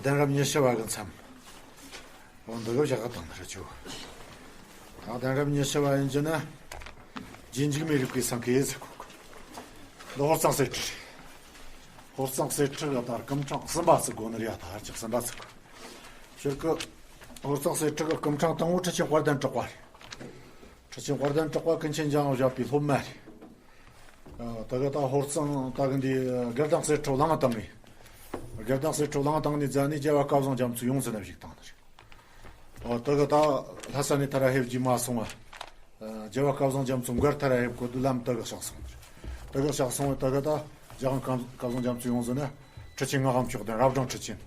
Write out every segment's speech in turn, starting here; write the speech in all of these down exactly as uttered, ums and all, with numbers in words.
གདན་རབས་ཉི་ཤུ་བ་གི་མཚམས། འོ་འདི་གི་བཞག་གི་དང་རེ་ཆོ། ད་གདན་རབས་ཉི་ཤུ་བ་ཡིན་རྒྱུ་ན། རྗེ་འཇིགས་མེད་རིག་པའི་སེང་གེ་ཟེར་གོ། འདི་ཧོར་གཙང་གསེར་ཁྲི་རེད། ཧོར་གཙང་གསེར་ཁྲི་གི་ད་སྐུ་ཕྲེང་གསུམ་པ་ཟེར་གོ་ནི་རེད། ད་ཧར་གྱི་གསུམ་པ་ཟེར་གོ། སྤྱིར་གི་ཧོར་གཙང་གསེར་ཁྲི་གི་སྐུ་ཕྲེང་དང་པོ་ཁྲི་ཆེན་དཔལ་ལྡན་གྲགས་པ་རེད། ཁྲི་ཆེན་དཔལ་ལྡན་གྲགས་པ་ཀུན་མཁྱེན་འཇམ་དབྱངས་བཞད་པའི་སློབ་མ་རེད། ཨ། ད་ག་ད་ཧོར་གཙང་ད་གི་འདི་དགེ་ལྡན་གསེར་ཁྲི་བླངས་བཏང་ངས། དགེ་ལྡན་གསེར་ཁྲི་བླངས་བཏང་ནས་རྗེས་ནས་རྒྱལ་བ་སྐལ་བཟང་རྒྱ་མཚོ་ཡོངས་འཛིན་ན་བཞུགས་བཏང་ནི་རེད། ཨ། ད་ག་ད་ལྷ་ས་ནས་ཐར་ར་ཕེབས་རྗེས་མ་སོང་བ། ཨ། རྒྱལ་བ་སྐལ་བཟང་རྒྱ་མཚོ་མགར་ཐར་ར་ཕེབས་གོ་དུས་ལམ་དུ་གི་གཤེགས་སོང་ནི་རེད། དུ་གི་གཤེགས་སོང་བ། ད་ག་ད་རྒྱལ་དབང་སྐལ་བཟང་རྒྱ་མཚོ་ཡོངས་འཛིན་ན་ཁྲི་ཆེན་ངག་དབང་མཆོག་ལྡན་རབ་འབྲིང་ཁྲི་ཆེན།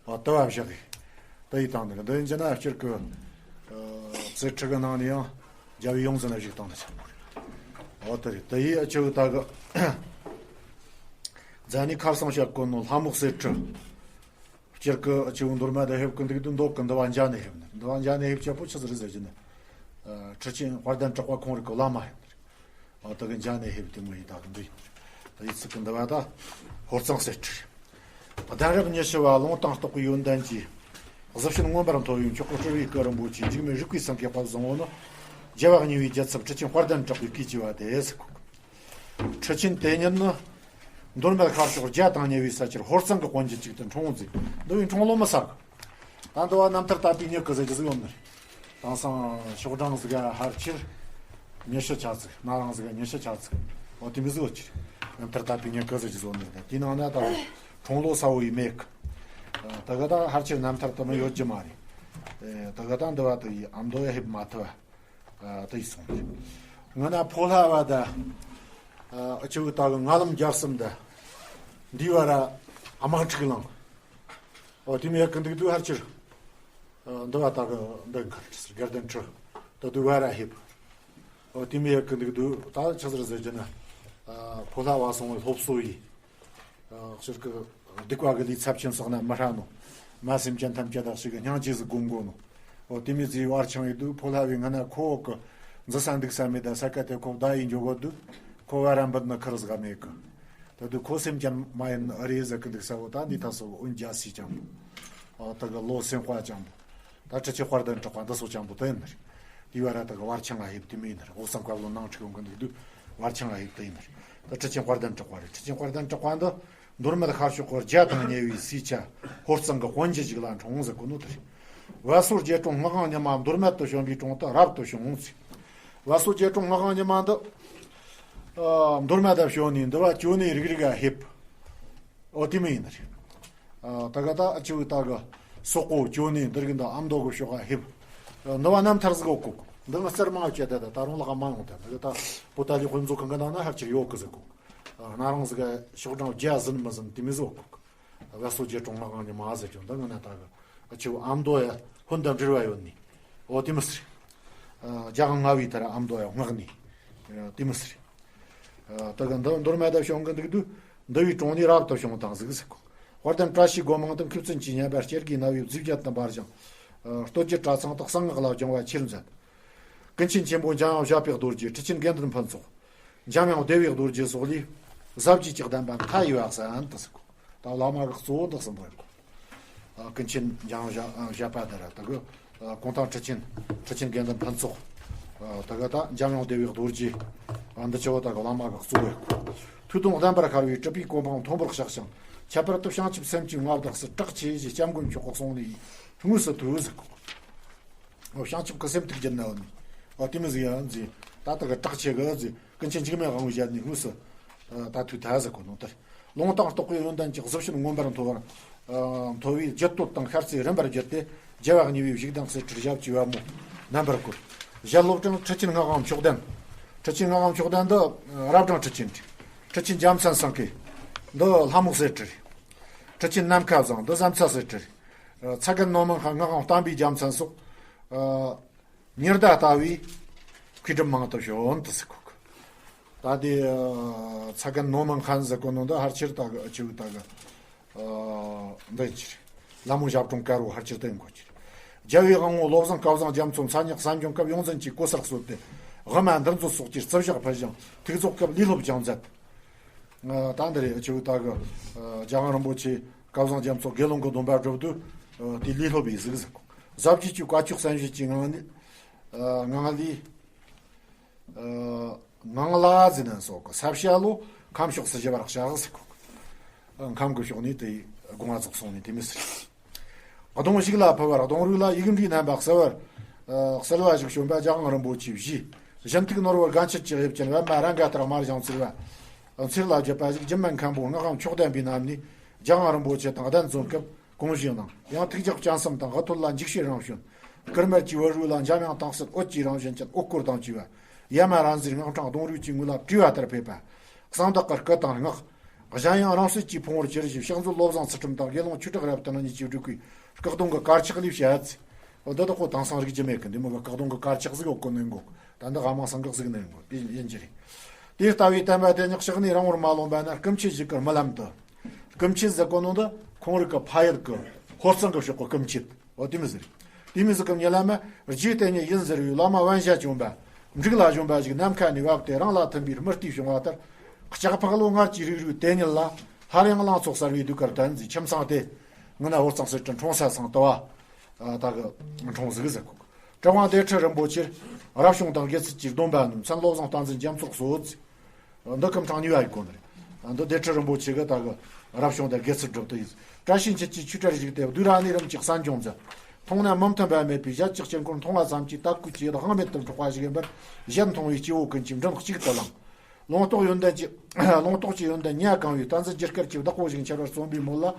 ཨ། དུ་བ་བཞག་གི། དུ་ཡི་དང་དུ་འདི་ཡིན་རྒྱུ་ན་སྤྱིར་གི། ཨ། གསེར་ཁྲི་གི་ནང་ནས་ཡང་རྒྱལ་བའི་ཡོངས་འཛིན་ལ་བཞུགས་བཏང་ནི་ཆེན་པོ་རེད། འོ་དེ་རེད། དུ་ཡི་ཨ་ཆུ་ད་གི་རྫ་ནི་ཁར་སང་བཤད་གོ་ནོ་ལྷ་མོ་གསེར་ཁྲི། སྤྱིར་གི་ཨ་ཆུ་མདོ་སྨད་དུ་ཕེབས་གི་འདུག་དུས་མདོ་གི་འདུལ་བ་འཇའ་ནས་ཕེབས་ནི། འདུལ་བ་འཇའ་ནས་ཕེབས་ཆེན་པོ་ཆི་ཟིག་རེད་ཟེར་རྒྱུ་ན། ཨ། ཁྲི་ཆེན་དཔལ་ལྡན་གྲགས་པ་ཁོང་རང་གི་བླ་མ་ཡིན་ནི་རེད། ཨ། དུ་གི་འཇའ་ནས་ཕེབས་དེ་མོ་ཡི་ད་གི་འདི་ཡིན། དུ་ཡི་ཚིག་གི་འདུལ་བ་ད་ཧོར་གཙང་གསེར་ཁྲི། གདན་རབས་ཉི་ཤུ་བ་ལུང་དང་རྟོགས་པའི་ཡོན་ཏན་གྱིས། གཟི་བྱིན་མངོན་པར་མཐོ་བའི་མཆོག་གི་སྤྲུལ་བའི་སྐུ་རིན་པོ་ཆེ་འཇིགས་མེད་རིག་པའི་སེང་གེ་དཔལ་བཟང་པོ་ནི། རྒྱལ་བ་གཉིས་པའི་རྒྱལ་ཚབ་ཁྲི་ཆེན་དཔལ་ལྡན་གྲགས་པའི་སྐུའི་བྱ་བ་དེ་ཟེར་གོ། ཁྲི་ཆེན་དེ་ཉིད་ནི། མདོ་སྨད་ཤར་ཕྱོགས་རྒྱ་དང་ཉེ་བའི་ས་ཆར་ཧོར་གཙང་གི་དཔོན་གྱི་གཅིག་ཏུ་འཁྲུངས་མཛད། འདི་བའི་འཁྲུངས་ལོ་མི་གསལ་གི། ད་འདི་བ་རྣམ་ཐར་དད་པའི་མྱུ་གུ་ཟེར་རྒྱུ་ཟིག་ཡོད་ནི་རེད། དེང་སང་ཤོག་གྲངས་ཟིག་ག་ཧར་ཆེར་ཉི་ཤུ་ཆ་ཙིག། ན་རང་ཟིག་ག་ཉི་ཤུ་ཆ་ཙིག། འོ་དེ་མི་ཟིག་ཡོད་ཀྱི་རེད། རྣམ་ཐར་དད་པའི་མྱུ་གུ་ཟེར་རྒྱུ་ཟིག་ཡོད་ནི་རེད། དེའི་ནང་ན་ད་འཁྲུངས་ལོ་གསལ་བོ་ཡི་མེད་གི། ད་ག་ད་ཧར་ཆེར་རྣམ་ཐར་དུ་མི་ཡོད་རྒྱུ་མ་རེད། ད་ག་ད་འདི་བ་དུ་ཡི་ཨ་མདོ་ཡ་ཕེབས་མ་ཐུབ་བ། ཨ། དེ་ཡིས་སོང་། ང་ན་ཕོ་ལྷ་བ་ད། ཨ། ཆུ་བོ་ད་གི་ང་ལམ་རྒྱབ་གསུམ་ད། འདི་བ་ར་ཨ་མ་འཁྲིག་ལང་། ཨོ་དེ་མི་ཡ་ཀི་འདུག་དུ་ཧར་ཆེར། ཨ། འདི་བ་ད་གི་འདི་གར་དགེ་ལྡན་ཁྲི། ད་དུ་བ་ར་ཧེབ། ཨོ་དེ་མི་ཡ་ཀི་འདུག་དུ་ད་ཆི་ཟེར་ཟེར་གྱི་ན། ཨ། ཕོ་ལྷ་བ་སོང་བའི་སློབ་གསོ་ཡིས། ཨ། སྤྱིར་གི་སྡིག་པ་གི་ལས་ཚབས་ཆེན་བསགས་ན་མི་ཧྲ་ནོ། མ་སེམས་ཅན་ཐམས་ཅད་དག་ཞིག་གི་སྙིང་རྗེ་ཟིག་སྒོམ་དགོ་ནོ། འོ་དེ་མི་ཟིག་བར་ཆང་ཡི་དུས་ཕོ་ལྷ་བའི་ངན་ན་ཁོ་བོ་གི་འཛི་ས་འདུག་ས་མེད་ད་ས་ཀ་དེ་ཁོ་བདག་ཡིན་འཇོག་གོ་དུས་ཁོ་བ་ར་འབུད་ནི་ཁུར་ཟིག་མེད་གི། ད་དུས་ཁོ་སེམས་ཅན་མ་ཡིན་ཨ་རེ་ཟིག་གི་འདུག་ས་བོ་ད་འདི་ད་སོ་འོན་རྒྱ་སི་ཅང་པོ། ཨ། ད་གི་ལོ་སེམས་དཔའ་ཅང་པོ། ད་ཁྲི་ཆེན་དཔལ་ལྡན་གྲགས་པ་འདི་སོགས་ཅང་པོ་དེ་ཡིན་ནི་རེད། དེ་བ་ར་ད་གི་བར་ཆང་ང་ཡིབ་དེ་མི་ཡིན་ནི་རེད། འོ་སང་བཀའ་བློན་ནང་ཁྲིག་ཡོང་གི་འདུག་དུས་བར་ཆང་ང་ཡིབ་དེ་ཡིན་ནི་རེད། ད་ཁྲི་ཆེན་དཔལ་ལྡན་གྲགས་པ་རེད། ཁྲི་ཆེན་དཔལ་ལྡན་གྲགས་པ་འདི་མདོ་སྨད་ཤར་ཕྱོགས་ཀྱི་རྒྱ་དང་ཉེ་བའི་སའི་ཆ་ཧོར་གཙང་གི་དཔོན་གྱི་ཞིག་ལ་འཁྲུངས་ཟེར་གོ་ནོ་དེ་རེད། བ་སོ་རྒྱལ་གྲོང་ངག་དབང་ཉི་མ་མདོ་སྨད་དུ་བྱོན་པའི་དྲུང་དུ་རབ་ཏུ་བྱུང་ཟེར། བ་སོ་རྒྱལ་གྲོང་ངག་དབང་ཉི་མ་འདི། ཨ། མདོ་སྨད་དུ་བྱོན་ནས་འདི་བ་ཅོ་ནེ་རིག་རིག་ག་ཧེབ། ཨོ་དེ་མི་ཡིན་ནི་རེད། ཨ། ད་ག་ད་ཨ་ཆུ་ད་གི་སོག་པོ་ཅོ་ནེ་འདིར་གི་འདི་ཨ་མདོ་གི་ཕྱོགས་ཀ་ཧིབ། ཨ། འདི་བ་རྣམ་ཐར་ཟིག་གོ་གོ། འདི་ང་རྩར་མང་བྱས་ད་ད་ད་རུང་ལག་མ་ཡོང་ད་འདི་གི་ད་པོ་ཏ་ལི་དཔེ་མཛོད་ཁང་གི་ནང་ན་ཧར་ཆེར་ཡོད་གི་ཟིག་གོ། ཨ། ན་རང་ཟིག་ག་ཤོག་གྲངས་བརྒྱ་ཟིན་མི་ཟིན་དེ་མི་ཟིག་གོ་གོ། བ་སོ་རྒྱལ་གྲོང་ངག་དབང་ཉི་མ་ཟེར་ཀྱང་འདི་ང་ན་ད་གི་ཨ་ཆུ་ཨ་མདོ་ཡ་ཧོན་དང་འབྲེལ་བ་ཡོད་ནི། ཨོ་དེ་མི་སྲིད། ཨ། རྒྱ་གང་ང་བའི་ད་ར་ཨ་མདོ་ཡ་སྔགས་ནི། ཨ། དེ་མི་སྲིད། ད་ག་འདི་མདོ་སྨད་དུ་བྱུང་གི་འདུག་དུས་འདི་བའི་དྲུང་ནས་རབ་ཏུ་བྱུང་དང་ཟིག་ཟེར་གོ། དཔལ་ལྡན་བཀྲ་ཤིས་སྒོ་མང་དུ་མཁས་བཙུན་གྱིས་མཉམ་པར་སྐྱེ་རྒུའི་རྣ་བའི་རྫས་བརྒྱད་དུ་འབར་ཞིང་། ཨ། སྟོད་ཀྱི་གྲྭ་ཚང་དག་གསང་སྔགས་ལ་སྦྱང་བ་ཆེར་མཛད། ཀུན་མཁྱེན་ཆེན་པོ་འཇམ་དབྱངས་བཞད་པའི་རྡོ་རྗེ། ཁྲི་ཆེན་དགེ་འདུན་ཕུན་ཚོགས། འཇམ་དབྱངས་བདེ་བའི་རྡོ་རྗེ་སོགས་ལས། ཟབ་རྒྱས་ཀྱི་བསྟན་པ་མཐའ་ཡས་པ་གསན་དུ་ཟེར་གོ། ད་བླ་མ་གི་གཙོ་བོ་འདི་གསུམ་པོ་ཡིན་གོ། ཨ། ཀུན་མཁྱེན་འཇམ་དབྱངས་བཞད་པ་དེ་ར་ད་གི། ཨ། གུང་ཐང་ཁྲི་ཆེན། ཁྲི་ཆེན་དགེ་འདུན་ཕུན་ཚོགས། ཨ། ད་གི་ད་འཇམ་དབྱངས་བདེ་བའི་རྡོ་རྗེ། ཨ། འདི་ཆོ་ད་གི་བླ་མ་གི་གཙོ་བོ་ཡིན་གོ། ཐོས་དང་ལྡན་པར་ཤར་བའི་སྲིད་པའི་གོ་འཕང་མཐོན་པོར་གཤེགས་ཤིང་། ཁྱད་པར་དུ་བྱང་ཆུབ་སེམས་ཀྱི་མངའ་བདག་སྲས་གྲགས་ཆེ་ཞེས་སྐྱབས་མགོན་མཆོག་གི་གསུང་ནས་དངོས་སུ་ཐོས་ཟེར་གོ། ཨོ། བྱང་ཆུབ་ཀྱི་སེམས་ཐུགས་བསྐྱེད་ནའོ་ནི། ཨོ་དེ་མི་ཟིག་ཡང་ཟིག་ད་ལྟ་གི་གྲགས་ཆེ་གི་ཟིག་ཀུན་མཁྱེན་འཇིགས་མེད་དབང་པོའི་ཞལ་ནས་དངོས་སུ་ད་ཐོས་ཐལ་ཟེར་གོ་ནོ་ལྟར། ལུང་དང་རྟོགས་པའི་ཡོན་ཏན་གྱི་གཟི་བྱིན་མངོན་པར་མཐོ་བར་མཐོ་བའི་རྒྱུད་སྟོད་དང་ཤར་རྩེ་རིམ་པར་བརྒྱུད་དེ་རྒྱལ་བ་གཉིས་པའི་བཞུགས་གདན་གསེར་ཁྲིར་ཞབས་ཀྱི་པད་མོ་རྣམ་པར་བཀོད། ཞལ་སློབ་ཀྲང་ཁྲི་ཆེན་ངག་དབང་མཆོག་ལྡན། ཁྲི་ཆེན་ངག་དབང་མཆོག་ལྡན་འདི་རབ་འབྲིང་ཁྲི་ཆེན་རེད། ཁྲི་ཆེན་རྒྱལ་མཚན་སེང་གེ། འདི་ལྷ་མོ་གསེར་ཁྲི་རེད། ཁྲི་ཆེན་ནམ་མཁའ་བཟང་འདི་བཟའ་ཚང་གསེར་ཁྲི་རེད། ཚ་རྒན་ནོར་མང་ཁང་ངག་དབང་བསྟན་པའི་རྒྱལ་མཚན་སོགས། ཨ། ཉི་ཟླ་ལྟ་བུའི་མཁས་གྲུབ་མང་དུ་བྱོན་དུ་ཟེར་གོ། ད་དེ་ཚ་རྒན་ནོར་མང་ཁང་ཟེར་གོ་ནོ་འདི་ཕལ་ཆེར་ད་གི་ཨ་ཆུ་ད་གི་འདི་ཕྱིར་ལྷ་མོ་ཞབས་དྲུང་དཀར་བོ་ཕལ་ཆེར་དེ་ཡིན་གོ་ཕྱིར། རྒྱལ་བའི་དབང་པོ་བློ་བཟང་སྐལ་བཟང་རྒྱ་མཚོ་མཚན་སྙན་གསན་སྦྱོང་སྐབས་ཡོངས་འཛིན་གྱིས་གོ་སར་གསོལ་ཏེ་དབུ་མ་འདུལ་མཛོད་སོགས་ཀྱི་རྩིབས་ཞགས་ཕུལ་ཞིང་ཐུགས་རྫོགས་སྐབས་ལུས་སློབ་ཀྱང་མཛད། ད་འདི་རེད་ཨ་ཆུ་ད་གི་རྒྱལ་དབང་རིན་པོ་ཆེ། སྐལ་བཟང་རྒྱ་མཚོ་དགེ་སློང་གི་སྡོམ་པ་སྒྲུབ་དུས་དེ་ལས་སློབ་ཡིན་ཟིག་ཟེར་གོ། ཟབ་རྒྱས་ཀྱི་བཀའ་ཆོས་གསན་བཞེས་ཀྱི་ངང་ནས་ངང་ལས། ངང་ལ་ཟེར་ན་སོགས་ཀྱི་ས་བྱ་ལོ་ཁམས་ཕྱོགས་སུ་བཞི་བར་བྱ་ཟེར་གོ། ཁམས་ཀྱི་ཕྱོགས་ནས་དེ་དགོངས་པ་རྫོགས་སོང་ནས་དེ་མི་ཟེར། གདོང་ཞིག་ལ་ཕུལ་བར་གདོང་རུས་ལ་ཡིག་འབྲུའི་རྣམ་པ་གསལ་བར་གསལ་བ་ཞིག་བྱོན་པ་རྒྱལ་དབང་རིན་པོ་ཆེ་བཞི། བཞིན་ཐུགས་ནོར་བུ་དགའ་འཁྱིལ་གྱི་དབྱིབས་ཅན་པདྨ་རཱ་ག་ཏྲ་དམར་ཞིང་འཚེར་བ། འཚེར་ལ་བརྒྱུད་པ་ཞིག་སྒྱུ་མ་མཁན་པོ་སྔགས་ཀྱང་མཆོག་ལྡན་པའི་རྣམ་ནས་རྒྱལ་དབང་རིན་པོ་ཆེ་དང་གདན་འཛོམས་སྐབས། གོང་བཞིན་གནང་། ཡང་ཐུགས་རྒྱུད་སྤྱན་གསུམ་དང་དབུ་ཐོད་ལ་འཇིགས་བྱེད་རང་བྱོན། སྐུ་སྨད་ཀྱི་འོད་རུས་ལ་འཇམ་དབྱངས་དྭངས་གསལ་འོད་ཀྱི་རང་བཞིན་ཅན་འོད་སྐོར་དང་བཅས་པ། ཡ་མ་ར་མཛེས་སྔགས་འཕྲེང་གདོང་རུས་ཀྱི་ངོས་ལ་བྲིས་པ་ལྟར་ཕེབས་པ། གསང་བདག་གི་སྐུ་དང་སྔགས། གཞན་ཡང་རང་གསལ་གྱིས་ཕུང་བོར་གྱུར་ཞིང་ཕྱག་མཛོད་བློ་བཟང་ཚུལ་ཁྲིམས་དང་དགེ་སློང་ཆོས་གྲགས་རབ་བརྟན་གཉིས་ཀྱིས་བསྒྲིགས་པའི་སྐུ་གདུང་གི་དཀར་ཆག་ལས་བྱ་ཚེ། འདི་དག་གོ་དེང་སང་རིག་རྒྱུ་མེད་གི། འདི་མོ་གི་སྐུ་གདུང་གི་དཀར་ཆག་ཟིག་ཡོད་གོ་ནོ་འགོ། ད་འདི་ཨ་མ་སངས་རྒྱས་ཟིག་ནས་འགོ་དེ་ཡིན་གྱི་རེད། དེ་ལྟ་བུའི་བསྟན་པ་དེ་ཉག་ཕྱག་ནས་རིང་བོར་མ་ལོན་པ་ན་སྐུ་མཆེད་ཞིག་གི་རྨི་ལམ་དུ། སྐུ་མཆེད་ཟེར་གོ་ནོ་འདི་ཁོང་རིགས་ཀྱི་ཕ་ཡུལ་གྱི་ཧོར་གཙང་གི་ཕྱོགས་ཀྱི་སྐུ་མཆེད། འོ་དེ་མི་ཟེར། དེ་མི་ཟེར་གི་ཉེ་ལམ་རྗེ་བསྟན་ཉིད་ཡིན་ཟེར་བའི་བླ་མ་དབེན་ཞྭ་བྱོན་པ། འབྲུག་ལ་བྱོན་པ་ཞིག་ནམ་མཁའ་ནས་བབས་ཏེ་རང་ལ་མཐུན་པའི་རྨི་ལྟས་བྱུང་བ་ལྟར། ལྕགས་ཕག་ལོ་ལྔ་བཅུའི་རིགས་རུས་དེ་ཉིད་ལ་སླར་ཡང་ལང་ཚོ་གསར་བའི་ཟློས་གར་བསྟན་ཟེར། ཁྱིམ་ཚང་དེ་ངི་ན་ཧོར་གཙང་སེར་ཁྲི་འཁྲུངས་ས་ཚང་དུ་བ། ད་གི་འཁྲུངས་ཟིག་ཟེར་གོ། གྲུབ་དབང་སྡེ་ཁྲི་རིན་པོ་ཆེར་རབ་བྱུང་དང་དགེ་ཚུལ་གྱི་སྡོམ་པ་ནི་མཚན་བློ་བཟང་བསྟན་འཛིན་རྒྱ་མཚོ་གཙོ་བོ། འདི་སྐུ་ཕྲེང་གཉིས་པ་ཡི་གོ་ནི་རེད། འདི་སྡེ་ཁྲི་རིན་པོ་ཆེ་གི་ད་གི་རབ་བྱུང་དང་དགེ་ཚུལ་སྒྲུབ་ཏུ་ཡིན། བཀྲ་ཤིས་འཁྱིལ་གྱི་ཆོས་གྲྭར་བཞུགས་ཏེ་བདུད་ར་ནི་རིམ་གྱིས་གསན་སྦྱོང་མཛད། མཐོང་ན་མི་མཐུན་པ་མེད་པའི་ཞལ་གཅིག་དཀྱིལ་འཁོར་མཐོང་བ་ཙམ་གྱིས་དད་གུས་ཀྱི་དབང་མེད་དུ་འཕྲོག་པ་ཞིག་ཡིན་པར་ཞལ་མཐོང་བའི་སྐྱེ་བོ་ཀུན་གྱིས་མགྲིན་གཅིག་ཏུ་བླངས། ལུང་རྟོགས་ཡོན་ཏན་གྱི་ལུང་རྟོགས་ཀྱི་ཡོན་ཏན་ཉ་གང་བའི་བསྟན་འཛིན་རྒྱུད་སྐལ་གྱི་བདག་པོ་ཞིག་འཆར་བར་རྩོམ་པའི་མོད་ལ།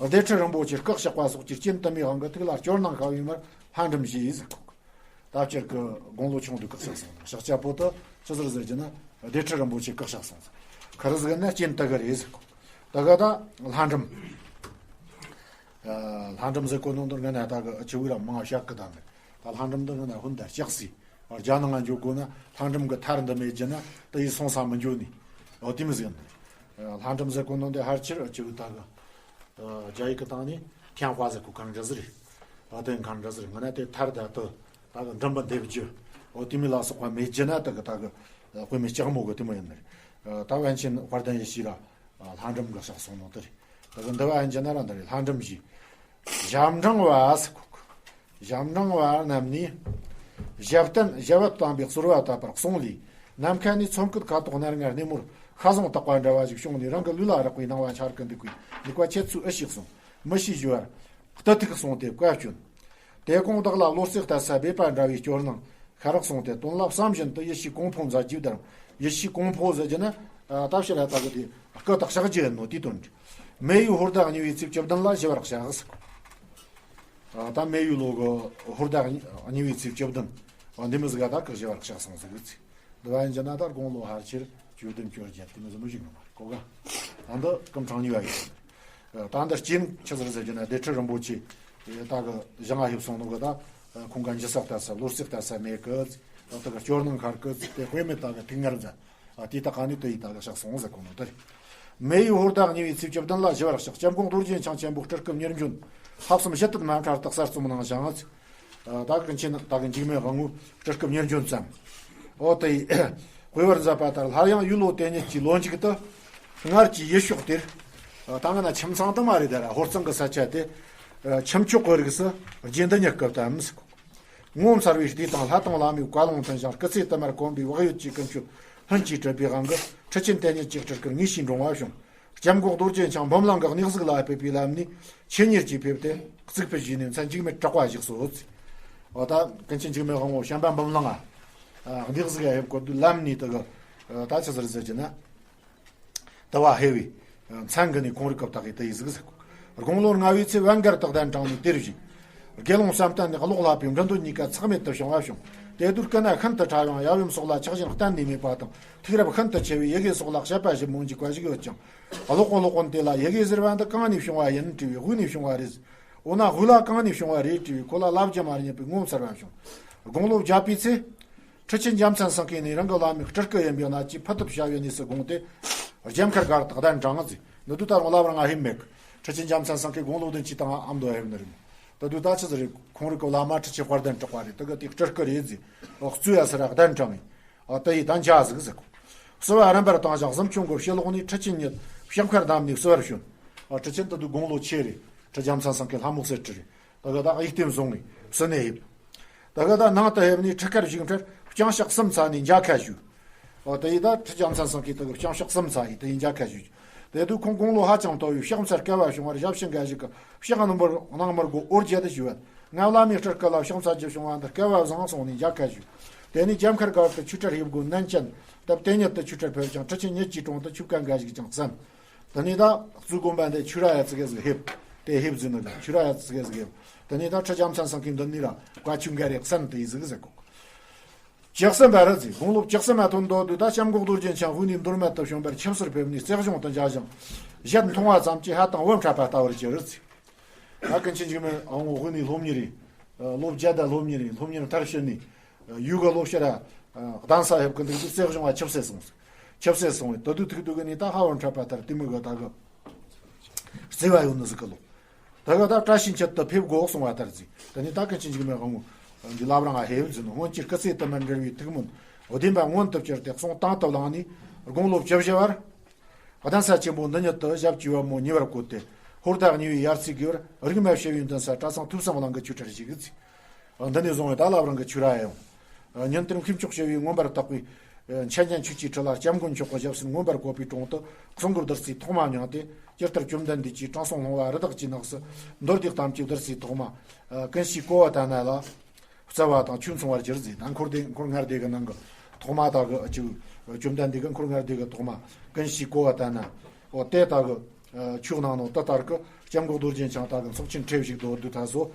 སྡེ་ཁྲི་རིན་པོ་ཆེར་སྐུ་གཤེགས་པ་སོགས་ཀྱི་རྐྱེན་དུ་མའི་དབང་གིས་ཐུགས་ལ་སྐྱོ་སྣང་ཤར་བའི་མར་ལྷ་འབྲུམ་ཞེས་ཟེར་གོ། ད་སྤྱིར་གི་དགུང་ལོ་ཆུང་དུས་སྐུ་གཤེགས་སོང་། ཤཱཀྱ་པོ་ཏི་ཆི་ཟེར་ཟེར་གྱི་ན་སྡེ་ཁྲི་རིན་པོ་ཆེ་སྐུ་གཤེགས་སོང་། ཁ་རི་ཟིག་ན་རྐྱེན་དུ་གི་རེད་ཟེར་གོ། ད་ག་ད་ལྷ་འབྲུམ། ལྷ་འབྲུམ་ཟེར་གོ་ནོ་འདི་ང་ན་ད་གི་ཆི་བུ་ར་མང་བཤད་གི་ད་མེད། ད་ལྷ་འབྲུམ་འདི་ང་ན་ཧུན་ད་ལྕགས་སི། རྒྱ་ནང་ང་འཇོག་དགོས་ན་ལྷ་འབྲུམ་གི་མཐར་འདི་མེད་ཀྱི་ན་ད་ཡི་སོང་ས་མི་འཇོག་ནི། འོ་དེ་མི་ཟེར་ནི། ལྷ་འབྲུམ་ཟེར་གོ་ནོ་འདི་ཧར་ཆེར་ཆི་བུ་ད་གི། རྒྱ་ཡིག་གི་སྟེང་ནས་天花ཟེར་གོ་གང་འདྲ་ཟེར་རེད། ཨ་དེ་གང་འདྲ་ཟེར་རེད། ང་ན་དེ་མཐར་ད་དུ་ད་གི་འགྲིམ་པ་འདེབས་རྒྱུ། འོ་དེ་མི་ལ་སོགས་པ་མེད་ཀྱི་ན་ད་གི་ད་གི་དཔེ་མི་ལྕགས་མོ་གི་དེ་མོ་ཡིན་ནི་རེད། ད་པཎ་ཆེན་དཔལ་ལྡན་ཡེ་ཤེས་ར་ལྷ་འབྲུམ་གི་གཤེགས་སོང་ནོ་དེ་རེད། ད་གི་འདི་བ་ཡིན་གྱི་ན་ར་འདི་རེད། ལྷ་འབྲུམ་བཞི། ཞབས་འབྲིང་བ་ཟེར་གོ། ཞབས་འབྲིང་བ་རྣམས་ནི། ཞབས་བརྟན་ཞབས་བབ་དམ་པའི་གསོལ་བ་བཏབ་པར་གསུངས་ལས། ནམ་མཁའ་ནས་ཚོམ་སྐུད་ཁ་དོག་སྣ་ལྔ་སྣེ་མོར་ཤ་ཟུང་དག་པ་འདྲ་བ་ཞིག་བྱུང་ནས་རང་གི་ལུས་ལ་རེག་པའི་སྣང་བ་འཆར་གི་འདུག་པས་ནུས་པ་ཁྱེད་ཚོས་ཨེ་ཤེས་གསུངས། མི་ཤེས་ཞུ་བར། གཏི་ཐུག་གསུངས་ཏེ་བཀའ་བཀྱོན། དེ་དགོངས་བདག་ལ་བློ་རྩེ་ལྟ་ས་སྦས་པ་འདྲ་བའི་སྐྱོ་སྣང་ཤ་རག་གསུངས་ཏེ་དོན་ལ་བསམ་བཞིན་དུ་ཡིད་ཆེས་གོང་འཕེལ་མཛད་རྒྱུ་དང་། ཡིད་ཆེས་གོང་འཕེལ་ཟེར་རྒྱུ་ན། ད་ཕྱིར་ལ་ད་གི་དེ་སྐུ་དག་ཕྱག་རྒྱུ་ཡིན་ནོ་དེའི་དོན་རེད། མེ་ཡོས་ཧོར་ཟླ་གཉིས་པའི་ཚེས་བཅུ་བདུན་ལ་ཞི་བར་གཤེགས། ད་མེ་ཡོས་ལོ་གི་ཧོར་ཟླ་གཉིས་པའི་ཚེས་བཅུ་བདུན། འདི་མི་ཟིག་ག་ད་གི་ཞི་བར་གཤེགས་སོང་ཟིག་གི་ཚེ། འདི་བ་ཡིན་གྱི་ན་ད་དགུང་ལོ་ཕལ་ཆེར་བཅུ་བདུན་བཅོ་བརྒྱད་དེ་མི་ཟིག་མི་ཞིག་ནོ་མ་རེད་གོ་ག། ད་འདི་སྐུ་ཕྲེང་གཉིས་པ་ཡིན། ད་འདི་རྐྱེན་ཆི་ཟིག་ཟེར་གྱི་ན་སྡེ་ཁྲི་རིན་པོ་ཆེ། ད་གི་ཞིང་ང་ཕེབས་སོང་ནོ་གི་ད། ཁོང་ག་འཇིགས་སྐྲག་ལྟ་ས་བློ་རྩེ་ལྟ་ས་མེད་གི། ད་ད་གི་སྐྱོ་སྣང་ཤར་གི་དེ་དཔེ་མེད་ད་གི་ཐུགས་ངར་མཛད། ཨ་དེ་ད་ག་ནས་དུ་ཡི་ད་གི་གཤེགས་སོང་ཟེར་གོ་ནོ་དེ་རེད། མེ་ཡོས་ཧོར་ཟླ་གཉིས་པའི་ཚེས་བཅུ་བདུན་ལ་ཞི་བར་གཤེགས། སྐྱབས་མགོན་རྡོ་རྗེ་འཆང་ཆེན་པོ་སྤྲུལ་སྐུ་ཉེར་འཇོན་ལྷག་བསམ་ཞི་བདེ་མ་འཕྲལ་དུ་གསར་རྩོམ་གནང་ཞིང་། ད་གི་ཆེན་ད་གི་འཇིགས་མེད་དབང་པོ་སྤྲུལ་སྐུ་ཉེར་འཇོན་ཙམ། ཨོ་དེ་ཡི་དཔེ་བར་མཛད་པ་ལྟར་སླར་ཡང་ཡུལ་ལོ་དེ་ཉིད་ཀྱི་ལོ་མཇུག་ཏུ་སྔར་གྱི་ཡུལ་ཕྱོགས་དེར། ད་ང་ན་ཁྱིམ་ཚང་དུ་མ་རེད་ད་ར་ཧོར་གཙང་གི་ས་ཆ་དེ། ཁྱིམ་ཕྱོགས་ཀྱི་རིགས་སུ་རྗེ་འདི་ཉིད་སྐུ་བལྟམས། ངོ་མཚར་བའི་ལྟས་དང་ལྷ་དང་ལྷ་མོའི་བཀའ་ལུང་མཐུན་ཞིང་སྐུ་ཚེ་དུ་མར་གོམས་པའི་བག་ཡོད་ཀྱི་ཀུན་སྤྱོད་ལྷུན་གྱིས་གྲུབ་པའི་དབང་གིས་ཁྲི་ཆེན་དེ་ཉིད་ཀྱི་སྤྲུལ་སྐུར་ངེས་ཤེས་འདྲོངས་པ་བྱུང་། སྐྱབས་མགོན་རྡོ་རྗེ་འཆང་འབུམ་གླིང་གི་གནས་གཟིགས་ལ་ཕེབས་པའི་ལམ་ནས་ཆེད་གཉེར་གྱིས་ཕེབས་ཏེ་གཙུག་ཕུད་བཞེས་ནས་མཚན་འཇིགས་མེད་གྲགས་པ་བཞེས་སོ། འོ་ད་ཀུན་མཁྱེན་འཇིགས་མེད་དབང་པོ་བྱམས་པ་འབུམ་གླིང་ང་གནས་གཟིགས་ལ་ཕེབས་གོ་དུས་ལམ་ནས་དུ་གི་ད་ཆི་ཟེར་ཟེར་གྱི་ན། དུ་བ་ཧེ་བའི་མཚན་གི་ནས་ཁོང་རིགས་སྐབས་དག་གི་དུ་ཡི་གཟིགས་ཟེར་གོ། དགུང་ལོ་ལྔ་བའི་ཚེ་བན་གར་དུ་གདན་དྲངས་ནས་དེར་བཞུགས། དགེ་སློང་བསམ་གཏན་ནས་ཀློག་བསླབ་པའི་འགྲོ་འདོད་གཉིས་ཀ་ཚེགས་མེད་དུ་བྱུང་བ་བྱུང་། དེ་དུས་སྐུ་ན་ཤིན་ཏུ་ཕྲ་ཡང་ཡབ་ཡུམ་སོགས་ལ་ཆགས་ཞེན་གཏན་ནས་མེད་པ་དང་ཐུགས་རབ་ཤིན་ཏུ་ཆེ་བས་ཡི་གེ་སོགས་ལ་དཔྱད་པ་ཞིབ་མོ་འཇུག་པ་ཞིག་ཡོད་ཀྱང་། ཀློག་གོ་ཀློག་གོ་དེ་ལ་ཡི་གེ་ཟེར་བ་འདི་གང་ནས་བྱུང་བ་ཡིན་དྲིས་པས་དབུས་ནས་བྱུང་བ་རེད། འོ་ན་དབུས་ལ་གང་ནས་བྱུང་བ་རེད་དྲིས་པས་ཁོ་ལ་ལབ་རྒྱུ་མ་རྙེད་པས་ངོ་མཚར་བ་བྱུང་། དགུང་ལོ་བརྒྱད་པའི་ཚེ། ཁྲི་ཆེན་རྒྱལ་མཚན་སེང་གེ་ནས་རང་གི་བླ་མའི་སྤྲུལ་སྐུ་ཡིན་པའི་གནད་ཀྱིས་ཕུ་ཐུབ་བྱ་བའི་གནས་སུ་དགོངས་ཏེ། རྒྱལ་མཁར་སྒར་དུ་གདན་དྲངས་ཟིན། འདི་དུས་ད་རུང་བླ་བར་ང་ཧེ་མེད། ཁྲི་ཆེན་རྒྱལ་མཚན་སེང་གེ་དགུང་ལོ་བདུན་ཅུ་དང་ཨ་མདོ་ཧེ་ནི་རེད། ད་དུས་ད་ཆི་ཟིག་རེད། ཁོང་རིགས་ཀྱི་བླ་མ་ཁྲི་ཆེན་དཔལ་ལྡན་གྲགས་པ་རེད། ད་གི་དེ་སྤྲུལ་སྐུ་རེད་ཟིན། ཨོ་གཙོས་ཡ་སི་ར་གདན་དྲངས་ཡིན། ཨ་ད་ཡི་ད་འཇའ་ཟིག་ཟིག་གསོལ་བ་རིམ་པར་བཏང་ཞིང་གཟིམ་ཆུང་གི་ཕྱི་ལོགས་ནས་ཁྲི་ཆེན་ཉིད་ཕྱག་མཁར་བསྡམས་ནས་གསོལ་བར་བྱོན། ཨ། ཁྲི་ཆེན་དེ་དུས་དགུང་ལོ་ཆེ་རེད། ཁྲི་རྒྱལ་མཚན་སེང་གེ་ལྷ་མོ་གསེར་ཁྲི་རེད། ད་ག་ད་གཡུ་རྟེན་བཟུང་ངས་ཕྱི་ནས་ཕེབས། ད་ག་ད་ནང་དུ་ཕེབས་ནས་ཁྲི་ཁར་བཞུགས་འཕྲལ་རྐྱང་ཕྱག་གསུམ་འཚལ་ནས་མཇལ་ཁ་ཞུས། ཨོ། དེ་ཡིས་ད་ཁྲི་རྒྱལ་མཚན་སེང་གེ་དེ་གི་རྐྱང་ཕྱག་གསུམ་འཚལ་ཡིས་དེ་ཡིས་མཇལ་ཁ་ཞུས། དེ་དུས་ཁོང་དགུང་ལོ་ཧ་ཅང་མཐོ་བས་ཕྱག་འཚལ་སྐལ་བ་བྱུང་བར་ཞབས་ཕྱི་འགའ་ཞིག་གིས་ཕྱག་ནི་མར་གནང་མི་དགོས། འོར་རྒྱལ་དུ་ཞུ་བས། ང་བླ་མའི་སྤྲུལ་སྐུ་ལ་ཕྱག་འཚལ་རྒྱུ་བྱུང་བ་འདི་སྐལ་བ་བཟང་གསུངས་ནས་མཇལ་ཁ་ཞུས། དེ་ནས་རྒྱལ་མཁར་སྒར་དུ་ཆོས་ཁྲིར་ཕེབས་དགོས་ནན་ཅན་སྟབས་དེ་ཉིད་དུ་ཆོས་ཁྲིར་ཕེབས་ཀྱང་ཁྲི་ཆེན་ཉིད་ཀྱི་དྲུང་དུ་ཆོས་སྐལ་འགའ་ཞིག་ཀྱང་གསན། དེ་ནས་ད་གཙོས་དགོན་པ་འདི་ཆོས་ར་ཡ་ཙི་གེ་ཟིག་ཕེབས། དེ་ཕེབས་ཟིན་ནི་རེད། ཆོས་ར་ཡ་ཙི་གེ་ཟིག་ཕེབས། དེ་ནས་ད་ཁྲི་རྒྱལ་མཚན་སེང་གེ་མདུན་ནས་ར་བཀའ་ཆོས་འགའ་རེ་གསན་དེ་ཡིས་ཟིག་ཟེར་གོ། བཅུ་གསུམ་པ་རེད་ཟེར། དགུང་ལོ་བཅུ་གསུམ་མ་ཐོན་དོ་དུས་ད་སྐྱབས་མགོན་རྡོ་རྗེ་འཆང་དབུས་ནས་མདོ་སྨད་དུ་བྱོན་པར་ཆབ་སྲིད་ཕེབས་ནས་རྩེ་གཞུང་དུ་མཇལ་ཞིང་། གཞན་མཐོང་བ་ཙམ་གྱིས་ཧ་དང་བུ་འཕྲད་པ་ལྟ་བུར་གྱུར་ཟེར། ད་ཀུན་མཁྱེན་འཇིགས་མེད་དབང་པོ་དབུས་ནས་སློབ་གཉེར་རེད། ལོ་བརྒྱད་དང་སློབ་གཉེར་རེད། སློབ་གཉེར་མཐར་ཕྱིན་ནས་ཡུལ་གི་ལོ་ཕྱིར་གདན་ས་ཕེབས་ཀྱི་འདུག་དུས་རྩེ་གཞུང་བ་ཆབ་སྲིད་སོང་། ཆབ་སྲིད་སོང་བས་དུ་དུས་ཐུག་དུས་གི་ནས་ད་ཧ་བུ་འཕྲད་པ་ལྟར་དེ་མོ་གི་ད་གི་བརྩེ་བ་ཡོད་ནི་ཟིག་གི་ལོ། ད་ག་ད་བཀྲ་ཤིས་འཁྱིལ་དུ་ཕེབས་དགོས་གསུང་བ་ལྟར་བརྩིས། དེ་ནས་ད་ཀུན་མཁྱེན་འཇིགས་མེད་དབང་པོ་འདི་བླ་བྲང་ང་ཕེབས་ཟིན། སྔོན་གྱི་སྐུ་ཚེ་དུ་མར་འབྲེལ་བའི་ཐུགས་སྨོན་བདེན་པ་མངོན་དུ་གྱུར་ཏེ་གསུང་དང་དུ་བླངས་ནས་དགུང་ལོ་བཅུ་བཞི་བར་གདན་ས་ཆེན་པོ་འདི་ཉིད་དུ་ཞབས་ཀྱི་པད་མོ་ཉེ་བར་བཀོད་དེ། ཧོར་ཟླ་གཉིས་པའི་དབྱར་ཚེས་དགུ་པར་རིག་མ་བྱེ་བའི་མདུན་ས་གྲྭ་ཚང་ཐོས་བསམ་གླིང་གི་ཆོས་ཁྲིར་བཞུགས་ཟིན། འདི་ནས་བཟུང་བའི་ད་བླ་བྲང་གི་ཆོས་ར་ཡང་། ཉིན་ལྟར་མཁས་མཆོག་བྱེ་བས་མངོན་པར་བརྟགས་པའི་འཆད་ཉན་ཆོས་ཀྱི་ཁྲི་ལ་སྐྱབས་མགོན་མཆོག་གི་ཞབས་སེན་མངོན་པར་བཀོད་པའི་དྲུང་དུ་གསུང་མགུར་བདུད་རྩིའི་ཐོག་མ་མྱངས་ཏེ། ཇི་ལྟར་བཅོམ་ལྡན་འདས་ཀྱིས་དྲང་སྲོང་ལྷུང་བ་རི་དྭགས་ཀྱི་ནགས་སུ་མདོ་སྡེ་གཏམ་གྱི་བདུད་རྩིའི་ཐོག་མ་ཀུན་གཞིའི་གོ་བ་བསྟན་ན་ལ་བརྩེ་བ་དང་ཆོས་མཚུངས་པར་གྱུར་ཟེར། ད་འཁོར་སྡེ་འཁོར་ལྔ་སྡེ་གི་ནང་གི་ཐོག་མ་དག་གི་ཅིག་བཅོམ་ལྡན་འདས་ཀྱིས་འཁོར་ལྔ་སྡེ་གི་ཐོག་མ་ཀུན་གཞིའི་གོ་བ་བསྟན་ན། འོ་དེ་དག་གི་ཆོས་གནང་ནོ་དེ་ལྟར་གི་སྐྱབས་མགོན་རྡོ་རྗེ་འཆང་དག་གི་ཚོགས་ཆེན་ཁྲིར་བཞུགས་དོ་དུས་ད་སོ་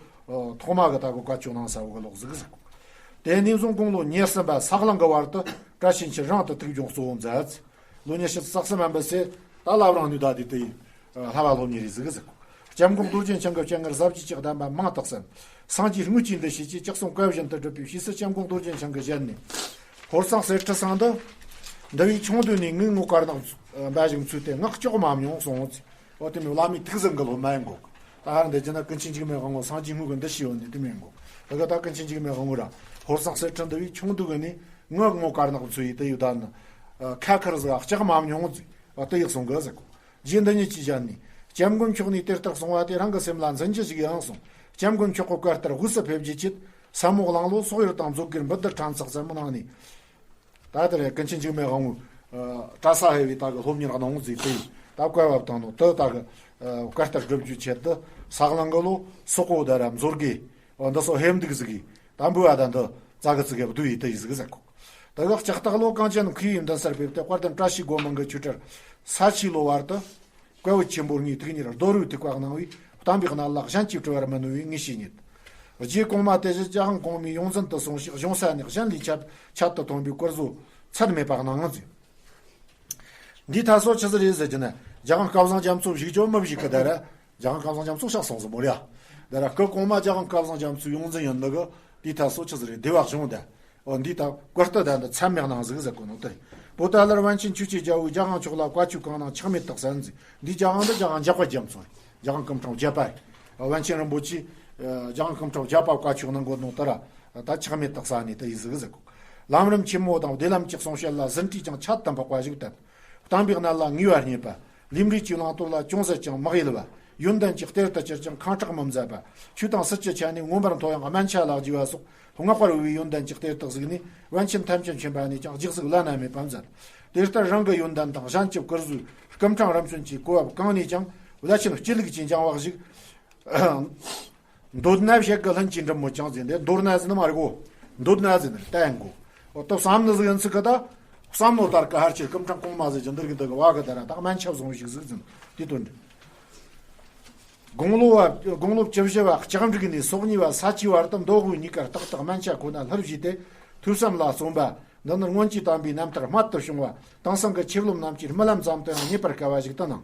ཐོག་མ་གི་དག་གི་བཀའ་ཆོས་གནང་ས་བོ་གི་ལོག་ཟིག་ཟིག་དེ་ནས་བཟུང་དགུང་ལོ་ཉེར་གསུམ་པ་ས་གླང་གི་བར་དུ་བཀྲ་ཤིས་འཁྱིལ་རང་དུ་ཐུགས་སྦྱོང་གཙོ་བོ་མཛད། ལོ་ཉི་ཤུ་རྩ་གསུམ་པ་འབུད་ཚེ་ད་བླ་བྲང་ནས་ད་དེ་དེ་ཡི་ལྷ་བ་སློབ་གཉེར་རེ་ཟིག་ཟིག་སྐྱབས་མགོན་རྡོ་རྗེ་འཆང་གི་སྤྱན་སྔར་ཟབ་རྒྱས་ཀྱི་བསྟན་པ་མང་དག་གསན། སངས་རྒྱས་དངོས་ཀྱི་འདུ་ཤེས་ཀྱིས་ཅི་གསུང་བཀའ་བཞིན་དུ་སྒྲུབ་པའི་ཕྱིས་སུ་སྐྱབས་མགོན་རྡོ་རྗེ་འཆང་གི་ཞལ་ནས། ཧོར་གཙང་གསེར་ཁྲི་ཚང་དུ་འདུལ་བའི་ཆུང་དུས་ནས་ངའི་ངོ་དཀར་ནག་འབའ་ཞིག་འཚོས་ཏེ་ངག་ལྕོགས་མ་མྱོང་གསུངས། འོ་དེ་མིན་བླ་མའི་ཐུགས་བཟང་གི་སློབ་མ་ཡིན་གོ། ད་ཧར་འདི་ཅི་ན་ཀུན་མཁྱེན་འཇིགས་མེད་དབང་པོ་སངས་རྒྱས་དངོས་ཀྱི་འདུ་ཤེས་ཡོད་ནི་དེ་མིན་གོ། ད་ག་ད་ཀུན་མཁྱེན་འཇིགས་མེད་དབང་པོ་ར་ཧོར་གཙང་གསེར་ཁྲི་འདུལ་བའི་ཆུང་དུས་ནས་ངའི་ངོ་དཀར་ནག་འཚོས་ཡི་དེ་ཡོད་ད་ནི། ཁ་ཁར་ཟིག་ལྕགས་མ་མྱོང་ཟིག་དེ་ཡག་སོང་གི་ཟིག་རྗེ་འདི་ཉིད་ཀྱི་ཞལ་ནས། སྐྱབས་མགོན་མཆོག་ནས་དེ་ལྟར་གསུང་བ་དེ་རང་གི་སེམས་ལ་འཛིན་རྒྱུ་ཞིག་ཡང་གསུངས། སྐྱབས་མགོན་མཆོག་གི་བཀའ་ལྟར་དབུས་སུ་ཕེབས་རྒྱུའི་ཆེད། ས་མོ་གླང་ལོ་སོག་ཡུལ་དང་མཛོད་དགེར་འབུལ་དུ་ཕྲན་ཚེགས་ཙམ་གནང་ནས། ད་དེར་ཀུན་མཁྱེན་འཇིགས་མེད་དབང་པོ་གྲྭ་ས་ཕེབས་པའི་ད་གི་སློབ་གཉེར་གནང་ཟིག་དེ་ད་བཀའ་བབས་བཏང་ནོ་དེ་ད་གི་བཀའ་ལྟར་སྒྲུབ་རྒྱུའི་ཆེད་དུ་ས་གླང་གི་ལོ་སོག་པོ་དེ་ར་མཛོད་དགེ་འདི་སོགས་ཕེབས་འདུག་ཟིག་གིས། ད་འབུལ་བ་དང་འདི་ཙ་གི་ཙི་གི་བསྡུ་ཡི་དེ་ཡི་ཟིག་ཟེར་གོ། དེ་གི་ལྕགས་སྟག་ལོ་གངས་ཅན་མཁས་པའི་མདུན་སར་ཕེབས་ཏེ་དཔལ་ལྡན་བཀྲ་ཤིས་སྒོ་མང་གི་ཆོས་ཁྲིར་ས་ཕྱིའི་ལོ་བར་དུ། བཀའ་བོད་ཆེན་པོ་ལྔའི་ཐུགས་གཉེར་རྡོ་རུས་ཐུགས་ཀ་གནང་བས་བསྟན་པའི་གནད་ལ་གཞན་གྱིས་བྲི་བར་མི་ནུས་པའི་ངེས་ཤེས་རྙེད། རྗེ་གོང་མ་དེ་བཞིན་རྒྱལ་དབང་གོང་མའི་ཡོངས་འཛིན་དུ་སོང་ཞིང་གཞུང་ས་ནས་གཞན་ལས་ཁྱད་ཁྱད་དུ་ཐོན་པའི་བཀུར་བཟོ་ཚད་མེད་པ་གནང་ཟིན། འདིའི་ཐད་སོ་ཆི་ཟིག་རེད་ཟེར་གྱི་ན་རྒྱལ་དབང་སྐལ་བཟང་རྒྱ་མཚོ་བཞུགས་རྒྱུ་མི་བཞུགས་ཀི་ད་ར། རྒྱལ་དབང་སྐལ་བཟང་རྒྱ་མཚོ་གཤེགས་སོང་ཟིན་མོ་ར། ད་ར་སྐུ་གོང་མ་རྒྱལ་དབང་སྐལ་བཟང་རྒྱ་མཚོའི་ཡོངས་འཛིན་ཡིན་ནི་གི་དེའི་ཐད་སོ་ཆི་ཟིག་རེད་སྡེ་བ་གཞུང་ད། འོ་འདི་དག་བཀུར་སྟི་དང་འདི་ཚད་མེད་གནང་ཟིག་ཟེར་གོ་ནོ་དེ་རེད། པོ་ཏཱ་ལར་པཎ་ཆེན་ཆོས་ཀྱི་རྒྱལ་པོས་རྒྱལ་དབང་མཆོག་ལ་བཀའ་ཆོས་གང་གནང་ཆག་མེད་དག་གསན་ཟིག་འདིའི་རྒྱལ་དབང་འདི་རྒྱལ་དབང་འཇག་པ་རྒྱ་མཚོ་རེད། རྒྱལ་དབང་སྐུ་ཕྲེང་བརྒྱད་པ་རེད། པཎ་ཆེན་རིན་པོ་ཆེས་རྒྱལ་དབང་སྐུ་ཕྲེང་བརྒྱད་པ་བཀའ་ཆོས་གནང་གོ་ནོ་དེ་ར་ད་ཆག་མེད་དག་གསན་ནི་དེ་ཡིན་ཟིག་ཟེར་གོ། ལམ་རིམ་ཆེན་མོ་དང་བདེ་ལམ་གྱི་གསུང་བཤད་ལ་ཟིན་བྲིས་ཀྱང་ཁྱད་དུ་འཕགས་པ་ཞིག་བསྟན། བསྟན་པའི་གནད་ལ་ངེས་པ་རྙེད་པ། ལུས་འབྲས་ཀྱི་བླང་དོར་ལ་ཅུང་ཟད་ཀྱང་མ་གཡེལ་བ། ཡོན་ཏན་གྱི་གཏེར་དུ་གྱུར་ཀྱང་ཁེངས་དྲེགས་མི་མཛད་པ། ཆོས་དང་སྲིད་ཀྱི་ཆ་ནས་མངོན་པར་མཐོ་ཡང་དམན་ཆ་ལག་རྗེས་པ་སོགས་བསྔགས་པར་འོས་པའི་ཡོན་ཏན་གྱི་གཏེར་དུ་གཟིགས་ནས་པཎ་ཆེན་ཐམས་ཅད་མཁྱེན་པ་ནས་ཀྱང་རྗེས་གཟིགས་བླ་ན་མེད་པ་མཛད། དེ་ལྟར་རང་གི་ཡོན་ཏན་དང་གཞན་གྱི་བཀུར་བཟོའི་སྐུ་ཕྲེང་རིམ་བྱོན་གྱི་གོ་བབ་གང་ནས་ཀྱང་བླ་ཆེན་སྤྱི་ལུགས་ཀྱི་འགྱིང་བག་ཞིག་མདོར་ན་བཤད་གི་ལྷུན་གྱིས་འགྲིབ་མོད་ཀྱང་ཟེར་ནས་མདོར་ན་ཟེར་ནི་མ་རེད་གོ། མདོར་ན་ཟེར་ནི་ལྟ་ཡང་གོ། འོ་ད་བསམ་ནི་ཟིག་ཡིན་ཚིག་གི་ད། བསམ་ནོ་ལྟར་གི་ཧར་ཆེར་སྐུ་ཕྲེང་གོང་མ་ཟེར་གྱི་འདིར་གི་འདི་གི་བ་གི་ད་ར་ད་དམན་ཆ་བཟུང་ཞིག་ཟིག་ཟེར་ནི་དེ་དོན་འདི། དགུང་ལོ་བ་དགུང་ལོ་བཅུ་བཞི་བ་ལྕགས་འབྲུག་ནས་སོ་གཉིས་པ་ས་བཅུའི་བར་དུ་མདོ་དབུས་གཉིས་ཀར་ཏག་ཏག་དམན་ཆ་ཁོ་ན་ལྷུར་བཞེས་ཏེ་ཐོས་བསམ་ལ་བརྩོན་པ། འདི་ནི་སྔོན་གྱི་དམ་པའི་རྣམ་ཐར་རྨད་དུ་བྱུང་བ་དེང་སང་གི་ཆོས་སློབ་རྣམས་ཀྱིས་རྨི་ལམ་ཙམ་དུ་ཡང་རྙེད་པར་དཀའ་བ་ཞིག་ཏུ་སྣང་།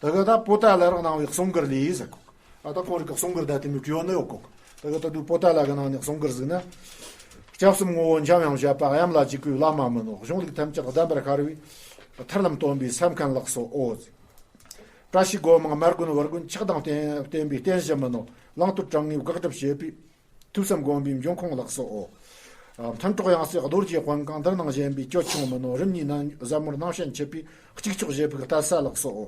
དེ་གི་ད་པོ་ཏཱ་ལར་གནང་བའི་གསུང་མགུར་ལས་ཟེར་གོ། ཨ་ད་ཁོང་རིག་གི་གསུང་མགུར་ད་དེ་མོ་བྲིས་ཡོད་ནི་ཡོད་གོ། དེ་གི་ད་དུ་པོ་ཏཱ་ལ་གི་ནང་ནས་གསུང་མགུར་ཟིག་ན། སྐྱབས་གསུམ་ངོ་བོ་འཇམ་དབྱངས་བཞད་པ། གཡམ་ལ་འཇུག་པའི་བླ་མ་མིན་ནོ། གཞུང་ལུགས་ཐམས་ཅད་གདམས་པར་ཤར་བའི་ཐར་ལམ་སྟོན་པའི་སེམས་མཁན་ལགས་སོ་ཨོ་ཟེར། བཀྲ་ཤིས་སྒོ་མང་དམར་དགུན་བུ་དགུན་ཆགས་སྡང་བསྟན་པའི་རྟེན་གཞི་མིན་ནོ། བླང་དོར་དྲང་ངེས་དགག་སྒྲུབ་བྱེད་པའི། ཐོས་བསམ་སྒོམ་པའི་འབྱུང་ཁུངས་ལགས་སོ་ཨོ། མཐུན་གྲོགས་ཡང་སྲིད་རྡོ་རྗེ་དཔོན་གང་འདིར་སྣང་བཞིན་པའི་ཅོལ་ཆུང་མིན་ནོ། རིམ་གཉིས་ནང་ཟབ་མོར་སྣང་ཞེན་འཆི་བའི་གཅིག་ཆོག་བཞེད་པའི་ལྟ་ས་ལགས་སོ་ཨོ།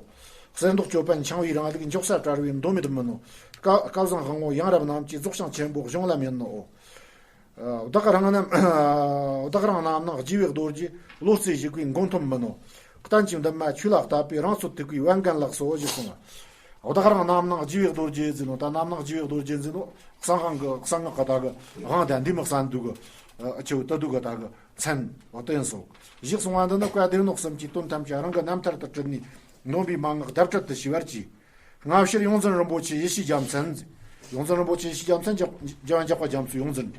གསེར་མདོག་ཅོད་པན་འཆང་བའི་རིང་ལུགས། འཇོག་ས་བྲལ་བའི་མདོ་མེད་མིན་ནོ། སྐལ་སྐལ་བཟང་དབང་མོ་ཡང་རབ་རྣམས་ཀྱི། རྫོགས་བྱང་ཆེན་པོ་གཞུང་ལམ་ཡིན་ནོ། བདག་རང་རྣམས། བདག་རང་རྣམ་སྣང་རྒྱུ་བའི་རྡོ་རྗེ། བློ་རྩེ་ཞིག་པའི་མགོན་ཐོབ་མིན་ནོ། གཏན་གྱི་འདུན་མ་ཆོས་ལ་བཏབ་པའི། རང་ཚོད་ཐིག་པའི་བན་རྒན་ལགས་སོ་ཞེས་གསུངས། བདག་རང་རྣམ་སྣང་རྒྱུ་བའི་རྡོ་རྗེ་ཟེར་ནོ། ད་རྣམ་སྣང་རྒྱུ་བའི་རྡོ་རྗེ་ཟེར་ནོ། གསང་སྔགས་ཀྱི་གསང་སྔགས་ཀྱི་ད་གི་དབང་དང་འདུས་མི་གསང་འདུས་ཀྱི་ཨ་ཆེ་བོ་ད་འདུས་ཀྱི་ད་གི་མཚན་བ་དེ་ཡིན་སོ། ཞེས་གསུངས་པ་འདི་ནི་བཀའ་སྡེ་སྣོད་གསུམ་གྱི་དོན་ཐམས་ཅད་རང་གི་རྣམ་ཐར་དུ་བྲིས་ནས་འདོན་པའི་མན་ངག་ལྡབ་འཕྲལ་དུ་ཤེས་པར་གྱིས། སྔ་ཕྱིར་ཡོངས་འཛིན་རིན་པོ་ཆེ་ཡེ་ཤེས་རྒྱལ་མཚན། ཡོངས་འཛིན་རིན་པོ་ཆེ་ཡེ་ཤེས་རྒྱལ་མཚན། རྒྱལ་བ་འཇམ་དཔལ་རྒྱ་མཚོའི་ཡོངས་འཛིན།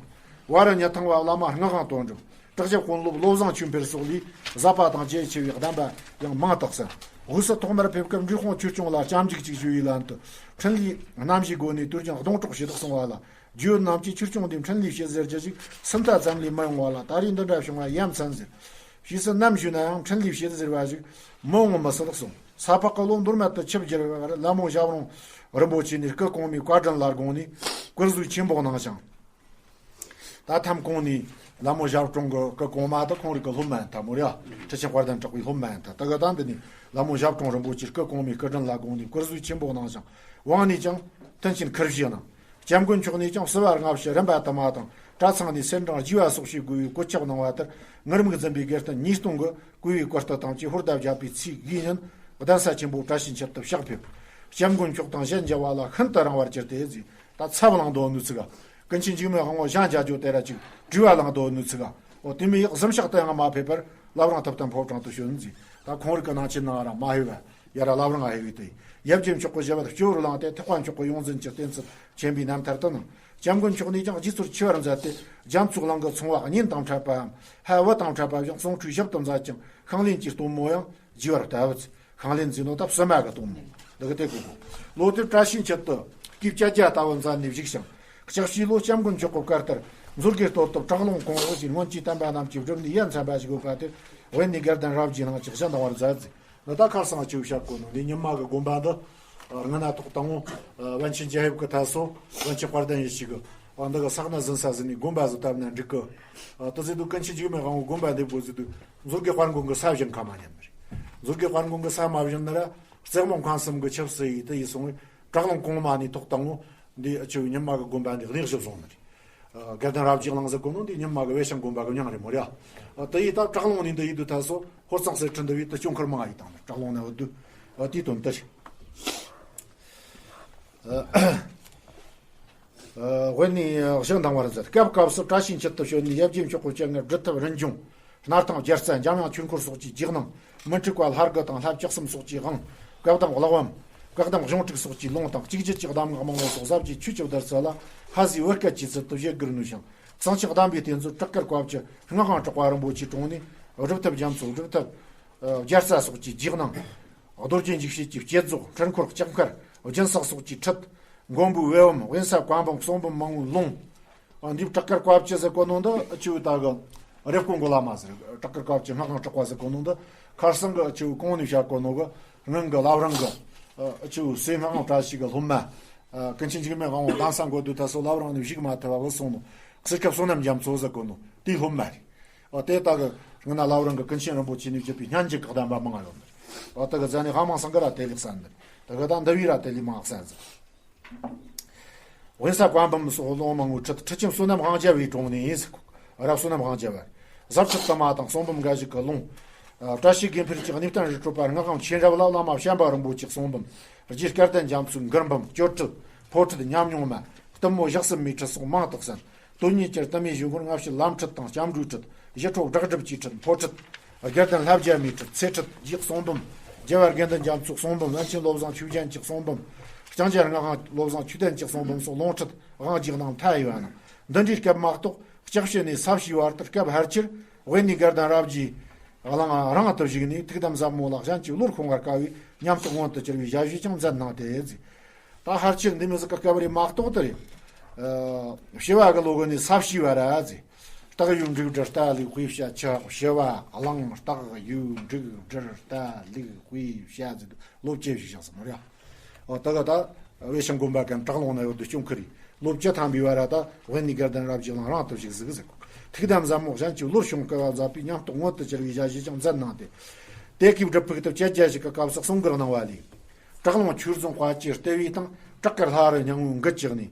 བ་ར་ཉི་ཐང་བ་བླ་མ་སྔགས་དབང་དོན་གྲུབ། བྲག་ཞབས་དཔོན་སློབ་བློ་བཟང་ཆོས་འཕེལ་སོགས་ལས་ཟབ་པ་དང་རྒྱ་ཆེ་བའི་གདམས་པ་ཡང་མང་དག་གསན། དབུས་སུ་ཐོག་མར་ཕེབས་སྐབས་འབྲི་གུང་ཆོས་སྐྱོང་ལ་སྐྱབས་འཇུག་ཅིག་ཞུ་བའི་ལན་དུ། འཕྲིན་ལས་རྣམ་བཞིའི་སྒོ་ནས་དུས་རྒྱུན་སྡོང་གྲོགས་ཞུ་དག་གསུང་བ་ལ། རྒྱུད་རྣམས་ཀྱིས་ཆོས་སྐྱོང་འདིའི་འཕྲིན་ལས་བྱེད་ཟེར་རྒྱུ་ཞིག་སུམ་རྟགས་ཙམ་ལས་མི་ཡོང་བ་ལ། ད་རེས་འདི་འདྲ་བྱུང་བ་ཡ་མཚན་ཟེར། ཕྱིས་སུ་ནམ་ཞུས་ན་ཡང་འཕྲིན་ལས་བྱེད་ཟེར་བ་ཞིག་མི་འོང་མི་སྲིད་གསུངས། ས་ཕག་གི་ལོ་མདོ་སྨད་དུ་ཆིབས་བསྒྱུར་བའི་བར་ལ་མོ་ཞབས་དྲུང་རིན་པོ་ཆེ་ནས་སྐུ་གོང་མའི་བཀའ་དྲིན་ལ་དགོངས་ནས་བཀུར་གཟུགས་ཆེན་པོ་གནང་ཞིང་། ད་ཐམ་གོང་ནས་ལ་མོ་ཞབས་དྲུང་གི་སྐུ་གོང་མ་ད་ཁོང་རང་གི་སློབ་མ་ཡིན་ད་མོ་ར། ཁྲི་ཆེན་དཔལ་ལྡན་གྲགས་པའི་སློབ་མ་ཡིན་ད། ད་ག་ད་འདི་ནས་ལ་མོ་ཞབས་དྲུང་རིན་པོ་ཆེ་སྐུ་གོང་མའི་སྐུ་དྲིན་ལ་དགོངས་ནས་བཀུར་གཟུགས་ཆེན་པོ་གནང་ཞིང་། དབང་ནས་ཀྱང་དོན་ཆེན་ཁུར་བཞེས་གནང་། སྐྱབས་མགོན་མཆོག་ནས་ཀྱང་བསུ་བ་སྔ་ཕྱི་རིམ་པ་དུ་མ་དང་། གྲྭ་ཚང་ནས་སེར་འབྲང་རྒྱས་པ་སོགས་བྱེད་དགོས་པའི་བཀོད་ཁྱབ་གནང་བ་ལྟར། ངུར་སྨྲིག་འཛིན་པའི་དགེ་རྟེན་ཉིས་སྟོང་གི་བཀུར་བའི་བཀུར་སྟི་དང་བཅས་ཧོར་ཟླ་བརྒྱད་པའི་ཚེས་དགུའི་ཉིན་གདན་ས་ཆེན་པོ་བཀྲ་ཤིས་འཁྱིལ་དུ་ཕྱག་ཕེབས། སྐྱབས་མགོན་མཆོག་དང་ཞལ་མཇལ་བ་ལ་ཤིན་ཏུ་རིང་བར་གྱུར་ཏེ་ཟེར། ད་ཚབ་བླངས་འདོད་ནུས་ཚིག་ག་ཀུན་མཁྱེན་འཇིགས་མེད་དབང་པོ་ཞལ་མཇལ་རྒྱུ་དེ་ར་ཅིག་དྲི་བ་བླངས་འདོད་ནུས་ཚིག་ག་འོ་དེ་མི་ཡག་གཟིམ་ཤག་ཏུ་ཡང་མ་ཕེབས་པར་བླ་བྲང་ཐུབ་བསྟན་ཕོ་བྲང་དུ་བྱོན་ཟེར། ད་ཁོང་རིགས་ཀྱི་ནང་ཆེན་ནང་ར་མ་ཕེབས་པ། ཡ་ར་བླ་བྲང་ང་ཧེ་བི་ཏེ། ཡབ་རྗེ་མཆོག་གི་ཞབས་པད་སྤྱི་བོར་བླངས་ཏེ་ཐེག་པ་མཆོག་གི་ཡོངས་འཛིན་གྱི་བསྟན་ཚུལ་མཁྱེན་པའི་རྣམ་ཐར་དུ་ནང་། སྐྱབས་མགོན་མཆོག་ནས་ཀྱང་རྗེས་ཚོར་ཆེ་བར་མཛད་དེ། རྒྱ་མཚོའི་གླིང་གི་ཚོང་པ་གཉེན་དང་འཕྲད་པའམ་ཕ་བུ་དང་འཕྲད་པ་བཞིན་གསུང་འཕྲོས་ཞིབ་ཏུ་མཛད་ཅིང་ཤིང་ལེན་གྱི་སྟོན་མོ་ཡང་རྒྱས་པར་བསྟབས། ཤིང་ལེན་ཟེར་ནོ་ད་བསུ་མ་གི་སྟོན་མོ་འདི་གི་དེ་གོ་གོ། ལོ་དེར་བཀྲ་ཤིས་འཁྱིལ་དུ་སྐུའི་བཅད་རྒྱ་ལྟ་བུ་མཛད་ནས་བཞུགས་ཤིང་། ལྕགས་བྱིའུ་ལོ་སྐྱབས་མགོན་མཆོག་གི་བཀའ་ལྟར་མཛོད་དགེ་སྟོད་དུ་བྲག་ལུང་གོང་འོག་ཅེས་སྔོན་གྱི་བསྟན་པ་རྣམས་ཀྱི་སྒྲུབ་གནས་ཡ་མཚན་པ་ཞིག་ཡོད་པ་དེར་དབེན་གནས་དགའ་ལྡན་རབ་རྒྱས་གླིང་ཅེས་བྱ་འདང་བར་མཛད་ཟེར། འདི་ད་ཁར་སང་ཆེའུ་ཤ་བཀོད་ནོ་འདི་ཉི་མ་གི་དགོན་པ་འདི། སྔ་ན་ཐོག་དང་པོ་པཎ་ཆེན་རྒྱ་ཧེབ་ཀྱི་ཐད་སོ་པཎ་ཆེན་དཔལ་ལྡན་ཡེ་ཤེས་ཀྱི་འདི་གི་ས་གནས་ཟིན་ས་ཟིན་ནས་དགོན་པ་ཟིག་བཏབ་ན་འགྲིག་གི། དེ་ཟེར་དུས་ཀུན་མཁྱེན་འཇིགས་མེད་དབང་པོ་དགོན་པ་འདེབས་དགོས་ཟེར་དུས་མཛོད་དགེ་དཔལ་མགོན་གྱི་ས་བཞེངས་ཁ་མ་ཉན་ནི་རེད། མཛོད་དགེ་དཔལ་མགོན་གྱི་ས་མ་བཞེངས་ན་ར་རྩེ་མོ་མཁན་གསུམ་གྱི་ཆབ་སྲིད་ཡིས་དེ་ཡིས་སོང་བས་བྲག་ལུང་གོང་མ་ནས་ཐོག་དང་པོ་འདི་ཆེའུ་ཉི་མ་གི་དགོན་པ་འདི་གནས་བཞི་བཟུང་ནི་རེད། དགའ་ལྡན་རབ་རྒྱས་གླིང་ཟེར་གོ་ནོ་འདི་ཉི་མ་གི་བེ་ཤང་དགོན་པ་གི་མྱིང་རེད་མོ་རེད། དེ་ཡིས་ད་བྲག་ལུང་ནས་འདི་ཡིན་དུས་ད་སོ་ཧོར་གཙང་སེ་ཁྲི་འདི་བས་དུ་སྐྱོང་ཁུར་མང་ཡིས་དང་བྲག་ལུང་ནས་འོ་དུ་དེའི་དོན་དེ་རེད། དབེན་ནས་གཞན་དང་བར་མཛད། སྐབས་སྐབས་སུ་བཀྲ་ཤིས་འཁྱིལ་དུ་བྱོན་ནས་ཡབ་རྗེ་མཆོག་གི་སྤྱན་སྔར་སྒྲུབ་ཐབས་རིན་འབྱུང་། སྣར་ཐང་རྒྱལ་རྩ་འཇམ་དབྱངས་ཆོས་འཁོར་སོགས་ཀྱི་རྗེས་གནང་། མི་འཁྲུགས་པ་ལྷ་དགུ་དང་ལྷ་བཅུ་གསུམ་སོགས་ཀྱི་དབང་། བཀའ་གདམས་གླེགས་བམ། བཀའ་གདམས་གཞུང་དྲུག་སོགས་ཀྱི་ལུང་དང་གཅིག་གྱུར་གྱི་གདམས་ངག་མང་པོ་སོགས་ཟབ་རྒྱས་ཆོས་ཀྱི་བདུད་རྩི་ལ་ཧ་ཟིའི་བོད་སྐད་ཀྱི་ཚུལ་དུ་བཞེད་དགུར་ནུས་ཤིང་། གསང་ཆེན་གདམས་པའི་གཏེར་མཛོད་བྲག་དཀར་བཀའ་བཅུ་སྔགས་དབང་གྲགས་པ་རིན་པོ་ཆེའི་དྲུང་ནས་སྒྲུབ་ཐབས་རྒྱ་མཚོ་སྒྲུབ་ཐབས་རྒྱལ་རྩ་སོགས་ཀྱི་རྗེས་གནང་། རྡོ་རྗེ་འཇིགས་བྱེད་ཀྱི་བསྐྱེད་རྫོགས། འཕྲུལ་འཁོར་ལྕགས་མཁར། སྦྱིན་སྲེག་སོགས་ཀྱི་ཁྲིད། མགོན་པོའི་དབལ་བམ། དབེན་ས་བཀའ་འབུམ། གསུང་འབུམ་མང་པོའི་ལུང་། ཨ་འདི་བྲག་དཀར་བཀའ་བཅུ་ཟེར་གོ་ནོ་འདི་ཆུ་བོའི་ད་གི་རེབ་གོང་གི་བླ་མ་ཟེར། བྲག་དཀར་བཀའ་བཅུ་སྔགས་དབང་གྲགས་པ་ཟེར་གོ་ནོ་འདི་ཁར་སང་གི་ཆུ་བོ་གོང་ནས་བཤད་གོ་ནོ་གི་སྔོན་གི་བླ་བྲང་གི་ཨ་ཆུ་བོ་སེ་སྔགས་དབང་བཀྲ་ཤིས་ཀྱི་སློབ་མ། ཨ་ཀུན་མཁྱེན་འཇིགས་མེད་དབང་པོ་གདན་ས་འགོ་དུས་ད་སོ་བླ་བྲང་ནས་བཞུགས་མ་ཐུབ་པ་བུད་སོང་ནོ། གསེར་ཁབ་བསོད་ནམས་རྒྱ་མཚོ་ཟེར་གོ་ནོ་དེའི་སློབ་མ་རེད། ཨ་དེ་ད་གི་སྔོན་ན་བླ་བྲང་གི་ཀུན་མཁྱེན་རིན་པོ་ཆེ་ནས་བརྒྱུད་པའི་སྙན་འཇེབས་ཀྱི་གདམས་པ་མང་ང་ཡོད་ནི་རེད། ཨ་ད་གི་ཛ་ནི་ཧ་མང་སང་གི་ར་དེ་ལེགས་ས་ནི་རེད། ད་གི་ད་འདི་བའི་ར་དེ་ལས་མང་ས་ཟིག་དབེན་ས་བཀའ་འབུམ་སོགས་ལུང་མང་པོའི་ཁྲིད། ཁྲིད་ཆེན་བསོད་ནམས་དབང་རྒྱལ་བའི་དྲུང་ནས་ཡིན་ཟེར། རབ་བསོད་ནམས་དབང་རྒྱལ་བ། ཟབ་ཁྲིད་དུ་མ་དང་གསུང་འབུམ་འགའ་ཞིག་གི་ལུང་། ཨ་བཀྲ་ཤིས་དགེ་འཕེལ་གྱི་གནས་བརྟན་རི་ཁྲོད་པ་སྔགས་དབང་མཁྱེན་རབ་ལ་བླ་མ་བྱམས་པ་རིན་པོ་ཆེའི་གསུང་འབུམ། རྗེ་སྐལ་ལྡན་རྒྱ་མཚོའི་མགུར་འབུམ། སྤྱོད་ཁྲིད། འཕོ་ཁྲིད་ཉམས་མྱོང་མ། གཏུམ་མོ་ཞག་གསུམ་མའི་ཁྲིད་སོགས་མང་དུ་གསན། དོན་གཉིས་ཀྱི་གཏུམ་མོའི་གཞུག་གུར་སྔ་ཕྱི་ལམ་ཁྲིད་དང་སྐྱབས་འགྲོའི་ཁྲིད། ཞི་ཁྲོ་བསྒྲགས་སྒྲུབ་ཀྱི་ཁྲིད། འཕོ་ཁྲིད། དགེ་ལྡན་ལྷ་བརྒྱ་མའི་ཁྲིད། ཚེ་ཁྲིད་རྗེའི་གསུང་འབུམ། རྒྱལ་བ་དགེ་འདུན་རྒྱ་མཚོའི་གསུང་འབུམ། པཎ་ཆེན་བློ་བཟང་ཆོས་རྒྱན་གྱི་གསུང་འབུམ། ལྕང་སྐྱ་སྔགས་དབང་བློ་བཟང་ཆོས་ལྡན་གྱི་གསུང་འབུམ་སོགས་ལུང་ཁྲིད་དབང་རྗེས་གནང་མཐའ་ཡས་པ་རྣམས་འདི་འདྲའི་སྐབས་མ་གཏོགས་ལྕགས་ཕྱི་ནས་ས་གཤིས་བར་དུ་སྐབས་ཕལ་ཆེར་དབེན་གནས་དགའ་ལྡན་རབ་རྒྱས་གླིང་རང་དུ་བཞུགས་ནས་ཐུགས་དམ་ཟབ་མོ་ལ་གཞན་གྱི་བློར་ཤོང་བར་དཀའ་བའི་ཉམས་རྟོགས་མངོན་དུ་གྱུར་བའི་ཞལ་བཞེས་ཀྱང་མཛད་གནང་སྟེ་ཟེར། ད་ཕལ་ཆེར་འདི་མི་ཟིག་གི་སྐབས་རེ་མ་གཏོགས་དེ་རེད། ཨ་ཞི་བ་གི་ལོ་གི་ནས་ས་གཤིས་བར་ར་ཟེར། སྟག་ཡོས་འབྲུག་སྦྲུལ་རྟ་ལུག་དཔེ་བྱ་ཆུ་ཞི་བ་གླང་སྟག་ཡོས་འབྲུག་སྦྲུལ་རྟ་ལུག་དཔེ་བྱ་ཟེར་ལོ་བཅུ་བཞུགས་བཞག་ཟེར་མོ་ར། ཨོ་ད་ག་ད་དབེ་ཞང་དགོན་པ་གན་བྲག་ལུང་ན་ཡོད་དུ་སྐྱོང་ཁུ་རི་ལོ་བཅུ་ཐམ་པའི་བར་ར་ད་དབེན་གནས་དགའ་ལྡན་རབ་རྒྱས་གླིང་རང་དུ་བཞུགས་ཟིག་ཟེར། ཐུགས་དམ་ཟབ་མོ་གཞན་གྱི་བློར་ཤོང་དཀའ་བ་མཛད་པའི་ཉམས་རྟོགས་མངོན་དུ་གྱུར་བའི་ཞལ་བཞེས་ཀྱང་མཛད་གནང་སྟེ། དེ་གའི་སྒྲུབ་ཕུག་ཏུ་བཅད་རྒྱ་ཞིག་གི་སྐབས་སུ་གསུང་མགུར་གནང་བ་ལས། བྲག་ལུང་ཆོས་རྫོང་དཔལ་གྱི་ལྟེ་བའི་སྟེང་བྲག་དཀར་ལྷ་རི་སྙིང་བོའི་མགུལ་གྱི་སྣེ།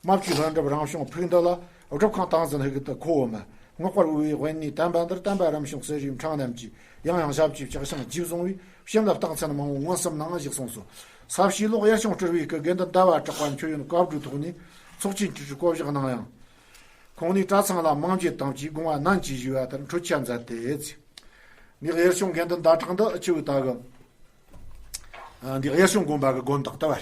རྨ་བྱའི་ལྷུན་གྲུབ་རང་བྱུང་ཕུག་འདི་ལ། སྒྲུབ་ཁང་ཏིང་འཛིན་ཧིག་ཏུ་ཁོ་བོ་མ། སྔགས་པར་དབུལ་བའི་དབེན་གནས་དམ་པ་འདིར། དམ་པ་རིམ་བྱོན་གསེར་བཞིའི་འཕྲང་རྣམས་ཀྱིས། ཡང་ཡང་ཞབས་ཀྱིས་བཅགས་ཤིང་རྗེས་བཟུང་བའི། བྱིན་རླབས་རྟགས་མཚན་མང་བོ་མངོན་སུམ་གནང་། ཞེས་གསུངས་སོ། ས་བྱི་ལོག་ཡར་བྱུང་སྤྲུལ་བའི་སྐུ་དགེ་འདུན་ཟླ་བ་གྲགས་པ་མཆོད་ཡོན་བཀའ་བགྲོས་ཐོག་ནས་ཚོགས་ཆེན་ཁྲི་ཁྲི་བསྐོ་བཞག་གནང་ཡང་། ཁོང་ནས་གྲྭ་ཚང་ལ་མང་འགྱེད་དང་བཅས་དགོངས་པ་ནན་གྱིས་ཞུས་པ་ལྟར་འཕྲོད་བཅའ་མཛད་དེ། འདི་ཡར་བྱུང་དགེ་འདུན་ཟླ་གྲགས་འདི་ཨ་ཆུ་བོའི་ད་གི། ཨ། འདི་ཡར་བྱུང་དགོན་པ་གི་དགོན་བདག་ལྟ་བུ་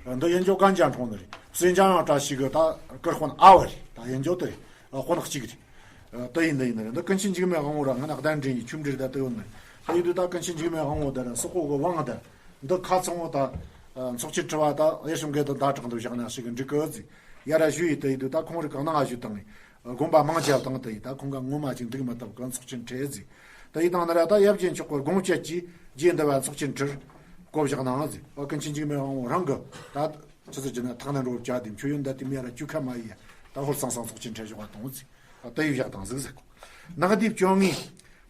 རེད། འདི་ཡིན་རྒྱུ་གན་རྒྱ་འཕྲོང་ནི་རེད། སེ་འཇང་ཡང་བཀྲ་ཤིས་གི་ད་སྐུ་དཔོན་ཨ་བ་རེད། ད་ཡིན་རྒྱུ་དེ་རེད། ཨ། དཔོན་གཅིག་རེད། ཨ། དེ་ཡིན་འདི་ཡིན་ནི་རེད། འདི་ཀུན་མཁྱེན་འཇིགས་མེད་དབང་པོ་ར་སྔ་ན་གདན་འདྲེན་གྱི་ཆོས་འབྲེལ་ད་དེ་ཡོད་ནི་རེད། དེ་ཡིན་དུས་ད་ཀུན་མཁྱེན་འཇིགས་མེད་དབང་པོ་ད་ར་སོག་པོ་གི་དབང་ད་འདི་ཁ་ཚང་བོ་ད། ཨ། ཚོགས་ཆེན་ཁྲི་བ་ད་ཡར་བྱུང་དགེ་འདུན་ཟླ་གྲགས་འདི་བཞག་ན་ཞིག་གི་འགྲིག་གི་ཟིག་ཡ་ར་ཞུ་ཡི་དེ་ཡིན་དུས་ད་ཁོང་རི་གང་ན་ང་ཞུ་དང་ནི། དགོན་པ་མང་ཆེ་བ་དང་དེ་ཡི་ད་ཁོང་ག་ངོ་མ་ཅིག་འདུག་མི་ཐུབ་གང་ཚོགས་ཆེན་ཁྲི་ཟིག་དེ་ཡི་དང་ན་ར་ད་ཡབ་རྗེ་མཆོག་གི་དགོངས་བཅད་ཀྱིས་རྗེ་འདི་བ་ཚོགས་ཆེན་ཁྲིར་བསྐོ་བཞག་གནང་ཟིག་ཨ། ཀུན་མཁྱེན་འཇིགས་མེད་དབང་པོ་རང་གི་ད་ཆི་ཟེར་གྱི་ན་ཐག་ན་རོ་བཅའ་དེ་མཆོད་ཡོན་ད་དེ་མི་ཡ་ར་བཅུ་ཁ་མ་ཡི་ཡ་ད་ཧོར་ཚང་སང་ཚོགས་ཆེན་ཁྲི་བཞག་པ་དང་ཟིག་ཨ། དེ་ཡི་བཞག་དང་ཟིག་ཟེར་གོ། ནག་སྡེ་བཅོ་ལྔའི་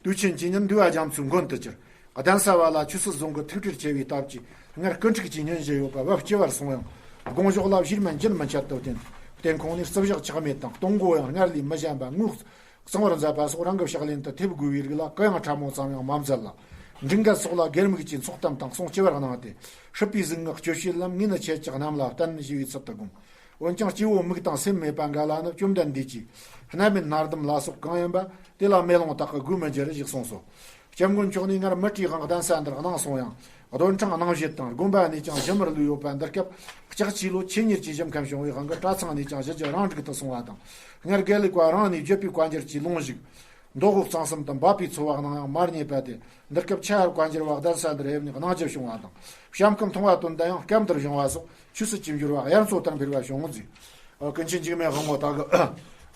དུས་ཆེན་གྱི་ཉིན་འདུལ་བ་རྒྱ་མཚོའི་མགོན་དུ་གྱུར། གདན་ས་བ་ལ་ཆོས་སྲིད་ཟུང་གི་ཐུགས་ཁྲལ་ཆེ་བའི་སྟབས་ཀྱིས། སྔར་སྐུ་འཁྲུགས་ཀྱི་ཉིན་བཞི་ཡོད་པ་བབས་སྤྱི་བར་སོང་ཡང་། དགོངས་ཞུགས་ལ་བཞུགས་མིན་རྒྱུན་མི་འཆད་དུ་བརྟེན། བརྟེན་ཁོང་ནས་རྩིབ་ཞག་ཆག་མེད་དང་སྟོང་མགོ་ཡང་སྔར་ལས་མི་ཞན་པ་དངོས་གཙང་བར་མཛད་པ་སོགས་རང་གི་ཕྱག་ལེན་དུ་ཐེབས་དགོས་པའི་རིགས་ལ་གུ་ཡངས་ཕྲ་མོ་ཙམ་ཡང་མ་མཛད་ལ། མགྲིན་དཀར་སོགས་ལ་སྒེར་མིག་ཅིག་ཚོགས་གཏམ་དང་གསུང་ཆེ་བར་གནང་སྟེ། སྲིད་པའི་གཟུངས་སྔགས་སྤྱོད་བྱེད་ལམ་ངེས་ནི་ཆེ་ཆག་རྣམས་ལ་བསྟན་ཞུ་བའི་ཚུལ་དུ་དགོངས། འོན་ཀྱང་སྐྱེ་བོ་མིག་དང་སེམས་མེད་པ་འགའ་ལ་ནི་བཅོམ་ལྡན་འདས་ཀྱིས། སྣ་མིན་སྣ་ལྡུམ་ལ་སོགས་གང་ཡིན་པ། དེ་ལ་མེ་ལོང་དག་གི་སྒོས་མི་འགྱུར་ཞེས་གསུངས་སོ། སྐྱབས་མགོན་མཆོག་ནས་སྔར་མུ་ཏིག་དབང་གདན་ས་འདིར་གནང་སོང་ཡང་། རྡོ་འཕྲང་གནང་བཞེད་དང་དགོན་པ་ནས་ཀྱང་ཞུ་མར་ལུས་ཡོད་པ་འདི་སྐབས་ལྕགས་ཆོས་ལོ་ཆེད་གཉེར་གྱི་ཞུ་མཁན་བྱུང་བའི་དབང་གིས་གྲྭ་ཚང་ནས་ཀྱང་ཞུ་རྒྱུ་རང་འགྲིག་ཏུ་སོང་བ་དང་། སྔར་དགེ་ལུགས་པ་རང་ནས་བརྒྱུད་པའི་བཀའ་འགྱུར་གྱི་ལུང་ཞིག་མདོ་དབུས་གཙང་གསུམ་དུ་འབབ་པའི་འཚོ་བ་གནང་ཡང་མ་རྙེད་པ་དེ། འདི་སྐབས་ཆ་ཧར་བཀའ་འགྱུར་བ་གདན་ས་འདིར་ཕེབས་ནས་གནང་རྒྱུ་བྱུང་བ་དང་། བྱམས་སྐུ་མཐོང་བ་དོན་ལྡན་ཡང་སྐབས་འདིར་བྱུང་བ་སོགས་ཆོས་སྲིད་ཀྱི་འགྱུར་བ་དབྱར་མཚོ་ལྟར་འཕེལ་བ་བྱུང་ཟིག་ཨ། ཀུན་མཁྱེན་འཇིགས་མེད་དབང་པོ་དག་གི་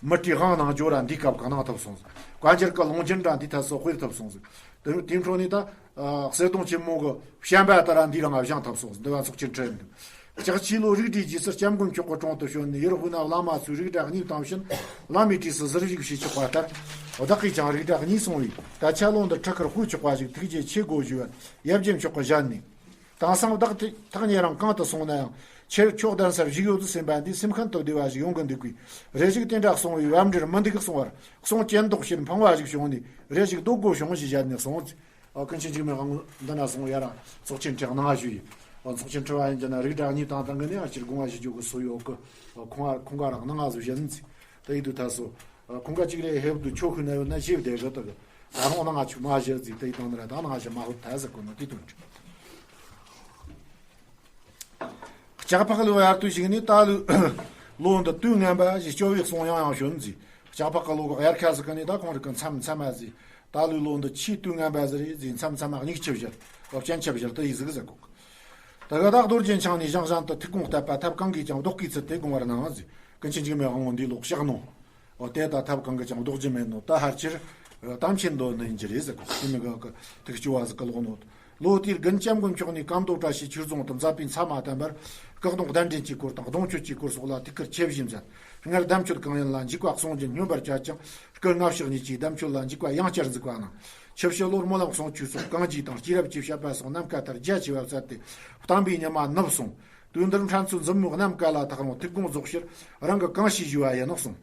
མུ་ཏིག་དབང་གནང་རྒྱུ་ར་འདི་སྐབས་གང་གནང་ཐུབ་སོང་ཟིག་བཀའ་འགྱུར་གྱི་ལུང་རྒྱུན་ར་འདི་ཐད་སོ་དཔེར་ཐུབ་སོང་ཟིག་དེ་དེ་འཕྲོ་ནས་ད། ཨ། གསེར་གདུང་ཆེན་མོ་གི་བཤན་པ་ལྟར་འདི་རང་ང་བཞེངས་ཐུབ་སོང་ཟིག་འདི་བ་ཚོགས་ཆེན་ཁྲི་འདུག་ལྕགས་ཆོས་ལོ་རིགས་འདྲའི་རྗེས་སུ་སྐྱབས་མགོན་མཆོག་གི་དྲུང་དུ་བྱོན་ནས་ཡུལ་དབུས་ན་བླ་མ་ཚོས་རིགས་འདྲ་གཉིས་བཏང་ཕྱིན། བླ་མའི་གྲས་སུ་ཟུར་བཞུགས་བྱས་ཆོག་པ་ལྟར། བདག་གིས་ཀྱང་རིགས་འདྲ་གཉིས་སོང་བས་ད་ཆ་ལོ་འདི་ཁྲི་ཁར་ཕུད་ཆོག་པ་ཞིག་ཐུགས་རྗེ་ཆེ་དགོས་ཞུས་པར་ཡབ་རྗེ་མཆོག་གིས་ཞལ་ནས། དེང་སང་བདག་དེ་ཐག་ཉེ་རིང་གང་དུ་སོང་ན་ཡང་ཁྱེད་ཁྱོད་གདན་སར་བཞུགས་ཡོད་དུ་སེམས་པ་འདི་སེམས་ཤིན་ཏུ་བདེ་བ་ཞིག་ཡོང་གི་འདུག་གས། རེ་ཞིག་དེ་འདྲ་གསུང་བའི་བབ་འབྲེལ་མི་འདུག་གསུང་བར་གསུང་ཅན་ལྡོག་ཕྱིར་འཕང་བ་ཞིག་བྱུང་ནས་རེ་ཞིག་ལྡོག་དགོས་བྱུང་ཞེས་བཞད་ནས་གསུངས། ཨ། ཀུན་མཁྱེན་འཇིགས་མེད་དབང་པོ་འདི་ན་སོང་ཡ་ར་ཚོགས་ཆེན་ཁྲི་གནང་ཞུས་ཡིན། ཨ། ཚོགས་ཆེན་ཁྲི་བ་ཡིན་གྱི་ན་རིགས་འདྲ་གཉིས་དང་དང་གི་ནས་ཨ་ཕྱིར་དགོངས་པ་ཞུ་རྒྱུ་གི་སྲོལ་ཡོད་གི། ཨ། ཁོང་ཨ་ཁོང་ག་རང་གནང་ང་བཟོ་བཞིན་ཟིག་དེ་ཡིན་དུས་ད་སོ། ཨ། ཁོང་ག་གཅིག་རེ་ཧེབ་དུ་ཆོ་ཤུ་ན་ཡོད་ན་ཞེས་བསྡད་གི་དུ་གི། ད་རང་གནང་ང་ཆུ་མ་བཞི་ཟིག་དེ་ཡི་དང་ནི་ར་ད་གནང་ང་ཞེས་མ་ཧོད་ཐལ་ཟེར་གོ་ནོ་དེ་དོན་ཅིག་ལྕགས་ཕག་ལོ་དབྱར་དུས་ཤིག་ནས་ད་ལོའི་ལོ་འདི་དུས་ངན་པ་ཞིག་སྐྱོ་བའི་གསུང་ཡང་ཡང་བྱོན་ཟིག་ལྕགས་ཕག་གི་ལོ་གི་དབྱར་ཁ་ཟིག་གི་ནས་ད་ཁོང་རིག་གི་མཚམས་མཚམས་མ་ཟིག་ད་ལོའི་ལོ་འདི་ཆེས་དུས་ངན་པ་ཟིག་རེད་ཟིག་མཚམས་མཚམས་མ་སྙིགས་ཆུ་བཞུར་བ་སྤྱན་ཆབ་བཞུར་དུ་ཡི་ཟིག་ཟེར་གོ། ད་ག་ད་རྡོ་རྗེ་འཆང་ནས་བཞེངས་བཞེངས་དུ་ཐུགས་དགོངས་གཏད་པ་ཐབས་གང་གིས་ཀྱང་བཟློག་གི་ཚུལ་དེ་དགོངས་པར་གནང་ཟིག་ཀུན་མཁྱེན་འཇིགས་མེད་དབང་པོ་འདིའི་ལོག་བཤགས་ནོ། འོ་དེ་ད་ཐབས་གང་གིས་ཀྱང་བཟློག་རྒྱུ་མེད་ནོ། ད་ཕར་ཕྱིར་དམ་ཆོས་འདོན་ནི་ཡིན་གྱི་རེད་ཟེར་གོ། དེ་མི་ག་གི་ཐུགས་སྐྱོ་བ་ཟིག་གི་ལོག་ནོ། ལོ་དེའི་དགུན་སྐྱབས་མགོན་མཆོག་ནས་ཀམ་མདོ་བཀྲ་ཤིས་ཆོས་རྫོང་དུ་མཛད་པའི་མཚམས་མ་བསྟན་པར་སྐུ་གདུང་གདན་འདྲེན་གྱི་སྐོར་དང་གདུང་མཆོད་ཀྱི་སྐོར་སོགས་ལ་ཐུགས་ཁུར་ཆེ་བཞེས་མཛད། སྔར་གདམས་མཆོད་གང་ཡིན་ལ་འཇིགས་པ་གསུང་རྒྱུན་སྙོམས་པར་བྱས་ཀྱང་སྐུ་སྔ་ཕྱི་གཉིས་ཀྱིས་གདམས་མཆོད་ལ་འཇིགས་པ་ཡང་བསྐྱར་འཛུགས་པ་གནང་། ཆུ་བྱི་ལོར་སྨོན་ལམ་གསུང་ཆོས་སོགས་གང་བགྱིས་དང་སྐྱེས་རབས་ཀྱི་བཤད་པ་སོགས་ནམ་མཁའ་ལྟར་རྒྱ་ཆེ་བ་བསྩལ་ཏེ་བསྟན་པའི་ཉི་མ་ནུབ་སོང་། དུས་འདིར་ཕྲན་ཚུན་མཛུབ་མོ་ནམ་མཁའ་ལ་ཐག་རིང་ཐུགས་དགོངས་རྫོགས་ཕྱིར་རང་གི་གང་ཞིག་ཞུ་བ་ཡིན་ནོ་གསུངས།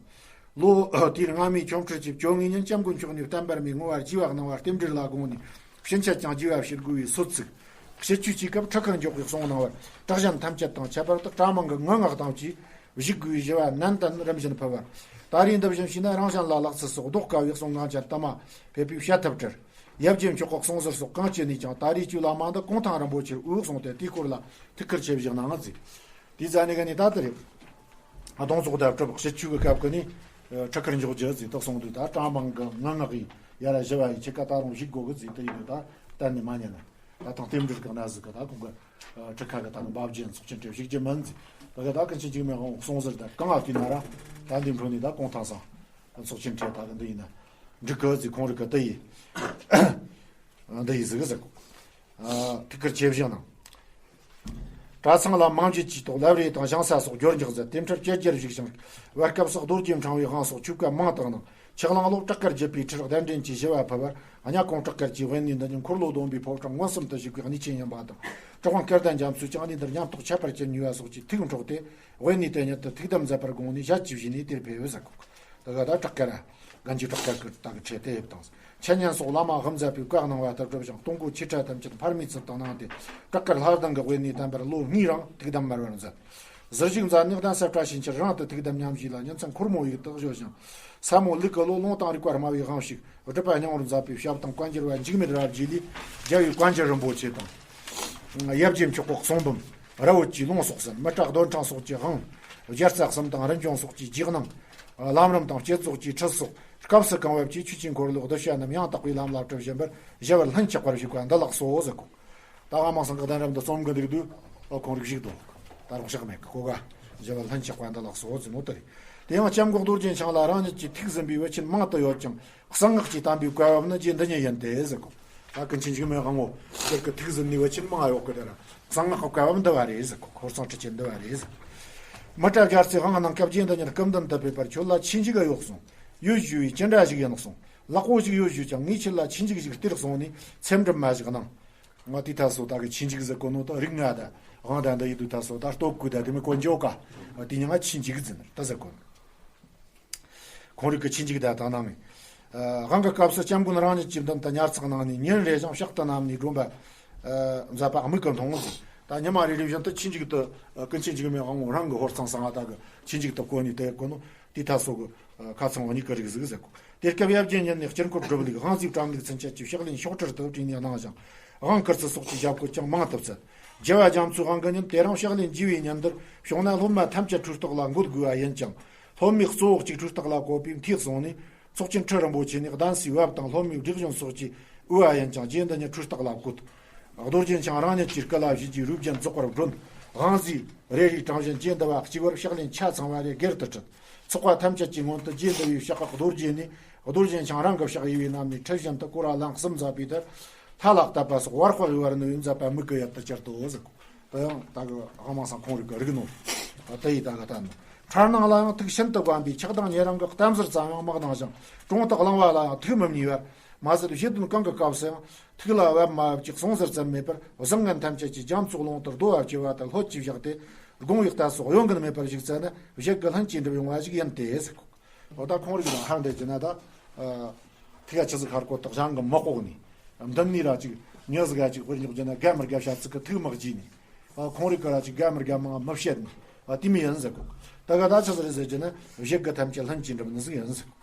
ལོ་དེའི་སྔ་མའི་ཆོ་འཕྲུལ་གྱི་བཅོ་ལྔའི་ཉིན་སྐྱབས་མགོན་མཆོག་ནས་བསྟན་པར་མོས་བསྔོ་བ་བགྱི་བ་གནང་བར་རྟེན་འབྲེལ་ལ་དགོངས་ནས་ཕྱིན་ཆད་ཀྱང་བགྱི་བ་བྱེད་དགོས་པའི་གསོལ་ཚིགས། ཕྱི་ཆོས་ཀྱི་སྐབས་ཁྲི་ཁར་འཇོག་པའི་གསུང་གནང་བར་གྲགས་གཞན་ཐམས་ཅད་དང་ཁྱད་པར་དུ་གྲྭ་མང་གི་ངག་དབང་དང་བཅས་བཞུགས་དགོས་པའི་ཞུ་བ་ནན་ཏན་རིམ་བཞིན་ཕུལ་བར། ད་རེས་འདི་བཞིན་བྱས་ན་རང་གཞན་ལ་ལག་རྩལ་སོགས་ལྡོག་དཀའ་བའི་གསུང་ངག་ཅན་དུ་མ་ཕེབས་པས་བཤད་ཐབས་བྲལ། ཡབ་རྗེ་མཆོག་གི་གསུང་ཟུར་སོགས་གང་ཅི་ནས་ཀྱང་ད་རེས་ཀྱི་བླ་མ་འདི་གུང་ཐང་རིན་པོ་ཆེར་འོས་གསུངས་ཏེ་དེའི་སྐོར་ལ་ཐུགས་ཁུར་ཆེ་བཞེས་གནང་ཟིག་དེའི་རྩ་ནས་ག་ནས་ད་དེ་རེད། གདོང་ཙོག་དང་གྲུབ་ཕྱི་ཆོས་ཀྱི་སྐབས་ཀྱི་ནི་ཁྲི་ཁར་འཇོག་རྒྱུ་ཟིག་ཏུ་གསུངས་དུས་ད་གྲྭ་མང་གི་ངག་ངག་གིས་ཡ་ར་ཞུ་བ་ཡི་ཆེ་ཀ་ད་རུང་བཞུགས་དགོས་གི་ཟིག་དུ་ཡིན་དུས་ད་གཏན་ནས་མ་ཉན་ན་ད་དང་རྟེན་འབྲེལ་གང་ན་ཟིག་གི་ད་ཁོང་གི་ཁྲི་ཁ་གི་ད་རུང་འབབ་རྒྱུ་ཚོགས་ཆེན་ཁྲི་བཞུགས་རྒྱུ་མིན་ཟིག་ད་གི་ད་ཀུན་མཁྱེན་འཇིགས་མེད་དབང་གསུང་ཟུར་ད་གང་ཨ་བལྟས་ན་ར་ད་འདི་འཕྲོ་ནས་ད་གུང་ཐང་སང་ཚོགས་ཆེན་ཁྲི་ད་གི་འདི་ཡིན་ན་འགྲིག་གི་ཟིག་ཁོང་རིག་གི་དུ་ཡིན། འདི་ཡི་གཟིགས་གཟིགས། ཐུགས་ཁུར་ཆེ་བཞེས་གནང་། གྲྭ་ཚང་ལ་མང་འགྱེད་ཀྱི་ཐོག་ལབ་རེས་དང་བཞེངས་ས་སོགས་སྒྱུར་འཇོག་མཛད་དེ་འཕྲལ་ཇེ་ཆེར་བཞུགས་ཤིང་བར་སྐབས་སུ་རྡོ་རྗེ་འཕྲེང་བའི་དབང་སོགས་ཆོས་བཀའ་མང་དག་གནང་ ཆག་ལང་ལོ་བྲག་དཀར་བརྒྱུད་པའི་ཁྲི་རབས་གདན་འདྲེན་གྱི་ཞི་བ་ཕུལ་བར། གཉའ་གོང་བྲག་དཀར་གྱི་དབེན་གནས་འདི་ཉིད་འཁོར་ལོ་སྡོམ་པའི་ཕོ་བྲང་མངོན་སུམ་དུ་བཞུགས་པའི་གནས་ཆེན་ཡིན་པ་དང་། བྲག་དབང་སྐལ་ལྡན་རྒྱ་མཚོའི་ཀྱང་གནས་འདིར་ཉམས་རྟོགས་ཁྱད་པར་ཅན་ཉེ་བ་སོགས་ཀྱི་ཐུགས་འཕྲོག་སྟེ། དབེན་གནས་དེ་ཉིད་དུ་ཐུགས་དམ་མཛད་པར་དགོངས་ནས་ཞལ་གྱིས་བཞེས་ནས་དེར་ཕེབས་ཟེར་གོ། ད་ག་ད་བྲག་དཀར། གན་གྱི་བྲག་དཀར་གྱི་ད་གི་ཁྲི་དེ་ཡིབ་དང་། འཆད་ཉན་སོགས་བླ་མ་དབུ་མཛད་པས་བཀའ་གནང་བ་ལྟར་བསྒྲུབས་ཤིང་། སྟོང་སྐོར་ཆོས་གྲྭ་ཐམས་ཅད་ཕར་མིས་ཚུལ་དང་གནང་སྟེ། བྲག་དཀར་ལྷ་ལྡན་གྱི་དབེན་གནས་བསྟན་པར་ལོ་གཉིས་རིང་ཐུགས་དམ་མར་པར་མཛད། ཟུར་བཞུགས་མཛད་ནས་གདན་ས་བཀྲ་ཤིས་འཁྱིལ་རང་དུ་ཐུགས་དམ་ཉམས་བཞེས་ལ་ཉིན་མཚན་འཁོར་མོ་ཡིག་ཏུ་བཞོ་ཞིང་། ས་མོ་ལུག་གི་ལོ་ལུང་དང་རིག་པ་སྨྲ་བའི་དབང་ཕྱུག་སྒྲུབ་པ་སྙིང་པོར་མཛད་པའི་ཞབས་དང་བཀའ་འགྱུར་བ་འཇིགས་མེད་རབ་རྒྱས་ལས། རྒྱལ་བའི་བཀའ་འགྱུར་རིན་པོ་ཆེ་དང་། ཡབ་རྗེ་མཆོག་གི་གསུང་འབུམ། ར་བོད་ཀྱི་ལུང་སོགས་ཟིན། མི་ཏྲ་རྡོར་འཕྲིན་སོགས་ཀྱི་དབང་། རྒྱལ་རྩ་གསུམ་དང་རིམ་བྱོན་སོགས་ཀྱི་རྗེས་གནང་། ལམ་རིམ་དང་བསྐྱེད་རྫོགས་ཀྱི་ཁྲིད་སོགས་སྐབས་སུ་གང་བབ་ཀྱི་ཆོས་ཀྱི་འཁོར་ལོའི་གདུལ་བྱ་རྣམས་ཡང་དག་པའི་ལམ་ལ་བཀྲི་བཞིན་པར་ཞི་བར་ལྷུན་གྱིས་དཔག་པར་བཞུགས་པ་འདི་ལགས་སོ་ཟེར་གོ། ད་ཨ་མ་སང་གི་གདན་རབས་འདི་རྩོམ་གི་འདུག་དུས་ཨོ་ཁོང་རིག་ཞིག་འདུག་ད་རུང་ཤག་མེད་གི་གོ་ག་ཞི་བར་ལྷུན་གྱིས་དཔག་པ་འདི་ལགས་སོ་ཟེར་ནོ་དེ་རེད། དེ་ཡང་སྐྱབས་མགོན་རྡོ་རྗེ་འཆང་ལ་རང་ཉིད་ཀྱིས་ཐུགས་ཟིན་པའི་བུ་ཆེན་མང་དུ་ཡོད་ཅིང་། གསང་སྔགས་ཀྱི་དམ་པའི་བཀའ་བབས་ནི་རྗེ་འདི་ཉིད་ཡིན་ཏེ་ཟེར་གོ། ད་ཀུན་མཁྱེན་འཇིགས་མེད་དབང་པོ་དེར་གི་ཐུགས་ཟིན་ནི་བུ་ཆེན་མང་ཡོད་གི་དེ་ར། གསང་སྔགས་ཀྱི་བཀའ་བབས་འདི་བ་རེད་ཟེར་གོ། ཧོར་གཙང་ཁྲི་ཆེན་འདི་བ་རེད་ཟེར། མི་ཏྲ་རྒྱལ་རྩེ་དབང་གནང་སྐབས་རྗེ་འདི་ཉིད་སྐུ་མདུན་དུ་ཕེབས་པར་ཁྱོད་ལ་ཆོས་འཇིགས་ཡོད་གསུངས། ཡོད་ཞུས་པས་ཅི་འདྲ་ཞིག་ཡིན་གསུངས། ལག་པོ་ཞིག་ཡོད་ཞུས་ཀྱང་ངས་ཁྱེད་ལ་ཆོས་འཇིགས་ཤིག་སྟེར་གསུངས་ནས་ཚེམ་སྒྲུབ་མ་ཞིག་གནང་། ང་དེ་ད་སོ་ད་གི་ཆོས་འཇིགས་ཟེར་གོ་ནོ་ད་རིགས་ལྔ་ད་དབང་ད་འདི་ཡི་དུས་ད་སོ་ད་ལྟོ་གུ་ད་དེ་མི་གོ་འཇོག་ག་དེ་ཉིད་ང་ཆོས་འཇིགས་ཟེར་ད་ཟེར་གོ། ཁོང་རིགས་ཀྱི་ཆོས་འཇིགས་དང་དང་ནང་ནས། ཨ། དབང་གི་སྐབས་སུ་སྐྱབས་མགོན་རང་ཉིད་ཀྱི་མདུན་དུ་ཉར་ཚགས་གནང་ནས་ཉིན་རེ་བཞིན་ཕྱག་ཏུ་བསྣམས་ནས་སྒྲོམ་པ། ཨ། མཛད་པ་མིག་གིས་མཐོང་ཟིན། ད་ཉི་མ་རེ་རེ་བཞིན་དུ་ཆོས་འཇིགས་དུ། ཨ། ཀུན་མཁྱེན་འཇིགས་མེད་དབང་པོ་རང་གི་ཧོར་གཙང་གསང་བ་དག་གི་ཆོས་འཇིགས་དུ་བཀོད་ནས་དེ་བཀོད་ནོ་དེ་ད་སོ་གི། ཨ། ཁ་ཚང་བ་གཉིས་ཀྱི་རིགས་ཟིག་ཟེར་གོ། དེ་སྐབས་ཡབ་རྗེ་ཉིད་ནས་དཀྱིལ་འཁོར་སྒྲུབ་ལུགས་དབང་རྫས་བཀྲམ་ལུགས་ཚུན་ཆད་ཀྱི་ཕྱག་ལེན་ཕྱོགས་བྲལ་དུ་བྲིས་ནས་གནང་ཞིང་། དབང་བསྐུར་ཚུལ་སོགས་ཀྱི་ཞབས་བཀོད་ཀྱང་མང་དུ་བསྩལ། རྒྱལ་བ་རྒྱ་མཚོའི་དབང་གི་ཉིན་དེ་རིང་ཕྱག་ལེན་བགྱིས་པའི་ཉིན་དུ་བྱུང་ན་སློབ་མ་ཐམས་ཅད་ཁྲུས་རྟགས་ལ་འགོད་དགོས་པ་ཡིན་ཅིང་། སློབ་མའི་གཙོ་བོ་གཅིག་ཁྲུས་རྟགས་ལ་བཀོད་པའི་མཐས་བཟུང་ནས། ཚོགས་ཀྱི་ཁྲི་རིན་པོ་ཆེ་ནས་གདན་སའི་བབ་དང་སློབ་མའི་བགྲེས་གཞོན་སོགས་ཀྱིས་དབུལ་བ་ཡིན་ཅིང་རྗེ་འདི་ཉིད་ཁྲུས་རྟགས་ལ་བཀོད། རྡོ་རྗེ་འཆང་རང་ཉིད་ཀྱི་སྐུ་ལ་བཞུགས་རྗེས་རུས་རྒྱན་རྫོགས་པར་བསྒྲོན། དབང་རྫས་རེ་རེའི་གྲངས་བཞིན་རྗེ་འདི་བ་གཅིག་བར་ཕྱག་ལེན་ཆ་ཚང་བ་རེ་སྒེར་དུ་ཁྲིད། ཚོགས་པ་ཐམས་ཅད་ཀྱི་སྔོན་དུ་རྗེ་འདི་བའི་ཕྱག་རྡོ་རྗེ་ནས་རྡོ་རྗེ་འཆང་རང་གི་ཕྱག་དབྱེ་བའི་ནམ་ནས་ཁྲི་བཞིན་དུ་བསྐོར་བ་ལན་གསུམ་མཛད་པའི་མཐར། ལྷ་ལ་བཏབ་པ་སོགས་བར་དཔག་ཡོད་པར་ནུས་པའི་མཛད་པ་མིག་གི་ཡུལ་དུ་གྱུར་ཏོ་ཟེར་གོ། དེ་ཡང་ད་གི་དབང་མ་སང་ཁོང་རིགས་ཀྱི་རིག་ནོ། དེ་ཡི་ད་གི་ལྟ་ནོ། འཁྲར་སྣང་ལ་ཡང་ཐུགས་ཤིན་ཏུ་དགའ་བའི་ཆགས་སྡང་ཉེ་རིང་གི་གཏམ་ཟུར་ཙམ་ཡང་མ་གནང་ཞིང་། གྲོང་དུ་གླེང་བ་ལ་ཡང་ཐུགས་མི་མཉེས་པར། མ་ཟད་བཞེད་དོན་གང་གི་སྐབས་སུ་ཡང་ཐུགས་ལ་བབ་མ་བབ་ཀྱི་གསུང་ཟུར་ཙམ་མེད་པར་བཟང་ངན་ཐམས་ཅད་ཀྱི་རྒྱ་མཚོའི་ཀློང་དུ་རྡོ་བབ་ཀྱི་བར་དུ་ལྷོད་ཀྱིས་བཞག་སྟེ། དགོངས་པའི་རྟ་སོགས་གཡོ་འགུལ་མེད་པར་བཞུགས་ཚར་ན་བཞད་གི་ལྷུན་གྱིས་འགྲུབ་ཡོང་བ་ཞིག་ཡིན་ཏེ་ཟེར། འོ་ད་ཁོང་རིགས་ལ་ཧར་འདེད་ཀྱི་ན་ད། ཐིག་ཡ་ཆི་ཟིག་ཧར་གོ་ཏག་ཞང་གི་མི་ལྐོག་ནི། མདུན་ནི་ར་ཅིག་ཉི་ཟིག་ག་ཅིག་དཔེར་འཇོག་རྒྱུ་ན་དགའ་མི་དགའ་བྱ་ཚིག་གི་ཐིག་མི་བགྱིས་ནི། ཁོང་རིགས་ཀ་ར་ཅིག་དགའ་མི་དགའ་མང་མི་བཤད་ནི། དེ་མི་ཡིན་ཟེར་གོ། ད་ག་ད་ཆི་ཟིག་རེད་ཟེར་རྒྱུ་ན་བཞད་གི་ཐམས་ཅད་ལྷུན་གྱིས་འགྲུབ་ནི་ཟིག་ཡིན་ཟེར་གོ།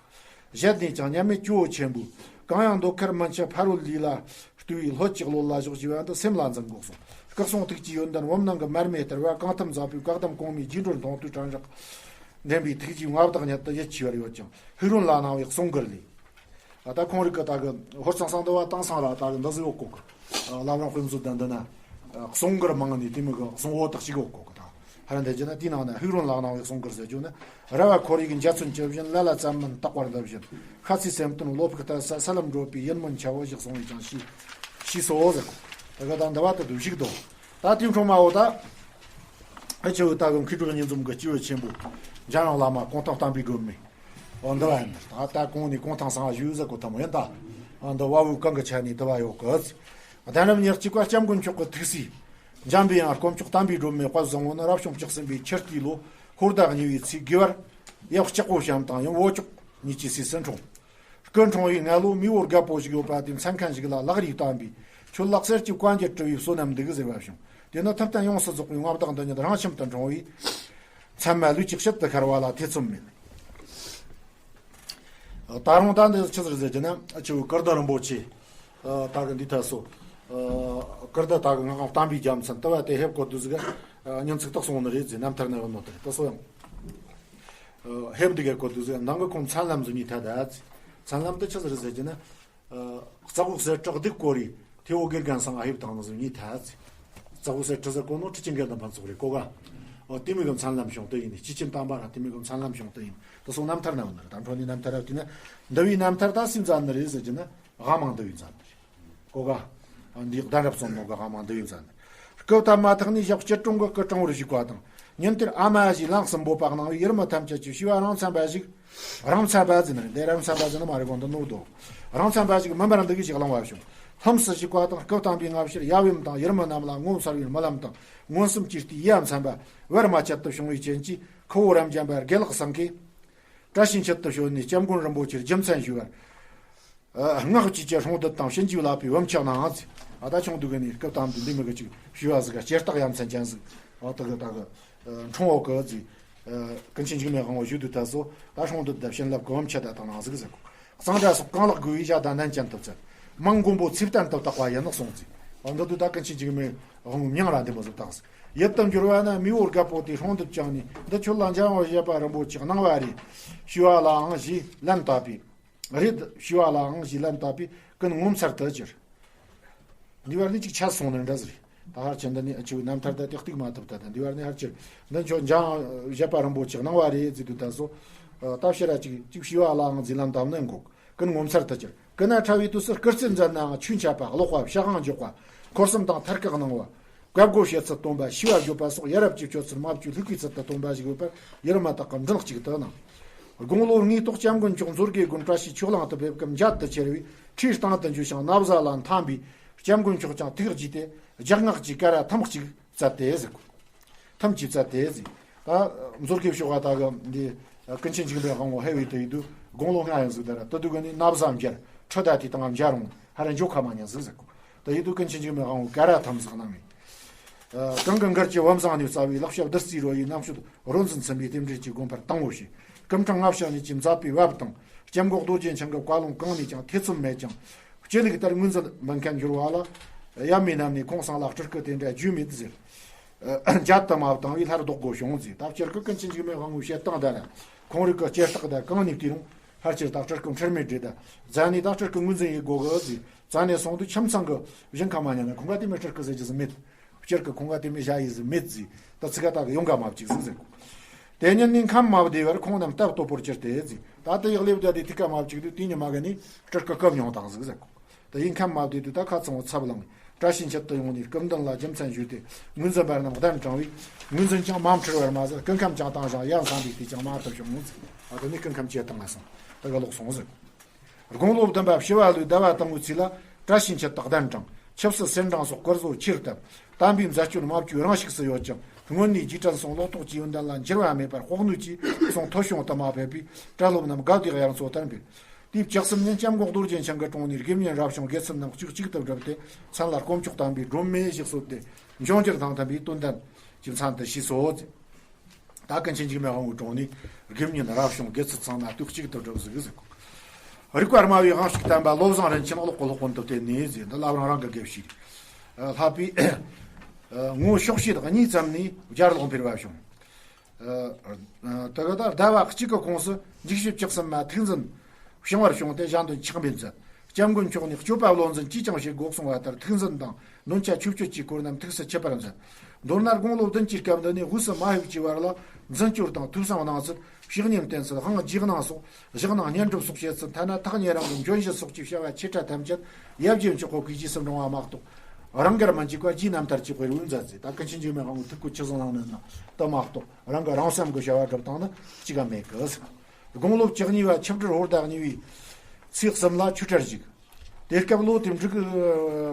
བཞད་ནས་ཀྱང་མཉམ་མེད་ཇོ་བོ་ཆེན་པོས། གང་ཡང་འདོད་ཁར་མི་འཆི་ཕ་རོལ་ལུས་ལ། ལྟོས་པའི་ལྷོད་ཀྱི་གློད་ལ་ཞོག་ཅེས་པ་འདི་སེམས་ལ་འཛིན་དགོས་གསུངས། སྐུ་གསུང་ཐུགས་ཀྱི་ཡོན་ཏན་བུམ་ནང་གི་མར་མེ་ལྟར་བ་གང་ཐུབ་མཛད་པའི་བཀའ་གདམས་གོང་མའི་རྗེས་འགྲོར་མཐོང་ཐོས་དྲན་རེག་འདྲེན་པའི་ཐུགས་རྗེའི་མངའ་བདག་ཉིད་དུ་ཡིད་ཆེས་པར་ཡོད་ཅིང་ཕུག་རོན་ལ་གནང་བའི་གསུང་མགུར་ལས། ད་ཁོང་རིགས་ཀྱི་ད་གི་ཧོར་གཙང་གསང་འདི་བ་དེང་སང་ར་ད་གི་འདི་ཟིག་ཡོད་གོ་གི། ལམ་རིམ་དཔེ་མཛོད་དང་འདི་ན་གསུང་མགུར་མང་ནི་དེ་མི་གི་གསུང་འོ་དག་ཅིག་ཡོད་གོ་གི་ད། ཧ་ར་འདི་ཅི་ན་དེའི་ནང་ན་ཕུག་རོན་ལ་གནང་བའི་གསུང་མགུར་ཟེར་རྒྱུ་ནི། ར་བ་ཁོར་ཡུག་འཇའ་ཚོན་བཅུ་བཞིན། ལ་ལ་ཙམ་མིན་རྟག་པར་འདི་བཞིན། ཤ་ཚའི་སེམས་དོན་བློ་ཕུགས་ལྟར་ས་ས་ལམ་བགྲོད་པའི་ཡིད་སྨོན་ཆ་བོ་ཞིག་གསུང་བའི་ཀྱང་ཤིས་ཤིས་སོ་ཟེར། ད་ག་ད་འདི་བ་དུ་དུ་ཞིག་དོ། ད་དེའི་འཕྲོ་མ་འོ་ད། ཨེ་ཆེ་བོ་ད་གི་མཁས་གྲུབ་གཉིས་འཛོམས་ཀྱི་སྐྱེས་བུ་ཆེན་པོ། འཇམ་དབྱངས་བླ་མ་གུང་ཐང་བསྟན་པའི་སྒྲོན་མེ། འོ་འདི་བ་ཡིན། ད་ད་གོང་ནས་གུང་ཐང་སང་ཞུས་ཟེར་གོ་ཐ་མོ་ཡིན་ད། འོ་འདི་བ་བོའི་གང་གི་ཆ་ནས་འདི་བ་ཡོད་གི། གདན་རབས་ཉེར་གཅིག་པ་སྐྱབས་མགོན་མཆོག་གི་ཐུགས་སྲས། འཇམ་པའི་དབྱངས་དཀོན་མཆོག་བསྟན་པའི་སྒྲོན་མེ་དཔལ་བཟང་པོ་ནི་རབ་བྱུང་བཅུ་གསུམ་པའི་ཆུ་སྟོད་ལོ་ཧོར་ཟླ་གཉིས་པའི་ཚེས་དགུ་པར་ཡབ་སྐྱག་པོ་བྱམས་དང་ཡུམ་བོ་ཅོག་གཉིས་ཀྱི་སྲས་སུ་འཁྲུངས། སྐུ་འཁྲུངས་པའི་སྔ་ལོ་མེས་པོ་རྒད་པོ་ཞིག་ཡོད་པ་དེའི་མཚན་མཁན་ཞིག་ལ་ལག་རིས་བསྟན་པས་ཁྱོད་ལ་གསེར་གྱི་བཀའ་འགྱུར་བྲི་བའི་བསོད་ནམས་འདུག་ཟེར་བ་བྱུང་། དེ་ནི་ཐུབ་བསྟན་ཡོངས་སུ་རྫོགས་པའི་མངའ་བདག་འདི་ཉིད་རང་ཁྱིམ་དུ་འཁྲུངས་པས། མཚན་མ་ལུས་ཀྱི་དཔྱིད་དུ་ཤར་བ་ལ་ཐེ་ཚོམ་མེད། ད་རུང་ད་འདི་ཆི་ཟེར་ཟེར་གྱི་ན་ཆུ་བོའི་ཀིརྟི་རིན་པོ་ཆེ། ད་གི་འདི་ཐད་སོ། ཀིརྟི་ད་གི་ང་གང་བསྟན་པའི་རྒྱལ་མཚན་ལྟ་བ་དེ་ཧེབ་གོ་དུས་ཟིག་ག་ཉིན་ཚིག་ཏག་སོང་ནི་རེད་ཟེར་རྣམ་ཐར་ནས་བུད་ནོ་དེ་རེད་ད་སོ་ཡང་། ཧེབ་འདི་ག་གོ་དུས་ཟིག་ག་ནང་གི་ཁོང་མཚན་ལམ་ཟིག་གཉིས་ཐད་ད་ཟེར། མཚན་ལམ་དེ་ཆི་ཟེར་ཟེར་གྱི་ན། རྩ་བོ་གསེར་བྲག་སྡིག་སྐོར་རེད། ཐེ་བོ་དགེ་རྒན་སང་ཨ་ཧེབ་དང་ནི་ཟིག་གཉིས་ཐད་ཟེར། རྩ་བོ་གསེར་བྲག་ཟེར་གོ་ནོ་ཁྲི་ཆེན་དགེ་ལྡན་ཕུན་ཚོགས་རེད་གོ་ག་འོ་དེ་མི་གི་མཚན་ལམ་བྱུང་དུ་ཡིན་ནི་སྐྱེས་ཆེན་དམ་པ་ར་དེ་མི་གི་མཚན་ལམ་བྱུང་དུ་ཡིན་ད་སོ་རྣམ་ཐར་ན་བུད་ནི་རེད་ད་འཕྲོ་ནི་རྣམ་ཐར་ར་བཏུས་ན་འདི་བའི་རྣམ་ཐར་ད་སུས་མཛད་ནི་རེད་ཟེར་གྱི་ན་དབང་མང་འདི་བའི་མཛད་ནི་རེད། གོ་ག་འདི་གདན་རབས་གསུམ་ནོ་གི་དབང་མང་འདི་བའི་མཛད་ནི། སྐུ་བལྟམས་མ་ཐག་ནས་ཞབས་སྐྱིལ་ཀྲུང་གི་སྐུ་དྲང་བོར་བཞུགས་པ་དང་ ཉིན་དེར་ཨ་མ་ཞིག་ལམ་གསུམ་པོ་པ་གནང་བའི་ཡུལ་མི་ཐམས་ཅད་ཀྱིས་བྱིས་པ་རང་མཚན་པ་ཞིག་རང་མཚན་པ་ཟེར་ནི་རེད། འདི་རང་མཚན་པ་ཟེར་ནི་མ་རེད་གོ། འདི་ནོར་འདུག་རང་མཚན་པ་ཞིག་མུན་པར་འདུག་གི་ཞིག་གླེང་བ་བྱུང་། ལྷུམས་སུ་ཞུགས་པ་དང་སྐུ་བལྟམས་པའི་སྔ་ཕྱིར་ཡབ་ཡུམ་དང་ཡུལ་མི་རྣམས་ལ་ངོ་མཚར་བའི་རྨི་ལམ་དང་མངོན་སུམ་གྱི་ལྟས་ཡ་མཚན་པ་བར་མ་ཆད་དུ་བྱུང་བའི་རྐྱེན་གྱིས། ཁུ་བོ་རབ་འབྱམས་པ་དགེ་ལེགས་བཟང་གིས་བཀྲ་ཤིས་འཁྱིལ་དུ་བྱོན་ནས་སྐྱབས་མགོན་རིན་པོ་ཆེར་རྒྱུ་མཚན་ཞུས་པར། ཨ། སྔགས་བཅས་ཀྱི་སྲུང་མདུད་དང་བྱིན་གྱིས་བརླབས་པའི་བུམ་ཆག་ནའང་ཟེར། ཨ། ད་ཆུང་དུས་ཀྱི་ནས་སྐུ་བལྟམས་དུས་འདི་མི་གི་ཅིག་ཞུས་པ་ཟིག་ག་ལྕེ་སྟག་ཡ་མཚན་ཅན་ཟིག་ཨ། དེ་གི་ད་གི་ཨ་འཁྲུངས་འོག་གི་ཟིག་ཨ། ཀུན་མཁྱེན་འཇིགས་མེད་དབང་པོ་བཞུགས་དུས་ད་སོ་ད་སྲུང་མདུད་དང་བྱིན་རླབས་ཀྱི་བུམ་ཆག་དང་དང་ནང་ཟིག་ཟེར་གོ། གཙང་སྦྲ་སོགས་གང་ལེགས་དགོས་པའི་ཞྭ་དང་ནན་ཅན་དུ་བཙལ། མང་མགོན་པོ་ཚེ་བརྟན་དུ་བཏགས་པ་ཡིན་ནོ་གསུངས་ཟིག་ཨ། འདི་དུས་ད་ཀུན་མཁྱེན་འཇིགས་མེད་དབང་པོའི་མྱིང་ར་འདི་མོ་ཟིག་བཏགས་ཟིག་ཡུལ་དུ་འབྱོར་བ་ན་མི་བོ་རྒད་པོ་དེས་སྲུང་མདུད་བཅངས་ནས། འདི་ཁྱོད་ལ་འཇམ་དབྱངས་བཞད་པ་རིན་པོ་ཆེ་གནང་བ་རེད། ཞུས་པ་ལའང་ཞེས་ལན་བཏབ་པས། རེད། ཞུས་པ་ལའང་ཞེས་ལན་བཏབ་པས་ཀུན་ངོ་མཚར་དུ་གྱུར། འདི་བར་ནས་ཅིག་ཆད་སོང་ནི་འདྲ་ཟིག་ད་ཧར་ཆེན་འདི་ནས་ཨ་ཆུ་རྣམ་ཐར་ད་ཏེག་ཏིག་མ་ཐུབ་ད་ད་འདི་བར་ནས་ཧར་ཆེར་འདི་ཁྱོད་འཇམ་དབྱངས་བཞད་པ་རིན་པོ་ཆེ་གནང་བ་རེད་ཟེར་དུས་ད་སོ། ད་ཕྱིར་ར་ཅིག་ཅིག་ཞུས་པ་ལའང་ཟེར་ལན་བཏབ་ནི་འགོག་ཀུན་ངོ་མཚར་དུ་གྱུར། ཀུན་ན་ཕྲ་བའི་དུས་སུ་སྐུ་རྩེད་མཛད་ནའང་ཆོས་འཆད་པ་ཀློག་པ་ཕྱག་དབང་འཇོག་པ་འཁོར་གསུམ་དང་མཐར་བཀའ་གནང་བ། བཀའ་བསྒོ་བྱེད་ཚུལ་སྟོན་པ་ཤེས་པ་བརྗོད་པ་སོགས་ཡ་རབས་ཀྱི་སྤྱོད་ཚུལ་མ་བཅོས་ལྷུག་པའི་ཚུལ་དུ་སྟོན་པ་ཞིག་ཡོད་པར་ཡུལ་མི་དག་གི་མགྲིན་གཅིག་ཏུ་གནང་། དགུང་ལོ་ལྔའི་ཐོག་སྐྱབས་མགོན་མཆོག་མཛོད་དགེ་དགོན་བཀྲ་ཤིས་ཆོས་གླིང་དུ་ཕེབས་སྐབས་མཇལ་དུ་ཁྱེར་བས་ཁྲིའི་སྟེང་དུ་འཇུ་ཞིང་ན་བཟའ་ལ་འཐམས་པས། སྐྱབས་མགོན་མཆོག་ཀྱང་ཐུགས་དགྱེས་ཏེ་རྒྱགས་སྔགས་ཀྱི་ཀ་ར་ཐམ་གཅིག་བསྩལ་ཏེ་ཟེར་གོ། ཐམས་ཅད་བཙལ་ཏེ་ཟིག་ད་མཛོད་དགེ་ཕྱོགས་ཀ་ད་གི་འདི་ཀུན་མཁྱེན་འཇིགས་མེད་དབང་པོ་ཧེ་བའི་དུ་ཡི་དུ་དགུང་ལོ་ལྔ་ཡང་ཟིག་ད་ར་དུ་དུ་གི་ནི་ན་བཟའ་འབྱར་ཁྲི་ད་དེ་དང་འབྱར་རུང་ཧ་ར་འཇོག་ཁ་མ་ཉན་ཟིག་ཟེར་གོ། དུ་ཡི་དུ་ཀུན་མཁྱེན་འཇིགས་མེད་དབང་པོ་ཀ་ར་ཐམ་ཟིག་གནང་ངེ། གང་གི་མགུལ་གྱི་བུམ་བཟང་ནས་བཙའ་བའི་ལག་ཞབས་བདུད་རྩིའི་རོ་ཡིས་རྣམ་དཔྱོད་རོ་འཛིན་ཚིམ་པའི་རྟེན་འབྲེལ་གྱི་དགོན་པར་དང་བོ་བྱས། སྐུ་ཕྲེང་ལྔ་བྱ་ཉིད་ཀྱི་མཛད་པའི་བབ་དང་སྐྱབས་མགོན་རྡོ་རྗེ་འཆང་གི་བཀའ་ལུང་གང་ནས་ཀྱང་ཐེ་ཚོམ་མེད་ཅིང་། སྤྱི་ལུགས་ལྟར་ངོས་འཛིན་འབུལ་མཁན་འགྱུར་བ་ལ། ཡབ་མེས་རྣམས་ནས་ཁོང་ཚང་ལ་སྤྲུལ་སྐུ་དེ་འདྲ་རྒྱུས་མེད་ཟེར། མཇལ་དུ་མ་བཏང་བས་སླར་ལྡོག་དགོས་བྱུང་ཟེར། ད་སྤྱིར་སྐུ་ཀུན་མཁྱེན་འཇིགས་མེད་དབང་པོའི་བཤད་སྟངས་དེ་ལ་ཁོང་རིགས་ཀྱི་སྐྱེ་རྟགས་དེ་གང་ནས་བལྟས་རུང་ཕལ་ཆེར་ད་སྤྲུལ་སྐུ་ཁྲེལ་མེད་རེད། ད་རྫ་ནས་ད་སྤྲུལ་སྐུ་ངོས་འཛིན་ཡེད་དགོས་གི་ཟེར། རྫ་ནས་སོང་དུས་ཁྱིམ་ཚང་གི་ཞིང་ཁ་མ་ཉན་ན་ཁོང་ག་དེ་མི་སྤྲུལ་སྐུ་ཟེར་རྒྱུ་ཟིག་མེད། སྤྱིར་གི་ཁོང་ག་དེ་མི་བཞག་ཡས་ཟིག་མེད་ཟེར། ད་ཚིག་ག་ད་གི་ཡོང་ག་མ་བཅུག་ཟིག་ཟེར། དེ་ཉིན་ནས་ཁམས་མ་བདེ་བར་ཁོང་རྣམས་སྟབས་སྟོབས་པོར་གྱུར་ཏེ་ཟེར། ད་ལྟ་ཡག་ལེབ་བརྒྱ་དེ་ཐིག་ཀ་མ་བཅུག་དུས་དེ་ཉི་མ་གི་ནས་སྤྲུལ་སྐུ་སྐུ་མྱོང་དང་ཟིག་ཟེར། ད་ཡིན་ཁམས་མ་བདེ་དུས་ད་ཁ་ཚང་བོ་ཚབ་ལངས། བཀྲ་ཤིས་འཁྱིལ་དུ་ཡོང་ནས་སྐུ་མདུན་ལ་རྒྱུ་མཚན་ཞུས་ཏེ་ངོས་འཛིན་པ་རྣམས་གདན་དྲངས་པས། ངོས་འཛིན་ཀྱང་མ་འཁྲུལ་བར་མ་ཟད་སྐུ་ཁམས་ཀྱང་བཏང་ཞིང་ཡར་འཚམས་པའི་དུས་ཀྱང་མ་ཐུབ་བྱུང་ཟེར། ཨ་ད་ནི་སྐུ་ཁམས་ཇེ་བཏང་ང་སོང་། ད་ག་ལོག་སོང་ཟེར། དགུང་ལོ་བདུན་པ་བྱི་བ་ལོའི་ཟླ་བ་དང་པོའི་ཚེས་ལ་བཀྲ་ཤིས་འཁྱིལ་དུ་གདན་དྲངས། ཆབ་སྲིད་སེར་འབྲིང་སོགས་སྐོར་བཟོ་ཆེར་བཏབ། དམ་པའི་མཛད་སྤྱོད་མ་བཅོས་རང་ཤུགས་སུ་ཡོད་ཅིང་། སྔོན་ནས་རྗེས་དྲན་སོང་ལོག་རྟོག་གི་ཡོན་ཏན་ལ་འགྱུར་བ་མེད་པར་དཔོག་ནུས་ཀྱིས་སོང་ཐོ་བྱུང་དུ་མ་ཕེབས་པས་གྲྭ་སློབ་རྣམས་དགའ་བདེ་དབྱར་མཚོ་ལྟར་འཕེལ། དུས་བཅུ་གསུམ་ཉིན་སྐྱབས་མགོན་རྡོ་རྗེ་འཆང་གི་དྲུང་ནས་དགེ་བསྙེན་རབ་བྱུང་དགེ་ཚུལ་རྣམས་གཅིག་གཅིག་ཏུ་བསྒྲུབས་ཏེ་མཚན་ལ་དཀོན་མཆོག་དམ་པའི་སྒྲོན་མེ་ཞིག་གསོལ་ཏེ་འབྱུང་འགྱུར་དང་མཐུན་པའི་དོན་ལྡན་གྱི་མཚན་དུ་ཞུས་སོ། ད་ཀུན་མཁྱེན་འཇིགས་མེད་དབང་པོའི་དྲུང་ནས་དགེ་བསྙེན་རབ་བྱུང་དགེ་ཚུལ་ཚང་མ་དུས་གཅིག་ཏུ་བསྒྲུབས་ཟིག་ཟེར་གོ། རིག་པ་སྨྲ་བའི་དབང་ཕྱུག་བསྟན་པ་བློ་བཟང་རིན་ཆེན་གློག་གི་སློབ་དཔོན་དུ་བསྟེན་ནས་ཟེར། འདི་བླ་བྲང་རང་གི་དགེ་བཤེས་ལྷག་པའི་ངོ་ཕྱོགས་བཞི་དང་གཉིས་ཙམ་ནས་བརྒྱ་ལོག་འཕེལ་བ་བྱུང་། ད་ག་ད་ཟླ་བ་གཅིག་གི་ཁོངས་སུ་འཇིགས་བྱེད་བཅུ་གསུམ་མ་ཐུགས་འཛིན་བྱུང་བར་བྱུང་སྟེ་གཞན་དོན་ཆགས་མེད་མཛད། སྐྱབས་མགོན་མཆོག་ནས་སྤྱོད་པ་བློ་འཛིན་ཅིས་ཀྱང་བྱེད་དགོས་གསུང་བ་ལྟར་ཐུགས་འཛིན་དང་འདོན་ཆ་ཆོས་སྤྱོད་ཀྱི་སྐོར་རྣམས་ཐུགས་སུ་ཆུད་པར་མཛད། མདོར་ན་དགུང་ལོ་བདུན་གྱི་སྐབས་འདི་ནས་དབུས་སུ་མ་ཕེབས་ཀྱི་བར་ལ་འཛིན་སྐྱོར་དང་ཐོས་བསམ་གནང་ཚུལ། བཤེས་གཉེན་བསྟེན་ཚུལ། དབང་རྗེས་གནང་སོགས་བཞག་ནང་བསྙེན་སྒྲུབ་སོགས་བྱེད་ཚུལ། ཐ་ན་ཐག་ཉེ་རིང་གི་འབྱོན་བཞི་སོགས་ཀྱི་བྱ་བ་ཆེ་ཕྲ་ཐམས་ཅད་ཡབ་རྗེ་མཆོག་གི་སྐུ་རྗེས་སུ་འབྲང་བ་མ་གཏོགས། རང་དགར་མི་འཇུག་པ་རྗེའི་རྣམ་ཐར་གྱི་དཔེར་འོས་མཛད་ཟེར། ད་ཀུན་མཁྱེན་འཇིགས་མེད་དབང་པོའི་ཐུགས་ཁུར་ཆེ་བཟང་གནང་ནི་ན་དུ་མ་གཏོགས་རང་གི་རང་བསམ་གྱི་བྱ་བ་སྒྲུབ་སྟངས་ནི་གཅིག་ག་མེད་གི། དགུང་ལོ་བཅུ་གཉིས་པ་ཆིབས་སྒྲིལ་ཧོར་ཟླ་གཉིས་པའི་ཚེས་གསུམ་ལ་ཆོས་གྲྭར་བཞུགས། དེ་སྐབས་ལོ་དེ་འབྲུག་གི་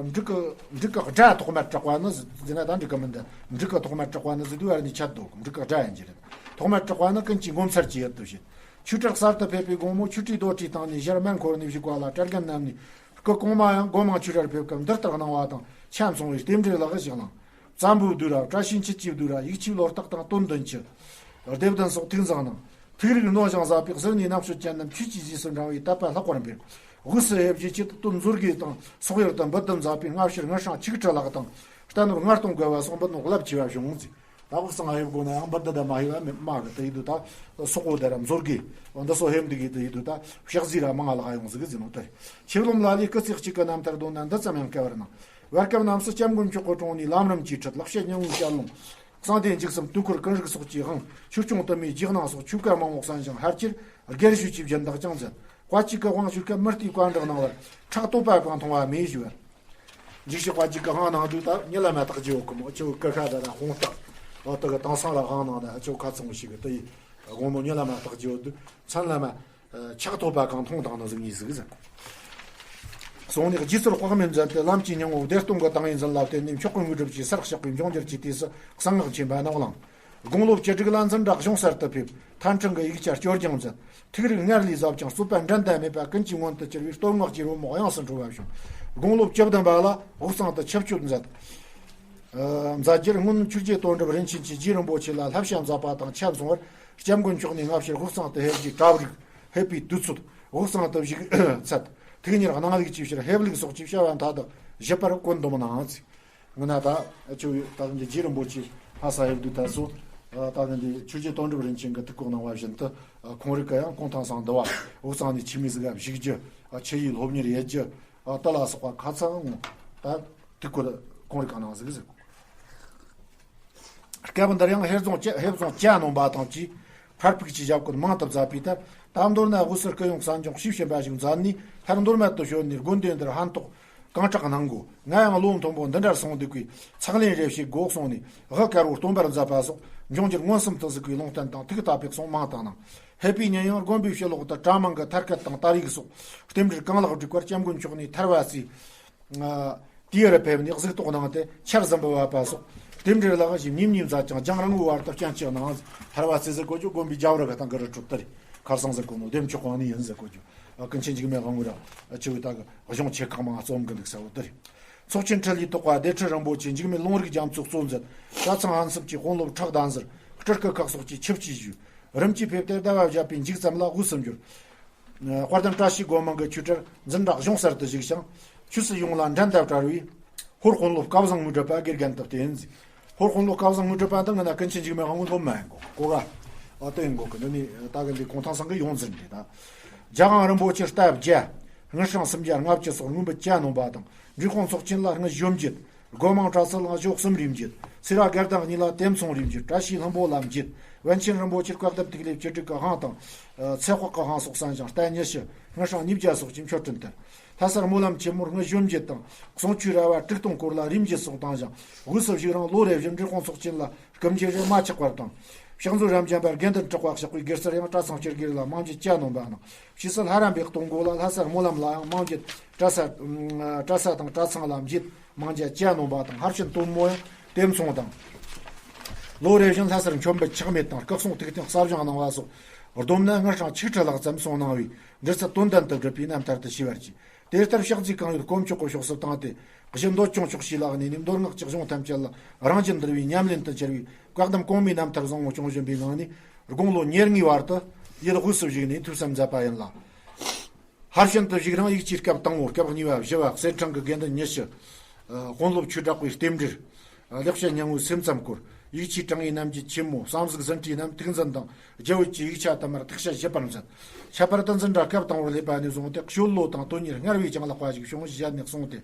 འབྲུག་གི་འབྲུག་གི་སྒྲ་ཐོག་མར་གྲགས་པ་ནི་ཟེར་ན་ད་འགྲིག་གི་མི་འདུག་འབྲུག་གི་ཐོག་མར་གྲགས་པ་ནི་ཟེར་དུས་ཨ་ནི་ཆད་འདུག་འབྲུག་གི་སྒྲ་ཡིན་གྱི་རེད། ཐོག་མར་གྲགས་པ་ནི་ཀུན་གྱིས་ངོ་མཚར་གྱི་ཡུལ་དུ་བཞེད། ཆོས་གྲྭར་གསར་དུ་ཕེབས་པའི་དགོང་མོ་ཆོས་ཁྲིའི་རྡོ་ཁྲིའི་སྟེང་ནས་ཞལ་སྨན་འཁོར་ནས་བཞུགས་པ་ལ་གྲྭ་རྒན་རྣམས་ནས་སྐུ་གོང་མ་ཡང་སྒོ་མང་ཆོས་གྲྭར་ཕེབས་སྐབས་འདི་ལྟར་གནང་བ་དང་ཆ་མཚུངས་པའི་རྟེན་འབྲེལ་ལག་ཞིག་བླངས། བཙན་པོའི་བསྡུས་ར་བཀྲ་ཤིས་འཁྱིལ་གྱི་བསྡུས་ར་ཡིག་ཆའི་ལོ་རྟགས་དང་དོན་བདུན་ཅུ། སྡེ་བདུན་སོགས་ཐུགས་བཟང་གནང་། ཐུགས་རིག་ནོར་ཞིང་ཟབ་པའི་གཟུར་གནས་རྣམ་དཔྱོད་ཅན་རྣམས་ཆོས་ཀྱི་རྗེས་སུ་འབྲང་བའི་དད་པ་ལྷག་པར་འཕེལ། དབུས་སུ་ཕེབས་རྒྱུའི་ཆེད་དུ་སྟོད་མཛོད་དགེ་དང་སོག་ཡུལ་དུ་འབུལ་གཏམ་མཛད་པའི་སྔ་ཕྱིར་ངུར་སྲང་ཆིག་ཁྲི་ལྷག་དང་རྟ་ནོར་ལྔ་སྟོང་བརྒལ་བ་སོགས་འབུལ་ནོར་རླབས་ཆེ་བ་བྱུང་ཟིག་ད་དབུས་གཙང་ཕེབས་དགོས་ན་ཡང་འབུལ་འདི་ད་མ་ཕེབས་པ་མ་གི་དེ་ཡིན་དུས་ད་སོག་པོ་དེ་ར་མཛོད་དགེ་འདི་སོགས་ཕེབས་འདི་གི་དེ་ཡིན་དུས་ད་ཕྱག་རྫི་ར་མང་ང་ལག་ཡོང་ཟིག་གི་ཟིན་ནོ་དེ་རེད། ཆེ་ལོམ་ལ་ལས་སྐུ་ཚེ་གཅིག་གི་རྣམ་ཐར་འདོན་ན་འདི་ཙམ་ཡང་སྐལ་བར་གནང་། བར་སྐབས་རྣམས་སུ་སྐྱབས་མགོན་མཆོག་གི་དྲུང་ནས་ལམ་རིམ་གྱི་ཁྲིད། ལེགས་བཤད་སྙིང་པོའི་ཞལ་ལུང་། གསང་བདེ་འཇིགས་གསུམ་དུས་འཁོར་ཀུན་རིག་སོགས་ཀྱི་དབང་། ཆོས་སྐྱོང་དུ་མའི་རྗེས་གནང་སོགས་ཆོས་བཀའ་མང་པོ་གསན་ཞིང་ཕལ་ཆེར་སྒེར་ཞུས་ཀྱི་སྦྱིན་བདག་ཀྱང་མཛད། དཔལ་གྱི་སྐུ་དབང་ཞུ་སྐབས་མུ་སྟེགས་བཀའ་འདྲི་གནང་བར་ཁྲག་བཏོད་པ་གང་མཐོང་བ་མེད་ཞུ་བར། འཇིགས་བྱེད་དཔལ་གྱི་སྐུ་དབང་གནང་དུས་ད་ཉི་ལ་མ་དག་ཅི་ཡོད་གི་མོ་ཆུ་བོའི་ཀུ་ཤ་ད་ད་ཧོང་སྟག་ཨོ་དེ་གི་དེང་སང་ར་ཧང་ནང་ནས་ཨ་ཅོ་ཁ་ཚང་ཞིག་གི་དེ་ཡི་དགོང་མོ་ཉི་ལ་མ་བརྟག་རྒྱུ་དུ་མཚན་ལ་མ་ཆག་ཐོབ་པ་གང་མཐོང་དང་ནི་ཟིག་ཉིས་ཟིག་ཟིག་སོང་ནས་རྗེ་བཙུན་དཔག་མེད་མཛད་དེ་ལམ་གྱི་སྙིང་པོ་བདེ་སྟོང་གི་ཏིང་ངེ་འཛིན་ལ་བརྟེན་ནས་མཆོག་གི་དངོས་གྲུབ་ཀྱི་སར་གཤེགས་པའི་འབྱུང་འགྱུར་གྱི་དུས་སུ་གསང་སྔགས་ཆེན་པོ་རྣམས་བླངས། དགུང་ལོ་བཅུ་དྲུག་ལ་འཛིན་གྲྭ་གཞུང་གསར་དུ་ཕེབས། ཐན་ཁྲང་གི་ཡིག་ཆ་སྐྱོར་སྦྱང་མཛད། ཐུགས་རིག་སྔར་ལས་ཟབ་ཅིང་རྩོད་པ་འགྲན་ཟླ་མེད་པ་ཀུན་གྱི་མངོན་དུ་གྱུར་བའི་གཏོར་བསྔགས་ཀྱི་རོལ་མོ་དབྱངས་སུ་འགྲོ་བ་བྱུང་། དགུང་ལོ་བཅུ་བདུན་པ་ལ་དབུས་གཙང་དུ་ཆིབས་བསྐྱོད་མཛད། ཨ་མཛད་རྒྱུར་སྔོན་ཆོས་རྗེ་དོན་གྲུབ་རིན་ཆེན་གྱིས་རྗེ་རིན་པོ་ཆེ་ལ་བསླབ་བྱ་མཛད་པ་དང་ཆབ་མཚུངས་པར་སྐྱབས་མགོན་མཆོག་ནས་སྔ་ཕྱིར་དབུས་གཙང་དུ་ཕེབས་རྒྱུའི་གྲ་སྒྲིག་ཕེབས་པའི་དུས་ཚོད། དབུས་གཙང་དུ་བཞུགས་ཚད། ཐུགས་གཉེར་གནང་ལུགས་ཀྱི་ཕྱིར་ཕེབས་ལུགས་སོགས་ཀྱི་བྱ་བ་མཐའ་དག་ཞིབ་པར་བཀོད་འདོམས་གནང་། ངི་ན་ད་ཆུ་ད་གི་འདི་རྗེ་རིན་པོ་ཆེ་ལྷ་ས་ཡོད་དུས་ད་སོ་ད་གི་འདི་ཆོས་རྗེ་དོན་གྲུབ་རིན་ཆེན་གྱི་ཐུགས་ཁོག་གནང་བ་བཞིན་དུ་ཁོང་རིགས་ཀ་ཡང་གོང་ཐང་སང་འདི་བ་དབུས་གཙང་ནས་ཆི་མི་ཟིག་ག་བཞུགས་རྒྱུ་ཆུ་ཡི་སློབ་གཉེར་ཡེད་རྒྱུ་ད་ལ་སོགས་པ་ཁ་ཚང་ད་ཐུགས་ཁོག་ཁོང་རིགས་ཀ་གནང་ཟིག་ཟིག་སྐབས་འདིར་ཡང་ཧེ་རྫོང་ཅ་ཧེ་བཟང་ཅ་ནོམ་པ་དང་བཅས་ཕར་ཕུག་གི་ཞབས་བཀོད་མང་དུ་མཛད་པའི་མཐར་ད་མདོར་ན་དབུས་སུ་སྐུ་ཡོང་གསན་སྦྱོང་ཞུས་བཞིན་པ་ཞིག་མཛད་ནས་མཐར་མདོ་སྨད་དུ་བྱོན་ནས་དགོན་སྡེ་འདིར་ཕན་ཐོགས་གང་དྲག་གནང་དགོས། ང་ཡང་བློ་མཐོན་པོ་འདི་འདྲར་སོང་འདུག་པས་ཚགས་ལན་རེ་ཞིག་དགོས་གསུངས་ནས་དབུ་དཀར་པོ་སྟོན་པར་མཛད་པ་སོགས་འབྱུང་འགྱུར་མངོན་སུམ་དུ་གཟིགས་པའི་ལུང་བསྟན་དང་ཐུགས་དག་པའི་གསུང་མང་དུ་གནང་། ཕེབས་པའི་ཉིན་ཡང་དགོན་པའི་ཕྱི་ལོགས་དུ་གྲྭ་མང་གི་ཐར་སྐད་དང་དར་ཡིག་སོགས་རྟེན་འབྲེལ་གང་ལེགས་བསྒྲིགས་པར་སྐྱབས་མགོན་མཆོག་ནས་ཐར་བ་རྩིས། དེའི་རུ་ཕེབས་ནས་གཟིགས་རྟོག་གནང་སྟེ་ཆར་ཟིམ་པ་བབས་པ་སོགས་རྟེན་འབྲེལ་ལ་ཞིབ་ཉིམ་ཉིམ་མཛད་ཅིང་རྒྱང་རིང་བོའི་བར་དུ་སྤྱན་ཆབ་གནང་། ཐར་བ་རྩེ་ཟེར་གོ་རྒྱུ་དགོན་པའི་རྒྱབ་རི་གི་སྟེང་གི་རི་ཁྲོད་དེ་རེད། ཁར་སང་ཟེར་གོ་ནོ་བདེ་མཆོག་དབང་ནི་ཡིན་ཟེར་གོ་རྒྱུ། ཨ་ཀུན་མཁྱེན་འཇིགས་མེད་དབང་པོ་ར་ཨ་ཆུ་བོའི་ད་གི་གཞུང་ཆེ་ཁག་མང་རྩོམ་གི་འདུག་ས་བོ་དེ་རེད། ཚོགས་ཆེན་ཁྲི་ལས་ཐོག་པ་སྡེ་ཁྲི་རིན་པོ་ཆེ་འཇིགས་མེད་ལུང་རིགས་རྒྱ་མཚོས་གཙོ་མཛད། གྲྭ་ཚང་ཕན་སུམ་གྱི་དཔོན་སློབ་ཁྲག་ལྡན་ཟུར་སྤྲུལ་སྐུ་ཁག་སོགས་ཀྱིས་ཆིབས་ཅིག་བཞུགས། རིམ་གྱིས་ཕེབས་ཏེ་ཟླ་བ་བཞག་པའི་མཇུག་ཙམ་ལ་དབུས་སུ་འབྱོར། དཔལ་ལྡན་བཀྲ་ཤིས་སྒོ་མང་གི་ཆོས་གྲྭར་འཛིན་གྲྭ་གཞུང་གསར་དུ་བཞུགས་ཤིང་། ཆོས་སྲིད་ཡོངས་ལ་འགྲན་ཟླ་བྲལ་བའི་ཧོར་དཔོན་སློབ་སྐལ་བཟང་དངོས་གྲུབ་པ་དགེ་རྒན་དུ་བསྟེན། ཧོར་དཔོན་སློབ་སྐལ་བཟང་དངོས་གྲུབ་པ་འདི་ང་ན་ཀུན་མཁྱེན་འཇིགས་མེད་དབང་པོ་སློབ་མ་ཡིན་གོ་གོ་ག་ཨ་ཏོ་ཡིན་གོ་གི་འདི་ནི་ད་གི་འདི་གོང་ཐང་སང་གི་ཡོངས་འཛིན་རེད་ད། རྒྱལ་དབང་རིན་པོ་ཆེ་རྟ་བརྒྱ། དངུལ་སྲང་སུམ་བརྒྱ་ལྔ་བཅུ་སོགས་དངོས་པོ་ཅ་ནོམ་པ་དང་འབྲས་སྤུངས་ཚོགས་ཆེན་ལ་དངུལ་གཞོན་བརྒྱད། སྒོ་མང་གྲྭ་ཚང་ལ་གཞོགས་གསུམ་རེ་བརྒྱད། སེ་ར་དགེ་ལྡན་གཉིས་ལ་དེ་མཚུངས་རེ་བརྒྱད། བཀྲ་ཤིས་ལྷུན་པོ་ལ་བརྒྱད། པཎ་ཆེན་རིན་པོ་ཆེར་བཀའ་གདམས་ཐིག་ལེ་བཅུ་དྲུག་གི་དབང་དང་། ཚེ་དཔག་གི་དབང་སོགས་གསན་ཞིང་རྟ་ཉི་ཤུ། དངུལ་སྲང་ཉིས་བརྒྱ་སོགས་ཀྱི་མཆོད་སྤྲིན་དར། ལྷ་སར་སྨོན་ལམ་ཆེན་མོར་དངུལ་གཞོན་བརྒྱད་དང་གསུང་ཆོས་ར་བ་དྲུག་སྟོང་སྐོར་ལ་རེ་བརྒྱད་སོགས་བཏང་ཞིང་དབུས་སུ་བཞུགས་རིང་ལོ་རེ་བཞིན་འབྲས་སྤུངས་ཚོགས་ཆེན་ལ་སྐུ་མཇལ་རེ་མ་ཆག་པར་དང་། ཕྱག་མཛོད་རབ་འབྱམས་པ་དགེ་འདུན་གྲགས་པ་གཤེགས་པའི་དགེ་རྩར་ཡང་གྲྭ་ཚང་སྤྱི་སྒེར་ལ་མང་བརྒྱད་ཅ་ནོམ་པ་གནང་། ཕྱིས་སུ་ལྷ་རམས་པའི་གཏོང་སྒོ་ལ་ལྷ་སར་སྨོན་ལམ་ལ་ཡང་མང་བརྒྱད་གྲྭ་ས་གྲྭ་ས་དང་གྲྭ་ཚང་ལ་བརྒྱད། མང་བརྒྱད་ཅ་ནོམ་པ་དང་ལྷ་བྱིན་སྟོན་མོ་ཡང་དེ་མཚུངས་དང་། ལོ་རེ་བཞིན་ལྷ་སར་མཆོད་འབུལ་ཆག་མེད་དང་སྐུ་གསུང་ཐུགས་རྟེན་གསར་བཞེངས་གནང་བ་སོགས་བསྡོམས་ན་དངུལ་སྲང་ཆིག་ཁྲི་ལྷག་ཙམ་གསུང་གནང་བའི་འབྲེལ་ཚད་དོན་ལྡན་དུ་གྲུབ་པའི་རྣམ་ཐར་དུ་ཤེས་པར་གྱིས། དེ་ལྟར་ཕྱག་རྫས་གང་ཡོད་དཀོན་མཆོག་གི་ཕྱོགས་སུ་བཏང་སྟེ་གཞི་འདོད་ཆུང་ཆོག་ཤེས་ལ་གནས་ནས་མདོ་སྔགས་ཀྱི་གཞུང་ཐམས་ཅད་ལ་རང་རྒྱུད་འདུལ་བའི་ཉམས་ལེན་དུ་གྱུར་བའི་བཀའ་གདམས་གོང་མའི་རྣམ་ཐར་བཟང་བོ་སྐྱོང་བཞིན་པའི་ངང་ནས་དགུང་ལོ་ཉེར་ལྔའི་བར་དུ་ཡུལ་དབུས་སུ་བཞུགས་ནས་ཐོས་བསམ་མཛད་པ་ཡིན་ལ། ལྷ་བྱིན་དུ་བཞུགས་རིང་ཡིག་ཆའི་སྐབས་དང་པོ་སྐབས་གཉིས་པ་བཞི་བ་གསེར་ཕྲེང་གི་དགེ་འདུན་ཉི་ཤུ། དཔོན་སློབ་ཆོས་གྲགས་པའི་རྟེན་འབྲེལ། ལེགས་བཤད་སྙིང་པོའི་སེམས་ཙམ་སྐོར། ཡིག་ཆའི་དྲང་ངེས་རྣམ་འབྱེད་ཆེན་མོ་བསམ་གཟུགས་ཟིན་བྲིས་རྣམས་ཐུགས་འཛིན་དང་རྒྱ་བོད་ཀྱི་ཡིག་ཆ་དུ་མར་ཐེག་ཆ་བཞི་པར་མཛད། ཁྱད་པར་དུ་འཛིན་གྲྭ་སྐབས་དང་པོར་སླེབས་པ་ནས་བཟུང་སྟེ་སྤྱོད་བློ་དང་དོན་གཉེར་སྔར་བས་ཀྱང་ལེགས་པ་ཞིག་བྱུང་ཞེས་ནས་གསུངས་ཏེ།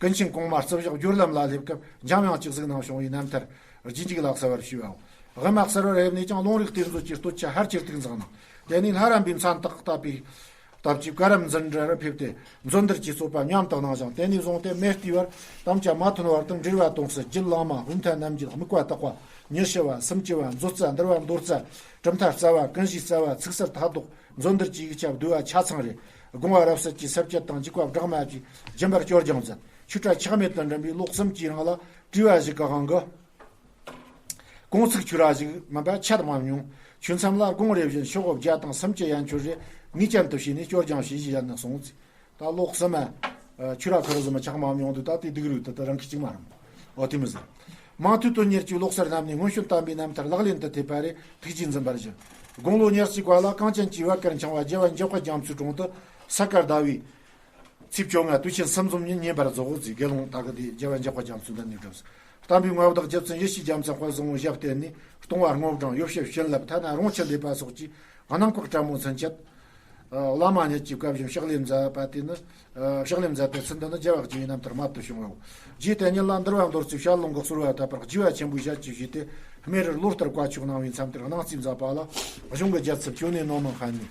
ཀུན་མཁྱེན་གོང་མ་རྩིབས་བཞག་བརྒྱུད་ལམ་ལ་སླེབས་སྐབས་འཇམ་དབྱངས་ཀྱི་གཟིགས་སྣང་བྱུང་བའི་རྣམ་ཐར་རྗེས་འཇུག་ལ་གསལ་བར་ཞུས་པའོ། དབུ་མ་གསར་བར་ཕེབས་ནས་ཀྱང་ལུང་རིགས་གཏེར་མཛོད་ཀྱི་སྟོད་ཆ་ཧར་གྱི་ཏིག་འཛིན་གནང་། དེ་ནས་ལྷ་རམས་པའི་མཚན་རྟགས་བཏབ་པའི་སྟབས་ཀྱིས་བཀའ་རམས་འཛིན་གྲྭར་ཕེབས་ཏེ་མཛོད་འདུལ་གྱི་རྩོད་པ་མཉམ་དུ་གནང་ཞིང་། དེ་ནས་བཟུང་སྟེ་མེ་བསྟོད་པར་དམ་བཅའ་མ་མཐུན་བར་དུ་འགྲེལ་བ་དོན་གསལ་རྒྱུད་བླ་མ་བུམ་ཐང་རྣམ་འབྱེད་དམིགས་པ་བརྟག་པ་ཉི་ཤུ་བ་སུམ་ཅུ་བ་མཛོད་རྩ་འདུལ་བ་མདོ་རྩ་གྲུབ་མཐའ་རྩ་བ་ཀུན་གཞིའི་རྩ་བ་ཚིག་གསལ་མཐའ་ལྡོག་མཛོད་འདུལ་གྱི་ཡིག་ཆ་བསྡུས་པ་ཆ་ཚང་རེ་དགོངས་པ་རབ་གསལ་གྱི་ས་བཅད་དང་འཇུག་པ་སྦྲགས་མ་བཅས་རྒྱུན་པར་སྐྱོར་སྦྱང་མཛད། ཆོས་གྲྭ་ཆག་མེད་དུ་འགྲིམས་པའི་ལོ་གསུམ་གྱི་རིང་ལ་བྲིས་པ་ཞིག་གི་དབང་གིས། གོང་ཚིག་ཆོས་ར་ཞིག་མིན་པ་ཆད་མ་མྱོང་། ཆོས་མཚམས་ལ་དགོང་རེ་བཞིན་ཤོག་བུ་བརྒྱ་དང་སུམ་ཅུ་ཡན་ཆོད་རེ་ངེས་ཅན་དུ་བྱས་ནས་སྐྱོར་སྦྱང་བྱས་ཞེས་ཡང་ནས་གསུངས་ཚེ། ད་ལོ་གསུམ་མ་ཆོས་ར་ཁུར་བཟུམ་མ་ཆག་མ་མྱོང་དུས་ད་དེ་སྡུག་རུས་དུ་ད་རང་གི་གཅིག་མ་རང་། འོ་དེ་མི་ཟེར། མང་ཐོས་དོན་གཉེར་གྱི་ལོག་སར་རྣམས་ནས་སྔོན་བྱོན་དམ་པའི་རྣམ་ཐར་ལག་ལེན་དུ་ཐེབས་པ་རེ་ཐུགས་རྗེས་འཛིན་པར་བཞེད། དགུང་ལོ་ཉེར་གཅིག་པ་ལ་གངས་ཅན་གྱི་བར་དཀར་འཆང་བ་རྒྱལ་བ་འཇམ་དཔལ་རྒྱ་མཚོའི་དྲུང་དུ་ས་དཀར་ཟླ་བའི། ཚེས་བཅོ་ལྔ་དུས་ཆེན་གསུམ་འཛོམས་ཉིན་བརྙེན་པར་རྫོགས་ཟེར། དགེ་སློང་དག་གི་དེ་རྒྱལ་བ་འཇམ་དཔལ་རྒྱ་མཚོའི་མདུན་ནས་བསྒྲུབས། བསྟན་པའི་མངའ་བདག་རྗེ་བཙུན་ཡེ་ཤེས་རྒྱལ་མཚན་དཔལ་བཟང་པོའི་ཞབས་བརྟན་ནས་ལྟུང་བ་རྔོག་སྦྲང་ཡོ་བྱད་བྱིན་རླབས་ཐ་ན་རོང་ཆུ་འདེབས་པ་སོགས་ཀྱི་གནང་བཀག་དྲག་མོ་ཚུན་ཆད། བླ་མ་ཉིད་ཀྱི་བཀའ་བཞིན་ཕྱག་ལས་མཛད་པ་དེ་ནི། ཕྱག་ལས་མཛད་པའི་ཚུལ་འདི་ནི་རྒྱལ་བ་དགྱེས་རྣམ་ཐར་རྨད་དུ་བྱུང་བའོ། རྗེ་དེ་ཉིད་ལ་འདུལ་བ་མདོ་རྩིས་ཞལ་ལུང་གི་གསོལ་བ་བཏབ་པར་རྒྱུས་པ་ཆེན་པོའི་ཞལ་གྱིས་བཞེས་ཏེ་སྨན་རིར་ལོ་ལྟར་བཀའ་ཆོས་གནང་བའི་མཚམས་དེར་གནང་རྩིས་མཛད་པ་ལ་གཞུང་གི་རྒྱལ་ཚབ་ཅོ་ནེ་ནོ་མི་ཧན་ནས།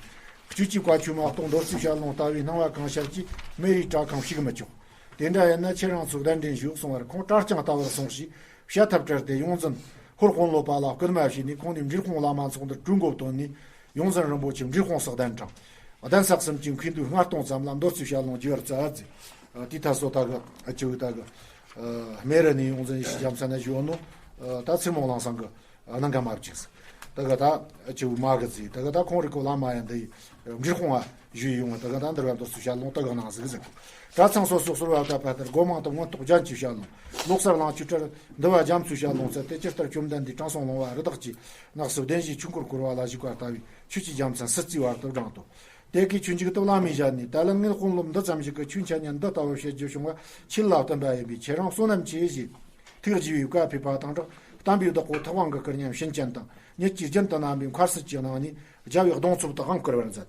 སྤྱོད་ཀྱི་བཀའ་ཆོས་མ་གཏོགས་མདོར་བསྡུས་ཞལ་ལུང་ལྟ་བུའི་སྣང་བ་གང་ཤར་གྱིས་སྨན་རིའི་བྲག་ཁང་ཞིག་མི་ཆོག། དེ་འདྲ་ཡིན་ན་ཁྱེད་རང་ཚོ་གདན་འདྲེན་ཞུ་གསུང་བར་ཁོང་གྲྭ་རྐྱང་ལྟ་བུར་སོང་ཞེས་བཤད་ཐབས་བྲལ་ཏེ་ཡོངས་འཛིན་ འཁོར་དཔོན་སློབ་པ་ལ་སྐུལ་མ་བྱས་ནས། ཁོང་ནས་འབྲས་སྤུངས་བླ་མ་ཚོགས་འདུར་གྲོས་འགོ་བཏོན་ནས། ཡོངས་འཛིན་རིན་པོ་ཆེ་འབྲས་སྤུངས་སུ་གདན་དྲངས། གདན་ས་གསུམ་གྱི་མཁས་འདུས་ལྔ་སྟོང་ཙམ་ལ་མདོ་རྩིས་བཤད་ལུང་བགྱི་བར་བསྩལ་ཟེར། དེའི་ཐད་སོ་ད་གི་ཨ་ཅི་བུ་ད་གི་སྨན་རི་ནས་ཡོངས་འཛིན་ཡེ་ཤེས་རྒྱལ་མཚན་ན་ཞུ་ནོ། ད་ཚེ་མོ་གླིང་ཚང་གི་ནང་ག་མ་བཅུག་ཟེར། ད་གི་ད་ཨ་ཅི་བུ་མ་གི་ཟེར། ད་གི་ད་ཁོང་རིག་གི་བླ་མ་ཡང་འདི་ཡི་འབྲས་སྤུངས་བ་ཞུས་ཡོང་བ། ད་ག་ད་འདིར་བ་མདོ་རྩིས་བཤད་ལུང་ད་ག་གནང་ཟིག་ཟེར། གྲྭ་ཚང་སོ་སོའི་ཟུར་བ་ད་ཕ་ལྟར་སྒོ་མང་དུ་མངོན་རྟོགས་རྒྱན་གྱི་བཤད་ལུང་། ལོག་སར་གླིང་ཆོས་གྲྭར་འདུལ་བ་རྒྱ་མཚོའི་བཤད་ལུང་བསྩལ་ཏེ། ཇི་ལྟར་བཅོམ་ལྡན་འདས་དྲང་སྲོང་ལོང་བ་རི་དྭགས་ཀྱི་ནགས་སུ་བདེན་བཞིའི་ཆོས་འཁོར་བསྐོར་བ་ལ་བཞུགས་པ་ལྟ་བུའི་ཆོས་ཀྱི་རྒྱལ་མཚན་སྲིད་རྩེའི་བར་དུ་བགྲངས་ཏོ། དེ་གའི་ཆོས་མཇུག་ཏུ་བླ་མའི་ཞལ་ནས། ད་ལན་ངས་དཔོན་སློབ་འདི་ཙམ་ཞིག་གིས་ཆོས་འཆད་ཉན་འདི་ལྟ་བུ་བྱེད་རྒྱུ་བྱུང་བ་ཆོས་ལ་བསྟུན་པ་ཡིན་པས། ཁྱེད་རང་བསོད་ནམས་ཆེ་ཞེས་ཐུགས་དགྱེས་པའི་བཀའ་ཕེབས་པ་དང་སྦྲགས། བསྟན་པའི་བདག་པོ་ཐུབ་དབང་གི་སྐུ་བརྙན་བྱིན་ཅན་དང་ཉིད་ཀྱིས་རྒྱུན་དུ་བསྣམས་པའི་མཁར་སྲིད་ཀྱི་ནང་ནས་རྒྱལ་བའི་གདུང་འཚོབ་ཏུ་དབང་བསྐུར་བར་མཛད།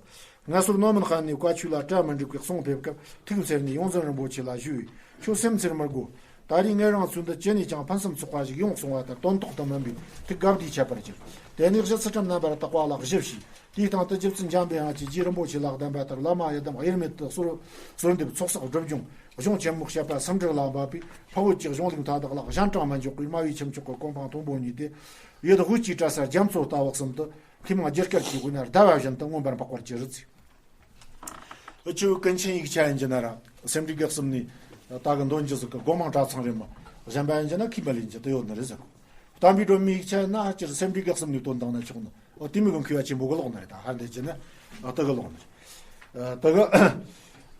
ངལ་གསོ་སྣོད་མིན་ཧན་ནས་བཀའ་ཆོས་ལ་གྲ་མི་འགྲིག་པའི་གསུང་ཕེབས་སྐབས། ཐུགས་འཚེར་ནས་ཡོངས་འཛིན་རིན་པོ་ཆེ་ལ་ཞུས་པས། ཁྱོད་སེམས་འཚེར་མི་དགོས། ད་རེས་ངེད་རང་ཚོའི་འདི་ཅི་ནས་ཀྱང་ཕུན་སུམ་ཚོགས་པ་ཞིག་ཡོང་སོང་བ་ལྟར་དོན་ཐོག་ཏུ་སྨིན་པའི་ཐུགས་དགའ་བདེའི་ཁྱད་པར་གྱུར། དེ་ནས་གཞི་ཚུལ་ཁྲིམས་རྣམ་པར་དག་པ་ལ་གཞི་བྱས། དེའི་སྟེང་དུ་རྗེ་བཙུན་འཇམ་པའི་དབྱངས་ཀྱིས་རྗེ་རིན་པོ་ཆེ་ལ་གདམས་པ་ལྟར། བླ་མ་ཡི་དམ་དབྱེར་མེད་དུ་གསོལ་གསོལ་འདེབས་ཚོགས་བསགས་སྒྲིབ་སྦྱོང་གཞུང་ཆེན་མོའི་བཤད་པ་སུམ་སྒྲིལ་ལ་འབབ་པས། འཕགས་བོད་ཀྱི་གཞུང་ལུགས་མཐའ་དག་ལ་གཞན་དྲིང་མི་འཇོག་པའི་སྨྲ་བའི་ཁྱུ་མཆོག་གི་གོ་འཕང་མཐོན་པོ་བརྙེས་ཏེ། ཡུལ་དབུས་ཀྱི་གྲྭ་ས་རྒྱ་མཚོ་ལྟ་བུ་གསུམ་དུ་མཁས་མང་དགྱེས་སྐལ་གྱི་དབུས་ན་ཟླ་བ་བཞིན་དུ་མངོན་པར་འཕགས་པར་གྱུར་ཅིག། འུ་ཆོའི་ཀུན་མཁྱེན་ཡིག་ཆ་ཡིན་གྱི་ན་ར། སེ་འབྲས་དགེ་གསུམ་ནས་ད་གི་འདོན་རྒྱུ་ཟིག་གི་སྒོ་མང་གྲྭ་ཚང་རེད་མོ། གཞན་པ་ཡིན་གྱི་ན་ཁས་མི་ལེན་རྒྱུ་དེ་ཡོད་ནི་རེད་ཟེར་གོ། བསྟན་པའི་སྒྲོན་མེའི་ཡིག་ཆ་ཡིན་ན་ཨ་ཅེ་སེ་འབྲས་དགེ་གསུམ་ནས་བཏོན་བཏང་ན་ཆོག་ནི། འོ་དེ་མི་གི་མཁས་པ་ཆེན་པོ་གི་ལོག་ནི་རེད། ད་ཧར་འདི་ཅི་ནི་ཨ་དེ་གི་ལོག་ནི་རེད། དེ་གི་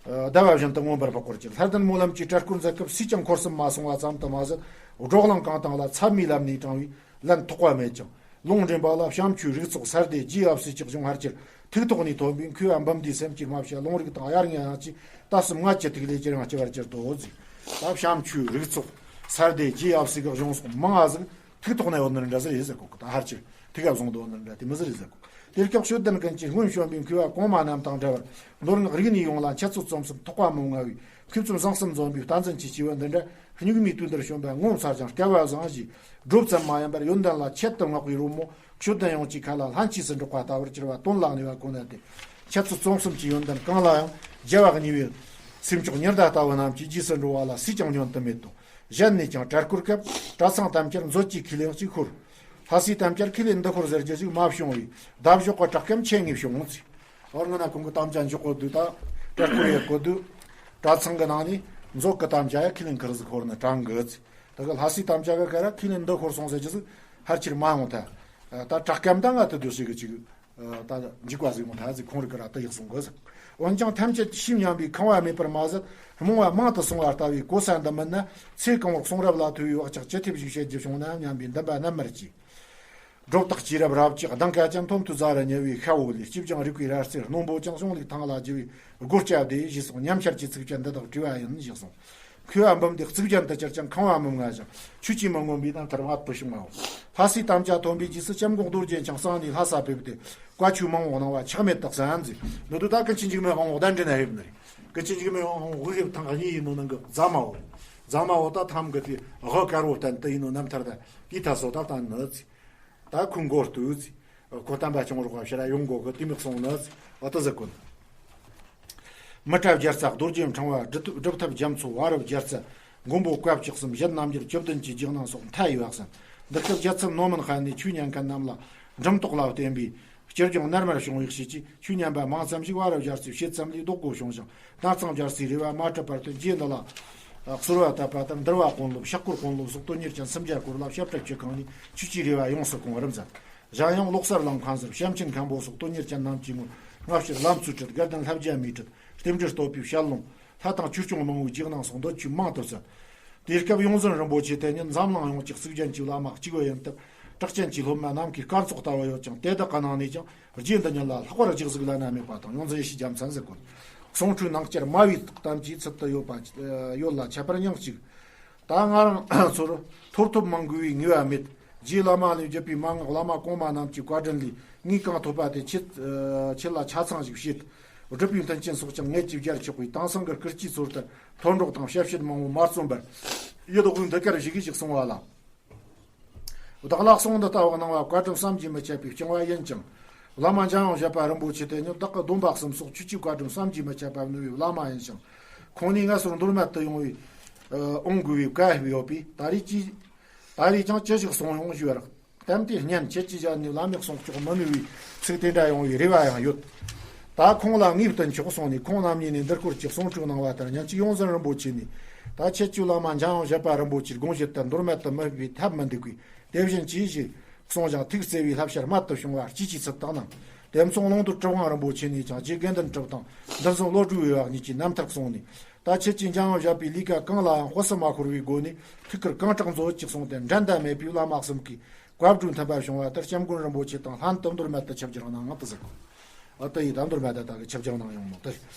ཟླ་བ་བཞིན་དུ་མངོན་པར་འཕགས་པར་གྱུར། ལྷ་ལྡན་སྨོན་ལམ་གྱི་གྲྭ་སྐོར་མཛད་སྐབས་སུས་ཀྱང་འཁོར་གསུམ་མ་སོང་བ་ཙམ་དུ་མ་ཟད། སྒྲོག་གླང་གང་དང་ལ་ཚད་མའི་ལམ་ནས་དྲངས་པའི་ལན་དོག་པ་མེད་ཅིང་། ལུང་འདྲེན་པ་ལ་བྱམས་ཆོས་རིག་ཚོགས་ས་སྡེ་རྗེ་ཡབ་སྲས་ཀྱི་གཞུང་ཕལ་ཆེར་ཐུགས་ཐོག་ནས་ཐོན་པའི་མཁས་པ་འབུམ་སྡེའི་སེམས་ཀྱི་སྨྲ་བྱ་ལུང་རིགས་དང་དབྱར་ཉིན་དབྱངས་ཀྱིས་ད་གསུམ་ལྔ་བཅུ་ཐིག་ལེ་ཅིར་ཡང་སྤྱི་བར་གྱུར་ཏོ་ཟིག། ད་བྱམས་ཆོས་རིག་ཚོགས་ས་སྡེ་རྗེ་ཡབ་སྲས་ཀྱི་གཞུང་སོགས་མང་ང་ཟིག་ཐུགས་ཐོག་ནས་ཡོད་ནི་འདྲ་ཟིག་རེད་ཟེར་གོ་གི། ད་ཕལ་ཆེར་ཐུགས་ཀ་བཟུང་དུ་ཡོད་ནི་འདྲ་དེ་མི་ཟིག་རེད་ཟེར་གོ། དེ་སྐབས་ཤོད་ལྡན་ཀུན་གྱིས་སྔོན་བྱོན་པའི་མཁས་པ་གོང་མ་རྣམས་དང་འདྲ་བར་མདོ་སྔགས་རིག་གནས་ཡོངས་ལ་འཆད་རྩོད་རྩོམ་གསུམ་ཐེག་པ་མི་མངའ་བའི་མཁས་བཙུན་བཟང་གསུམ་འཛོམས་པའི་བསྟན་འཛིན་གྱི་སྐྱེས་བུ་འདི་འདྲ་སྨྱུག་མའི་དུས་འདིར་བྱོན་པ་ངོ་མཚར་ཅིང་སྐལ་བ་བཟང་ཞེས། སྒྲུབ་ཙམ་མ་ཡིན་པར་ཡོན་ཏན་ལ་ཆེད་དུ་བསྔགས་པའི་རོལ་མོ་ཤོད་ལྡན་ཡོངས་ཀྱི་ཁ་ལ་ལྷན་སྐྱེས་སུ་འགྲོགས་པ་ལྟ་བུར་གྱུར་པ་དོན་ལ་གནས་པ་ཁོ་ན་སྟེ། འཆད་རྩོད་རྩོམ་གསུམ་གྱི་ཡོན་ཏན་གང་ལའང་རྒྱལ་བ་གཉིས་པའི་སྲས་མཆོག་ཉི་ཟླ་ལྟ་བུ་རྣམས་ཀྱི་རྗེས་སུ་འགྲོ་བ་ལ་སུས་ཀྱང་བསྙོན་དུ་མེད་དོ། གཞན་ནས་ཀྱང་གྲྭ་སྐོར་སྐབས་གྲྭ་ཚང་དམ་བཅར་མཛོད་ཀྱི་ཁས་ལེན་གཅིག་ཤོར། ལྷ་སའི་དམ་བཅར་ཁས་ལེན་འདི་ཤོར་ཟེར་རྒྱུ་ཞིག་མ་བྱུང་བས། བདག་འཇོག་གི་གྲྭ་སྐམ་ཆེ་ངེས་བྱུང་ངོ་ཚེ། ཨོ་ང་ན་ཁོང་གི་དམ་བཅའ་འཇོག་གོ་དུས་ད་གྲྭ་སྐོར་ཡེད་གོ་དུས། གྲྭ་ཚང་གི་ནང་ནས་མཛོད་ཀྱི་དམ་བཅའ་ཡ་ཁས་ལེན་ཁུར་ཟིག་ཤོར་ན་དྲང་གི་ཚེ། ད་གི་ལྷ་སའི་དམ་བཅའ་གི་ཁ་ར་ཁས་ལེན་འདི་ཤོར་སོང་ཟེར་རྒྱུ་ཞིག་ཕལ་ཆེར་མ་ཡོང་ཐལ། ད་གྲྭ་སྐམ་ད་ང་དུ་དུ་ཞིག་གི་ཅིག་ད་འཇིག་པ་ཟིག་མོ་ཐ་ཟིག་ཁོང་རིག་གི་ར་ད་ཡག་སོང་གི་ཟིག། འོན་ཀྱང་ཐམས་ཅད་ཤེས་སྙམ་པའི་ཁེངས་པ་མེད་པར་མ་ཟད། རྨོངས་པ་མང་དུ་སོང་བ་ལྟ་བུའི་གོ་ས་འདི་མིན་ན། ཚེ་གང་བོར་གསུང་རབ་ལ་ཐོས་པའི་བག་ཆགས་ཅི་ཐེབས་ཤིག་བྱེད་རྒྱུ་བྱུང་ནའང་སྙམ་པའི་འདུན་པ་རྣལ་མར་གྱིས། སྒྲོ་བཏགས་སྐྱེས་རབས་རབ་ཀྱི་གདེངས་ཀ་ཅན། ཐོམ་ཐུ་ཛ་རུ་ཉེ་བའི་ཤ་བོ་ལས། སྐྱིབས་ཀྱང་རིག་པའི་ར་རྩེར་རྣོན་པོ་ཀྱང་། གཞུང་ལུགས་ཐང་ལ་རྒྱུ་བའི་སྒོ་སྐྱ་སྡེ་ཞེས་སོགས་ཉམས་འཆར་གྱི་ཚིགས་བཅད་འདི་དག་བྲིས་པ་ཡིན་ཞེས་གསུངས། མཁས་པ་འབུམ་སྡེ་གཙུག་རྒྱན་དུ་གྱུར་ཀྱང་། ཁེངས་པ་མི་མངའ་ཞིང་ཆོས་ཀྱིས་མི་ངོམས་པའི་རྣམ་ཐར་བ་སྤུ་ཞིག་མའོ། ལྷ་སའི་དམ་བཅའ་ཐོན་པའི་རྗེས་སུ་སྐྱབས་མགོན་རྡོ་རྗེ་འཆང་གསང་ནས་ལྷ་ས་ཕེབས་ཏེ། བཀའ་ཆོས་མང་བོ་གནང་བ་ཆག་མེད་དུ་གསན་མཛད། མི་དུ་ད་ཀུན་མཁྱེན་འཇིགས་མེད་དབང་པོ་གདན་འདྲེན་ན་ཕེབས་ནི་རེད། ཀུན་མཁྱེན་འཇིགས་མེད་དབང་པོ་དབུ་ཕེབས་ཐེངས་གཉིས་ཡིན་ནོ་ནང་གི་རྫ་མ་བོ་རེད། རྫ་མ་བོ་ད་ཐམ་གི་དེ་དབུ་དཀར་བོ་བསྟན་དུ་ཡིན་ནོ་རྣམ་ཐར་ད་དེའི་ཐ་སོ་ད་བསྟན་ནི་ཚེ། ད་ཁོང་མགོ་བཏུད་ཚེ། ཁོ་བསྟན་པ་སྐྱོང་རོགས་པ་ཕྱིར་ཡོང་དགོས་གི་དེ་མིག་སོང་ནི་ཚེ། འོ་ད་ཟེར་གོ་ནི། མི་ཏྲ་རྒྱལ་རྩ་རྡོ་རྗེ་འཕྲེང་བ། སྒྲུབ་སྒྲུབ་ཐབས་རྒྱ་མཚོ་བ་རབ་རྒྱལ་རྩ། མགོན་པོ་བཀའ་བཅུ་གསུམ་བཞེད་རྣམ་འགྱུར་བཅུ་བདུན་གྱི་རྗེས་གནང་སོགས་མཐའ་ཡས་པ་གསན། འདི་སྐབས་རྒྱལ་ཚབ་ནོ་མན་ཧན་ནས་ཆོས་ཉན་མཁན་རྣམས་ལ་འགྲིམ་ཐོག་ལ་བརྟེན་པའི་སྐྱེ་རྒྱུང་རྣལ་མར་བྱུང་བའི་ཤེས་ཀྱིས། ཆོས་ཉན་པ་མང་ཙམ་ཞིག་བ་རབ་རྒྱལ་རྩའི་བཤད་ཙམ་ལས་ལྡོག་དགོས་བྱུང་ཞིང་། སྣར་ཐང་རྒྱལ་རྩའི་རེ་བ་མ་གྲུབ་པར་བརྟེན། རྗེ་འདི་ལ་གསོལ་བ་བཏབ་པ་ལྟར་འདུལ་བ་དཔོན་སློབ། ཕྱག་སྐོར་དཔོན་སློབ་སོགས་དོན་གཉེར་ཅན་སུམ་བརྒྱ་སྐོར་ལ་ཞབས་ཁྲ་ཆུ་ཁང་ནས་ཆོས་ཀྱི་རེ་བ་ཡོངས་སུ་སྐོང་བར་མཛད། གཞན་ཡང་ལོག་སར་གླིང་ཁང་ཟུར་བྱམས་ཆེན་མཁན་པོ་སོགས་དོན་གཉེར་ཅན་རྣམས་ཀྱི་ངོར་སྔ་ཕྱིར་ལམ་གཙོས་ཁྲིད། དགའ་ལྡན་ལྷ་བརྒྱ་མིའི་ཁྲིད། རྟེན་འབྲེལ་བསྟོད་པའི་བཤད་ལུང་། ལྷ་དང་ཆོས་སྐྱོང་མང་བོའི་རྗེས་གནང་སོགས་འདོད་ཆོས་མང་དུ་བསྩལ། དེའི་སྐབས་ཡོངས་འཛིན་རིན་པོ་ཆེ་དེ་ཉིད་འཛམ་གླིང་ཡོངས་ཀྱི་གཙུག་རྒྱན་གྱི་བླ་མ་གཅིག་པུ་ཡིན་སྟབས། གྲགས་ཅན་གྱི་སློབ་མ་ནམ་མཁའི་སྐར་ཚོགས་ལྟ་བུ་ཡོད་ཀྱང་། དེ་དག་གི་ནང་ནས་ཀྱང་རྗེ་འདི་ཉིད་ལ་ལྷག་པར་རྗེས་གཟིགས་བླ་ན་མེད་པ་དང་། ཡོངས་འཛིན་ཡེ་ཤེས་རྒྱལ་མཚན་ཟེར་གོ། གསུང་སྤྲོས་ནང་བསྐྱར་སྨྲ་བའི་གཏམ་གྱི་ཚུལ་དུ་ཡོད་པ་ཡོད་ལ་ཁྱད་པར་མྱིང་གཅིག། ད་ང་རང་ཚོར་ཐོར་ཐོབ་མང་དགོས་པའི་ངེས་པ་མེད། རྗེ་བླ་མ་ལས་བརྒྱུད་པའི་མན་ངག་བླ་མ་གོང་མ་རྣམས་ཀྱི་བཀའ་དྲིན་ལས་ངས་གང་ཐོབ་པ་དེ་ཁྱེད་ཁྱེད་ལ་ཆ་ཚང་ཞིག་བཤད། སྒྲུབ་པའི་མཐུན་རྐྱེན་སོགས་ཀྱང་ངེད་ཀྱིས་སྦྱར་ཆོག་པས། དེང་སང་གི་སྐུལ་ལྕེའི་ཚུལ་ལྟར་ཐོར་འདྲོགས་དང་བཤད་བཤད་མང་བོ་མ་རྩོམ་པར། ཡུལ་དབུས་འདི་གར་བཞུགས་ཞིག་གསུང་བ་ལ། བདག་ལ་གསུང་འདི་ལྟ་བུ་གནང་བ་བཀའ་དྲིན་བསམ་གྱིས་མི་ཁྱབ་པའི་བྱུང་བ་ཡིན་ཀྱང་། བླ་མ་འཇམ་དབྱངས་བཞད་པ་རིན་པོ་ཆེ་དེ་ཉིད་བདག་གི་སྡོམ་པ་གསུམ་སོགས་ཆོས་ཀྱི་བཀའ་དྲིན་བསམ་གྱིས་མི་ཁྱབ་པ་ནོས་པའི་བླ་མ་ཡིན་ཞིང་། ཁོང་ནས་ང་ཚོར་མདོ་སྨད་དུ་ཡོང་བའི་འོང་དགོས་པའི་བཀའ་ཕེབས་ཡོད་པས། ད་རེས་ཀྱིས་ད་རེས་ཀྱང་ཅི་ཞིག་གསུང་ཡོང་ཞུས་པར། གཏམ་དེ་སྙན། ཁྱེད་ཀྱི་ཞལ་ནས་བླ་མེད་གསུང་སྐྱོགས་མི་ནུས་པའི་ཚིག་དེ་འདྲ་ཡོང་བའི་རེ་བ་ཡང་ཡོད། ད་ཁོང་ལ་ངས་བསྟུན་ཆོག་གསུངས་ནས། ཁོང་རྣམ་གཉིས་ནས་འདིར་སྐོར་གྱི་གསུང་སྤྲོས་གནང་བ་ལྟར། ཉིན་གཅིག་ཡོངས་འཛིན་རིན་པོ་ཆེ་ནས་ད་ཁྱེད་ཀྱི་བླ་མ་འཇམ་དབྱངས་བཞད་པ་རིན་པོ་ཆེའི་དགོངས་གཞི་ལྟར་མདོར་བསྡུས་ཏུ་མི་ཕེབས་པས་ཐབས་མི་འདུག་གིས། དེ་བཞིན་ཅིའི་ཕྱིར་གསུངས་ཀྱང་། ཐུགས་བརྩེ་བའི་བསླབ་བྱར་རྨད་དུ་བྱུང་བ་ཅིའི་ཕྱིར་ཚུལ་བརྟག་ན། དེ་མཚུངས་ཀློང་རྡོལ་གྲུབ་དབང་རིན་པོ་ཆེ་ནས་ཀྱང་རྗེ་དགེ་འདུན་གྲུབ་དང་འདུལ་འཛིན་བློ་གྲོས་འོད་འབར་གཉིས་ཀྱི་རྣམ་ཐར་གསུངས་ནས། ད་ཁྱེད་ཀྱིས་འཇམ་དབྱངས་བཞད་པའི་ལས་ཀ་གང་ལའང་དཔག་བསམ་མ་ཤོར་བའི་སྒོ་ནས་ཐུགས་ཁུར་གང་དྲག་མཛོད་ཅིག་གསུངས་ཏེ། འགྲན་ཟླ་མེད་པའི་བླ་མ་གསུམ་གྱི་བཀའ་བགྲོས་མཐུན་པ་བྱུང་བ་ལྟར། སྐྱབས་མགོན་རིན་པོ་ཆེ་དང་ལྷན་དུ་མདོར་བསྡུས་ཏུ་ཆིབས་བསྒྱུར་གནང་ངོ་། དེ་ཟེར་གོ། ཨ་ད་ཡིན་ད་མདོར་བསྡུས་ཏུ་ད་གི་ཆིབས་བསྒྱུར་གནང་ཡོང་ནོ་དེ།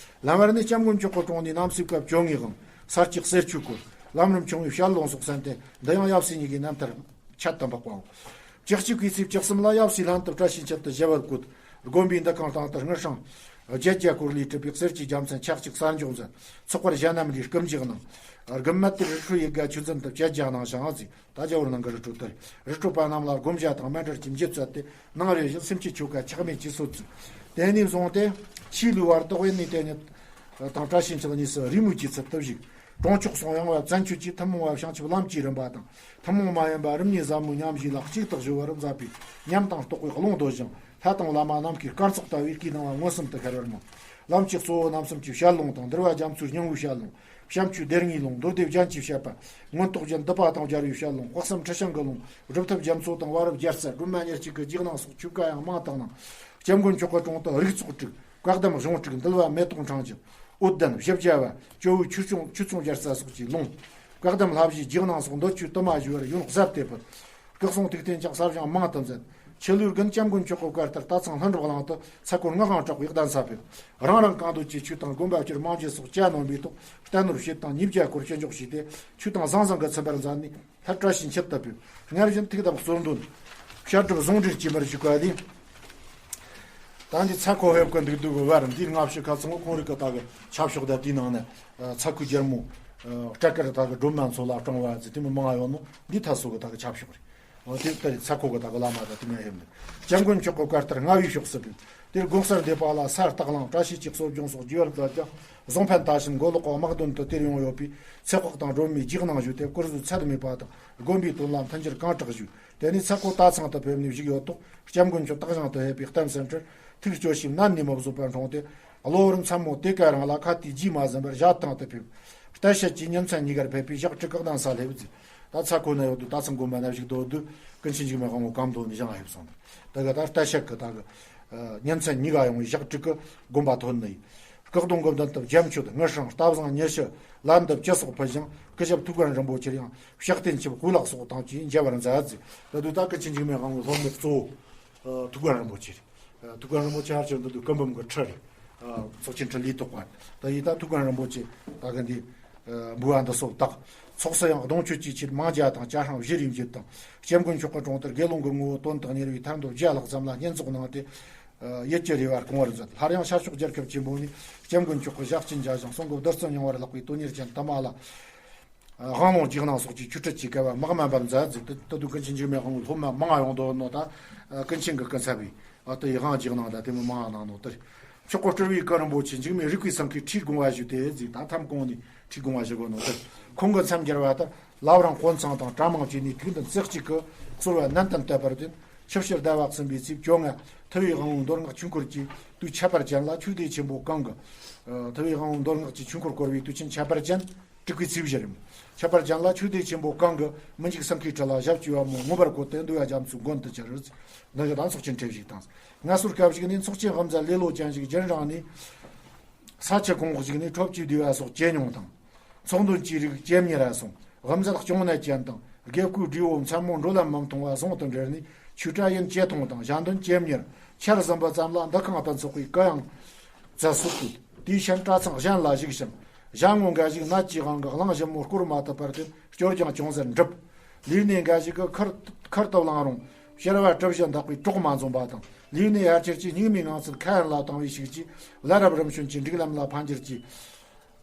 ལམ་བར་ནས་སྐྱབས་མགོན་མཆོག་གི་དྲུང་ནས་གནམ་སའི་སྐབས་བཅོ་ལྔའི་དབང་ས་སྐྱའི་གསེར་ཆོས་སྐོར། ལམ་རིམ་ཆུང་བའི་ཞལ་ལུང་སོགས་གསན་ཏེ། འདི་ཡང་ཡབ་སྲས་གཉིས་ཀྱི་རྣམ་ཐར་ཆེད་དུ་འབག་པའོ། བཅུ་གཅིག་པའི་ཚེས་བཅུ་གསུམ་ལ་ཡབ་སྲས་ལྷན་དུ་བཀྲ་ཤིས་འཁྱིལ་དུ་བཞུགས་པར་བཀོད། དགོན་པའི་འདུ་ཁང་སྟེང་དུ་དངུལ་སྲང་བརྒྱད་བརྒྱ་སྐོར་ལས་གྲུབ་པའི་གསེར་གྱི་རྒྱལ་མཚན་ཆ་གཅིག་གསར་འཇོག་མཛད། ཚོགས་པར་གཞན་རྣམས་ལས་སྐུ་འགྱེད་གནང་། དགུན་སྨད་དེར་རི་ཁྲོད་ཡིག་དགའ་ཆོས་འཛིན་དུ་བཅད་རྒྱ་གནང་ཞིང་གཟིགས། ད་རྒྱ་བོད་ནང་གི་རི་ཁྲོད་དེར། རི་ཁྲོད་པ་རྣམས་ལ་དགོན་བརྒྱ་དང་མཎྜལ་གྱི་འགྱེད་ཚུལ་ཏེ། ནང་རེ་བཞིན་སེམས་ཀྱི་ཆོ་ག་ཆག་མེད་ཀྱིས་གསོལ་ཚུལ། དེ་ནས་བཟུང་སྟེ་ཕྱིས་ལུས་བར་དུ་དབེན་གནས་དེ་ཉིད་དང་བཀྲ་ཤིས་འཁྱིལ་གཉིས་སུ་རེས་མོས་ཀྱི་ཚུལ་དུ་བཞུགས། གྲོང་ཆོག་གསུང་དབྱངས་བ་བཙན་ཆོས་ཀྱིས་ཐུན་མོང་བ་བྱང་ཆུབ་ལམ་གྱི་རིམ་པ་དང་། ཐུན་མོང་མ་ཡིན་པ་རིམ་གཉིས་ཟབ་མོའི་ཉམས་བཞེས་ལ་གཅིག་ཏུ་གཞོལ་བར་མཛད་པས། ཉམས་དང་རྟོགས་པའི་ཀློང་རྡོལ་ཞིང་། ལྷ་དང་བླ་མ་ནམ་མཁའི་སྐར་ཚོགས་ལྟ་བུའི་སྐུའི་སྣང་བ་མངོན་སུམ་དུ་ཤར་བར་མངོན། ལམ་གྱི་གཙོ་བོ་རྣམ་གསུམ་གྱི་བཤད་ལུང་དང་། འདུལ་བ་རྒྱ་མཚོའི་སྙིང་པོའི་བཤད་ལུང་། བྱམས་ཆོས་སྡེ་ལྔའི་ལུང་། མདོ་སྡེ་རྒྱན་གྱི་བཤད་པ། མངོན་རྟོགས་རྒྱན་བསྡུས་པ་དང་སྦྱར་བའི་བཤད་ལུང་། དཔག་བསམ་ཁྲི་བྱང་གི་ལུང་། སྒྲུབ་ཐབས་རྒྱ་མཚོ་དང་བ་རབ་རྒྱལ་རྩ། སྒྲོལ་མ་ཉེར་གཅིག་གི་རྗེས་གནང་སོགས་ཆོས་བཀའ་ཡང་མང་དུ་གནང་། སྐྱབས་མགོན་མཆོག་གི་དྲུང་དུ་རིགས་ཚོགས་དྲུག། བཀའ་གདམས་གཞུང་དྲུག། འདུལ་བ་མེ་ཏོག་འཕྲེང་རྒྱུད། འོད་ལྡན་བཞི་བརྒྱ་པ། ཇོ་བོའི་ཆོས་སྐྱོང་ཆོས་སྐྱོང་རྒྱལ་རྩ་སོགས་ཀྱི་ལུང་། བཀའ་གདམས་བསླབ་བྱའི་རྗེས་གནང་སོགས་འདོད་ཆོས་དུ་མ་ཞུ་བར་ཡོན་ཟབ་སྟེ་ཕུལ། སྐུ་གསུང་ཐུགས་རྟེན་ཀྱང་གསར་བཞེངས་མང་དུ་མཛད། ཕྱི་ལོའི་དགུན་སྐྱབས་མགོན་མཆོག་གི་བཀའ་ལྟར་སྟག་ཚང་ལྷུན་གྲུབ་གླིང་དུ་ཚ་འཁོར་ལྔ་དབང་གྲགས་པའི་གདན་ས་ཕེབས། རང་རང་གང་འདོད་ཀྱི་ཆོས་དང་དགོན་པ་བཅུར་མང་རྒྱུ་སོགས་གྱ་ནོམ་པའི་ཐོག་རྟ་ནོར་བྱེད་སྟངས་ཉིས་བརྒྱ་སྐོར་ཞལ་འཇོག་བྱས་ཏེ། ཆོས་དང་ཟང་ཟིང་གི་ཚིམ་པར་མཛད་ནས། མཐར་བཀྲ་ཤིས་འཁྱིལ་དུ་ཕེབས། སྔར་བཞིན་ཐུགས་དམ་གསོལ་འདོན། བཤད་སྒྲུབ་ཟུང་འབྲེལ་གྱི་མིར་བཞུགས་པ་ལས། ད་འདི་ཚ་ཁོ་ཕེབས་ཀྱི་འདུག་འདུག་གི་བར་འདིའི་སྔ་ཕྱི་ཁ་ཚང་ཁོང་རིགས་ཀྱི་ད་གི་ཆབ་ཤོག་དང་དེའི་ནང་ནས་ཚ་ཁོའི་རྒྱལ་མོ་སྐྲ་དཀར་ད་གི་སྒྲོལ་མ་མཚོ་ལ་སྤྲང་བ་ཟེར་དེ་མོ་མང་ཡོད་ནོ། འདི་ཐ་སོ་གི་ད་གི་ཆབ་ཤོག་རེད། འོ་དེ་ལྟར་ཚ་ཁོ་གི་ད་གི་བླ་མ་ད་དེ་མོ་ཕེབས་ནས། སྐྱབས་མགོན་མཆོག་གི་བཀའ་ལྟར་རྔ་བའི་ཕྱོགས་སུ་ཕེབས། དེར་དགོན་གསར་འདེབས་པ་ལ་ས་སྟག་གླིང་བཀྲ་ཤིས་ཀྱི་གསོ་སྦྱོང་སོགས་རྒྱས་པར་མཛད་ཀྱང་། བཟང་ཕན་ད་ཕྱིན་མགོ་ལོག་གི་དམག་དོན་དུ་དེར་ཡོང་ཡོད་པས། ཚེ་དཔག་དང་སྒྲོལ་མའི་རྗེས་གནང་ཞུས་ཏེ། བཀུར་གཟུགས་ཚད་མེད་པ་དང་། དགོན་པའི་དོན་ལ་མཐུན་འགྱུར་གང་དྲག་ཞུས། དེ་ནས་ཚ་ཁོ་སྟག་ཚང་དུ་ཕེབས་ནས་བཞུགས་ཡོད་དོ། སྐྱབས་མགོན་མཆོག་སྟག་ཞང་དུ་ཕེབས་པའི་གཏམ་གསན་ཁྲིར་ཐུགས་སྐྱོ་ཞིང་ནད་ནས་མི་བཟོད་པར་འཁྲུངས་ཏེ། གློ་བུར་མཚན་མོ་དེ་ཀ་རང་ལ་ཁ་ལྟའི་རྗེས་མ་ཟིན་པར་ཞལ་ཐང་དུ་ཕེབས། གཏད་བཤད་ཀྱི་ཉིན་མཚན་གཉིས་ཀར་ཕེབས་པའི་ཞག་དྲུག་གི་གདན་ས་སླེབས་ཟིན། ད་ཚ་ཁོ་ན་ཡོད་དུས་སྟག་ཚང་དགོན་པ་ན་བཞུགས་དོ་དུས་ཀུན་མཁྱེན་འཇིགས་མེད་དབང་པོ་གང་དོ་ནས་བཞེངས་ཕེབས་སོང་། ད་ག་ད་གཏད་བཤད་ཀྱི་ད་གི་ཉིན་མཚན་གཉིས་ཀ་ཡོང་བའི་ཞག་དྲུག་གི་དགོན་པ་ཐོན་ནས། སྐུ་གདུང་གི་མདུན་དུ་རྒྱ་མཆོད། དངུལ་སྲང་། རྟ་བཟང་། ཉི་ཤུ། ལན་འདེབས་བཅུ་སོགས་ཕུལ་ཞིང་། སྐུ་ཞབས་ཐུའུ་བཀྭན་རིན་པོ་ཆེར་ཡང་ཕྱག་རྟེན་ཆིབས་གོས་ལག་སོགས་དང་བཅས་མཇལ་བར་མཛད་ཟེར། ད་དུས་ད་ཀུན་མཁྱེན་འཇིགས་མེད་དབང་པོའི་སློབ་མའི་གཙོ་བོ་ཐུའུ་བཀྭན་རིན་པོ་ཆེ་རེད། ཐུའུ་བཀྭན་རིན་པོ་ཆེ་ཧར་ཆེར་འདི་དུས་སྐུ་འབུམ་གྱི་ཁྲི་རེད། ཚོགས་ཆེན་ཁྲི་ལས་ཐོག་པ། ད་ཡིན་ད་ཐུའུ་བཀྭན་རིན་པོ་ཆེ་ད་གི་འདི་འབུལ་བ་འདི་སོགས་དག། ཚོགས་སུ་ཡང་གདུང་མཆོད་ཀྱི་ཆེད་མང་ཇ་དང་ཇ་ཧྲང་བཞི་རེ་འབྱེད་དང་། སྐྱབས་མགོན་མཆོག་གི་དྲུང་དུ་དགེ་སློང་གི་ངོ་བོ་དོན་དུ་གཉེར་བའི་ཐར་འདོད་བརྒྱ་ལྷག་ཙམ་ལ་བསྙེན་རྫོགས་གནང་སྟེ། ཡིད་ཀྱི་རེ་བ་སྐོང་བར་མཛད། སླར་ཡང་ཤར་ཕྱོགས་རྒྱལ་ཁབ་ཆེན་པོ་ནས་སྐྱབས་མགོན་མཆོག་གི་ཞབས་ཕྱི་མཇལ་ཞིང་། གསུང་གི་བདུད་རྩི་མྱང་བར་ལགས་པའི་དོན་གཉེར་ཅན་དུ་མ་ལ་དབང་ལུང་རྗེས་གནང་སོགས་ཀྱི་ཆོས་ཁྲིད་ཀྱི་སྐལ་བ་མ་དམན་པར་མཛད་ཟེར། དེ་དུས་ཀུན་མཁྱེན་འཇིགས་མེད་དབང་པོའི་སློབ་མ་མང་ཡོང་དོ་ནོ། ད་ཀུན་མཁྱེན་གྱི་སྐུ་ཚབ་པས་ཨ་ཏི་ཡི་དབང་རྗེས་གནང་ད་དེ་མོ་མང་གནང་ནོ་དེར། མཆོག་གི་སྤྲུལ་པའི་སྐུ་རིན་པོ་ཆེ་འཇིགས་མེད་རིག་པའི་སེམས་ཀྱི་ཁྲིར་དགོངས་པ་ཞུས་ཏེ་ཟེར། ད་ཐམ་གོང་ནས་ཁྲིར་དགོངས་པ་ཞུ་དགོས་ནོ་དེར། ཁོང་གི་མཚམས་སྦྱར་བ་ལྟར་བླ་བྲང་དཔོན་ཚང་དང་གྲྭ་མང་བཅས་ནས་ཐུགས་འདུན་རྩེ་གཅིག་གིས་གསོལ་བ་ནན་ཏན་བཏབ་པར་བརྟེན། ཆུ་བཤེར་ཟླ་བ་གསུམ་པའི་ཚེས་བཅོ་ལྔ། ཐུ་བའི་དབང་པོའི་མདོ་སྔགས་ཆོས་འཁོར་གྱི་དུས་ཁྱད་པར་ཅན་ལ་ཆོས་སྡེ་ཆེན་པོ་གང་གི། ཨ་ཐུ་བའི་དབང་པོའི་མདོ་སྔགས་ཀྱི་ཆོས་འཁོར་བསྐོར་བའི་དུས་ཆེན་ཁྱད་པར་ཅན། དྲུག་པའི་ཚེས་བཞི་རིམ། ཁྱད་པར་ཅན་ལ་ཆོས་སྡེ་ཆེན་པོ་གང་གི་མི་འཇིགས་སེམས་བསྐྱེད་ཁྲི་ལ་ཞབས་ཀྱི་བ་མོ་མངོན་པར་བཀོད་དེ་འདུལ་བ་རྒྱ་མཚོའི་མགོན་དུ་གྱུར། འདི་གི་དང་ཚོགས་ཆེན་ཁྲི་བཞུགས་དང་། ངལ་གསོའི་སྐབས་ཤིག་ནས་ཚོགས་ཆེན་དབུ་མཛད་ལེ་ལོ་ཅན་ཞིག་རྒྱུན་རིང་ནས། ས་ཆུ་གོང་འོག་ཞིག་ནས་ཁྲོ་བཅུའི་འདུལ་བ་སོགས་ཇེ་ཉུང་དང་། ཚོགས་འདོན་གྱི་རིགས་ཇེ་མྱུར་ར་སོང་། དབུ་མཛད་གཅོང་ནད་ཅན་དང་། དགེ་བསྐོས་བགྲེས་པོ་མཚན་མོ་འགྲོ་ལམ་མི་མཐོང་བ་ཟུང་དུ་འབྲེལ་ནས་ཆོས་གྲྭ་ཡུན་ཇེ་ཐུང་དང་། ཞལ་འདོན་ཇེ་མྱུར། ཆར་ཟིམ་པ་ཙམ་ལ་འདུ་ཁང་དུ་འཚོགས་པའི་སྐུ་ཡང་བཙལ་སྲོལ་བཏོད། དེའི་ཕྱིར་གྲྭ་ཚང་གཞན་ལ་གཞིགས་ཤིང་། གཞན་ངོ་འགའ་ཞིག་ནད་ཀྱི་དབང་གིས་གླིང་ཞིབ་མོར་བསྐོར་མ་ཐུབ་པར་བརྟེན་སྐྱོར་སྦྱང་ཅུང་ཟད་འགྲུབ། ལས་སྣེ་འགའ་ཞིག་གིས་ཁུར་ཁུར་དུ་བླངས་རུང་ཕྱར་བ་གྲུ་བཞི་འདེགས་པའི་གྲོགས་མ་འཛོམས་པ་དང་། ལས་སྣེ་ཡར་ཁྱེར་གྱིས་སྙིགས་མའི་ངང་ཚུལ་ཁ་ཡན་ལ་བཏང་བའི་ཤུགས་ཀྱིས་ལ་རབས་རིམ་བྱོན་གྱི་སྒྲིག་ལམ་ལ་ཕན་འགྱུར་གྱི་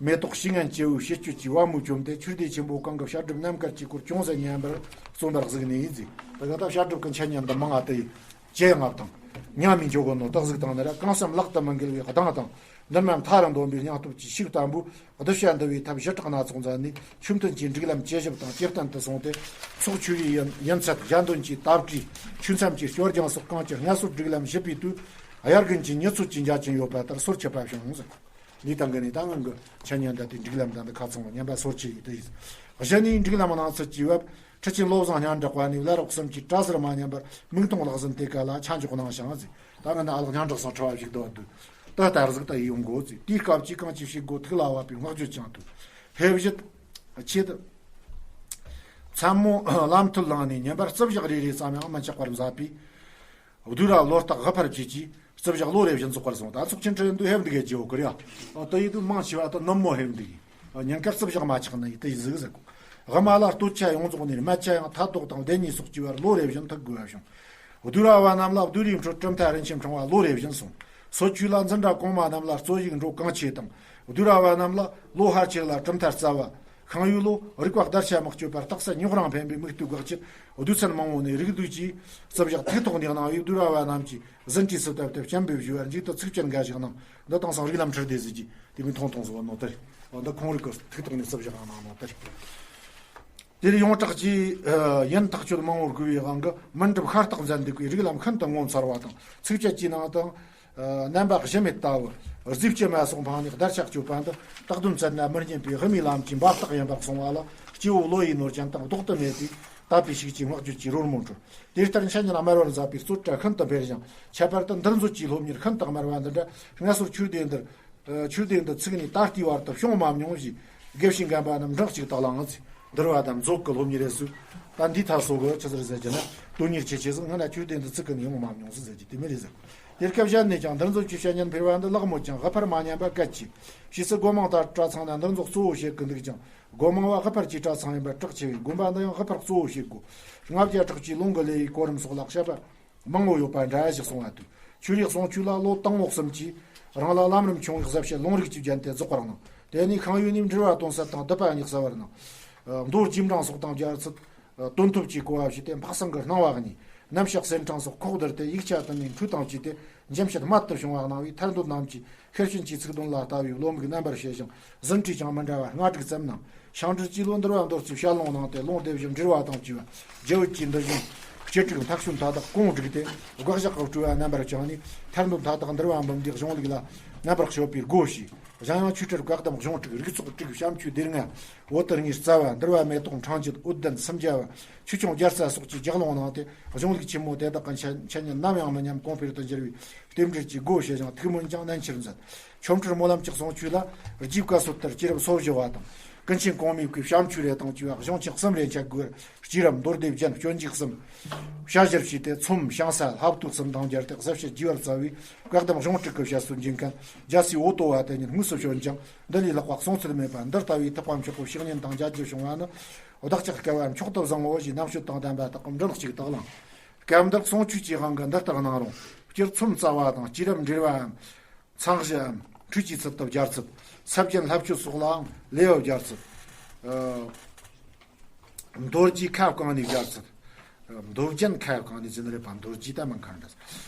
མེ་ཏོག་ཤིང་ངན་སྐྱེ་བོའི་བྱེད་སྤྱོད་ཀྱི་བ་མོས་བཅོམ་སྟེ། ཆོས་སྡེ་ཆེན་པོ་གང་གི་བཤད་སྒྲུབ་རྣམ་དཀར་གྱི་སྐོར་ཅུང་ཟད་ཉམས་པར་བརྩོན་པར་གཟིགས་ནས་ཡིན་ཟིག། ད་ག་ད་བཤད་སྒྲུབ་ཀྱི་འཆད་ཉན་འདི་མང་ང་དེ་ཡི་ཇེ་ཡང་ང་དང་ ཉམས་མི་འཇོག་གོ་ནོ་རྟགས་ཟིག་དང་ནི་ར། གང་བསམ་ལག་ཏུ་མི་འགེལ་བའི་གདངས་དང་། འདུན་མ་མཐའ་རུ་འདོན་པའི་སྙིང་སྟོབས་ཀྱི་ཤུགས་བརྟན་པོས། གདུལ་བྱ་འདུལ་བའི་ཐབས་ཞི་དྲག་སྣ་ཚོགས་མཛད་ནས། ཆོས་མཐུན་གྱི་སྒྲིག་ལམ་ཇེ་ཞིབ་དང་ཇེ་བརྟན་དུ་སོང་སྟེ། ཚོགས་ཆོས་ཡིན་ཡིན་ཚད། ཞལ་འདོན་གྱི་དབ་བྲིས། ཆོས་མཚམས་ཀྱི་སྐྱོར་སྦྱང་སོགས་གང་ཅིར་སྔར་སྲོལ་སྒྲིག་ལམ་ཞིབ་པའི་དུས། དབྱར་དགུན་གྱི་ཉི་ཚོད་ཀྱི་འཇའ་ཆེན་ཡོད་པ་ལྟར་སོར་ཆུད་པ་བྱུང་ཟེར། འདིའི་སྟེང་གི་ནི་ད་ངང་གི་འཆད་ཉན་འདྲ་དེ་སྒྲིག་ལམ་དང་འདི་ཁ་ཚང་བ་ཉན་པ་སོར་ཆུད་ཡིན་དེ་ཡིན། གཞི་ནས་སྒྲིག་ལམ་གནང་ཚུལ་གྱི་བབ། ཁྲི་ཆེན་བློ་བཟང་སྙན་གྲགས་པ་ནས་བླ་རབས་གསུམ་གྱི་གྲྭ་ཟུར་མ་ཉམས་པར་མིག་མཐོང་ལག་ཟིན་དེ་ག་ལ་ཆ་འཇོག་གནང་ཞིང་ཟེར། ད་ང་ནི་ཨ་ལགས་སྙན་གྲགས་སང་ཁྲི་བ་ཞིག་འདུག་འདུག་ད་ལྟར་ཟིག་ད་ཡིད་ཡོང་གོ་ཟེར། དེའི་སྐབས་ཀྱི་གང་ཅི་ཞིག་སྒོ་ཐུགས་ལ་བབས་པའི་བསྔགས་བརྗོད་ཀྱང་འདུག་ཕེབས་བཞེད་ཆེད། མཚན་མོ་ལམ་ཐུལ་ལངས་ནས་ཉིན་པར་རྩིབ་ཞག་རེ་རེ་ཙམ་ཡང་མི་འཆག་པར་མཛད་པས། བདུད་ར་ལོ་རྟགས་དབུ་ཕར་བཅད་ཀྱིས་རྩིབ་ཞག་ལོ་རེ་བཞིན་རྫོགས་པར་སོང་། ད་ཚོགས་ཆེན་ཁྲི་འདུ་ཧེབ་འདི་གའི་རྗེ་བོ་ཀི་རེད་ཡ། ཨ་ད་ཡིད་དུ་མང་ཆེ་བ་ད་ནུབ་མོ་ཧེབ་འདི་གི། ཨ་ཉིན་དཀར་རྩིབ་ཞག་མ་ཆག་ནི་ཡིད་དུ་ཡིད་ཟིག་ཟིག་གོ། དབུ་མ་ལ་སྟོད་ཆ་ཡོངས་རྫོགས་ནས་སྨད་ཆ་ཡང་ཐ་དོག་དང་ལྡན་ནས་སོགས་ཀྱི་བར་ལོ་རེ་བཞིན་ཐུག་དགོས་པ་བྱུང་། བདུད་ར་བ་རྣམས་ལ་བདུད་རིའི་འཕྲོད་གྲུབ་མཐའ་རིན་ཆེན་ཕྲེང་བ་ལོ་རེ་བཞིན་གསུངས། སོ་ཆུ་ལ་འཛིན་གྲྭ་གོང་མ་རྣམས་ལ་རྩོད་ཡིག་འགྲོ་གང་ཆེ་དང་། བདུད་ར་བ་རྣམས་ལ་ལོ་ཧར་ཆེར་ལ་གྲུབ་མཐའ་རྩ་བ། ཤིང་ཡོས་ལོ་རིག་པ་བརྡར་ཤ་མི་གཅོད་པར་རྟགས་གསལ་རྙོག་རང་འཕེན་པའི་མིག་ལྟོས་དགག་ཆེད། བདུད་ཚན་མང་བོ་ནས་རིགས་བསྡུས་ཀྱིས་རྩིབ་ཞག་ཐིག་ཐོག་འདེགས་གནང་བའི་བདུད་ར་བ་རྣམས་ཀྱིས་ཟིན་བྲིས་སུ་བཏབ་སྟེ་སྤྱན་འབེབས་ཞུ་བར་མཇུག་ཏུ་ཚིགས་བཅད་འགའ་ཞིག་གནང་། འདི་དེང་སང་རིགས་ལམ་ཁྲིར་སྡེ་ཟེར་གྱི་དེ་མིན་ཐུང་ཐུང་སུ་བ་ནོ་དེ་རེད། འདི་ཁོང་རིགས་ཀྱི་ཐིག་ཐོག་ནས་རྩིབ་ཞག་གནང་ནོ་དེ་རེད། དེར་ཡོངས་གྲགས་ཀྱི་ཡིན་ཐག་ཆོད་མང་བོར་གུས་པའི་དབང་གིས་མུན་གྲུབ་ཤ་སྟག་མཛད་འདུག་པའི་རིགས་ལམ་ཤིན་ཏུ་ངོ་མཚར་བ་དང་། ཚིགས་བཅད་ཀྱི་ནང་དུ། རྣམ་པ་གཞི་མེད་ལྟ་བུ། རྫས་ཕྱི་མ་སོགས་འཕངས་ནས་བརྡར་ཤ་གཅོད་པ་འདི་བཏགས་དོན་ཚད་ན་མི་སྙན་པའི་དབུ་མའི་ལམ་གྱི་འབབ་རྟགས་ཡིན་པར་གསུངས་པ་ལ་སྐྱེ་བོ་བློ་ཡི་ནོར་ཅན་དང་ལྡོག་ཏུ་མེད་པས་དད་པའི་ཤུགས་ཀྱིས་བསྔགས་བརྗོད་ཀྱི་རོལ་མོ་འཁྲོལ། དེ་ལྟར་འཆད་ཉན་དམར་བར་མཛད་པའི་རྩོད་གྲྭ་ཤིན་ཏུ་འཕེལ་ཞིང་། ཁྱད་པར་དུ་འདིར་མཛོད་ཀྱི་སློབ་གཉེར་ཤིན་ཏུ་དམར་བ་འདི་འདྲ་སྔར་སོར་ཆོས་སྡེ་འདིར། ཆོས་སྡེ་འདི་ཚུགས་ནས་ད་ལྟའི་བར་དུ་བྱུང་མ་མྱོང་ཞེས་དགེ་བཤེས་རྒན་པ་རྣམས་འགྲེལ་གཅིག་དག་ལའང་ཚིག་འདིར་བ་དང་མཛོད་ཀྱི་སློབ་གཉེར་རེ་སུ། ད་འདི་ཐ་སོ་གི་ཆི་ཟེར་ཟེར་གྱི་ན་དོན་གཉེར་ཆེ་ཆེ་ཟིག་ང་ན་ཆོས་སྡེ་འདི་ཚུགས་ཀྱི་ནས་ཡོང་མ་མྱོང་ཟིག་ཟེར་གྱི་དེ་མི་རེད་ཟེར། དེ་སྐབས་གཞན་ནས་ཀྱང་འདིར་མཛོད་ཀྱི་བཤད་ཉན་འཕེལ་བ་འདི་ལག་མོད་ཀྱང་དབུ་ཕར་མ་ཉམས་པ་གལ་ཆེ། ཕྱིས་སུ་སྒོ་མང་དག་གྲྭ་ཚང་ན་འདིར་མཛོད་གཙོ་བོ་བྱེད་ཀྱི་འདུག་ཀྱང་སྒོ་མང་བ་དབུ་ཕར་གྱི་གྲྭ་ཚང་ཡིན་པར་གྲགས་ཆེ་བས་དགོན་པ་འདི་ཡང་དབུ་ཕར་གཙོ་བོ་བྱེད་དགོས། ལྔ་བརྒྱ་ཕྲག་གཅིག་ལུང་གི་ལས་ཡི་གོ་རིམ་སོགས་ལ་བཤད་པ། མང་བོ་ཡོད་པ་འདྲ་ཞིག་གསུང་བ་དུས། ཆོས་རིག་ཟུང་ཆོས་ལ་ལོ་དང་པོ་གསུམ་གྱིས་རང་ལ་ལམ་རིམ་ཆུང་བའི་ཟབ་བཤད་ལུང་རིགས་ཀྱི་རྒྱན་དེ་རྫོགས་པར་གནང་། དེ་ནས་ཤིང་ཡོས་ནས་འགྲེལ་བ་སྟོན་ཚད་དང་བསྡུ་བ་སྙེག་ཚད་བར་གནང་། མདོ་རྒྱུད་འབྲིང་སོགས་དང་སྦྱར་ཚུལ། དོན་ཐོབ་ཀྱིས་གོ་བ་ཞུས་ཏེ་འཕགས་སེང་གི་སྣང་བ་གཉིས། རྣམ་གཞག་གསེར་ཕྲེང་སོགས་ཁོག་བསྡུར་ཏེ་ཡིག་ཆ་དུ་མའི་འཕྲུལ་དང་བཅས་ཏེ་འཇམ་བཤད་རྨད་དུ་བྱུང་བ་གནང་བས་ཐར་འདོད་རྣམས་ཀྱིས། ཤེར་ཕྱིན་གྱི་ཚིག་དོན་ལ་ལྟ་བའི་བློ་མིག་རྣམ་པར་ཕྱེ་ཞིང་ཟིན་བྲིས་ཀྱང་མི་འདྲ་བ་ལྔ་དྲུག་ཙམ་གནང་། ཤིང་འབྲུག་སྤྱི་ལོ་འདུལ་བ་མདོར་བསྡུས་ཞལ་ལུང་གནང་སྟེ་ལུང་སྡེ་བཞི་འགྲེལ་བ་དང་བཅས་པ་རྒྱ་བོད་ཀྱི་འདུལ་བཞིན་སྤྱི་དྲུག་མཐའ་དཔྱོད་མཐའ་དག་གོང་བསྒྲིགས་ཏེ་དགག་བཞག་གི་སྤྲོས་པ་རྣམ་པར་བཅངས་ནས་ཐར་འདོད་མཐའ་དག་འདུལ་བ་འབུམ་འདིའི་གཞུང་ལུགས་ལ་རྣམ་པར་དཔྱོད་པའི་སྒོ་ཕྱེས། གཞན་ཡང་ཆོས་ཁྲིར་བཀའ་གདམས་གཞུང་དྲུག་རིགས་ཚོགས་དྲུག་བྱམས་ཆོས་སྡེ་ལྔ། བོད་དུ་དངོས་རྩ་བ་འདུལ་བ་མེ་ཏོག་འཕྲེང་རྒྱུད་འོད་ལྡན་སུམ་བརྒྱ་བ། ཆོས་སྐྱོང་རྒྱལ་རྩ་སོགས་ཀྱི་ལྗགས་ལུང་གནང་སྟེ་གཞུང་ལུགས་ཆེན་མོ་དེ་དག་གི་འཆད་ཉན་ནམ་ཡང་མི་ཉམས་གོང་འཕེལ་དུ་འགྱུར་བའི་རྟེན་འབྲེལ་གྱི་སྒོ་ཕྱེ་ཞིང་ཐུགས་སྨོན་ཀྱང་ནན་ཆེར་མཛད། ཆོ་འཕྲུལ་སྨོན་ལམ་གྱི་གསུང་ཆོས་ལ་རྗེ་བཀའ་སྲོལ་ལྟར་སྐྱེས་རབས་སོ་བཞི་བ་དང་ཀུན་མཁྱེན་གོང་མའི་བཀའི་བྱམས་ཆོས་རེ་དང་བཅས་པ་གཞུང་ཆེན་གསུམ་རེ་འཆད་དགོས་པར་སྐྱེས་རབས་མདོ་སྡེ་རྒྱན་སྤྱོད་འཇུག་གསུམ། ཞལ་བཞེས་བྱས་ཏེ་ཚོམས་ཞང་ས་ལྷ་བཏུལ་གསུམ་དང་སྦྱར་ཏེ་ཟབ་བཤད་རྒྱས་པར་སྩལ་བས་བཀའ་གདམས་གཞུང་དྲུག་གི་བཤད་སྲོལ་འབྱིན་མཁན་རྒྱལ་སྲས་འོ་ཏོ་བ་དེ་ཉིད་དངོས་སུ་བྱོན་ཀྱང་འདི་ལས་ལྷག་པ་གསུང་ཚུལ་མེད་པ། འདི་ལྟ་བུའི་ཐེག་པ་མཆོག་གི་བཤེས་གཉེན་དང་མཇལ་རྒྱུ་བྱུང་བ་ནི་བདག་ཅག་སྐལ་བ་མཆོག་ཏུ་བཟང་ངོ་ཞེས་རྣམ་དཔྱོད་དང་ལྡན་པ་དག་གིས་འགྲེལ་གཅིག་དག་ལངས། སྐབས་འདིར་གསུང་ཆོས་ཀྱི་དབང་གིས་འདི་ལྟར་གནང་རུང་། སྤྱིར་ཚོམས་རྩ་བ་དང་སྐྱེས་རབས་འགྲེལ་བའམ། མཚན་གཞིའམ། འཕྲུལ་གྱི་ཚུལ་དུ་སྦྱར་ཚུལ། ས་བཅད་ལྷབ་སྤྱོད་སོགས་ལའང་ལེའུ་སྦྱར་ཚུལ། ཨ། མདོ་རྒྱུད་ཁ་བསྐངས་ནས་སྦྱར་ཚུལ། མདོ་རྒྱན་ཁ་བསྐངས་ནས་ཟེར་ནི་རེད་པ། མདོ་རྒྱུད་ད་མིན་ཁ་འདྲ།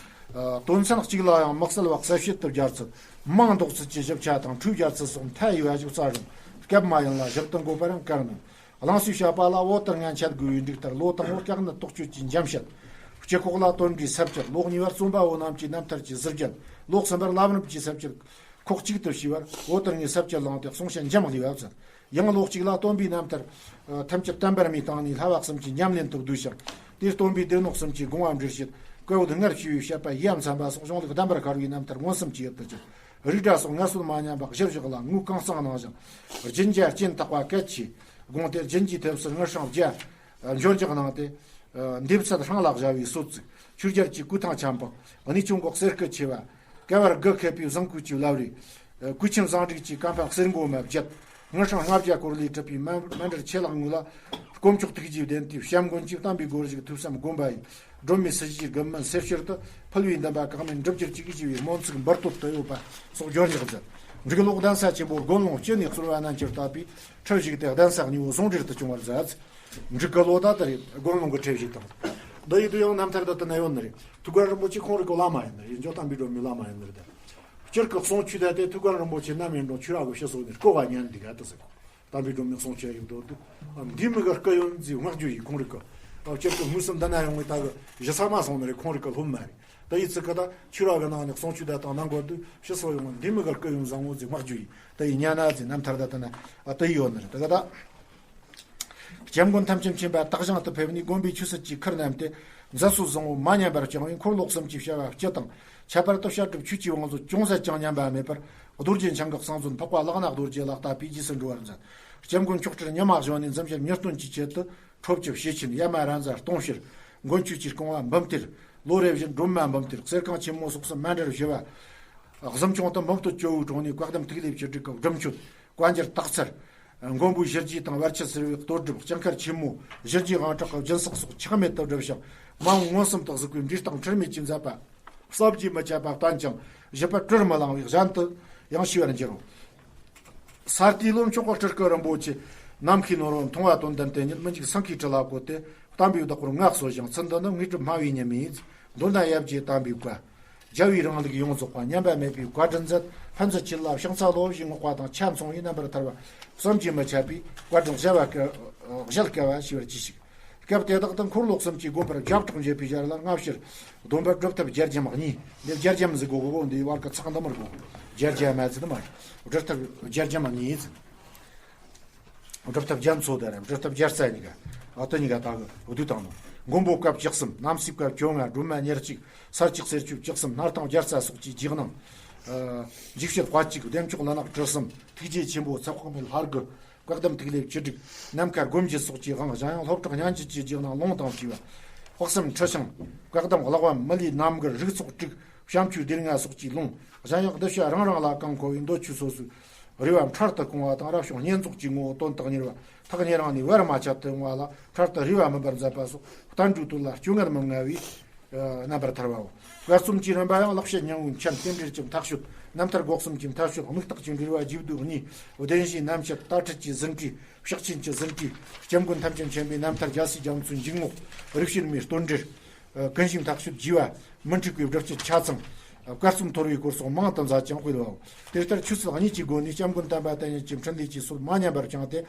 ཨ། དོན་ཚན་གཅིག་ལ་ཡང་དམིགས་བསལ་བ་གསལ་བྱེད་དུ་སྦྱར་ཚུལ། མིང་འདོགས་ཚུལ་གྱི་ཞིབ་ཆ་དང་འཕྲོས་སྦྱར་ཚུལ་སོགས་མཐའ་ཡས་པ་ཞིག་སྩལ་རུང་། སྐབས་མ་ཡིན་ལ་ཞིབ་ཏུ་འགོད་པར་ཡང་དཀའ་མོད། གླེང་སྲོལ་བཤད་པ་ལ་བོད་དུ་སྔ་འཆད་དགོས་པའི་འགྲིག་ལྟར་ལོ་དང་པོ་སྐྱག་ནི་དོག་གཅོད་ཀྱི་འཇམ་བཤད། སྤྱི་ཁོག་ལ་སྟོན་པའི་ས་བཅད། ལོ་གཉིས་པར་རྩོམ་པ་པོ་རྣམས་ཀྱི་རྣམ་ཐར་གྱི་གཟི་རྒྱན། ལོ་གསུམ་པར་བླ་མ་རྣམས་ཀྱི་ས་བཅད། ཁོག་གཅིག་ཏུ་ཕྱེ་བར་བོད་དུ་སྔའི་ས་བཅད་བླངས་ཏེ་གསུང་བཤད་འཇམ་ལྷོད་པ་མཛད། ཡང་ལོ་གཅིག་ལ་སྟོན་པའི་རྣམ་ཐར། ཐམས་ཅད་བསྟན་པར་མོས་བཏང་ནས་བསླབ་པ་གསུམ་གྱི་ཉམས་ལེན་དུ་བསྡུས་ཤིང་། དེའི་སྟོན་པའི་སྡེ་སྣོད་གསུམ་གྱི་དགོངས་པ་འགྲེལ་བཤད། བཀའ་བོད་སྔར་བྱས་པའི་བཤད་པ་ཡ་མཚན་པ་སོགས་གཞུང་ལུགས་གདམས་པར་དཀར་བའི་རྣམ་ཐར་མངོན་སུམ་གྱི་ཡུལ་དུ་གྱུར། རིགས་འདྲ་སོགས་སྔར་སྲོལ་མ་ཉམས་པ་གཞིར་བཞག་ལ་ངོས་གང་གཙང་གནང་ཞིང་། རྒྱུན་རྒྱ་སྐྱེན་དག་པ་གལ་ཆེ། དགོངས་ཏེ་རྒྱུན་གྱི་ཐེབས་སུ་དངུལ་སྲང་བརྒྱ། འབྱོར་འཇགས་གནང་སྟེ། འདེབས་ཚད་ཧྲང་ལ་བཞག་པའི་སྲོལ་བཙུགས། ཆོས་རྒྱལ་གྱི་སྐུ་ཐང་འཆམ་པ། གནས་ཆུང་གོག་གསེར་སྐུ་ཆེ་བ། ཀ་བར་དགུ་མཁས་པའི་བཟང་སྐུ་ཆེ་བ་ལབ་རེ། སྐུ་ཆེན་བཟང་དྲུག་གི་བཀའ་འཕང་གསེར་མགོ་མ་བརྒྱད། དངུལ་སྲང་ལྔ་བརྒྱ་སྐོར་ལས་གྲུབ་པའི་མཎ་གྲུར་ཆད་ལྷག་ངོས་ལ། དཀོན་མཆོག་ཐུགས་རྗེའི་བདེན་བརྟན་བྱམས་མགོན་གྱི་བསྟན་པའི་སྒོ་ཞུགས་ཐོས་བསམ་སྒོམ་པ་ཡི། སྒྲོན་མེ་སྲིད་ཞིའི་དགུ་མིན་སེར་ཕྱིར་དུ། ཕུལ་བའི་འདུན་པ་འགག་མེད་འགྲུབ་གྱུར་ཅིག་ཞུ་བའི་སྨོན་ཚིག་འབུར་དོད་དུ་ཡོད་པ་སོགས་བརྗོད་ཉག་མཛད། འབྲུག་ལོ་གདན་ས་ཆེན་པོ་དགོན་ལུང་སྤྱི་ནས་གཙོས་པ་རྣམས་ཀྱིས་བཏབ་པའི་ཁྲི་བཞུགས་ཏེ་གདན་ས་གཉིས་པོ་ཟུང་འབྲེལ་དུ་བྱུང་བར་མཛད། འབྲུག་གི་ལོ་ཟླ་ལྟར་དགོན་ལུང་གི་ཁྲི་བཞུགས་དང་། འདི་ཡི་དུ་ཡང་རྣམ་ཐར་དུ་དུ་ན་ཡོད་ནི་རེད། ཐུགས་དཀར་རིན་པོ་ཆེ་ཁོང་རིག་གི་བླ་མ་ཡིན་ནི་རེད། འཇོག་དམ་པའི་སྒྲོན་མའི་བླ་མ་ཡིན་ནི་རེད། སྤྱིར་གི་གསུང་ཆོས་དེ་དེ་ཐུགས་དཀར་རིན་པོ་ཆེ་ནམ་ཡིན་རུང་ཆོས་ར་གི་ཕྱི་སོ་ནས་བསྐོ་བ་ཉན་འདི་ག་དུ་ཟེར། དམ་པའི་སྒྲོན་མའི་གསུང་ཆོས་ཡིན་དོ་འདུག་འདི་མི་ག་སྐུ་ཡོན་ཟིག་བསྔགས་རྒྱུ་ཡིན་ཁོང་རིག་གི། སྤྱིར་གི་དངོས་སུ་འདི་ན་ཡོང་བའི་ད་གི་གཞི་ས་མ་སོང་ནི་རེད། ཁོང་རིག་གི་སློབ་མ་རེད། ད་ཡི་ཚིག་གི་ད་ཆོས་ར་གི་ནང་ནས་གསུང་ཆོས་དེ་དང་ནང་གོ་དུ་ཕྱི་སོ་ཡོང་བ་འདི་མི་ག་སྐུ་ཡོན་བཟང་བོ་ཟིག་བསྔགས་རྒྱུ་ཡིན། ད་ཡི་ཉན་ན་ཟིག་རྣམ་ཐར་ད་ད་ན་ཨ་ད་ཡི་ཡོད་ནི་རེད། ད་གི་ད། སྐྱབས་མགོན་ཐམས་ཅད་མཁྱེན་པ་སྟག་ཞང་དུ་ཕེབས་ནས། དགོན་པའི་ཆོས་སྲིད་ཀྱི་ཁུར་བསྣམས་ཏེ། མཛད་སྲོལ་བཟང་བོ་མ་ཉམས་པར་བསྐྱངས་པས། འཁོར་ལོ་གསུམ་གྱི་བྱ་བ་སྤྱི་དང་། ཁྱད་པར་དུ་བཤད་སྒྲུབ་ཆོས་ཀྱི་བང་མཛོད་ཅུང་ཟད་ཀྱང་ཉམས་པ་མེད་པར། རྡོ་རྗེ་འཆང་གི་གསང་མཛོད་འཕགས་པ་ལག་ན་རྡོ་རྗེ་ལ་ལྟ་བུའི་རྗེས་སུ་འགྲོ་བར་མཛད། སྐྱབས་མགོན་མཆོག་སྤྲུལ་ཉི་མ་བཞོན་ནས་འཛིན་སྐྱོང་ཉེར་བདུན་གྱི་ཆེད་དུ། ཁྲོ་ཆུ་ཞེ་ཆེན་ཡ་མ་ར་མཛའ་སྟོང་ཕྱུར། མགོན་ཆོས་ཀྱི་རྐང་བ་འབུམ་ཐེར། ལོ་རེ་བཞིན་སྒྲོལ་མ་འབུམ་ཐེར། གསེར་ཁང་ཆེན་མོ་སོགས་སུ་མཎྜལ་བཞི་བ། གཟིམ་ཆུང་དུ་འབུམ་སྟོད་ཇོ་བོའི་དྲུང་ནས་བཀའ་གདམས་ཐིག་ལེ་བཅུ་དྲུག་གི་སྒྲུབ་མཆོད། བཀའ་འགྱུར་དག་ཚར། མགོན་པོའི་ཞི་རྒྱས་དང་བར་ཆད་སེལ་བའི་གཏོར་སྒྲུབ། སྤྱན་ཁ་ཆེན་མོ། ཞི་རྒྱས་དབང་དྲག་གི་སྦྱིན་སྲེག་སོགས་ཆག་མེད་དུ་བསྒྲུབས་ཤིང་། མ་འོངས་མངོན་སུམ་དུ་གཟིགས་པའི་འབྲས་རྟགས་འཁྲུལ་མེད་ཀྱི་མཛད་པ། བསམ་གྱིས་མི་ཁྱབ་པ་བསྟན་ཅིང་བཞེད་པ་བྲལ་མི་ལང་བས་གཞན་དུ་ཡང་ཤེས་པར་འགྱུར་རོ། ས་ཏི་ལོ་མཆོག་གི་སྤྲུལ་སྐུ་རིན་པོ་ཆེ་ནམ་མཁའི་ནོར་བུ་མཐོང་བ་དོན་ལྡན་དེ་ཉིད་མི་འཇིགས་སེང་གེའི་ཁྲི་ལ་བཀོད་དེ། བསྟན་པའི་བདག་པོར་མངའ་གསོལ་ཞིང་། ཚུལ་འདི་ནི་དངོས་གྲུབ་སྨྲ་བའི་ཉི་མས། མདོར་ན་ཡབ་རྗེ་དམ་པའི་བཀའ། རྒྱལ་བའི་རིང་ལུགས་ཡོངས་རྫོགས་པ། ཉམས་པ་མེད་པའི་བཀའ་དྲིན་མཛད། ཕན་ཚུན་ཆོས་ལ་ཕྱག་འཚལ་ལོ། ཞེས་བསྔགས་པ་དང་ཆ་མཚུངས་པའི་རྣམ་པར་ཐར་པ་བསམ་གྱིས་མི་ཁྱབ་པའི་བཀའ་དྲིན་གཞལ་བ་བཀལ་གཞལ་བཀལ་བ་ཞུ་བར་གྱིས་ཤིག་སྐབས་དེ་དག་ཏུ་འཁོར་ལོ་གསུམ་གྱི་དགོན་པར་བརྒྱ་ཕྲག་འགྱེད་པའི་ཞལ་ལ་སྔ་ཕྱིར་སྡོམ་པ་སྒྲུབ་ཐབས་རྒྱལ་རྒྱམ་གཉིས། འདི་རྒྱལ་རྒྱམ་ཟེར་གོ་གོ་འདི་བར་གི་ཚེག་འདི་མར་གོ། རྒྱལ་རྒྱ་མ་ཟེར་མ། སྒྲུབ་ཐབས་རྒྱལ་རྒྱམ་གཉིས། སྒྲུབ་ཐབས་རྒྱ་མཚོ་དང་རེད། སྒྲུབ་ཐབས་རྒྱལ་རྩ་གཉིས་ཀ་ཨ་ཏི་གཉིས་ཀ་དག་གི་བསྡུས་བཏང་ནོ། མགོན་པོ་སྐབས་བཅུ་གསུམ། གནམ་སའི་སྐབས་བཅོ་ལྔ། སྒྲོལ་མ་ཉེར་གཅིག་སར་གཅིག་གསེར་ཆོས་བཅུ་གསུམ། སྣར་ཐང་རྒྱལ་རྩ་སོགས་ཀྱི་རྗེས་གནང་། ཨ་འཇིགས་བྱེད་དཔའ་གཅིག་བདེ་མཆོག་ལུས་ནག་གྲུ་གསུམ། ཐུགས་རྗེ་ཆེན་པོ་ཚེ་དཔག་མེད་ལྷ་དགུ། བཀའ་གདམས་ཐིག་ལེ་བཅུ་དྲུག་ནམ་མཁའ་སྒོམ་རྒྱུ་སོགས་ཀྱི་དབང་། གཞན་ཡང་སློབ་གྲོགས་སྙན་བརྒྱུད་ཀྱི་རྗེས་གནང་ལུང་དང་བཅས་པ། དཔག་བསམ་ཁྲི་བྱང་། བཀའ་གདམས་བཀླག་པ་མི་ལུས་རྣམ་དགར་རིགས་ཚོགས་དྲུག་བྱམས་ཆོས་སྡེ་ལྔ་སོགས་ཀྱི་ལུང་། གཞན་ཡང་གདུལ་བྱ་རང་རང་ལ་གང་མཁོ་བའི་མདོ་ཆོས་སོ་སོའི་རེ་བ་འཕྲལ་དུ་སྐོང་བ་དང་། རབ་བྱུང་བསྙེན་རྫོགས་ཀྱི་ངོ་བོ་དོན་དག་གཉེར་བ། ཐག་ཉེ་རིང་ནས་བར་མ་ཆད་དུ་འོང་བ་ལ་འཕྲལ་དུ་རེ་བ་མུན་པར་མཛད་པ་སོགས་བསྟན་འགྲོའི་དོན་ལ་སྤྱོད་ངན་མི་མངའ་བའི་རྣམ་པར་ཐར་བའོ། བཀའ་གསུམ་གྱི་རིམ་པ་ཡང་ལེགས་བཤད་སྙིང་པོའི་མཆན། རྟེན་འབྲེལ་གྱི་མཐའ་དཔྱོད། རྣམ་ཐར་སྒོ་གསུམ་གྱི་མཐའ་དཔྱོད། དམིགས་རྟགས་ཀྱི་འགྲེལ་བ་བརྒྱད་བསྡུས་གཉིས། བདེན་བཞིའི་རྣམ་བཤད། དར་ཁྲིད་ཀྱི་ཟིན་བྲིས། ཕྱག་ཆེན་གྱི་ཟིན་བྲིས། སྐྱབས་མགོན་ཐམས་ཅད་མཁྱེན་པའི་རྣམ་ཐར། རྒྱལ་སྲས་རྒྱ་མཚོའི་འཇུག་ངོགས། རིགས་བྱེད་མའི་སྟོད་འགྲེལ། ཀུན་གཞིའི་མཐའ་དཔྱོད་རྒྱས་པ། མི་འཁྲུགས་པའི་སྒྲུབ་བྱེད་ཆ་ཚང་། བཀའ་གསུམ་མཐོ་བའི་སྐོར་སོགས་མང་དུ་མཛད་ཅིང་སྤེལ་བའོ། དེ་ལྟར་ཆོས་སྲིད་གཉིས་ཀྱི་སྒོ་ནས་སྐྱབས་མགོན་དམ་པ་དེ་ཉིད་ཀྱི་འཕྲིན་ལས་ཀྱི་སྲོལ་མ་ཉམས་པར་བསྐྱངས་ཏེ།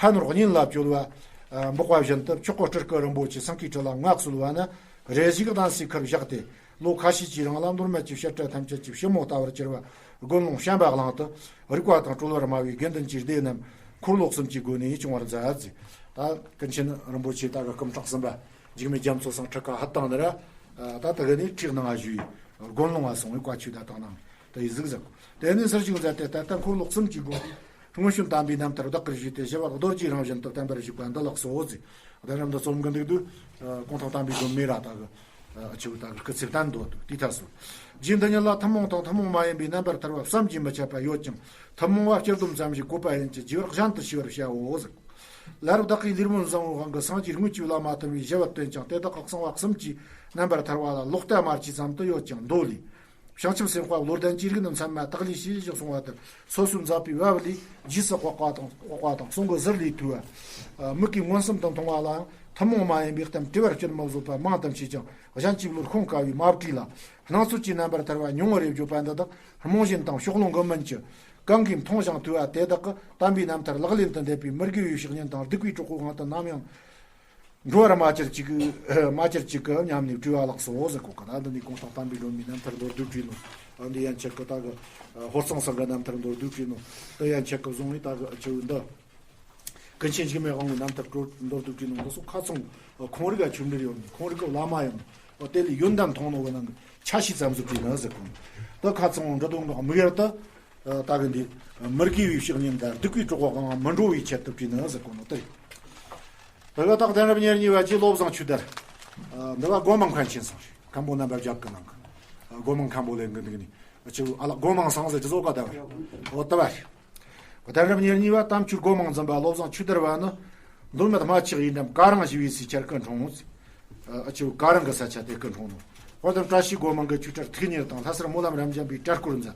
ཧ་ནོར་གཉེན་ལ་བཅོལ་བ། འབོག་པ་བཞིན་དུ་མཆོག་གི་སྤྲུལ་སྐུ་རིན་པོ་ཆེ་སེང་གེའི་ཁྲི་ལ་མངའ་གསོལ་བ་ནི། རེ་ཞིག་གདན་སའི་ཁུར་བཞག་སྟེ། ལོ་ཁ་ཤས་ཀྱི་རིང་ལ་ནོར་མེད་ཀྱི་བཤད་གྲྭ་ཐམས་ཅད་ཀྱི་ཕྱི་མོ་ལྟ་བུར་གྱུར་པ། དགོན་ལུང་བྱམས་པ་གླིང་དུ་རིག་པ་དང་གྲོལ་བར་སྨྲ་བའི་དགེ་འདུན་གྱི་སྡེ་རྣམས་འཁོར་ལོ་གསུམ་གྱི་སྒོ་ནས་སྐྱོང་བར་མཛད་ཟེར། ད་ཀུན་མཁྱེན་རིན་པོ་ཆེ་ད་གི་སྐུ་ཕྲེང་གསུམ་པ་འཇིགས་མེད་རྒྱ་མཚོ་སང་ཁྲི་ཁ་ཧད་བཏང་ནི་ར། ད་ད་གི་ནས་ཁྲིག་ནང་ང་བཞུགས་ཡི་དགོན་ལུང་ང་སོང་བའི་བཀའ་ཆོས་ད་བཏང་ནང་དེ་ཡི་གཟིགས་གཟིགས་དེ་ནས་ཟུར་ཞིག་མཛད་དེ། ད་ལྟ་འཁོར་ལོ་གསུམ་གྱི་སྒོ་ནས་སྔོན་བྱོན་དམ་པའི་རྣམ་ཐར་བདག་གིར་ཞུས་ཏེ་ཞི་བར་རྡོ་རྗེའི་རང་བཞིན་དུ་བསྟན་པར་བཞུགས་པ་འདི་ལགས་སོ་ཟེར། གདན་རབས་འདི་རྩོམ་གྱི་འདུག་འདུག་གོང་ཐོག་དམ་པའི་སྒྲོན་མེ་ར་ད་གི་ཨ་ཆུ་ད་གི་སྐུ་ཚེ་བརྟན་དོ་འདུག་དེ་ཐ་སོ། རྗེ་འདི་ཉིད་ལ་ཐུན་མོང་དང་ཐུན་མོང་མ་ཡིན་པའི་རྣམ་པར་ཐར་པ་བསམ་གྱིས་མི་ཁྱབ་པ་ཡོད་ཀྱང་། ཐུན་མོང་བ་སྤྱི་སྡོམ་ཙམ་ཞིག་བཀོད་པ་ཡིན་གྱི། རྒྱས་པར་གཞན་དུ་ཤེས་པར་བྱའོ་ཟེར། ལ་རབས་བདག་གིས་ལས་སྨོན་བཟང་བོའི་དབང་གིས། སངས་རྒྱས་དངོས་ཀྱི་བླ་མ་དམ་པའི་ཞི་བར་བསྟན་ཅིང་། དེ་དག་གི་གསང་བ་གསུམ་གྱི་རྣམ་པར་ཐར་པ་ལ་ལོག་ལྟ་དམར་ཁྱི་ཙམ་དུ་ཡོད་ཀྱང་། མདོ་ལས། བྱང་ཆུབ་སེམས་དཔའ་བློ་ལྡན་གྱི་རིགས་ནི། མཚན་མ་དག་ལས་ཞེས་བཞག་གསུངས་པ་ལྟར། སོ་སོའི་མཛད་པའི་བབ་ལས་རྗེས་སུ་དཔག་པ་དང་དཔོག་པ་དང་གསུང་གི་ཟུར་ལས་ཐོས་པ། མིག་གིས་མངོན་སུམ་དུ་མཐོང་བ་ལའང་ཐུན་མོང་མ་ཡིན་པའི་གཏམ་བྲི་བར་སྤྱོད་མི་བཟོད་པ་མང་དུ་མཆིས་ཀྱང་། གཞན་གྱི་བློར་ཤོང་དཀའ་བས་མ་བྲིས་ལ། སྣང་ཚུལ་གྱི་རྣམ་པར་ཐར་པ་ཉུང་ངུ་རེ་བརྗོད་པ་འདི་དག་རྨོངས་གཞན་དང་ཕྱོགས་ལྷུང་གི་མིན་གྱི། གང་གིས་མཐོང་ཞིང་ཐོས་པ་དེ་དག་གིས་དམ་པའི་རྣམ་ཐར་ལག་ལེན་དུ་འདེབས་པའི་མི་དགེ་བའི་བཤགས་གཉེན་དང་སྡིག་པའི་གྲོགས་པོའི་དབང་དུ་ནམ་ཡང་འགྲོ་བར་མ་གྱུར་ཅིག་མ་གྱུར་ཅིག་གི་སྙམ་ནས་བྲིས་པ་ལགས་སོ་ཟེར་གོ་གི། ད་འདི་ནི་གོང་ཐོག་དམ་པའི་སྒྲོན་མེའི་རྣམ་ཐར་མདོར་བསྡུས་བྲིས་ནོ། འདི་ཡན་ཆད་ཀྱི་ད་གི་ཧོར་གཙང་སེང་གེའི་རྣམ་ཐར་མདོར་བསྡུས་བྲིས་ནོ། དེ་ཡན་ཆད་ཀྱི་བཟུང་བའི་ད་གི་ཆུ་འདི། ཀུན་མཁྱེན་འཇིགས་མེད་དབང་པོའི་རྣམ་ཐར་མདོར་བསྡུས་བྲིས་ནོ། འདི་སོགས་ཁ་ཚང་ཁོང་རིག་ག་ཆོས་འབྲེལ་ཡོད་ནི། ཁོང་རིག་གི་བླ་མ་ཡིན་ནོ། དེ་ལས་ཡོན་ཏན་མཐོང་ནོ་གི་ནང་གི་ཆ་ཤས་ཙམ་ཟིག་བྲིས་ནི་ཟེར་གོ་ནོ། ད་ཁ་ཚང་འབྲི་དོན་གི་དམིགས་ཡུལ་དེ། ད་གི་འདི་མི་དགེ་བའི་བཤགས་གཉེན་དང་སྡིག་པའི་གྲོགས་པོའི་དབང་མི་འགྲོ་བའི་ཆེད་དུ་བྲིས་ནི་ཟེར་གོ་ནོ་དེ་རེད། དེ་གི་ད་གདན་རབས་ཉེར་གཉིས་པ་རྗེ་བློ་བཟང་ཆོས་དར། འདི་བ་སྒོ་མང་མཁན་ཆེན་ཚང་རེད། མཁན་པོ་རྣམ་པར་རྒྱལ་གི་ནང་གི། སྒོ་མང་མཁན་པོ་ལས་འགི་འདུག་ནི། ཨ་ཅེ་ཨ་ལགས་སྒོ་མང་ཚང་ཟེར་གྱི་བཟོ་ག་ད་བ་རེད། འོ་ད་བ་རེད། གདན་རབས་ཉེར་གཉིས་པ་དམ་ཆོས་སྒོ་མང་འཛིན་པ་བློ་བཟང་ཆོས་དར་བ་ནི། མདོ་སྨད་རྨ་ཆུ་ཡི་འགྲམ་ཀ་རང་ཞི་བའི་སའི་ཆར་སྐུ་འཁྲུངས། ཨ་ཅེ་ཀ་རང་གི་ས་ཆ་དེ་སྐུ་འཁྲུངས་ནོ། དཔལ་ལྡན་བཀྲ་ཤིས་སྒོ་མང་གི་ཆོས་གྲྭར་ཐུགས་གཉེར་དང་ལྷ་སར་སྨོན་ལམ་རབ་འབྱམས་པའི་གྲྭ་སྐོར་མཛད།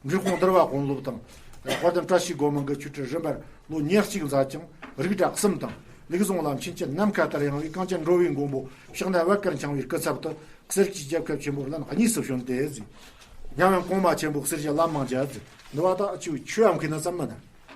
འབྲི་གུང་འདུལ་བ་དཔོན་སློབ་དང་། དཔལ་ལྡན་བཀྲ་ཤིས་སྒོ་མང་གི་ཆོས་གྲྭར་རིམ་པར་ལོ་ཉེར་གཅིག་མཛད་ཅིང་རིགས་གྲྭ་གསུམ་དང་ ལུགས་ཟུང་ལ་མཁྱེན་ཅན་ནམ་མཁའ་ལྟར་ཡངས་པའི་གངས་ཅན་འགྲོ་བའི་མགོན་པོ་ཕྱག་ན་བད་ཀར་འཆང་བའི་སྐུ་ཚབ་ཏུ། གསེར་གྱི་རྒྱལ་ཁབ་ཆེན་པོར་ལན་གཉིས་སུ་བྱོན་ཏེ་ཟེར། ཉམས་མྱོང་གོང་མ་ཆེན་པོ་གསེར་གྱི་ལམ་མང་རྒྱ་ཟེར། འདི་བ་དག་ཆུ་ཆུ་ཡང་མཁས་ན་ཙམ་མིན་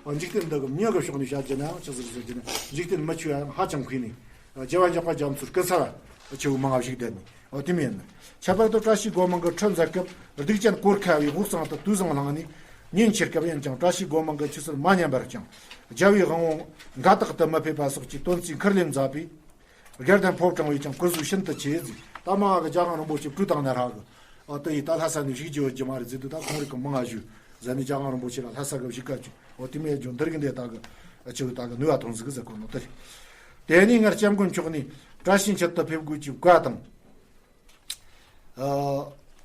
ན། འཇིག་རྟེན་འདི་གི་མྱི་གི་ཕྱོགས་ནས་བཤད་རྒྱུ་ན་ཡང་ཆི་ཟེར་ཟེར་རྒྱུ་ན། འཇིག་རྟེན་མི་ཆུ་ཡང་ཧ་ཅང་མཁས་ནས། རྒྱལ་བ་འཇམ་དཔལ་རྒྱ་མཚོའི་སྐུ་ཚབ་ཆེ་བོ་མང་བ་ཞིག་བསྡད་ནས། འོ་དེ་མིན་ན། ཁྱད་པར་དུ་བཀྲ་ཤིས་སྒོ་མང་གི་ཁྲི་འཛེག་སྐབས་སྡིག་ཅན་གོར་ཁ་བའི་དབུགས་གཙང་དུ་དུས་བཟང་ལངས་ནས། ཉིན་ཕྱེད་སྐབས་ཡིན་ཀྱང་བཀྲ་ཤིས་སྒོ་མང་གི་ཆུ་ཚུལ་མ་ཉམས་པར་ཀྱང་། རྒྱལ་བའི་དབང་བོ་འགའ་དག་ཏུ་མི་ཕེབས་པ་སོགས་ཀྱི་དོན་རྩིས་ཁུར་ལེན་མཛད་པས། དགེ་ལྡན་ཕོ་བྲང་བས་ཀྱང་སྐུ་གཟུགས་ཤིན་ཏུ་ཆེ་ཟེར། ད་མ་གི་རྒྱལ་དབང་རིན་པོ་ཆེ་སྤྲུལ་བཏང་ནས་རག་གི། ཨ་ད་ཡི་ད་ལྷ་ས་ནས་བཞུགས་རྒྱུ་ཡོད་རྒྱུ་མ་རེད་ཟེར་དུས། ད་ཁོང་རིགས་ཀྱི་མང་ང་བཞུགས་ཟེར་ནས། རྒྱལ་དབང་རིན་པོ་ཆེ་ལ་ལྷ་ས་གི་བཞུགས་སྐབས་ཀྱི། འོ་དེ་མིན་ཡ་ཇོ་འདིར་གི་འདི་ད་གི་ཨ་ཆེ་བོ་ད་གི་ནུས་པ་ཐོན་ཟིག་གི་ཟེར་གོ་ནོ་དེ་རེད། དེ་ནས་སྔར་སྐྱབས་མགོན་མཆོག་ནས་བཀྲ་ཤིས་འཁྱིལ་དུ་ཕེབས་དགོས་ཀྱི་བཀའ་དང་། ཨ་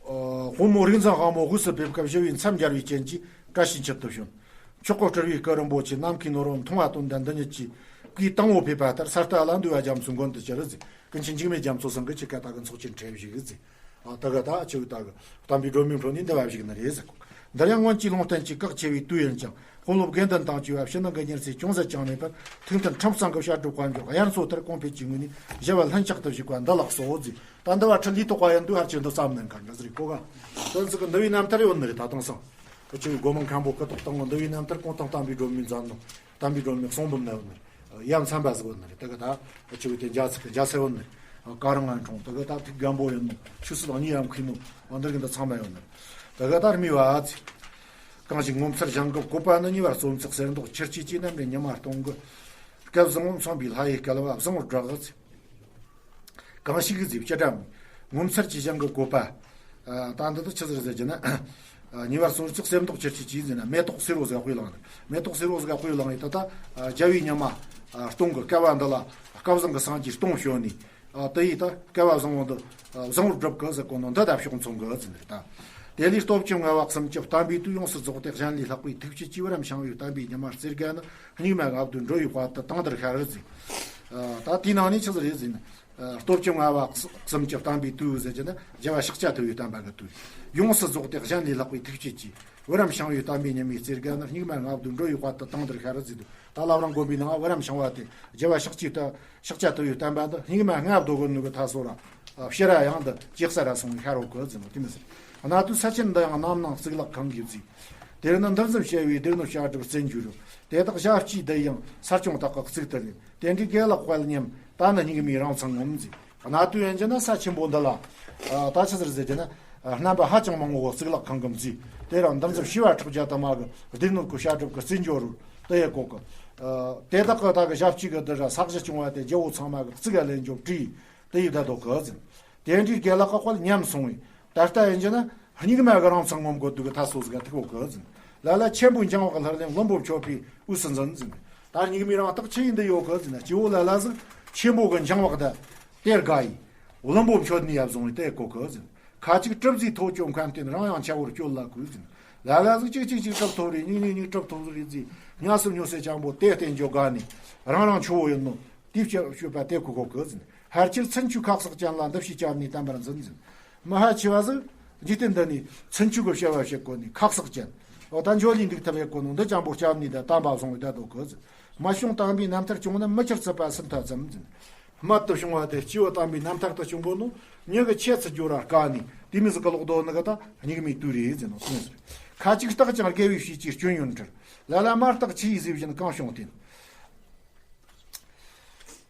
ཨ་དཔོན་མོ་རིག་འཛིན་དབང་མོ་དབུས་སུ་ཕེབས་སྐབས་ཞི་བའི་མཚམས་སྦྱར་བའི་རྐྱེན་གྱིས་བཀྲ་ཤིས་འཁྱིལ་དུ་བྱོན། མཆོག་གི་སྤྲུལ་པའི་སྐུ་རིན་པོ་ཆེ་ནམ་མཁའི་ནོར་བུ་མཐོང་བ་དོན་ལྡན་འདི་ཉིད་ཀྱིས་སྐུའི་དང་པོ་ཕེབས་པ་ལྟར་ས་སྟ་ལ་འདུས་པ་རྒྱ་མཚོའི་མགོན་དུ་གྱུར་ཟེར། ཀུན་མཁྱེན་འཇིགས་མེད་རྒྱ་མཚོ་ཚང་གི་ཆེ་ཁ་ད་གི་ཚོགས་ཆེན་ཁྲལ་བཞུགས་ཟེར། ཨ་ད་ག་ད་ཆེ་བའི་ད་གི་དམ་པའི་སྒྲོན་མེའི་འཕྲོ་ནས་འདི་བ་བཞུགས་ནི་རེད་ཟེར། འདིར་ཡང་སྔོན་གྱི་ལུང་བསྟན་གྱི་བཀའ་ཆེ་བའི་དུས་ཡིན་ཅིང་། དཔོན་སློབ་དགེ་འདུན་དང་བཅས་པ་ཕྱི་ནང་གི་ཉེར་འཚེ་ཅུང་ཟད་ཀྱང་མེད་པར། ཐུགས་མཐུན་ཁྲིམས་གཙང་གི་བཤད་སྒྲུབ་དཔལ་འབྱོར་དབྱར་མཚོ་ལྟར་གོང་འཕེལ་གྱི་ངོས་ནས་ཞི་བ་ལྷིང་འཇགས་སུ་བཞུགས་པ་འདི་ལགས་སོ་ཟེར། ད་འདི་བ་ཁྲི་ལས་ཐོག་པ་ཡིན་དུས་ཧར་གྱི་འདི་ཙམ་ནས་གར་འདྲ་ཟེར་གོ་ག་དོན་ཚིག་གི་འདུལ་བའི་རྣམ་ཐར་ཡོད་ནི་རེད། ད་དེང་སང་ཁོ་ཆེ་བའི་སྒོ་མང་མཁན་པོ་སྐུ་ཐོག་དང་གི་འདུལ་བའི་རྣམ་ཐར་གོང་ཐང་དམ་པའི་སྒྲོན་མེ་མཛད་ནོ། དམ་པའི་སྒྲོན་མེ་གསུང་འབུམ་ན་ཡོད་ནི་རེད། ཡ་མཚན་པ་ཟིག་ཡོད་ནི་རེད། ད་གི་ད་ཆེ་བའི་དེ་འཇའ་ཚིག་གི་འཇའ་ཚ་ཡོད་ནི་རེད། ཀ་རང་ང་འཁྲུངས། ད་གི་ད་ཐིག་རྒན་པོ་ཡོད་ནོ། ཆུ་སྲིད་གཉིས་ཡ་མཁས་ནོ། འོ་འདིར་གི་འདི་ཚང་མ་ཡོད་ནི་རེད། ད་གི་ད་རྨི་བ་ཚིག་གང་ཞིག་ངོ་མཚར་གཞན་གྱིས་བཀོད་པ་ནི། ཉེ་བར་གསོལ་ཚིགས་གསེར་མདོག་ཆུ་སྐྱེས་ཀྱི། རྣམ་པའི་ཉི་མ་སྟོང་གི་སྐལ་བཟང་བོ། མཚུངས་པའི་ལྷ་ཡི་སྐལ་བ་བཟང་བོར་བསྒྲགས། གང་ཞིག་གི་ཟིག་བཅད་སྒྲ་ངོ་མཚར་གྱི་གཞན་གྱིས་བཀོད་པ། ད་འདི་དག་ཆི་ཟིག་ཟེར་གྱི་ན། ཉེ་བར་གསོལ་ཚིགས་གསེར་མདོག་ཆུ་སྐྱེས་ཀྱི་ཟེར་ན། མེ་ཏོག་སེར་བོ་ཟིག་དཔེ་བླངས་ནས། མེ་ཏོག་སེར་བོ་ཟིག་དཔེ་བླངས་ཡིན་ད། ད་རྒྱལ་བའི་ཉི་མ་སྟོང་གི་སྐལ་བ་འདི་ལ་སྐལ་བཟང་གི་སངས་རྒྱས་སྟོང་བྱོན་ནས། ཨ་དེ་ཡིས་ད་སྐལ་བ་བཟང་བོ་འདི་བཟང་བོར་བསྒྲུབ་གི་ཟེར་གོ་ནོ་འདི་ད་ཕྱོགས་མཚུངས་གི་ཟེར་ནས་ད། དེ་ལས་སྟོབས་ཀྱི་ངལ་བ་གསུམ་གྱི་བསྟན་པའི་དུས། ཡོངས་སུ་རྫོགས་ཏེ་གཞན་ལས་ལྷག་པའི་ཐུགས་རྗེ་ཀྱིས། བུ་རམ་ཤིང་བའི་བསྟན་པའི་ཉི་མ་རྩེ་དགའ་ནི། སྙིགས་མ་ལྔ་བདོའི་འགྲོ་བའི་དཔལ་དུ་དེང་འདིར་ཤར་ཟེར། ད་དེའི་ནང་ནས་ཆི་ཟིག་རེད་ཟེར་ན། སྟོབས་ཀྱི་ངལ་བ་གསུམ་གྱི་བསྟན་པའི་དུས་ཟེར་གྱི་ན། རྒྱལ་བ་ཤཱཀྱ་ཐུབ་པའི་བསྟན་པ་གི་དུས། ཡོངས་སུ་རྫོགས་ཏེ་གཞན་ལས་ལྷག་པའི་ཐུགས་རྗེ་ཀྱིས། བུ་རམ་ཤིང་བའི་བསྟན་པའི་ཉི་མའི་རྩེ་དགའ་ནི། སྙིགས་མ་ལྔ་བདོའི་འགྲོ་བའི་དཔལ་དུ་དེང་འདིར་ཤར་ཟེར་དུས། ད་བླ་བྲང་དགོན་པའི་ནང་བུ་རམ་ཤིང་བ་དེ་རྒྱལ་བ་ཤཱཀྱའི་ད་ཤཱཀྱ་ཐུབ་པའི་བསྟན་པ་འདི་སྙིགས་མ་ལྔ་བདོ་གི་ནུ་གི་ཐ་སོ་ར། ཕྱི་ར་ཡང་འདི་ཇེ་གསལ་ར་སོང་བའི་ཤར་རོ་གི་ཟེར་ནོ་དེ་མི་ཟེར། གནའ་དུས་ས་ཆེན་འདི་ཡང་རྣམ་སྣང་གཙུག་ལག་ཁང་གིས་བརྫིས། དེར་ནི་འདུལ་འཛིན་བྱ་བའི་སྡེ་སྣོད་བྱ་གྲུབ་རྩེ་འཇུག་རུ། དེ་དག་ཞབས་ཀྱིས་བསྡུས་ཡང་ས་སྐྱོང་དག་གི་གཙུག་ཏུ་ལེན། དེ་འདྲའི་དགེ་ལེགས་དཔལ་མཉམ་ད་ནི་སྙིགས་མའི་རང་མཚང་ངོམས་མཛད། གནའ་དུས་ཡན་གྱི་ན་ས་ཆེན་པོ་འདི་ལ། ད་ཆི་ཟེར་ཟེར་གྱི་ན། རྣམ་པ་ཧ་ཅང་མང་བོ་གཙུག་ལག་ཁང་གིས་བརྫིས། དེ་ར་འདུལ་འཛིན་བྱ་བ་ཕྲུགས་བརྒྱ་དུ་མ་གི་སྡེ་སྣོད་ཀྱི་བྱ་གྲུབ་ཀྱི་རྩེ་འཇོག་རུ་དེ་ཡི་གོ་གི། དེ་དག་གི་ད་གི་ཞབས་ཀྱིས་གི་འདི་ར་ས་གཞི་སྐྱོང་བ་དེ་རྒྱལ་པོ་ཚང་མ་གི་གཙུག་ག་ལེན་འཇོག་བྲིས། དེ་ཡི་བསྡད་དོ་གི་ཟེར། དེ་འདྲའི་དགེ་ལེགས་དཔལ་ཉམས་སོང་བས། ད་ལྟ་ཡིན་གྱི་ན། སྙིགས་མ་གི་རང་མཚང་ངོམ་དགོས་འདུག་གི་ཐ་སོ་ཟིག་ག་ཐུག་གོ་གི་ཟེར། ལ་ལ་ཆེན་པོའི་འགྱིང་བག་ལྷུར་ལེན་བླུན་པོ་མཆོད་པའི་དབུས་སུ་འཛིན་ཟེར། ད་སྙིགས་མའི་རང་རྟགས་ཆི་ཡིན་འདི་ཡོད་གི་ཟེར་ན། སྐྱེ་བོ་ལ་ལ་ཟིག་ཆེན་པོ་གི་འགྱིང་བག་ད་དེར་དགའ་ཡི། བླུན་པོ་མཆོད་ནི་ཡབ་བཟུང་བས་དེ་གོ་གི་ཟེར། ཁ་ཅིག་གྲུབ་རྫས་ཐོ་བཅོམ་ཁ་བསྟན། རང་ཡང་ཆ་བོར་སྤྱོད་ལ་གུས་ཟེར། ལ་ལ་ཟིག་ཅིག་ཅིག་ཅིག་གྲུབ་ཐོ་རེ། གཉིས་གཉིས་གཉིས་གྲུབ་ཐོ་རེ་རྫས་ཉ་སུ་ཉོ་སེ་ཅང་པོ་དེ་བསྟན་འཇོག་དགའ་ནི། རང་རང་ཆུ་བོ་ཡིན་ནོ། དེའི་སྤྱོད་པ་དེ་གོ་གོ་གི་ཟེར། ཕལ་ཆེར་ཚུན་ཆོད་ཁ་གསག་ཅན་ལ། འདི་ཕྱིའི་སྐྱབས་གནས་བསྟན་པར་འཛིན་ཟེར། མི་ཧ་ཆེ་བ་ཟིག་འཇིག་རྟེན་འདི་ནས་ཚུན་ཆོད་གི་བྱ་བ་བྱེད་གོ་ནི་ཁ་གསག་ཅན། འོ་ད་འཇོ་ལི་འདུག་ཐབས་ཡེ་གོ་ནོ་འདི་ཅང་པོ་སྐྱབས་གནས་དང་བསྟན་པ་བཟུང་བའི་བསྡད་དོ་གི་ཟེར། རྨད་བྱུང་དམ་པའི་རྣམ་ཐར་སྐྱོང་ན། མི་ཁྱེར་ཚུད་པ་སུན་ཐ་ཙམ་ཟེར། རྨད་དུ་བྱུང་བ་དེ་སྐྱེ་བོ་དམ་པའི་རྣམ་ཐར་དུ་བྱུང་གོ་ནོ། མྱི་གི་ཆེད་ཚུད་རྒྱུ་ར་དཀའ་ནི་དེ་མི་ཟིག་གི་ལོག་རྡོ་ནི་གི་ད་སྙིགས་མའི་དུས་རེད་ཟེར་ནོ་དེ་ཟེར། ཁ་ཅིག་བརྟག་ཀྱང་དགེ་བའི་བྱས་ཀྱི་སྐྱོན་ཡོན་འཕྲུལ། ལ་ལ་མ་བརྟགས་ཆུ་ཡིས་བཟོས་བཞིན་གང་བྱུང་བསྟེན།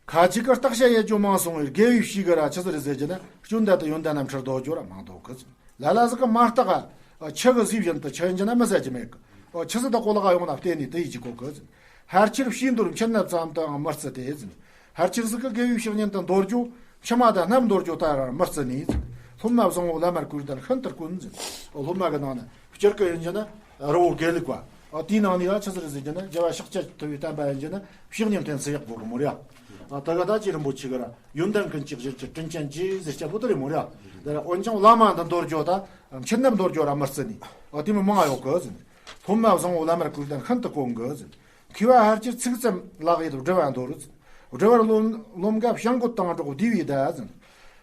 ཁ་ཅིག་གི་བརྟག་དཔྱད་ཡེ་རྒྱུ་མང་སོང་བས་དགེ་བའི་བྱས་གི་ར་ཆི་ཟིག་རེད་ཟེར་གྱི་ན། སྐྱོན་ད་དུ་ཡོན་ཏན་ན་འཕྲུལ་རྡོ་སྦྱོར་ར་མང་དོ་གི་ཟེར། ལ་ལ་ཟིག་གི་མ་བརྟགས་ཆུ་གི་བཟོས་བཞིན་དུ་ཆུ་ཡིན་གྱི་ན་མི་ཟ་རྒྱུ་མེད་གི། འོ་ཆུ་ཟིག་ད་གོ་ལ་ག་ཡོང་ན་བལྟས་ནས་དེ་ཡི་གཅིག་གོ་གི་ཟེར། ཕལ་ཆེར་ཕྱིའི་འདོར་མཆིན་ནད་ཙམ་དུའང་མི་བརྩི་སྟེ་ཟེར། ཕལ་ཆེར་ཟིག་གི་དགེ་བའི་བཤེས་གཉེན་དུ་འདོར་རྒྱུ། ཕྱི་མ་དང་རྣམ་འདོར་རྒྱུ་ད་ར་མི་བརྩི་ནས་ཟེར། སློབ་མ་བཟང་བོ་བླ་མར་གུས་ལྡན་ཤིན་ཏུ་དཀོན་ཟེར། སློབ་མ་གི་ནང་ན་སྤྱིར་གི་ཡིན་གྱི་ན་རི་བོ་དགེ་ལུགས་པ། ཨ་དེའི་ནང་ནས་ཡང་ཆི་ཟིག་རེད་ཟེར་གྱི་ན། རྒྱལ་བ་ཤཱཀྱ་ཐུབ་པའི་བསྟན་པ་ཡིན་གྱི་ན་བཤེས་གཉེན་ཐོན་ཚུལ་ཡག་པོ་གི་མོ་རེད། ཨ་ད་ག་ད་ཅི་རིན་པོ་ཆེ་གི་ར་ཡོན་ཏན་ཀུན་གྱི་གཞིར་གྱུར་དྲིན་ཅན་གྱི་ཟེར་སྐྱ་པོ་དེ་རེད་མོ་རེད། དེ་ར་འོན་ཀྱང་བླ་མ་འདི་འདོར་རྒྱུ་ད་མཆིན་ནད་འདོར་རྒྱུ་ར་མི་བརྩི་ནས། ཨ་དེ་མི་མང་ཡོད་གི་ཟེར། སློབ་མ་བཟང་བོ་བླ་མར་གུས་ལྡན་ཤིན་ཏུ་དཀོན་གི་ཟེར། མཁས་པ་ཕལ་ཆེར་ཚིག་ཙམ་ལག་ཡིད་སྒྲུབ་པ་འདོར། སྒྲུབ་པར་རློམ་རློམ་འགའ་བྱ་འགུལ་དང་འགྲོགས་བསྡུས་པའི་བརྡ་ཟེར།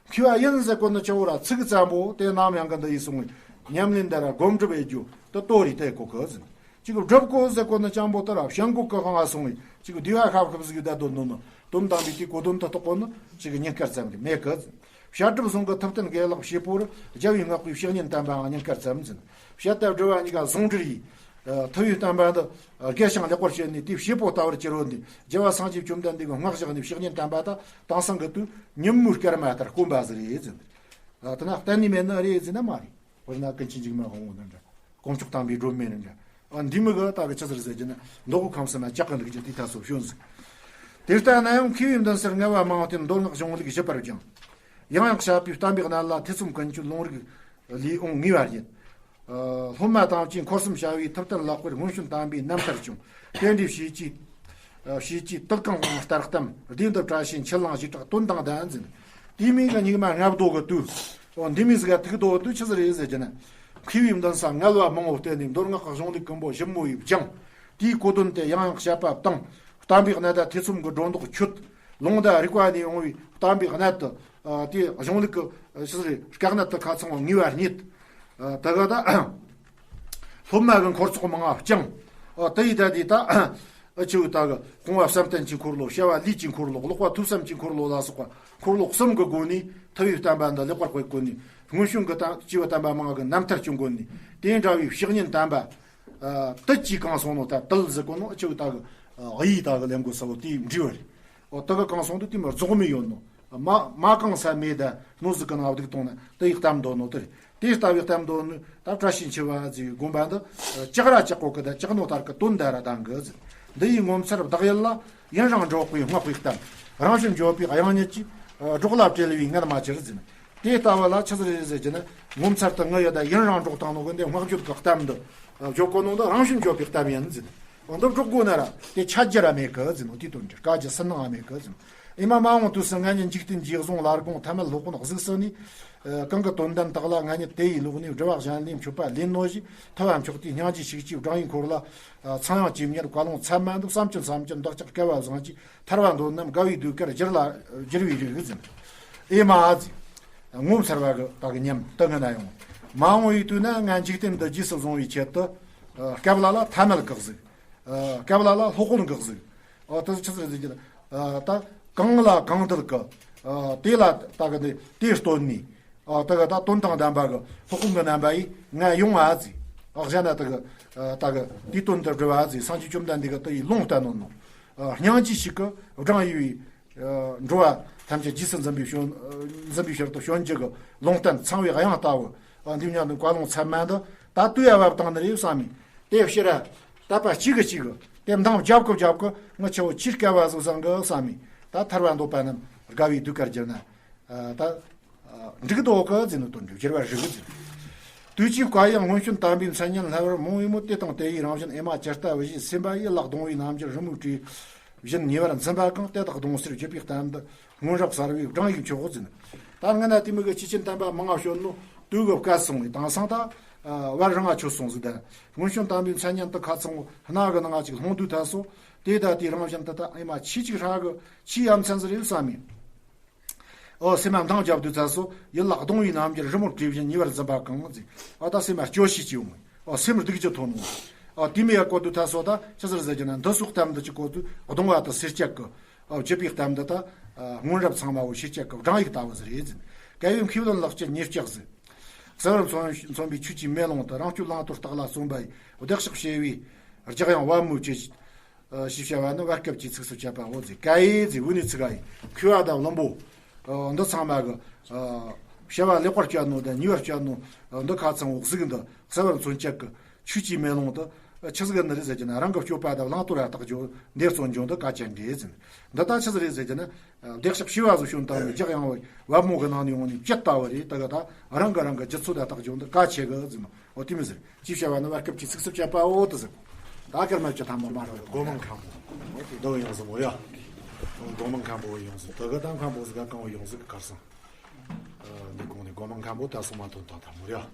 མཁས་པ་ཡིན་ཟེར་གོ་ནི་ཆ་བོ་ར་ཚིག་ཙམ་པོ་དེ་ནམ་ཡང་གི་འདི་ཡིས་གསུངས་པའི་ཉམས་ལེན་འདི་ར་སྒོམ་སྒྲུབ་ཡེ་རྒྱུ་དེ་ལྟོ་རེ་དེ་གོ་གི་ཟེར། གཅིག་སྒྲུབ་དགོས་ཟེར་གོ་ནི་ཅང་པོ་དེ་ར་བྱ་འགུལ་གི་དབང་ང་སོང་བའི་གཅིག་བསྡུས་པ་ཤབ་ཤུབ་ཟིག་བསྡད་དོ་ནོ་ནི་ དོན་དམ་པའི་དེའི་གོ་དོན་དུ་གཏོགས་གོ་ནི་ཅིག་གི་ཉེན་ཁ་ཙམ་གྱི་མེད་གི། བཤད་སྒྲུབ་ཟུང་གི་ཐུབ་བསྟན་དགེ་ལེགས་བྱེད་པོར་རྒྱལ་བའི་བསྔགས་པའི་བཤེས་གཉེན་དམ་པའང་ཉེན་ཁ་ཙམ་འཛིན། བཤད་དེ་སྒྲུབ་པ་གཉིས་ཀ་ཟུང་འབྲེལ་ཡིས། ཐུབ་པའི་བསྟན་པ་འདི་རྒྱས་ཤིང་ལེགས་པར་བཤད་ནས་དེའི་བྱེད་པོ་ལྟ་བུར་གྱུར་བ་འདི་རྒྱལ་བ་སངས་རྒྱས་བཅོམ་ལྡན་འདས་ཀྱི་བསྔགས་བཞག་ནས་བཤེས་གཉེན་དམ་པ་དག་དེང་སང་གི་དུས་ཉིན་མོའི་སྐར་མ་ལྟར་དཀོན་པ་ཟིག་རེད་འཛིན། དེ་ན་གཏན་ནས་མེད་ནི་རེད་ཟེར་ན་མ་རེད། དཔེར་ན་ཀུན་མཁྱེན་འཇིགས་མེད་དབང་པོ་འདི་འདྲ། དཀོན་མཆོག་དམ་པའི་སྒྲོན་མེ་འདི་འདྲ། ཨ་འདི་མི་གི་ད་གི་ཆི་ཟིག་རེད་ཟེར་རྒྱུ་ན་མདོ་དབུས་ཁམས་གསུམ་ལ་ཇག་གི་འདུག་རྒྱུ་དེ་ད་སོ་བྱོན་ཟིག། དེ་ལྟ་ན་ཡང་མཁས་པའི་མདུན་སར་ངལ་བ་མང་བ་བསྟེན། མདོ་སྔགས་གཞུང་ལུགས་ཞིབ་པར་སྦྱངས། ཡང་ཡང་བཤད་པའི་བསྟན་པའི་གནད་ལ་ཐེ་ཚོམ་ཀུན་གྱིས་ལུང་རིགས་ལས་འོང་ངེས་པར་རྙེད། ཨ་སློབ་མ་དང་བཅས་འཁོར་གསུམ་བྱ་བའི་ཐུབ་བསྟན་ལེགས་པར་སྔོན་བྱོན་དམ་པའི་རྣམ་ཐར་བྱུང་། དེ་འདྲའི་བྱས་ཀྱི། ཨ་བྱས་ཀྱི་དུག་གང་ལྟར་གཏམ་སྡེ་འདི་བཀྲ་ཤིས་འཆི་ལང་ཞེས་གྲགས་དོན་དང་ལྡན་འཛིན། དེ་མིན་གྱི་སྙིགས་མ་ལྔ་བདོ་གི་དུས། འོ་འདི་མིན་ཟིག་ག་ཐུག་དོ་དུས་ཆི་ཟིག་རེད་ཟེར་རྒྱུ་ན། མཁས་པའི་མདུན་ས་ངལ་བ་མང་བོ་བསྟེན་ནས་མདོ་སྔགས་ཀྱི་གཞུང་ལུགས་ཀུན་པོ་ཞིབ་མོ་ཡིས་སྦྱངས། དེའི་གོ་དོན་དེ་ཡང་ཡང་བཤད་པ་དང་། བསྟན་པའི་གནད་དང་ཐེ་ཚོམ་གྱི་སྒྲོ་འདོགས་ཆོད། ལུང་དང་རིགས་པ་ནས་འོང་བའི་བསྟན་པའི་གནད་དུ། ཨ་དེ་གཞུང་ལུགས་ཀྱི་ཆི་ཟིག་རེད་དཀའ་གནད་དུ་ཁ་ཚང་བ་ངེས་པར་རྙེད། ཨ་ད་ག་ད། སློབ་མ་གི་འཁོར་ཚོགས་མང་ང་བསྐྱངས། ཨ་དེ་ཡི་ད་དེ་ད། ཨ་ཆུ་ད་གི་སྤོང་བ་བསམ་གཏན་གྱི་འཁོར་ལོ། བྱ་བ་ལས་ཀྱི་འཁོར་ལོ། ཀློག་པ་ཐོས་བསམ་གྱི་འཁོར་ལོ་ལ་སོགས་པ་འཁོར་ལོ་གསུམ་གྱི་སྒོ་ནས་ཐུབ་པའི་བསྟན་པ་འདི་ལེགས་པར་སྤེལ་དགོས་ནས། སྔོན་བྱོན་གྱི་བསྟན་བྱིས་པ་དམ་པ་མང་གི་རྣམ་ཐར་བྱུང་དགོས་ནས། དེ་འདྲ་བའི་བཤེས་གཉེན་དམ་པ། ཨ་དུད་ཀྱིས་གང་གསུངས་ནོ་ད་དུད་ཟེར་གོ་ནོ་ཨ་ཆུ་ད་གི་ཨ་ཡིག་ད་གི་ལེན་དགོས་ས་བོ་དེའི་འབྲས་བུ་རེད། འོ་དེ་གི་གང་གསུངས་དུས་དེ་མི་རྫོགས་མི་ཡོད་ནོ། མ་མ་གང་ས་མེད་ད་ནོ་ཟིག་གི་ནང་བདུག་བཏང་ན་དེ་ཡི་གཏམ་འདོད་ནོ་དེ་རེད། དེ་ལྟ་བུའི་གཏམ་འདོད་ནོ་ད་བཀྲ་ཤིས་འཆི་བ་ཟིག་དགོན་པ་འདི་ལྕགས་ར་ལྕགས་གོ་གི་ད་ལྕགས་ནོ་ལྟར་གི་དོན་ད་ར་དང་གི་ཟིག། འདི་ཡི་ངོ་མཚར་བདག་ཡིད་ལ། ཡུན་རིང་འགྲོགས་པའི་བསྔགས་པའི་གཏམ། རང་བཞིན་བརྗོད་པའི་དབྱངས་སྙན་གྱིས། སྒྲོག་ལ་བྲལ་བའི་ངལ་མ་གྱུར་ཟིན། དེ་ལྟ་བུ་ལ་ཆི་ཟིག་རེད་ཟེར་གྱི་ན། ངོ་མཚར་དུ་ངུ་ཡོད་ད་ཡུན་རིང་འགྲོགས་བཏང་ནོ་གི་འདི་བསྔགས་བརྗོད་ཀྱི་གཏམ་འདི། བརྗོད་གོ་ནོ་འདི་རང་བཞིན་བརྗོད་པའི་གཏམ་ཡིན་ཟིན། འདི་སྒྲོག་དགོས་ན་ར་དེ་ཆད་རྒྱུ་ར་མེད་གི་ཟིན་ནོ་དེ་དོན་འདྲ་དཀའ་རྒྱུ་སུན་སྣང་ང་མེད་གི་ཟིན། ཨེ་མ་མ་འོངས་དུས་སུ་ང་ཉིད་འཇིག་རྟེན་རྗེས་བཟུང་ལ་དགོངས་ཐ་མལ་སློབ་དཔོན་གཟུགས་སུ་ནས། གང་གི་དོན་དམ་དག་ལ་ང་ཉིད་དེ་ཡི་ལུགས་ནས་སྒྲུབ་པ་གཞན་ལས་མཆོད་པ་ལེན་ནོ་ཞེས་ཐུབ་པ་མཆོག་དེའི་སྙིང་རྗེ་ཤུགས་ཀྱིས་བགྲང་ཡིག་འཁོར་ལ། ཚངས་དབྱངས་ཇེ་མྱུར་བཀའ་ལུང་ཚད་མ་འདུག་བསམ་གྱིན་བསམ་གྱིན་བདག་ཅག་སྐལ་བ་བཟང་གིས་ཐར་བ་འདོད་རྣམས་དགའ་བའི་ཟློས་གར་བསྒྱུར་ལ་བསྒྱུར་བའི་རིགས་ཟིན། ཨེ་མ་ཨ་ཙི། ངོ་མཚར་བ་གི་ད་གི་ཉམས་དུ་ངན་ན་ཡོང་། མ་འོངས་པའི་དུས་ན་ང་འཇིག་རྟེན་འདི་རྗེས་སུ་བཟུང་བའི་ཆེད་དུ། སྐབས་ལ་ལ་ཐ་མལ་གི་གཟུགས། སྐབས་ལ་ལ་སློབ་དཔོན་གི་གཟུགས། ཨོ་དེ་ཆི་ཟིག་རེད་ཟེར་གྱི། ད་གང་ལ་གང་འདུལ་གི། དེ་ལ་ད་གི་དེ་དེ་སྟོན་ནས། ཨ་ད་གི་ད་དོན་དང་ལྡན་པ་གི་སློབ་དཔོན་གི་རྣམ་པ་ཡིས་ང་ཡོང་ཨ་ཟིག། ཨ་གཞན་ན་ད་གི་ད་གི་དེའི་དོན་དུ་སྒྲུབ་ཨ་ཟིག། སངས་རྒྱས་བཅོམ་ལྡན་འདས་གི་དེ་ཡི་ལུང་བསྟན་ནོ་ནོ། སྙིང་རྗེ་ཞིག་གི་བགྲང་ཡིད་བའི་འགྲོ་བ་ཐམས་ཅད་རྗེས་སུ་འཛིན་པའི་ཞོན་འཛིན་པའི་ཕྱིར་དུ་ཞོན་རྒྱུ་གི་ལུང་བསྟན་ཚངས་པའི་དབྱངས་ལྟ་བུ། འདི་མཉམ་དུ་བཀའ་ལུང་ཚད་མ་འདི་ད་ལྟོས་ཡ་བབ་བཏང་ནི་རེད་བསམ་མི། དེ་ཕྱིར་ར་དད་པ་གཅིག་གི་གཅིག་གི་དེ་འདང་རྒྱབ་གི་རྒྱབ་གི་ང་ཆེ་བོ་ཆེས་སྐལ་བ་ཟིག་བཟང་གི་བསམ་མི། ད་ཐར་བ་འདོད་པ་རྣམས་དགའ་བའི་ཟློས་གར་བསྒྱུར་ན། ད། འགྲིག་དོ་གི་ཟེར་ནས་དོན་འགྲུབ་བསྒྱུར་བ་རིག་གི་ཟེར། དུས་ཀྱི་བཀའ་ཡང་སྔོན་བྱོན་དམ་པའི་མཚན་སྙན་སླར་བར་མང་བའི་མོད། དེ་དང་དེ་ཡི་རང་བཞིན་ཨེ་མ་ཇི་ལྟ་བུ་ཞེས་སེམས་པ་ཡིད་ལ་གདུང་བའི་རྣམ་འགྱུར་རི་མོའི་བྲིས་བཞིན་ཉེ་བར་འཛིན་པ་གང་དེ་དག་གདུང་སེལ་བརྗོད་པའི་གཏམ་འདི་སྔོན་རབས་གསར་བའི་བགྲང་ཡིག་མཆོག་ཟེར། ད་ང་ན་དེ་མི་གི་སྐྱེས་ཆེན་དམ་པ་མང་ང་བྱོན་ནོ་དུས་གི་བཀའ་སོང་བའི་དེང་སང་ད་བར་རང་ང་ཆོད་སོང་ཟིག། ད་སྔོན་བྱོན་དམ་པའི་མཚན་སྙན་དུ་ཁ་ཚང་སྣ་གི་ནང་ང་ཅིག་ལྷུང་དུས་ད་སོ་དེ་ད་དེའི་རང་བཞིན་དུ་ད་ཨེ་མ་ཆེས་ཅིག་ཧྲ་གི་ཆེས་ཡ་མཚན་ཟིག་རེད་བསམ་མི། ཨོ་སེམས་མ་འདང་རྒྱབ་དུས་ཚ་སོ་ཡིད་ལ་གདུང་བའི་རྣམ་འགྱུར་རི་མོར་བྲིས་བཞིན་ཉེ་བར་འཛིན་པ་གང་ཟིག། ཨ་ད་སེམས་མ་སྐྱོ་ཤས་ཀྱི་ཡོང་། ཨོ་སེམས་སྡུག་ཅི་ཐོན་ནོ། ཨོ་དེ་མི་ཡ་བཀོད་དུས་ཚ་སོ་ད་ཅི་ཟེར་ཟེར་གྱི་ན་འདི་སོགས་གཏམ་འདི་ཅི་བཀོད་དུས་གདུང་བ་དང་སེར་སྐྱ་གི། ཨོ་བརྗོད་པའི་གཏམ་འདི་ད་སྔོན་རབས་ཚང་མ་བོ་སེར་སྐྱ་གི་བགྲང་ཡིག་ལྟ་བུ་ཟིག་རེད་ཟིན། སྐལ་བའི་མཁས་བླུན་ལག་ཁྱེར་ཉེར་ལྕགས་ཟིག། གསལ་བར་མཚོན་མཚོན་པའི་ཆོས་ཀྱི་མེ་ལོང་དུ་རང་སྤྱོད་བླང་དོར་རྟགས་ལ་བརྩོན་པ་ཡི་བདེ་གཤེགས་བྱེ་བའི་རྒྱགས་ཡང་བ་མོའི་ཅི། ཞེས་བྱ་བ་ནི་བར་སྐབས་ཀྱི་ཚིགས་སུ་བཅད་པའོ་ཟེར། ཀ་ཡེ་ཟེར་འུ་ནི་ཚིག་ག་ཡིན། མཁས་པ་དང་བླུན་པོ། འདི་ཚང་མ་གི། བྱ་བ་ལེགས་པར་སྤྱད་ནོ་དང་ཉེས་པར་སྤྱད་ནོ། འདི་ཁ་ཚང་འོག་གཟིགས་འདི་གསལ་བར་མཚོན་བྱེད་ཀྱི་ཆོས་ཀྱི་མེ་ལོང་དུ། ཆི་ཟིག་ནི་རེད་ཟེར་གྱི་ན་རང་གི་སྤྱོད་པ་དང་བླང་དོར་ཡ་རྟགས་སྦྱོར་འདིར་བརྩོན་འགྱོ་འདི་དཀའ་ཆེན་རེད་ཟེར། འདི་ལྟ་ཆི་ཟིག་རེད་ཟེར་གྱི་ན། བདེ་གཤེགས་བྱེ་བ་ཟིག་བྱོན་དང་རྒྱགས་ཡང་བ་མོ་གི་ནང་ནས་འོང་ནས་བཅད་ལྟ་བུ་རེད། ད་གི་ད་རང་གི་རང་གི་རྒྱུད་ཚོད་དང་རྟགས་སྦྱོར་འདི་དཀའ་ཆེ་གི་ཟེར་ནོ། འོ་དེ་མི་ཟེར། ཅེས་བྱ་བ་ནི་བར་སྐབས་ཀྱི་ཚིགས་སུ་བཅད་པའོ་དུ་ཟེར། ད་སྐར་མ་བཅུ་ཐམ་པ་མ་རེད། སྒོ་མང་མཁན་པོ་འདི་ཡོང་ཟིན་མོ་ཡ། སྒོ་མང་མཁན་པོ་ཡོང་ཟིན། དུ་གི་ད་མཁན་པོ་ཟིག་ག་གང་བ་ཡོང་ཟིག་གི་གར་སོང་། འདི་གོང་ནས་སྒོ་མང་མཁན་པོ་ད་སོང་མ་ཐོན་ཐང་ཐང་མོ་ཡ།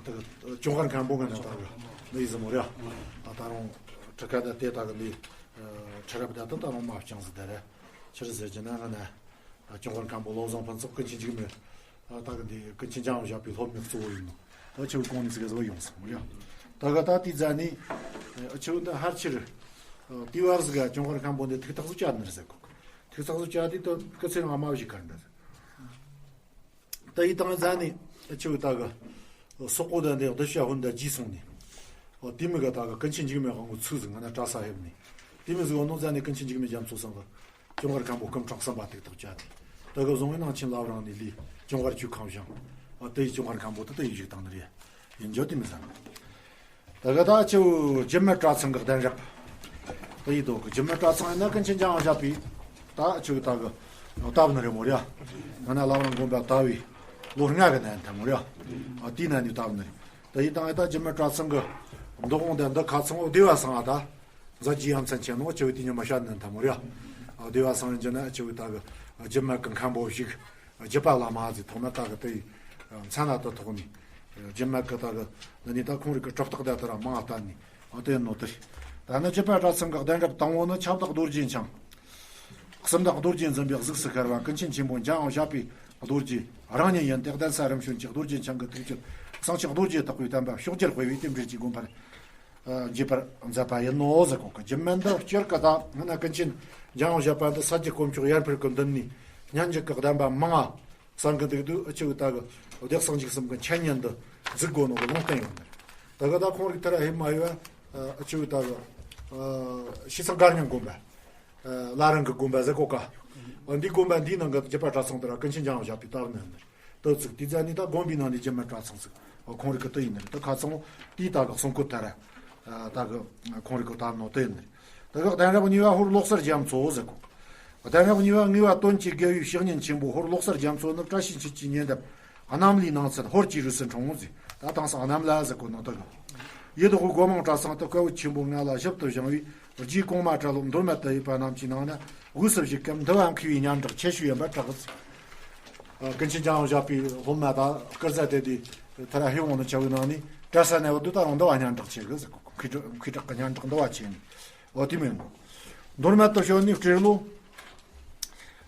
ད་གི་ཅུང་ཧར་མཁན་པོ་ང་ན་ད་གི་འདི་ཡིན་ཟིན་མོ་ཡ། ད་ད་རུང་ཁྲི་ཁ་ད་དེ་ད་གི་འདི་ཁྲི་རབས་ད་ད་ད་རུང་མ་བྱང་ཟིག་ད་རེད། ཕྱིར་ཟེར་གྱི་ན་ང་ན། ཅུང་ཧར་མཁན་པོ་བློ་བཟང་ཕུན་ཚོགས་ཀུན་མཁྱེན་འཇིགས་མེད། ད་གི་འདི་ཀུན་མཁྱེན་འཇམ་དབྱངས་བཞད་པའི་སློབ་མའི་གཙོ་བོ་ཡིན་ནོ། ད་ཆུ་བོ་གོང་ནས་ཟིག་ག་ཟིག་ཡོང་སོང་ཡ། ད་ག་ད་དེའི་རྫ་ནས། ཆུ་བོ་འདི་ཧར་ཕྱིར། དེའི་བར་ཟིག་ག་ཅུང་ཧར་མཁན་པོ་འདི་ཐུགས་ཐག་ཟིག་བཅད་ནི་རེད་ཟེར་གོ། ཐིག་ཚགས་སུ་བཅར་དུས་དུ་སྐུ་ཚེ་རིང་དམའ་བཞིན་གར་འདྲ། ད་ཡི་དང་ཟ་ནས་ཆུ་ད་གི་སོག་པོ་དང་འདི་བདུད་བྱ་ཧུན་ད་རྗེས་སོང་ནས། འོ་དེ་མི་ག་ད་གི་ཀུན་མཁྱེན་འཇིགས་མེད་དབང་པོ་ཚུགས་ཟིན་ང་ན་གྲྭ་ས་ཧེབ་ནས། དེ་མི་ཟིག་འོ་ནོ་ཟ་ནས་ཀུན་མཁྱེན་འཇིགས་མེད་རྒྱ་མཚོ་སང་གི་ཅུང་གར་མཁན་པོ་སྐུ་ཕྲེང་གསུམ་པ་ཐིག་ཐག་བཅད་དེ། ད་གི་བཟུང་བའི་ནང་ཆེན་ལབ་རང་ནས་ལས་ཅུང་གར་ཆུ་ཁང་བཞེངས། འོ་དེ་ཡི་ཅུང་གར་མཁན་པོ་དེ་དེ་ཡི་བཞུགས་དང་ནི་རེད། ཡིན་འཇོག་དེ་མི་ཟ་ནས། ད་ག་ད་ཆུ་རྒྱུད་སྨད་གྲྭ་ཚང་གི་གདན་རབས། ད་ཡི་དོ་གི་རྒྱུད་སྨད་གྲྭ་ཚང་ཡིན་ན་ཀུན་མཁྱེན་འཇམ་དབྱངས་བཞད་པའི་ད་ཆུ་ད་གི་སྟབས་ནི་རེད་མོ་ར། ང་ན་ལམ་རང་དགོན་པ་ད་བའི་ལོ་ལྔ་གི་ནན་ཐལ་མོ་ར། ཨ་དེའི་ནན་ནི་སྟབས་ནི་རེད། ད་ཡི་དང་ཡི་ད་རྒྱུད་སྨད་གྲྭ་ཚང་གི་འདུ་ཁང་དེ་འདི་ཁ་ཚང་འོ་བདེ་བ་སང་ཨ་ད། མཛད་རྗེས་ཡ་མཚན་ཆེ་ནོ་ཆུ་བའི་དེ་ཉི་མ་ཤ་ནན་ཐལ་མོ་ར། ཨ་བདེ་བ་སང་ཡིན་རྒྱུ་ན་ཆུ་བའི་ད་གི་རྒྱུད་སྨད་གི་མཁན་པོ་ཞིག་རྒྱུད་པ་བླ་མ་ཟིག་ཐོག་མ་ད་གི་དེ་ཡི་མཚན་ལ་ད་ཐོག་ནས། རྒྱུད་སྨད་ཀྱི་ད་གི་འདི་ནི་ད་ཁོང་རིགས་ཀྱི་གྲུབ་རྟགས་དེ་ལྟར་མང་བ་བསྟན་ནས་ཨ་དེ་ནོ་དེ་རེད། ད་ནི་རྒྱུད་པ་གྲྭ་ཚང་གི་གདན་རབས་དང་པོ་ནི་ཁྱབ་བདག་རྡོ་རྗེ་འཆང་། གསུམ་བདག་རྡོ་རྗེ་འཛིན་པའི་གཟུགས་སུ་ཤར་བ་ཀུན་མཁྱེན་ཆེན་པོ་འཇམ་དབྱངས་བཞད་པའི་རྡོ་རྗེ་རང་ཉིད་ཡིན་ཏེ། གདན་ས་རིམ་བྱོན་གྱི་རྡོ་རྗེ་འཆང་གི་ཐུགས་ཀྱི་གསང་ཆེན་རྡོ་རྗེ་བདག་པོའི་བསྟན་པ་ཕྱོགས་བཅུར་སྤེལ་བའི་རྟེན་འབྲེལ་གྱི་དགོན་པར་བརྗེད་པར་མཛད་པ་ཡིན་ནོ་ཟེར་གོ་གི། རྒྱུད་སྨད་འདི་སྤྱིར་གི་ད་སྔ་ན་ཀུན་མཁྱེན་འཇམ་དབྱངས་བཞད་པ་འདི་ས་རྒྱུད་དཀོན་མཆོག་ཡར་འཕེལ་གྱི་མདུན་ནས་སྙན་འཇེབས་ཀྱི་གདམས་པ་མང་ང་གསན་གི་འདུག་དུས་ཨ་ཆུ་ད་གི་བདེ་གསང་འཇིགས་གསུམ་གྱི་འཆད་ཉན་འདི་གཟིགས་དགོས་ནོ་གི་ལུང་བསྟན་ཡོད་ནི། ད་གི་ད་ཁོང་རིགས་ཐར་ཧེ་མ་ཡོད་ཨ་ཆུ་ད་གི་ཤི་ཚང་སྒར་རྙིང་དགོན་པ་བླ་རང་གི་དགོན་པ་ཟེར་གོ་ཀ། འདི་དགོན་པ་འདིའི་ནང་གི་རྒྱུད་པ་གྲྭ་ཚང་དེ་ར་ཀུན་མཁྱེན་འཇམ་དབྱངས་བཞད་པའི་ད་གི་ནི་ནི། ད་ཚིག་དེ་ཙ་ནི་ད་དགོན་པའི་ནང་ནས་རྒྱུད་སྨད་གྲྭ་ཚང་ཚིག་ཁོང་རིགས་ཀྱི་དུ་ཡིན་ནི་རེད། ད་ཁ་ཚང་དེའི་ད་གི་གསུང་བཀོད་ལྟར་ད་གི་ཁོང་རིགས་ཀྱི་ད་ནོ་དུ་ཡིན་ནི་རེད། ད་གི་གདན་རབས་གཉིས་པ་ཧོར་ལོག་སར་རྒྱ་མཚོ་ཟེར་གོ། གདན་རབས་གཉིས་པ་ངེས་པ་དོན་གྱི་དགེ་བའི་བཤེས་གཉེན་ཆེན་པོ་ཧོར་ལོག་སར་རྒྱ་མཚོ་ནི་བཀྲ་ཤིས་འཁྱིལ་གྱི་ཉེ་འདབས་གནམ་ལའི་ནང་ཚན་ཧོར་གྱི་རུས་སུ་འཁྲུངས་ཟེར། ད་དེང་སང་གནམ་ལ་ཟེར་གོ་ནོ་ད་གི། ཡུལ་དུ་སྒོ་མང་གྲྭ་ཚང་དུ་སྐལ་བ་ཆེན་པོ་ལྔ་ལ་ཞིབ་ཏུ་བཞེངས་པའི་རྗེ་གོང་མ་གྲྭ་སློབ་མདོ་སྨད་དུ་ཡོད་པ་རྣམས་ཀྱི་ནང་ན་དབུས་སུ་བཞུགས་སྐབས་འདུལ་བ་མཁས་པའི་སྙན་གྲགས་ཆེ་ཤོས་ཡིན་པར་གྲགས། ཀུན་མཁྱེན་འཇམ་དབྱངས་བཞད་པའི་སློབ་མ་དང་སྐུ་ཚ་དེ་དུས་ཐར་ཧེ་འོང་ནི་ཆ་བའི་ནང་ནས་གྲྭ་ས་ནས་བ་དུ་ད་རུང་འདུལ་བ་སྙན་གྲགས་ཆེ་གི་ཟེར་གོ། མཁས་གྲགས་མཁས་གྲགས་ཀྱི་སྙན་གྲགས་འདུལ་བ་ཆེ་ནི། འོ་དེ་མིན་གོ། མདོ་སྨད་དུ་བྱོན་ནས་སྤྲེལ་ལོ།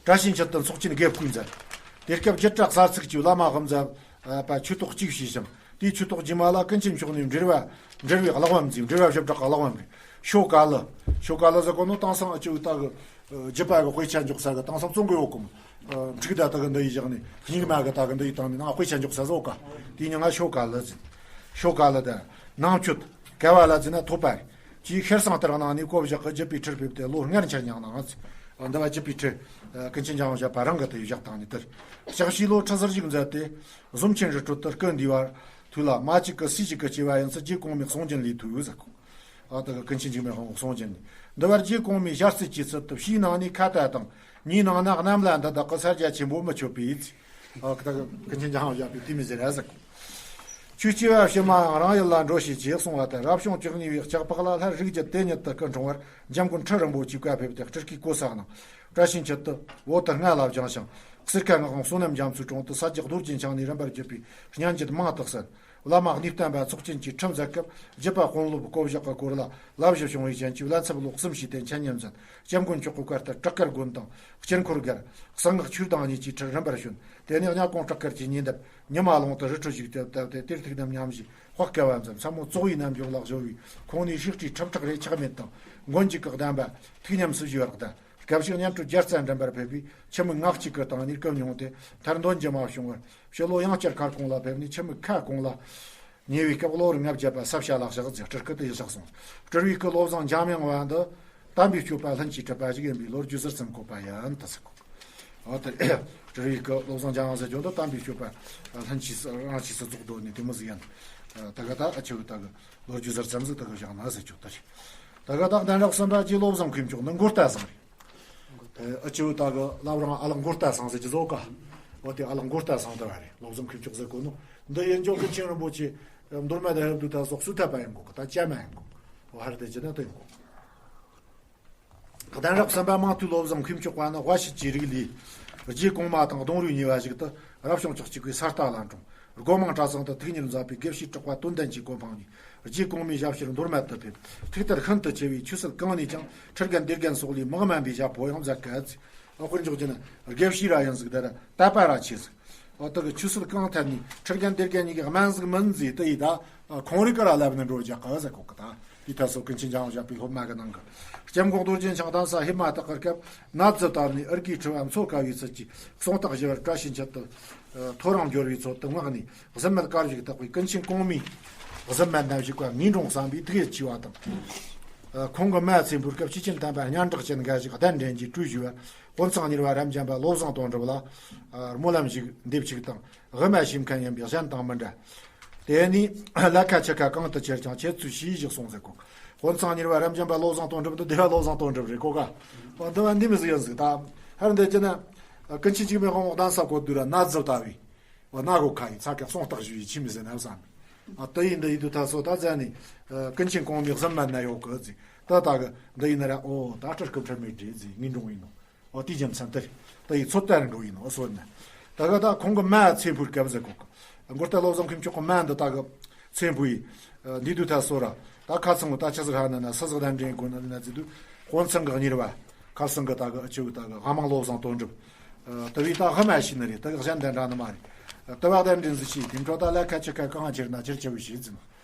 བཀྲ་ཤིས་འཁྱིལ་དུ་ཚོགས་ཆེན་དགེ་བསྐོས་མཛད། དེ་སྐབས་རྒྱུད་གྲྭ་གསར་ཚུགས་ཀྱི་བླ་མ་དབུ་མཛད་པ་ཆོས་ཐོག་གཅིག་བྱས་ཤིང་དེའི་ཆོས་ཐོག་རྗེས་མ་ལ་ཀུན་མཁྱེན་མཆོག་ནས་འབྲེལ་བ་འབྲེལ་བའི་གླེགས་བམ་མཛད། འབྲེལ་བ་ཞིབ་གྲགས་ཀྱི་གླེགས་བམ་རེད། ཤོ་ཀ་ལི། ཤོ་ཀ་ལི་ཟེར་གོ་ནོ་དེང་སང་ཨ་ཅོ་ད་གི་རྒྱུད་པ་གི་དཔེ་ཆ་འཇོག་ས་གི་དེང་སང་བཙོང་གི་ཡོད་གོ། འབྲུག་ད་ད་གི་འདི་ཡི་བཞག་ནས་སྙིགས་མ་གི་ད་གི་འདི་ཡི་བཏང་ནས་ནང་དཔེ་ཆ་འཇོག་ས་བཟོ་ག། དེའི་མྱིང་ང་ཤོ་ཀ་ལི་ཟེར། ཤོ་ཀ་ལི་དང་ནང་མཆོད་ག་བ་ལ་ཟེར་ན་ཐོབ་པ་རེད། ཅིའི་ཤེར་སང་ལྟར་གནང་ནས་བཀོད་བཞག་གི་རྒྱུད་པའི་ཁྲིར་ཕེབས་ཏེ་ལོ་ལྔར་འཆར་མྱངས་གནང་ཟེར། འདི་བ་རྒྱུད་པའི་ཁྲི་ཀུན་མཁྱེན་འཇམ་དབྱངས་བཞད་པ་རང་གི་དུ་ཡི་བཞག་བཏང་ནས་དེར། ལྕགས་བྱིའུ་ལོ་ཁྲི་ཟུར་ཞིག་མཛད་དེ། གཟིམ་ཆེན་རི་ཁྲོད་དུ་སྐུ་འདུས་པར་ཐུགས་ལ་མ་གཅིག་གི་སུ་ཞིག་གི་སྐྱེ་བ་ཡིན་ཚུལ་རྗེ་གོང་མའི་གསུང་རྒྱུན་ལས་ཐོས་ཟེར་གོ། ཨ་ད་གི་ཀུན་མཁྱེན་འཇིགས་མེད་དབང་པོ་གསུང་རྒྱུན་ནས་འདི་བར་རྗེ་གོང་མའི་ཞལ་རྩེད་ཀྱི་ཚུལ་དུ་ཕྱིའི་ནང་ནས་ཁྭ་ཏ་དང་། མྱིའི་ནང་ན་གནམ་ལ་འདི་དག་གི་ས་རྒྱ་ཆེན་པོ་མི་ཆོད་པས། ཨ་ད་གི་ཀུན་མཁྱེན་འཇམ་དབྱངས་བཞད་པའི་དེ་མི་ཟེར་ཟེར་གོ། ཆོས་སྐྱེ་བ་ཕྱི་མའང་རང་ཡུལ་ལ་འགྲོ་ཤེས་ཀྱིས་གསུངས་པ་ལྟར། རབ་བྱུང་བཅུ་གཉིས་པའི་ལྕགས་ཕག་ལ་སླར་རིགས་རྒྱུད་དེ་ཉིད་དུ་སྐུ་འཁྲུངས་པར་འཇམ་མགོན་ཁྲི་རིན་པོ་ཆེས་བཀའ་ཕེབས་ཏེ་སྤྲུལ་སྐུའི་གོ་ས་གནང་། བཀྲ་ཤིས་འཁྱིལ་དུ་བོད་དུ་ལྔ་ལ་བཞེངས་ཤིང་གསེར་ཁ་སྔགས་དབང་བསོད་ནམས་རྒྱ་མཚོའི་དྲུང་དུ་ས་རྒྱག་རྡོ་རྗེ་འཆང་ནས་རིམ་པར་བརྒྱུད་པའི་སྙན་བརྒྱུད་མང་དུ་གསན། བླ་མ་གནས་བརྟན་པ་ཚོགས་ཆེན་གྱིས་ཁྲིམས་མཛད་སྐབས་རྒྱུད་པ་དཔོན་སློབ་བསྐོ་བཞག་གི་སྐོར་ལ་བླ་བཞི་བྱུང་བའི་རྐྱེན་གྱིས་བླ་ཚབ་ལོ་གསུམ་བྱས་ཏེ་འཆད་ཉན་མཛད། སྐྱབས་མགོན་མཆོག་གི་བཀའ་ལྟར་བྲག་དཀར་དགོན་དང་དཀྱིལ་འཁོར་སྒར། གསང་སྔགས་ཆོས་དང་གཉིས་ཀྱི་ཁྲིར་རིམ་པར་བྱོན། དེ་ནས་གཉའ་གོང་བྲག་དཀར་གྱི་ཉེ་འདབས་ཉི་མ་ལུང་དུ་རི་ཁྲོད་བཞུགས་ཏེ་བཏབ་སྟེ་གཏེར་ཐུགས་དམ་ཉམས་བཞེས་དཔལ་དཀའ་བ་མཛད། མཚན་མོ་ཙོག་བུའི་རྣལ་འབྱོར་ལ་གཞོལ་བས་ཁོང་ནས་ཧྲིག་ཁྲིའི་ཁྲིམས་ཁྲག་རེ་ཆག་མེད་དང་མགོན་གྱི་བཀའ་གདམས་པ་ཐུགས་ཉམས་སུ་བཞེས་པར་གདའ། སྐབས་ཤིག་གཉན་ཁྲོད་རྒྱལ་རྩ་འགྲིམ་པར་ཕེབས་པས་ཁྱིམ་མི་ལྔ་གཅིག་གི་སྟེང་ནས་སྐུ་བསྙུང་སྟེ་མཐར་འདོན་རྒྱུ་མ་བྱུང་བར་ཕྱི་ལོ་ཡང་བསྐྱར་མཁར་གོང་ལ་ཕེབས་ནས་ཁྱིམ་མི་ཁ་གོང་ལ་ཉེ་བའི་སྐབས་གློ་བུར་ལྔ་བརྒྱབ་པ་ས་བྱ་ལ་བཞག་ཟེར་སྤྲུལ་སྐུ་དེ་ཡི་བཞག་སོང་། སྤྲུལ་བའི་སྐུ་བློ་བཟང་འཇམ་དབྱངས་པ་འདི་དམ་པའི་སྤྱོད་པ་ལྷུན་གྱིས་གྲུབ་པ་ཞིག་ཡིན་པས་ལོ་རྒྱུས་ཟུར་ཙམ་བཀོད་པ་ཡིན་ད་ཟེར་གོ། འོ་དེ་སྤྲུལ་བའི་སྐུ་བློ་བཟང་འཇམ་དབྱངས་ཟེར་རྒྱུ་འདི་དམ་པའི་སྤྱོད་པ་ལྷུན་གྱིས་རང་གིས་སུ་རྫོགས་འདོད་ནས་དེ་མོ་ཟིག་ཡིན། ད་ག་ད་ཨ་ཆེ་བོ་ད་གི་ལོ་རྒྱུས་ཟུར་ཙམ་ཟིག་ད་གི་བཞག་ན་ཟེར་རྒྱུ་ད་རེད། ད་ག་ད་གདན་རབས་གསུམ་པ་རྗེ་བློ་བཟང་མཁས་མཆོག་ནི་མགོ་རྟ་ཟིང་རེད། ཨ་ཅོ་ད་གི་བླ་བྲང་ཨ་ལགས་མགོ་རྟ་ཟིང་ཟེར་གྱི་བཟོ་ག། འོ་དེ་ཨ་ལགས་མགོ་རྟ་ཟིང་ད་བ་རེད། བློ་བཟང་མཁས་མཆོག་ཟེར་གོ་ནོ། འདི་ཡིན་ཅོག་གི་ཆེན་རིན་པོ་ཆེ་མདོ་སྨད་དུ་ཧབ་ཏུ་ད་སོགས་སུ་ཐད་པ་ཡིན་གོ་གི། ད་ཅ་མ་ཡིན་གོ། འོ་ཧར་དེ་ཅི་ན་དེ་ཡིན་གོ། གདན་རབས་གསུམ་པ་མང་ཐོས་བློ་བཟང་མཁས་མཆོག་པ་ནི་དབའ་ཕྱུག་གི་རིགས་ལས། རྗེ་གོང་མ་དང་གདུང་རུས་ཉེ་བ་ཞིག་ཏུ་རབ་བྱུང་ཆགས་གཅིག་པའི་ས་རྟ་ལ་འཁྲུངས། སྒོ་མང་གྲྭ་ཚང་དུ་ཐུགས་གཉེར་མཛད་པའི་དགེ་བཤེས་གྲགས་པ་དོན་ལྡན་གྱི་གོ་འཕང་ནས་རྗེ་གོང་མའི་ཞབས་ཕྱིར་མདོ་སྨད་དུ་ཕེབས། ཐུགས་དར་ཤིན་ཏུ་ཆེ་བས་ཆོས་སྲིད་གང་ནས་ཀྱང་ཁྲི་རྒན་སྡེ་རྒན་སོགས་ལས་མི་དམན་པའི་ཞབས་པོ་ཡང་མཛད་སྐད། ཨ་དཔེར་འཇོག་རྒྱུ་ན་དགེ་བཤེས་ར་ཡང་ཟིག་དེ་ར་དད་པ་ར་ཆེ་ཟིག། ཨ་ད་གི་ཆོས་སྲིད་གང་ཐད་ནས་ཁྲི་རྒན་སྡེ་རྒན་གཉིས་ཀྱི་དམན་ཟིག་མིན་ཟིག་དེ་ཡིས་ད་ཁོང་རིགས་ཀ་ར་ལབ་ནི་འགྲོ་རྒྱག་ག་ཟེར་གོ་གི་ད། དེའི་ཐད་སོགས་ཀུན་མཁྱེན་འཇམ་དབྱངས་བཞད་པའི་སློབ་མ་གི་ནང་གི། སྐྱབས་མགོན་རྡོ་རྗེ་འཆང་དང་ས་ཧེ་མ་དག་གི་སྐབས་ནད་ཟི་དར་ནས་ཨིར་གའི་ཁྲི་བ་མཚོ་དཀའ་བའི་ཚུལ་གྱིས་གསུང་རྟགས་ཞུ་བར་བཀྲ་ཤིས་འཁྱིལ་དུ་ཐོ་རངས་འབྱོར་བའི་ཚོད་དུ་མངགས་ནས། གཟིམ་མལ་དཀར་བཞུགས་དག་པའི་ཀུན་མཁྱེན་གོང་མའི་གཟིམ་མལ་ན་བཞུགས་པ་ངེས་འབྱུང་བསམ་པའི་ཐུགས་ཡིད་ཆེས་པ་དང་། ཁོང་གི་མ་ཚེ་འཕོས་སྐབས་ཆོས་ཅན་དམ་པ་སྙན་གྲགས་ཅན་འགའ་ཞིག་གདན་འདྲེན་གྱིས་གྲོས་ཞུས་པར། དཔོན་ཚང་གཉེར་བ་རབ་འབྱམས་པ་བློ་བཟང་དོན་གྲུབ་ལ་སྨོན་ལམ་ཞིག་འདེབས་ཅིག་དང་། དབུ་མ་ཞུས་མཁན་ཡིན་པས་གཞན་དང་མི་འདྲ། དེ་ནས་ལ་ཁ་ཆུ་ཁ་གང་དུ་ཁྱེར་ཀྱང་ཁྱེད་ཚོས་ཞུས་ཞིག་གསུངས་ཟེར་གོ། དཔོན་ཚང་གཉེར་བ་རབ་འབྱམས་པ་བློ་བཟང་དོན་གྲུབ་དེ་སྡེ་བ་བློ་བཟང་དོན་གྲུབ་རེད་གོ་ག་འདི་བ་འདི་མི་ཟིག་ཡིན་ཟིག་ད། ཧར་འདི་ཅི་ན། ཀུན་མཁྱེན་འཇིགས་མེད་དབང་པོ་གདན་ས་བཀོད་དུས་ར་ན་ཟི་ལྟ་བུའི། བ་ན་གོ་ཁ་ཡི་ཚ་ཀ་གསུང་རྟགས་ཞུ་ཡི་ཆི་མི་ཟེར་ན་བསམ། ཨ་ཏི་ཡི་འདི་ཡི་དུ་ཐ་སོ་ད་ཟ་ནི། ཀུན་མཁྱེན་གོང་མའི་གཟིམ་མལ་ན་ཡོད་གི་ཟིག་ད་ད་གི་འདི་ཡི་ན་ར་ཨོ་ད་སྤྲུལ་སྐུ་ཁྲིད་མེད་རེད་ཟིག་ངེས་འབྱུང་ཡིན་ནོ། ཨོ་དེའི་རྒྱུ་མཚན་དེ་རེད། ད་ཡི་ཚོད་ལྟ་རིང་འགྲོ་ཡིན་ནོ་སོ་ན། ད་ག་ད་ཁོང་གི་མ་ཚེ་འཕོས་སྐབས་ཟེར་གོ་གི། མགུར་སྟོན་བློ་བཟང་མཁས་མཆོག་གི་མ་འདི་ད་གི་ཚེ་འཕོས་ཡི། འདི་དུས་ཐ་སོ་ར། ད་ཁ་ཚང་གི་ད་ཆི་ཟིག་ཧ་ན་ན་ས་ཟིག་གདན་འདྲེན་དགོས་ན་ན་ཟི་དུ། དཔོན་ཚང་གི་གཉེར་བ། ཁ་སང་གི་ད་གི་ཨ་ཆུ་གི་ད་གི་ཧ་མང་བློ་བཟང་དོན་གྲུབ། ད་བི་ད་ཧ་མ་ཤི་ནི་རེད་ད་གི་གཞན་དན་འདྲ་ནི་མ་རེད། ད་བག་གདན་འདྲེན་ཟི་ཤི་དེ་འཕྲོ་ད་ལ་ཁ་ཆུ་ཁ་གང་ཁྱེར་ན་ཁྱེར་ཆེ་བི་ཤི་ཟིན།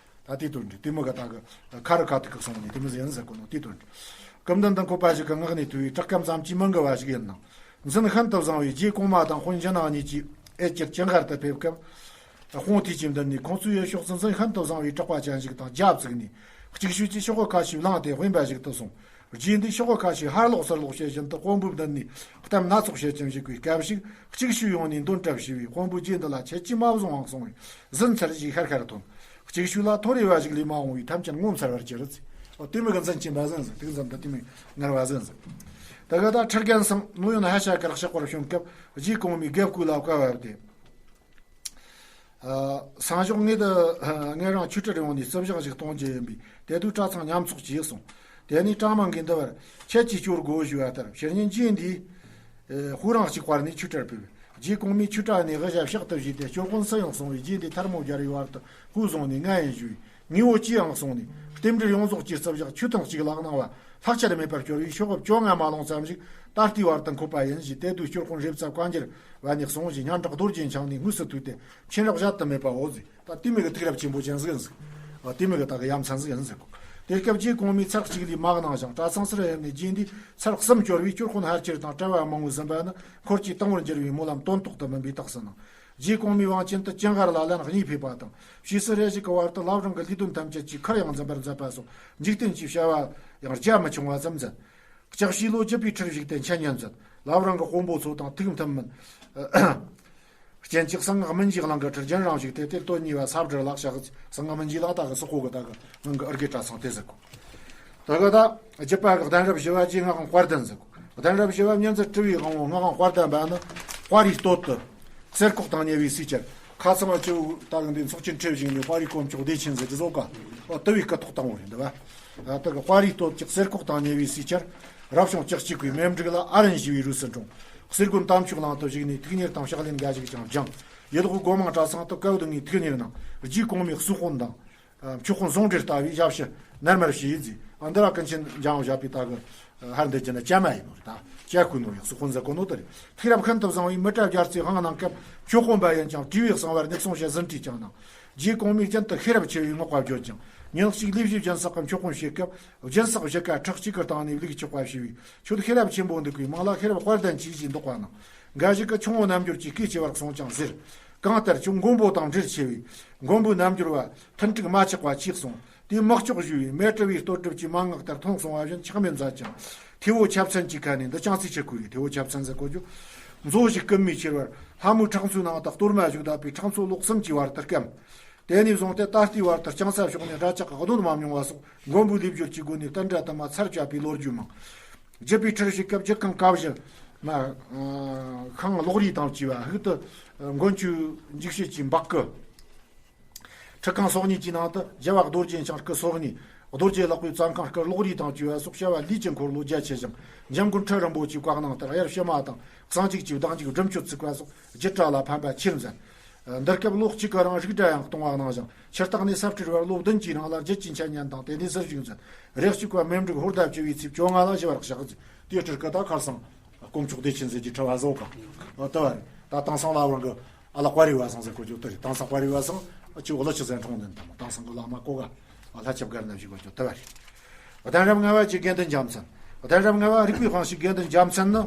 ད་དེ་དོན་འདྲི་དེ་མི་ག་ད་གི་ཁ་རུ་ཁ་ཐུག་གི་སོང་ནས་དེ་མི་ཟེར་ཟེར་གོ་ནོ་དེ་དོན་འདྲི། སྐུ་མདུན་དང་འཁོད་པ་ཞིག་གི་ངག་ནས་ཐོས་པའི་གྲགས་སྐམ་ཙམ་གྱིས་མི་འགུལ་བ་ཞིག་ཡིན་ནོ། འཛིན་ཤིན་ཏུ་བཟང་བའི་རྗེ་གོང་མ་དང་དཔོན་ཇི་ནག་གཉིས་ཀྱིས་ཨེ་ཅིར་ཅི་འགར་དུ་ཕེབས་སྐབས། དཔུང་འཐུས་ཀྱི་མདུན་ནས་ཁོང་ཚོའི་ཡུལ་ཕྱོགས་སུ་འཛིན་ཤིན་ཏུ་བཟང་བའི་གྲགས་པ་ཅན་ཞིག་དང་རྒྱབ་བཙུགས་ནས། གཅིག་ཤོས་ཀྱི་ཤོག་གུ་ཁ་ཤས་བླངས་ཏེ་དབེན་པ་ཞིག་ཏུ་སོང་། རྗེ་འདིས་ཤོག་གུ་ཁ་ཤས་ཧར་ལོག་ཚུར་ལོག་བྱེད་བཞིན་དུ་དཔོན་པོའི་མདུན་ནས་གཏམ་སྣ་ཚོགས་བཤད་ཀྱིན་བཞུགས་པའི་སྐབས་ཤིག་གཅིག་ཤོས་ཡོང་ནས་འདོན་གྲབས་བྱས་པས་དཔོན་པོས་རྗེ་འདི་ལ་ཁྱེད་ཀྱིས་མ་བཟུང་ངང་སོང་བས་ཟིན་ཚར་ཞེས་ཤར་ཤར་ཐོན། གཅིག་ཤོས་ལ་ཐོ་རེ་བ་ཞིག་ལས་མ་འོངས་པའི་ཐམས་ཅད་ངོ་མཚར་བར་གྱུར་ཟེར། ཨོ་དེ་མི་གི་འཛིན་གྱི་འབའ་ཟིན་ཟེར་དེ་གི་འཛིན་ད་དེ་མི་ངར་བ་ཟིན་ཟེར། ད་ག་ད་ཁྲི་རྒན་སང་ནོ་ཡོན་ཧ་ཤ་ཀར་ཤག་པར་བྱོན་སྐབས་རྗེ་གོང་མའི་རྒྱབ་སྐུ་ལ་བཀའ་བབས་ཏེ། ཨ། སང་ཞོགས་ངེད་དུ་ངེད་རང་ཆོས་ཁྲིར་ཡོང་ནས་བརྩི་བཞག་ཞིག་གཏོང་རྒྱུ་ཡིན་པས་དེ་དུས་གྲྭ་ཚང་མཉམ་ཚོགས་བྱས་སོང་། དེ་ནས་གྲྭ་མང་གིས་འདི་བར་ཁྱེད་ཀྱིས་སྐྱོར་དགོས་ཞུས་པ་ལྟར་ཕྱིར་ཉིན་རྗེ་འདིས། ཨེ། ཧུ་རང་གཅིག་པར་ནས་ཆོས་ཁྲིར་ཕེབས། རྗེ་གོང་མའི་ཆོས་གྲྭ་ནས་དབུ་ཞྭ་ཕྱག་ཏུ་བཞེས་ཏེ་སྐྱོར་དཔོན་སུ་ཡང་གསུང་བས་རྗེ་འདིས་ཐལ་མོ་སྦྱར་བའི་བར་དུ་ཧུ་བཟུང་ནས་ང་ཡིན་ཞུས། ངའི་བོ་ཅི་ཡང་གསུངས་ནས་རྟེན་འབྲེལ་ཡོངས་རྫོགས་ཀྱི་བརྩི་བཞག་ཆོས་དང་གཅིག་ལག་གནང་བ་ལྷག་ཆད་མེད་པར་སྐྱོར་བས་ཤོག་བཅོ་ལྔ་མ་ལོངས་ཙམ་ཞིག་ད་ལྟའི་བར་དུ་འཁོད་པ་ཡིན་ཞེས་དེ་དུས་སྐྱོར་དཔོན་རེབ་ཚ་བཀའ་འགྱུར་བ་ནས་གསུངས་ཞེས་སྙན་གྲགས་རྡོ་རྗེ་འཆང་ནས་དངོས་སུ་ཐུག་སྟེ་མཁྱེན་རབ་གཞལ་དུ་མེད་པའོ་ཟེར། ད་དེ་མི་གི་ཐུགས་རབ་ཆེན་པོ་ཅན་ཟིག་ཡིན་ཟིག་ཨ་དེ་མི་གི་ད་གི་ཡ་མཚན་ཟིག་ཡིན་ཟིག་གོ། དེ་སྐབས་རྗེ་གོང་མའི་ཚར་གཅིག་ལས་མ་གནང་ཞིང་གྲྭ་ཚང་སར་ཕེབས་ནས་རྗེ་འདིས་ཚར་གསུམ་སྐྱོར་བས་སྐྱོར་དཔོན་ཧར་ཆེར་དང་གྲྭ་བ་མང་བོས་ཟིན་པ་ནི་འཁོར་གྱི་དང་བོར་འགྱུར་བའི་སྨོན་ལམ་དོན་རྟོགས་དུ་མིན་པའི་རྟགས་སུ་སྣང་། རྗེ་གོང་མའི་དབང་ཆེན་དུ་ཅི་འགར་ལ་ལན་གཉིས་ཕེབས་པ་དང་ཕྱིས་སུ་རེ་ཞིག་གི་བར་དུ་བླ་བྲང་གི་ལས་དོན་ཐམས་ཅད་ཀྱི་ཁུར་ཡང་འཛིན་པར་མཛད་པ་སོགས་འཇིག་རྟེན་གྱི་བྱ་བ་ཡང་རྒྱ་མི་ཆུང་བ་ཙམ་མཛད། ལྕགས་བྱིའུ་ལོ་བརྒྱུད་པའི་ཁྲིར་བཞུགས་ཏེ་འཆད་ཉན་མཛད། བླ་བྲང་གི་དཔོན་པོ་ཚོ་དང་ཐུགས་མཐུན་མིན། རྐྱེན་གྱིས་གསང་སྔགས་སྨིན་གྱི་གླིང་གི་ཁྲིར་རྒྱུན་རིང་བཞུགས་ཏེ་དེར་དོན་གཉིས་པ་ས་བསྒྲུབས་ལ་བཞག་གསང་སྔགས་སྨིན་གྱི་གླིང་དག་གི་སོག་པོ་གི་དག་གི་སྔོན་གྱི་ཨིར་གའི་གྲྭ་ཚང་དེ་ཟེར་གོ། དེ་གི་ད་རྒྱུད་པ་གི་གདན་རབས་བཞི་བ་རྗེ་སྔགས་དབང་དཔལ་ལྡན་ཟེར་གོ། གདན་རབས་བཞི་བ་མྱུར་མཛད་སྤྲུལ་པའི་དབང་པོ་སྔགས་དབང་དཔལ་ལྡན་པ་ནི་དཔའ་རིས་སྟོད་དུ་གསེར་ཁོག་དང་ཉེ་བའི་སའི་ཆར་ཁ་ཚང་བ་ཅིའུ་ད་གི་འདི་ཚོགས་ཆེན་ཁྲིར་བཞུགས་ནས་དཔའ་རིས་དཀོན་མཆོག་བདེ་ཆེན་ཟེར་གྱི་བཟོ་ག་ཨོ་དུ་བའི་སྐུ་ཐོག་དང་པོ་རེད་འདི་བ། ད་གི་དཔའ་རིས་སྟོད་ཀྱི་གསེར་ཁོག་དང་ཉེ་བའི་སའི་ཆར་རབ་བྱུང་བཅུ་གཅིག་པའི་མེ་འབྲུག་ལ་ཨ་རན་ཞེས་པའི་རུས་སུ་འཁྲུངས། གསེར་དགོན་དམ་ཆོས་གླིང་དུ་བཞུགས་ནས་ཐུགས་གཉེར་དང་ཕྱག་ལེན་འགའ་ཞིག་ཀྱང་སྦྱངས། ཡུལ་ལྷོ་སྒོ་མང་གྲྭ་ཚང་དུ་སྐབས་དུ་ངའི་ཐུགས་གཉེར་གནང་། རྗེ་གོང་མའི་གསུང་དཔོན་དང་། མཆོད་དཔོན་ཟུང་འབྲེལ་ལྟ་བུའི་ཞབས་ཕྱི་ནར་མར་བྱས་ཡིན་ཟིག་ཨ་འདི་ར་ཀུན་མཁྱེན་འཇམ་དབྱངས་བཞད་པའི་ད་གི་ཧར་འདི་ཅི་ན་ཅ་མ་ཡིན་ནོ་རེད་ད། ཅ་ཁུ་ནོ་ཡག་སུ་དཔོན་ཟེར་གོ་ནོ་དེ་རེད། ཐུགས་རབ་ཤིན་ཏུ་བཟང་བས་མི་ཏྲ་རྒྱལ་རྩེའི་དབང་གནང་སྐབས་མཆོད་དཔོན་པ་ཡིན་ཀྱང་བྲིས་པའི་གསང་བར་ནི་གསུང་བཤད་ཟིན་བྲིས་ཀྱང་གནང་། རྗེ་གོང་མའི་རྒྱུན་དུ་ཤེས་རབ་ཆེ་བའི་བསྔགས་པ་བརྗོད་ཅིང་ཉིན་གཅིག་ལས་བཞི་སྦྱིན་སྲེག་གི་མཆོད་དཔོན་བྱེད་སྐབས་སྦྱིན་སྲེག་བཞི་ཀ་ཁྲག་གཅིག་གི་སྟེང་ནས་བླུགས་ཆོག་པ་ཞུས་པས་ཁྱོད་ཤེས་རབ་ཆེན་པོ་འདུག་པས་མང་ལ་ཤེས་རབ་དཔལ་ལྡན་གྱིས་ཞེས་འདོགས་པ་གནང་། འགའ་ཞིག་གིས་ཁྱུང་པོ་རྣལ་འབྱོར་གྱིས་སྐད་ཆེ་བར་གསུངས་ཀྱང་ཟེར། གང་ལྟར་ཁྱོད་མགོན་པོ་དང་འབྲེལ་ཆེ་བས་མགོན་པོའི་རྣལ་འབྱོར་བ་མཐུན་འགྲིག་མ་ཆགས་པ་ཅིས་གསུངས། དེས་དམག་ལྕོག་ཞུས་པས་མེ་ཏྲི་བའི་བསྟོད་སྒྲུབ་ཀྱི་མན་ངག་ལྟར་ཐུང་སོང་བ་བཞིན་ཆག་མེད་མཛད་ཅིང་། ཐེ་བོ་ཆབ་ཚན་གྱི་ཁ་ནས་འདི་ཅང་ཚིག་ཆེ་ཁུལ་རེད། ཐེ་བོ་ཆབ་ཚན་ཟེར་གོ་རྒྱུ། མཛོ་ཞིག་རྐུན་མའི་ཕྱིར་བར་ལྷ་མོའི་ཁྲག་མཚོའི་ནང་དུ་གཏོར་མ་བཞུགས་ད་པའི་ཁྲག་མཚོ་ལོག་གསུམ་གྱི་བར་དུ་སྐམ། དེ་ནས་བཟུང་སྟེ་ད་ལྟའི་བར་དུ་རྐྱང་ས་ཕྱོགས་ནས་དགྲ་ཇག་གི་གདོན་མ་མྱོང་བ་སོགས་མགོན་པོའི་ལས་སྦྱོར་གྱི་སྒོ་ནས་བསྟན་དགྲ་དུ་མ་ཚར་བཅད་པའི་ལོ་རྒྱུས་མང་། བརྒྱུད་པའི་ཁྲིར་བཞུགས་སྐབས་བརྒྱུད་ཁང་ཀ་བཞི་མ། ཤིང་གློག་རིས་དང་བཅས་པ་ཧུད་དུ་མགོན་ཁྱོད་འཇིགས་བྱེད་ཀྱི་འབག་གི། ཁྲི་ཁང་སོ་གཉིས་ཀྱི་ནང་དུ་རྒྱལ་བ་རྡོ་རྗེ་འཆང་སྐུ་སོ་གཉིས། རྡོ་རྗེ་ལག་པའི་བཙན་ཁང་སྐུ་གློག་རིས་དང་བཅས་པ་སོགས་བྱ་བ་ལས་ཀྱི་འཁོར་ལོ་རྒྱ་ཆེ་ཞིང་འཇམ་མགོན་ཁྲི་རིན་པོ་ཆེའི་བཀའ་གནང་ལྟར་དབྱར་ཕྱི་མ་དང་གསང་འཇུག་གི་བདག་འཇུག་སྒྲུབ་མཆོད་ཚུགས་པ་སོགས་རྒྱུད་གྲྭ་ལ་ཕན་པ་ཆེར་མཛད། འདི་སྐབས་ལོ་གཅིག་གི་རིང་རིགས་གྲྭ་ཡང་གཏོང་བ་གནང་ཞིང་ཕྱི་རྟགས་ནས་ས་སྤྲེལ་བར་ལོ་བདུན་གྱི་རིང་ལ་རྒྱུད་ཀྱི་འཆད་ཉན་དང་དེ་ནས་ཟུར་བཞུགས་མཛད། རེ་གཅིག་པ་མེ་འབྲུག་ཧོར་ཟླ་བཅུ་བའི་ཚེས་བཅོ་ལྔ་ལ་ཞི་བར་གཤེགས། དེའི་སྤྲུལ་སྐུ་ད་ཁར་སང་དཀོན་མཆོག་བདེ་ཆེན་ཟེར་གྱི་ཁྲི་བ་བཟོ་ག་ཨ་ད་བ་རེད། ད་དེང་སང་ལ་བར་གི་ཨ་ལ་ཀ་རི་བ་སང་ཟེར་གོ་རྒྱུ་དེ་རེད། དེང་སང་ཀ་རི་བ་སང་ཨ་ཅིག་ཨོ་ལ་ཆི་ཟན་འཁྲུངས་ནས་དང་དེང་སང་གི་བླ་མ་གོ་ག་ལྷ་ཆབ་སྒར་ན་བཞུགས་པ་ཅོ་ལྟ་བ་རེད། གདན་རབས་ལྔ་བ་གྱི་དགེ་འདུན་རྒྱལ་མཚན། གདན་རབས་ལྔ་བ་རིག་པའི་དཔང་ཞིག་དགེ་འདུན་རྒྱལ་མཚན་ནི།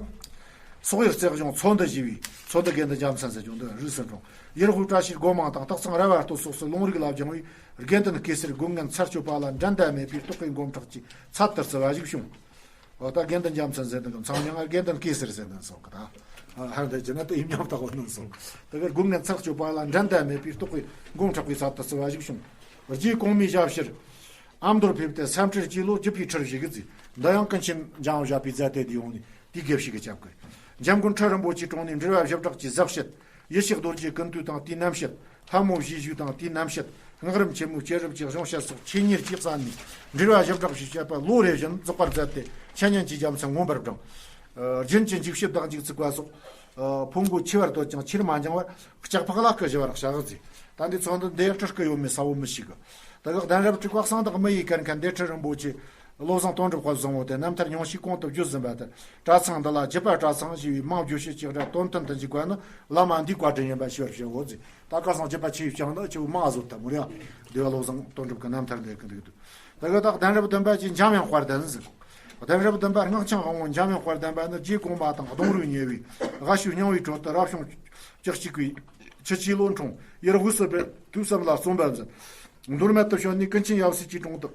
སོག་ཡུལ་རྩེ་གཞུང་ཚོ་འདུ་ཞེས་པའི་ཚོ་འདུ་དགེ་འདུན་རྒྱལ་མཚན་ཟེར་གྱོང་འདུག་རིགས་སུ་འཁྲུངས། ཡུལ་དབུས་བཀྲ་ཤིས་སྒོ་མང་དང་སྟག་ཚང་ར་བ་སྟོད་སོགས་སུ་ལུང་རིགས་ལ་སྦྱངས་པའི་དགེ་འདུན་གེ་སར་དགུང་ངན་ཚར་གཅོད་པ་ལ་འགྲན་ཟླ་མེད་པའི་རྟོགས་པའི་འགོམ་ཁྲག་གིས་ཚད་དུ་བརྩི་བ་ཞིག་བྱུང་། འོ་ད་དགེ་འདུན་རྒྱལ་མཚན་ཟེར་འདུག་གམ་ཚང་མྱང་ང་དགེ་འདུན་གེ་སར་ཟེར་འདུག་སོགས་ཀྱི་ད། ཧར་འདི་ཇི་ན་དུ་ཡིན་སྙམ་བཏགས་པ་ནང་སོང་། དེ་གར་དགུང་ངན་ཚར་གཅོད་པ་ལ་འགྲན་ཟླ་མེད་པའི་རྟོགས་པའི་འགོམ་ཁྲག་གིས་ཚད་དུ་བརྩི་བ་ཞིག་བྱུང་། རྗེ་གོང་མའི་ཞབས་ཕྱིར། ཨ་མདོར་ཕེབས་ཏེ་སེམས་ཁྲལ་གྱི་ལོ་བརྒྱུད་པའི་ཁྲིར་བཞུགས་གི་ཚེ། འདི་ཡང་ཀུན་མཁྱེན་འཇམ་དབྱངས་བཞད་པའི་མཛད་དེ་འདི་ཡོང་ནས་དེའི་དགེ་བཤེས་ཀྱི་སྐྱབས་ཀྱིས། འཇམ་མགོན་ཁྲི་རིན་པོ་ཆེའི་དྲུང་ནས་འབྲེལ་བ་ཞབས་བྲག་གི་གཟབ་བཤད། ཡེ་ཤེས་རྡོ་རྗེ་ཀུན་བཏུས་དང་དེའི་རྣམ་བཤད། ལྷ་མོ་བཞིའི་བཞུགས་དང་དེའི་རྣམ་བཤད། སྔགས་རིམ་ཆེན་མོའི་བསྐྱེད་རིམ་གྱི་གཞུང་བཤད་སོགས་ཆོས་ཉེར་གཅིག་གསན་ནས་འབྲེལ་བ་ཞབས་བྲག་ཞེས་བྱ་བ་ལོ་རེ་བཞིན་རྫོགས་པར་མཛད་དེ་འཆད་ཉན་གྱི་རྒྱལ་མཚན་མངོན་པར་བསྒྲེངས། ཨ། རྒྱུན་གྱི་འཇིགས་བྱེད་བདག་འཇིགས་ཚིག་པ་སོགས། ཨ། ཕུང་པོ་འཆི་བར་གཏོད་ཅིང་ཕྱིར་མ་འགྱངས་པར་ལྕགས་ཕག་ལ་སྐུ་བཞི་བར་བྱ་གི་མཛད། ད་འདི་ཚོ་འདི་འདིར་སྤྲུལ་སྐུ་ཡོད་མེད་གསལ་བོ་མི་ཤེས་གི། ད་གི་གདན་རབས་དྲུག་པ་གསང་བདག་མི་ཡི་གར་མཁན་བདེ་ཁྲི་རིན་པོ་ཆེ། བློ་བཟང་དོན་གྲུབ་དཔལ་བཟང་པོ་དེ་རྣམ་ཐར་ཉུང་ཤས་གོང་དུ་བརྗོད་ཟིན་པ་ལྟར་གྲྭ་ཚང་འདི་ལ་རྒྱུད་པ་གྲྭ་ཚང་ཞེས་པའི་མིང་བརྗོད་བྱེད་ཀྱི་སྒྲ་དོན་མཐུན་དུ་འཇུག་པ་ནི་བླ་མ་འདིའི་བཀའ་དྲིན་ཡིན་པ་ཤེས་པར་བྱའོ་ཟེར། ད་ཁ་སང་རྒྱུད་པ་ཆེ་བའི་བྱང་ན་ཆེ་བོ་མང་བཟོ་ཐབས་མོ་རེད། འདི་བ་བློ་བཟང་དོན་གྲུབ་ཀྱི་རྣམ་ཐར་འདི་གི་འདུག་འདུག་ད་གི་ད་གདན་རབས་བདུན་པ་ཅིག་འཇམ་དབྱངས་དཔལ་ལྡན་ཟེར། གདན་རབས་བདུན་པ་སྔགས་འཆང་དབང་པོ་འཇམ་དབྱངས་དཔལ་ལྡན་པ་ནི་རྗེ་གོང་མ་དང་གདུང་རུས་ཉེ་བའི་སྔ་ཕྱི་རྙིང་བའི་ཁྲོད་དུ་རབ་བྱུང་བཅུ་གཅིག་པའི་ཆུ་སྐྱེས་ལོ་འཁྲུངས། ཡུལ་དབུས་སུ་ཕེབས་ཐོས་བསམ་ལ་བརྩོན་པར་མཛད། མདོ་སྨད་དུ་བྱོན་ནས་ཀུན་མཁྱེན་ཡབ་སྲས་ཀྱི་དྲུང་དུ་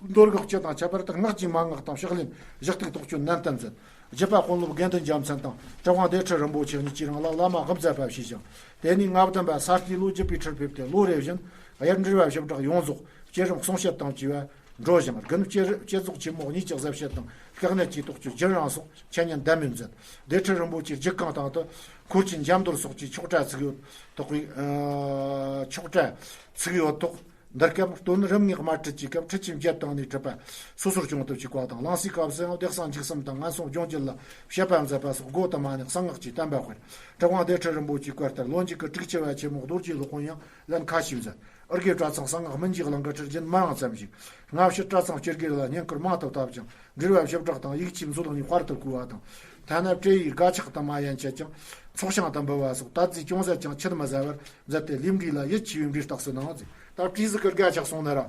མདོ་སྔགས་སྤྱི་དང་ཁྱད་པར་དུ་སྔགས་ཀྱི་མན་ངག་དང་ཕྱག་ལེན་ཞུ་གཏུག་རྟོགས་བརྗོད་ནན་ཏན་མཛད། རྒྱུད་པ་དཔོན་སློབ་དགེ་འདུན་རྒྱལ་མཚན་དང་གྲུབ་དབང་བདེ་ཁྲི་རིན་པོ་ཆེ་གཉིས་ཀྱིས་རང་ལ་བླ་མ་དབུ་མཛད་པ་བྱས་ཤིང་། དེ་ནས་ལྔ་བདུན་པ་ས་སྟེང་ལོ་རྒྱུད་པའི་ཁྲིར་ཕེབས་ཏེ་ལོ་རེ་བཞིན་དབྱར་འབྲེལ་བ་ཞབས་བྲག་ཡོངས་རྫོགས་བསྐྱེད་རིམ་གསུང་བཤད་དང་བཅས་པ་འགྲོ་ཞིང་དགུན་བསྐྱེད་བསྐྱེད་རྫོགས་ཆེན་མོ་གཉིས་ཀྱི་གཟབ་བཤད་དང་དཀའ་གནད་ཀྱི་རྟོགས་བརྗོད་རྒྱུན་རིང་སོགས་འཆད་ཉན་ལྡན་མིན་མཛད། བདེ་ཁྲི་རིན་པོ་ཆེའི་རྒྱུད་རྐང་སྟེང་དུ་འཁོར་གྱི་འཇམ་རྡོར་སོགས་ཀྱི་ཆོག་གྲྭ་ཚུགས་ཡོད་དོགས་པའི་ཨ་ཆོག་གྲྭ་ཚུགས་ཡོད་དོགས། འདི་སྐབས་སྟོན་རིམ་ལྔའི་དམར་ཁྲིད་ཀྱི་སྐབས་ཁྲིད་ཆེན་བརྒྱད་བཏང་ནས་ཁྲིད་པ་སོ་སོར་བྱུང་དུ་བཅུག་པ་དང་། གླང་སའི་སྐབས་སུ་ཡང་བདེ་གསང་འཇིགས་གསུམ་དང་ངན་སོང་སྦྱོང་བརྒྱུད་ལ་དཔྱད་པ་མཛད་པ་སོགས་སྒོ་དུ་མ་ནས་གསང་སྔགས་ཀྱི་བསྟན་པ་སྤེལ། གྲུབ་དབང་བདེ་ཁྲི་རིན་པོ་ཆེའི་བཀའ་ལྟར་ལོ་མཇུག་གི་དྲུག་ཅུ་བ་ཆེན་མོ་རྡོ་རྗེ་སློབ་དཔོན་ཡང་ལན་ཁ་ཤས་མཛད། ཨིར་གེ་གྲྭ་ཚང་གསང་སྔགས་སྨིན་གྱི་གླིང་གི་ཁྲིད་རྒྱུན་མ་ཡང་ཙམ་ཞིག་སྔ་ཕྱིར་གྲྭ་ཚང་སྤྱི་སྒེར་ལ་བསྙེན་བཀུར་མང་དུ་བཏབ་ཅིང་འབྲེལ་བ་ཞུ་དག་དང་ཡིག་ཆའི་མཛོད་གླིང་དཔར་དུ་བརྐོས་པ་དང་། ཐ་ན་བྲེ་ཡི་སྒ་ཆག་དུ་མ་ཡན་ཆད་ཀྱང་ཚོགས་ཞིང་དུ་འབུལ་བ་སོགས་དད་རྫས་ཅུང་ཟད་ཀྱང་ཆུད་མི་ཟ་བར་མཛད་དེ་ལས་འབྲས་ལ་ཡིད་ཆེས་པའི་འབྲས་རྟགས་སུ་གནང་ཟེར། ད་བྲེ་ཟིག་གི་སྒ་ཆག་སོང་ན་ར་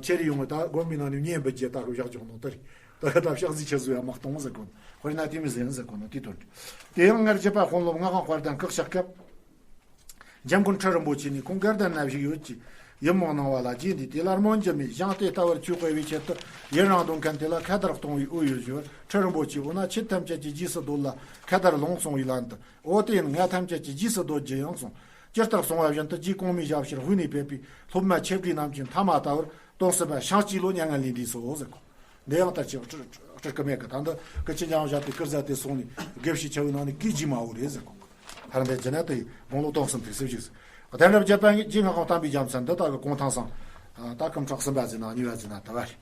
ཁྱེར་ཡོང་ད་དགོན་པའི་ནང་ནས་བསྙེན་འབུལ་རྒྱུ་ད་གི་བཞག་ཆོག་ནོ་དེ་རེད། ད་ད་ཕྱག་རྫས་ཆུད་ཟོས་ཡང་མ་གཏོང་ཟེར་གོ་ནོ། དཔེར་ན་དེ་མི་ཟེར་ཟེར་གོ་ནོ་དེ་དོན་རེད། དེ་ཡང་སྔར་རྒྱུད་པ་དཔོན་སློབ་ངག་དབང་དཔལ་ལྡན་བཀའ་ཤག་སྐབས། འཇམ་མགོན་ཁྲི་རིན་པོ་ཆེ་ནས་ཁོང་དགའ་ལྡན་ན་བཞུགས་ཡོད་ཅེས་ཡིད་སྨོན་གནང་བ་ལ་རྗེས་འདིས་དེ་ལ་སྨོན་རྒྱུ་མེད། ཞིང་དེ་ལྟ་བུར་ཆོས་སྤེལ་བའི་ཆེད་དུ་ཡུན་རིང་སྡོད་མཁན་དེ་ལ་ཁ་དར་གཏོང་བའི་འོས་ཡོད་ཞུ་བར་ཁྲི་རིན་པོ་ཆེས་འོ་ན་ཁྱེད་ཐམས་ཅད་ཀྱི་རྗེས་སུ་བསྡོད་ལ་ཁ་དར་ལོངས་གསུང་བའི་ལན་དུ། འོ་དེ་ཡིན། ང་ཐམས་ཅད་ཀྱི་རྗེས་སུ་བསྡོད་རྒྱུ་ཡིན་གསུངས། ཇི་ལྟར་གསུང་བ་བཞིན་དུ་རྗེ་གོང་མའི་ཞབས་ཕྱིར་དབུས་ནས་ཕེབས་པའི་སློབ་མ་ཆེ་བགྲེས་རྣམས་ཀྱི་མཐའ་མ་ལྟ་བུར་སྟོན་སྲིད་པ་ཞིང་སྐྱེས་ལོ་མྱ་ངན་ལས་འདས་སོ་ཟེར་གོ། འདི་ཡང་ལྟར་ཆེ་བ་སྤྲུལ་སྐུ་མེད་ཀི། ད་འདི་སྐུ་མཁྱེན་འཇམ་དབྱངས་བཞད་པའི་སྐུ་བཟའ་དེ་སོང་ནས་དགེ་བཤེས་ཆེ་བའི་ནང་ནས་སྐུའི་རྗེས་མ་བོ་རེད་ཟེར་གོ། ཧར་འདི་ཇི་ན་དེ་དགུང་ལོ་དོན་གསུམ་ཐེག་སུ་བཞུགས། གདན་རབས་བརྒྱད་པ་རྗེ་ངག་དབང་བསྟན་པའི་རྒྱལ་མཚན་འདི་ད་གི་གུང་ཐང་སང་ད་གི་གུང་ཐང་གསུམ་པ་ཟེར་ན་གཉིས་པ་ཟེར་ན་ད་བ་རེད།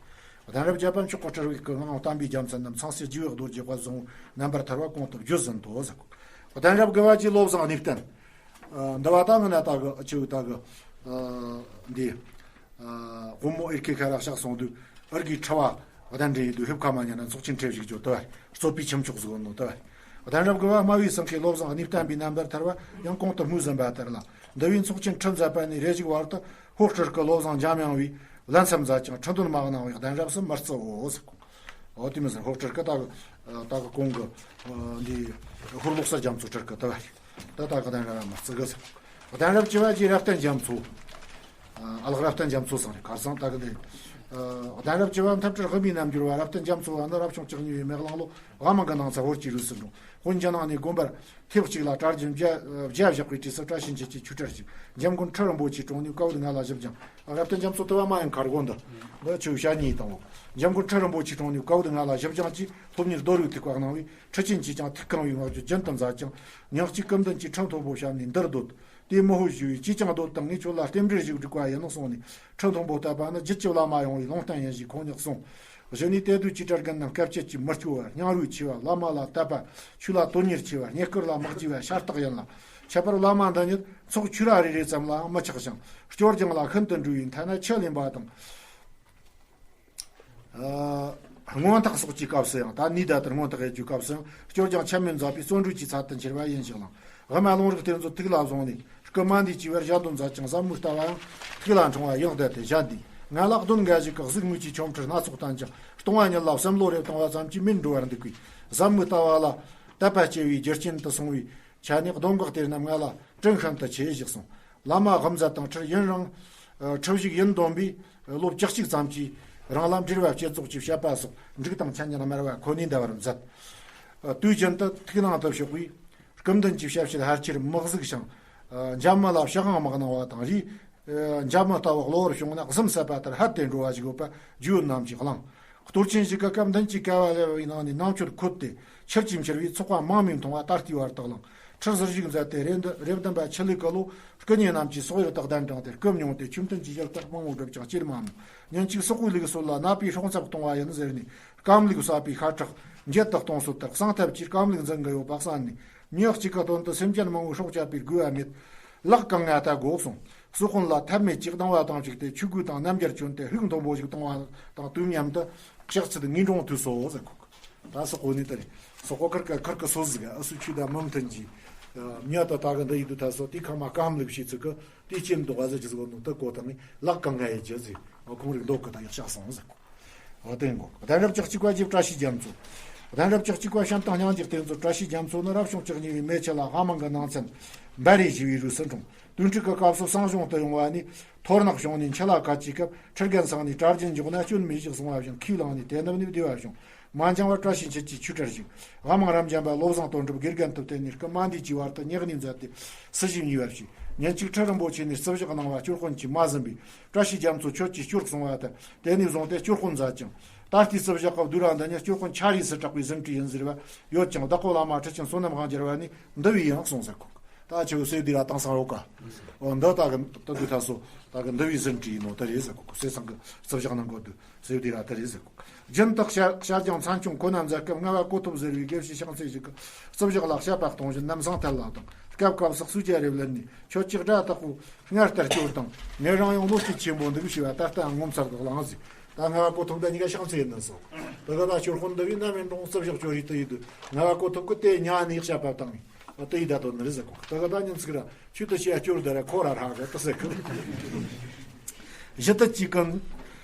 གདན་རབས་བརྒྱད་པ་མཆོག་གི་སྤྲུལ་བའི་སྐུ་ངག་དབང་བསྟན་པའི་རྒྱལ་མཚན་ནམ་ཚངས་སྲས་ལྗོན་དབང་རྡོ་རྗེ་དཔལ་བཟང་པོ་རྣམ་པར་ཐར་བ་གོང་དུ་བརྗོད་ཟིན་ཏོ་ཟེར་གོ། གདན་རབས་དགུ་པ་རྗེ་བློ་བཟང་གནས་བརྟན། ཨ། འདི་བ་ད་ངི་ན་ད་གི་ཆུ་ད་གི་ཨ་འདི་ཨ་དབུ་མོ་ཨེར་ཁེ་ཁ་ར་ཤག་སོང་དུས་ཨར་གི་ཁྲ་བ་གདན་འདྲེན་ཡིན་དུས་ཧིབ་ཁ་མ་ཉན་ན་ཚོགས་ཆེན་ཁྲེ་བཞུགས་ཇོ་ཏི་བ་རྩོད་པའི་ཁྱིམ་མཆོག་ཟིག་ནོ་ཏི་བ། གདན་རབས་དགུ་པ་སྨྲ་བའི་སེང་གེ་བློ་བཟང་གནས་བརྟན་པའི་རྣམ་པར་ཐར་བ་ཡང་གོང་དུ་སྨོས་ཟིན་པ་ལྟར་ལ། འདི་བའི་ཚོགས་ཆེན་ཁྲི་མཛད་པ་ནས་རེ་ཞིག་བར་དུ་ཧོར་སྤྲུལ་སྐུ་བློ་བཟང་འཇམ་དབྱངས་བས་ལན་ཚབ་མཛད་ཀྱང་ཁྲི་འདོན་མ་གནང་བའི་གདན་རབས་སུ་མི་བརྩི་འོ་ཟེར། འོ་དེ་མི་ཟེར། ཧོར་སྤྲུལ་སྐུ་ད་གི་ད་གི་གོང་གི་འདི་ཧོར་ལོག་ས་རྒྱ་མཚོ་སྤྲུལ་སྐུ་ད་བ་རེད། ད་ད་གི་གདན་རབས་མི་བརྩི་གི་ཟེར། གདན་རབས་བཅུ་པ་རྗེ་རབ་བརྟན་རྒྱ་མཚོ། ཨ་ལགས་རབ་བརྟན་རྒྱ་མཚོ་ཚང་རེད། ཁར་སང་ད་གི་འདི་གདན་རབས་བཅུ་པ་མཐའ་སྤྲུལ་དབུ་མའི་རྣལ་འབྱོར་བ་རབ་བརྟན་རྒྱ་མཚོ་བ་ནི་རབ་བྱུང་བཅུ་གཉིས་པའི་མེ་གླང་ལོ་དབང་མང་གི་ནང་ཚ་ཧོར་གྱི་རུས་སུ་འཁྲུངས། དབོན་ཇི་ནང་ནས་དགོན་པར་ཐེབས་གཅིག་ལ་གྲྭ་རྒྱུན་བརྒྱ་བཞག་པའི་དུས་སུ་བཀྲ་ཤིས་འཁྱིལ་གྱི་ཆོས་གྲྭར་ཞུགས། འཇམ་མགོན་ཁྲི་རིན་པོ་ཆེའི་དྲུང་ནས་བཀའ་པོད་ལྔ་ལ་ཞིབ་སྦྱང་། རབ་བརྟན་རྒྱ་མཚོ་དུ་བ་མ་ཡང་མཁར་དགོན་དུ་འདི་ཆོས་ཞྭ་གཉིས་དང་། འཇམ་མགོན་ཁྲི་རིན་པོ་ཆེའི་དྲུང་ནས་བཀའ་པོད་ལྔ་ལ་ཞིབ་སྦྱང་གྱིས་སློབ་གཉེར་རྡོ་རུག་ཐིག་པ་གནང་བས་ཁྲི་ཆེན་གྱིས་ཀྱང་ཐུགས་གང་བའི་བསྔགས་བརྗོད་རྒྱུན་དུ་མཛད་ཅིང་། ཉིན་གཅིག་སྐུ་མདུན་གྱིས་ཁྲི་མཐོན་པོ་བཤམས་ནས་འདིར་སྡོད། དེས་མི་ཧོ་ཞུ་བས་ཅིས་ཀྱང་སྡོད་དང་ངས་ཁྱོད་ལ་རྟེན་འབྲེལ་ཞིག་སྒྲིག་པ་ཡིན་ནོ་གསུངས་ནས་ཁྲི་མཐོན་པོ་བཏབ་པ་ནི་རྒྱུད་ཀྱི་བླ་མ་ཡོང་བའི་ལུང་བསྟན་ཡིན་ཞེས་ཁོང་ཉིད་གསུངས། གཞི་ནས་དད་འདུན་གྱི་གྲལ་རྒན་རྣམས་སྐབས་བཅད་ཀྱིས་མི་སྐྱོ་བར་སྙིང་རུས་ཆེ་བ་བླ་མ་ལ་དད་པ་ཆོས་ལ་དོན་གཉེར་ཆེ་བ་རྙེད་བཀུར་ལ་མི་དགྱེས་པ་ཤ་སྟག་ཡིན་ལ། ཁྱད་པར་བླ་མ་འདི་ཉིད་ཚོགས་ཆོས་ར་རེ་རེ་ཙམ་ལའང་མི་ཆགས་ཤིང་སྐྱོར་སྦྱང་ལ་ཤིན་ཏུ་འགྲོ་བའི་ཐ་ན་ཆུ་ལེན་པ་དང་། ཨ། རྔོན་ཐག་སོགས་ཀྱི་སྐབས་སུ་ཡང་ད་ནི་ད་ལྟར་རྔོན་ཐག་ཡེད་རྒྱུའི་སྐབས་སུ་ཡང་སྐྱོར་སྦྱང་ཆད་མེད་མཛད་པས་བརྩོན་འགྲུས་ཀྱི་ཚད་དུ་འཁྱེར་བ་ཡིན་ཞིང་ལང་། དབུ་མ་ལུང་རིགས་གཏེར་མཛོད་ཐུགས་ལ་བཟུང་ནས་སྐུ་མ་འདས་ཀྱི་བར་ཞལ་འདོན་མཛད་ཅིང་ཟབ་མོའི་ལྟ་བ་ཡང་ཐུགས་ལ་འཁྲུངས་པ་ཡང་བསྡད་དེ་ཞལ་འདས། ང་ལ་གདོན་འགའ་ཞིག་གིས་གཟུགས་མིག་གི་ཆོ་འཕྲུལ་སྣ་ཚོགས་བསྟན་ཅིང་། སྟོང་བ་ཉིད་ལ་བསམ་བློ་རེ་བཏང་བ་ཙམ་གྱིས་མིག་འགྲོ་བར་འདུག་པས། བཟའ་མི་ལྟ་བ་ལ་དད་པ་སྐྱེ་བའི་རྒྱུ་རྐྱེན་དུ་སོང་བའི་ཆ་ནས། གདོན་བགེགས་དེ་རྣམས་ང་ལ་དྲིན་ཤིན་ཏུ་ཆེ་ཞིག་གསུངས། བླ་མ་དབུ་མཛད་དང་ཁྲིར་ཡུན་རིང་། ཁྲིར་བཞུགས་ཡུན་བསྡོམས་པས་ལོ་བཅུ་གཅིག་ཙམ་གྱིས་རང་ལ་འབྲེལ་བ་བཅད་རྫོགས་ཀྱི་བཤད་པ་སོགས་འབྲུག་དང་འཆད་ཉན་སྨྲ་བ་ཁོ་ནས་འདའ་བར་མཛད། དུས་རྒྱུན་དུ་ཐུགས་ནང་དུ་ཞོགས་པའི་སྐུ་མདུན་གྱི་ཞབས་ཕྱིར་ཕལ་ཆེར་མི་གཟིགས་ཤིང་། འཇབ་མི་ལ་ཕྱག་དབང་མི་གནང་བ་དང་རིས། འཇབ་མི་ལྟ་བུ་གློ་བུར་བྱུང་ན་གཟིམ་ཟད་པ་ལྟར་ཧད་དེ་འགྲོ་བ་ཞིག་ཡོད་པ་རྒྱུས་ཡོད་རྣམས་ཀྱིས་གླེང་། གཏོར་ཆེན་ཞིག་གི་སྐབས་མདུན་གྱི་ཀ་བ་ལེབ་བའི་ནང་ནས་ནང་མཆོད་ཁོལ་ཏེ་ཆུར་གྱིས་འཁྱེར་བས་ཚོགས་པ་མང་མོས་མཐོང་བ་ད་ལྟའི་བར་དུ་གླེང་། ཁྲིར་ཟུར་བཞུགས་མཛད་དེ་རེ་འདུན་རེ་བདུན་པ་ཆུ་ལུག་གི་ལོ། སྐུ་མྱ་རྣམས་ཀྱིས་སོག་ཡུལ་དུ་གདན་དྲངས་ཏེ་སྐུ་མྱོང་སྟེ། ཆོས་མཐུན་གྱི་ཡུལ་དུ་དཔང་བོ་བསྒྲུབས་ཀྱང་སྐྱེལ་མ་མྱོང་། ཉིན་གཅིག་སོག་པོའི་ལུགས་སྲོལ་ལ་ནད་པའི་སྲོག་འཚབ་གཏོང་བ་ཡིན་ཟེར་ནས་སྐམ་ལུག་ཟ་བའི་ཤ་ཁྲག་འགྱེལ་དུ་གཏོང་སྲོལ་ལྟར། གསང་ཐབས་ཀྱིས་སྐམ་ལུག་འཛིན་གྱི་ཡོད་པ་གསན་ནས། མྱི་གཅིག་གི་དོན་དུ་སེམས་ཅན་མང་བོའི་སྲོག་བཅད་པའི་དགོས་པ་མེད། ལག་གང་ང་ལྟ་དགོས་གསུངས། སོག་དཔོན་ལ་ཐབས་མེད་ཅིག་སྡང་བ་དང་གཅིག་སྟེ་ཆོས་གོས་དང་རྣམ་རྒྱལ་གྱོན་ཏེ་ཧུག་མཐོན་པོ་ཞིག་གཏོང་བ་དང་དུས་མཉམ་དུ་ལྕགས་ཚད་ངེས་འབྱུང་དུས་སོ་ཟེར་གོ། ད་སོག་པོ་ནི་ད་རེད། སོག་པོ་ཁིར་ཀ་ཁིར་ཀ་སོ་ཟིག་ཨ་སུ་ཆུ་ད་མུ་མཐུན་གྱི་མྱི་ད་ད་གི་འདི་ཡི་དུ་ད་སོ་དེ་ཁ་མ་སྐམ་ལུག་ཤེས་ཚིག་གི་དེ་ཅན་དུ་ག་ཟེར་གྱི་ཟིག་ནོ་ད་གོ་ད་ནི་ལག་གང་ང་ཡི་རྒྱུ་ཟིག་ཁོང་རིག་མདོ་གི་ད་ཡག་ཤག་སོང་ཟེར་གོ། འོ་དེ་ཡིན་གོ། གདན་རབས་བཅུ་གཅིག་པ་རྗེ་བཀྲ་ཤིས་རྒྱ་མཚོ། གདན་རབས་བཅུ་གཅིག་པ་བྱམས་དང་སྙིང་རྗེ་གཏེར་མཛོད་བཀྲ་ཤིས་རྒྱ་མཚོ་ནི་རབ་བྱུང་བཅུ་གཉིས་པའི་མེ་ཆུ་ལ་ཧ་མང་གི་ནང་ཚན་འབའ་རི་ཞི་བའི་རུས་སུ་འཁྲུངས། དུས་འཁྲུག་གི་སྐབས་སུ་གསང་གཞོང་དུ་ཡོང་བ་ནས་ཐོར་ནག་བྱུང་ནས་འཆི་ལ་ག་ཅིའི་སྐབས་ཁྲི་རྒན་སང་ནས་གྲྭ་རྒྱུན་འཇོག་ན་སྐྱོན་མེད་ཞིག་གསུང་བ་བཞིན་ཁས་བླངས་ནས་དེ་ནུབ་ནས་བདེ་བ་བྱུང་། མ་འགྱངས་པར་བཀྲ་ཤིས་འཁྱིལ་གྱིས་ཆོས་གྲལ་ཞུགས། ཧ་མང་རབ་འབྱམས་པ་བློ་བཟང་དོན་གྲུབ་དགེ་རྒན་དུ་བསྟེན་ནས་སྐུ་མ་འདས་ཀྱི་བར་དུ་ཉེ་གནས་མཛད་དེ་སྲི་ཞུ་གཉིས་པར་བྱས། ཉིན་གཅིག་ཁྲི་རིན་པོ་ཆེ་ནས་རྩིབ་ཞག་གནང་བ་སྐྱོར་དཔོན་གྱིས་མ་ཟིན་པས། བཀྲ་ཤིས་རྒྱ་མཚོ་ཁྱོད་ཀྱིས་སྐྱོར་གསུང་བ་དང་དེ་ནས་བཟུང་སྟེ་སྐྱོར་དཔོན་མཛད་ཅིང་། ད་ལྟའི་རྩིབ་ཞག་གི་བདུད་ར་འདི་ཉིད་སྐྱོར་དཔོན་ཆ་རིས་སུ་གྲགས་པའི་ཟིན་བྲིས་ཡིན་ཟེར་བ་ཡོད་ཀྱང་བདག་པོ་བླ་མ་ཁྲི་ཆེན་བསོད་ནམས་དབང་རྒྱལ་བ་ནས་འདུལ་བའི་ཡང་གསུངས་ཟེར་གོ། ད་ཆེ་བོ་སེ་འདི་ར་དྭངས་སང་ཡོད་ཀ། འོ་འདི་ད་གི་ད་འདི་ད་སོ་ད་གི་འདུལ་བའི་ཟིན་བྲིས་ཡིན་ནོ་ད་རེད་ཟེར་གོ། སེ་སང་གི་རྩིབ་ཞག་ནང་གོ་དུ། སེ་འདི་ར་ད་རེད་ཟེར་གོ། རྒྱུན་དུ་ཞལ་ཞལ་རྒྱང་མཚན་ཆུང་ཁོ་ན་མཛད་སྐབས་རྔ་བ་གོ་ཐོབ་ཟེར་བའི་དགེ་བཤེས་ཤིང་ཚེ་ཞིག་གིས་རྩིབ་ཞག་ལ་བཤད་པ་གཏོང་བཞིན་རྣམ་བཟང་ཐལ་ལ་དང་སྐབས་སྐབས་སུ་སུ་རྒྱ་རེ་བླུན་ནས་ཁྱོད་ཀྱི་སྒྲ་དག་པོ་སྔར་ལྟར་སྐྱོར་དང་ངེད་རང་ཡང་བློ་སྐྱེད་ཆེན་པོ་འདུག་ཞུ་བ་ད་ལྟའང་ངོ་མཚར་དུ་གླེང་ཟིག། ད་རྔ་བ་གོ་ཐོབ་ད་གཉིས་ཀ་ཤིང་ཚེ་ཡིན་ནི་སོ། ད་ག་ད་སྐྱོར་དཔོན་འདི་བས་ནམ་ཡིན་རུང་རྩིབ་ཞག་སྐྱོར་རེད་དུ་ཡིན་དུ། རྔ་བ་གོ་ཐོབ་གི་དེ་ཉ་ནས་བཤད་པ་དང་ཨ་དེ་ཡི་ད་དོན་ནི་རེད་ཟེར་གོ། ད་ག་ད་ཉིན་ཚིག་ར་ཆུ་དུ་ཞེ་སྐྱོར་ད་ར་ཁོ་ར་ར་རེད་ད་ཟེར་གི། གཞི་དུ་གཅིག་གི།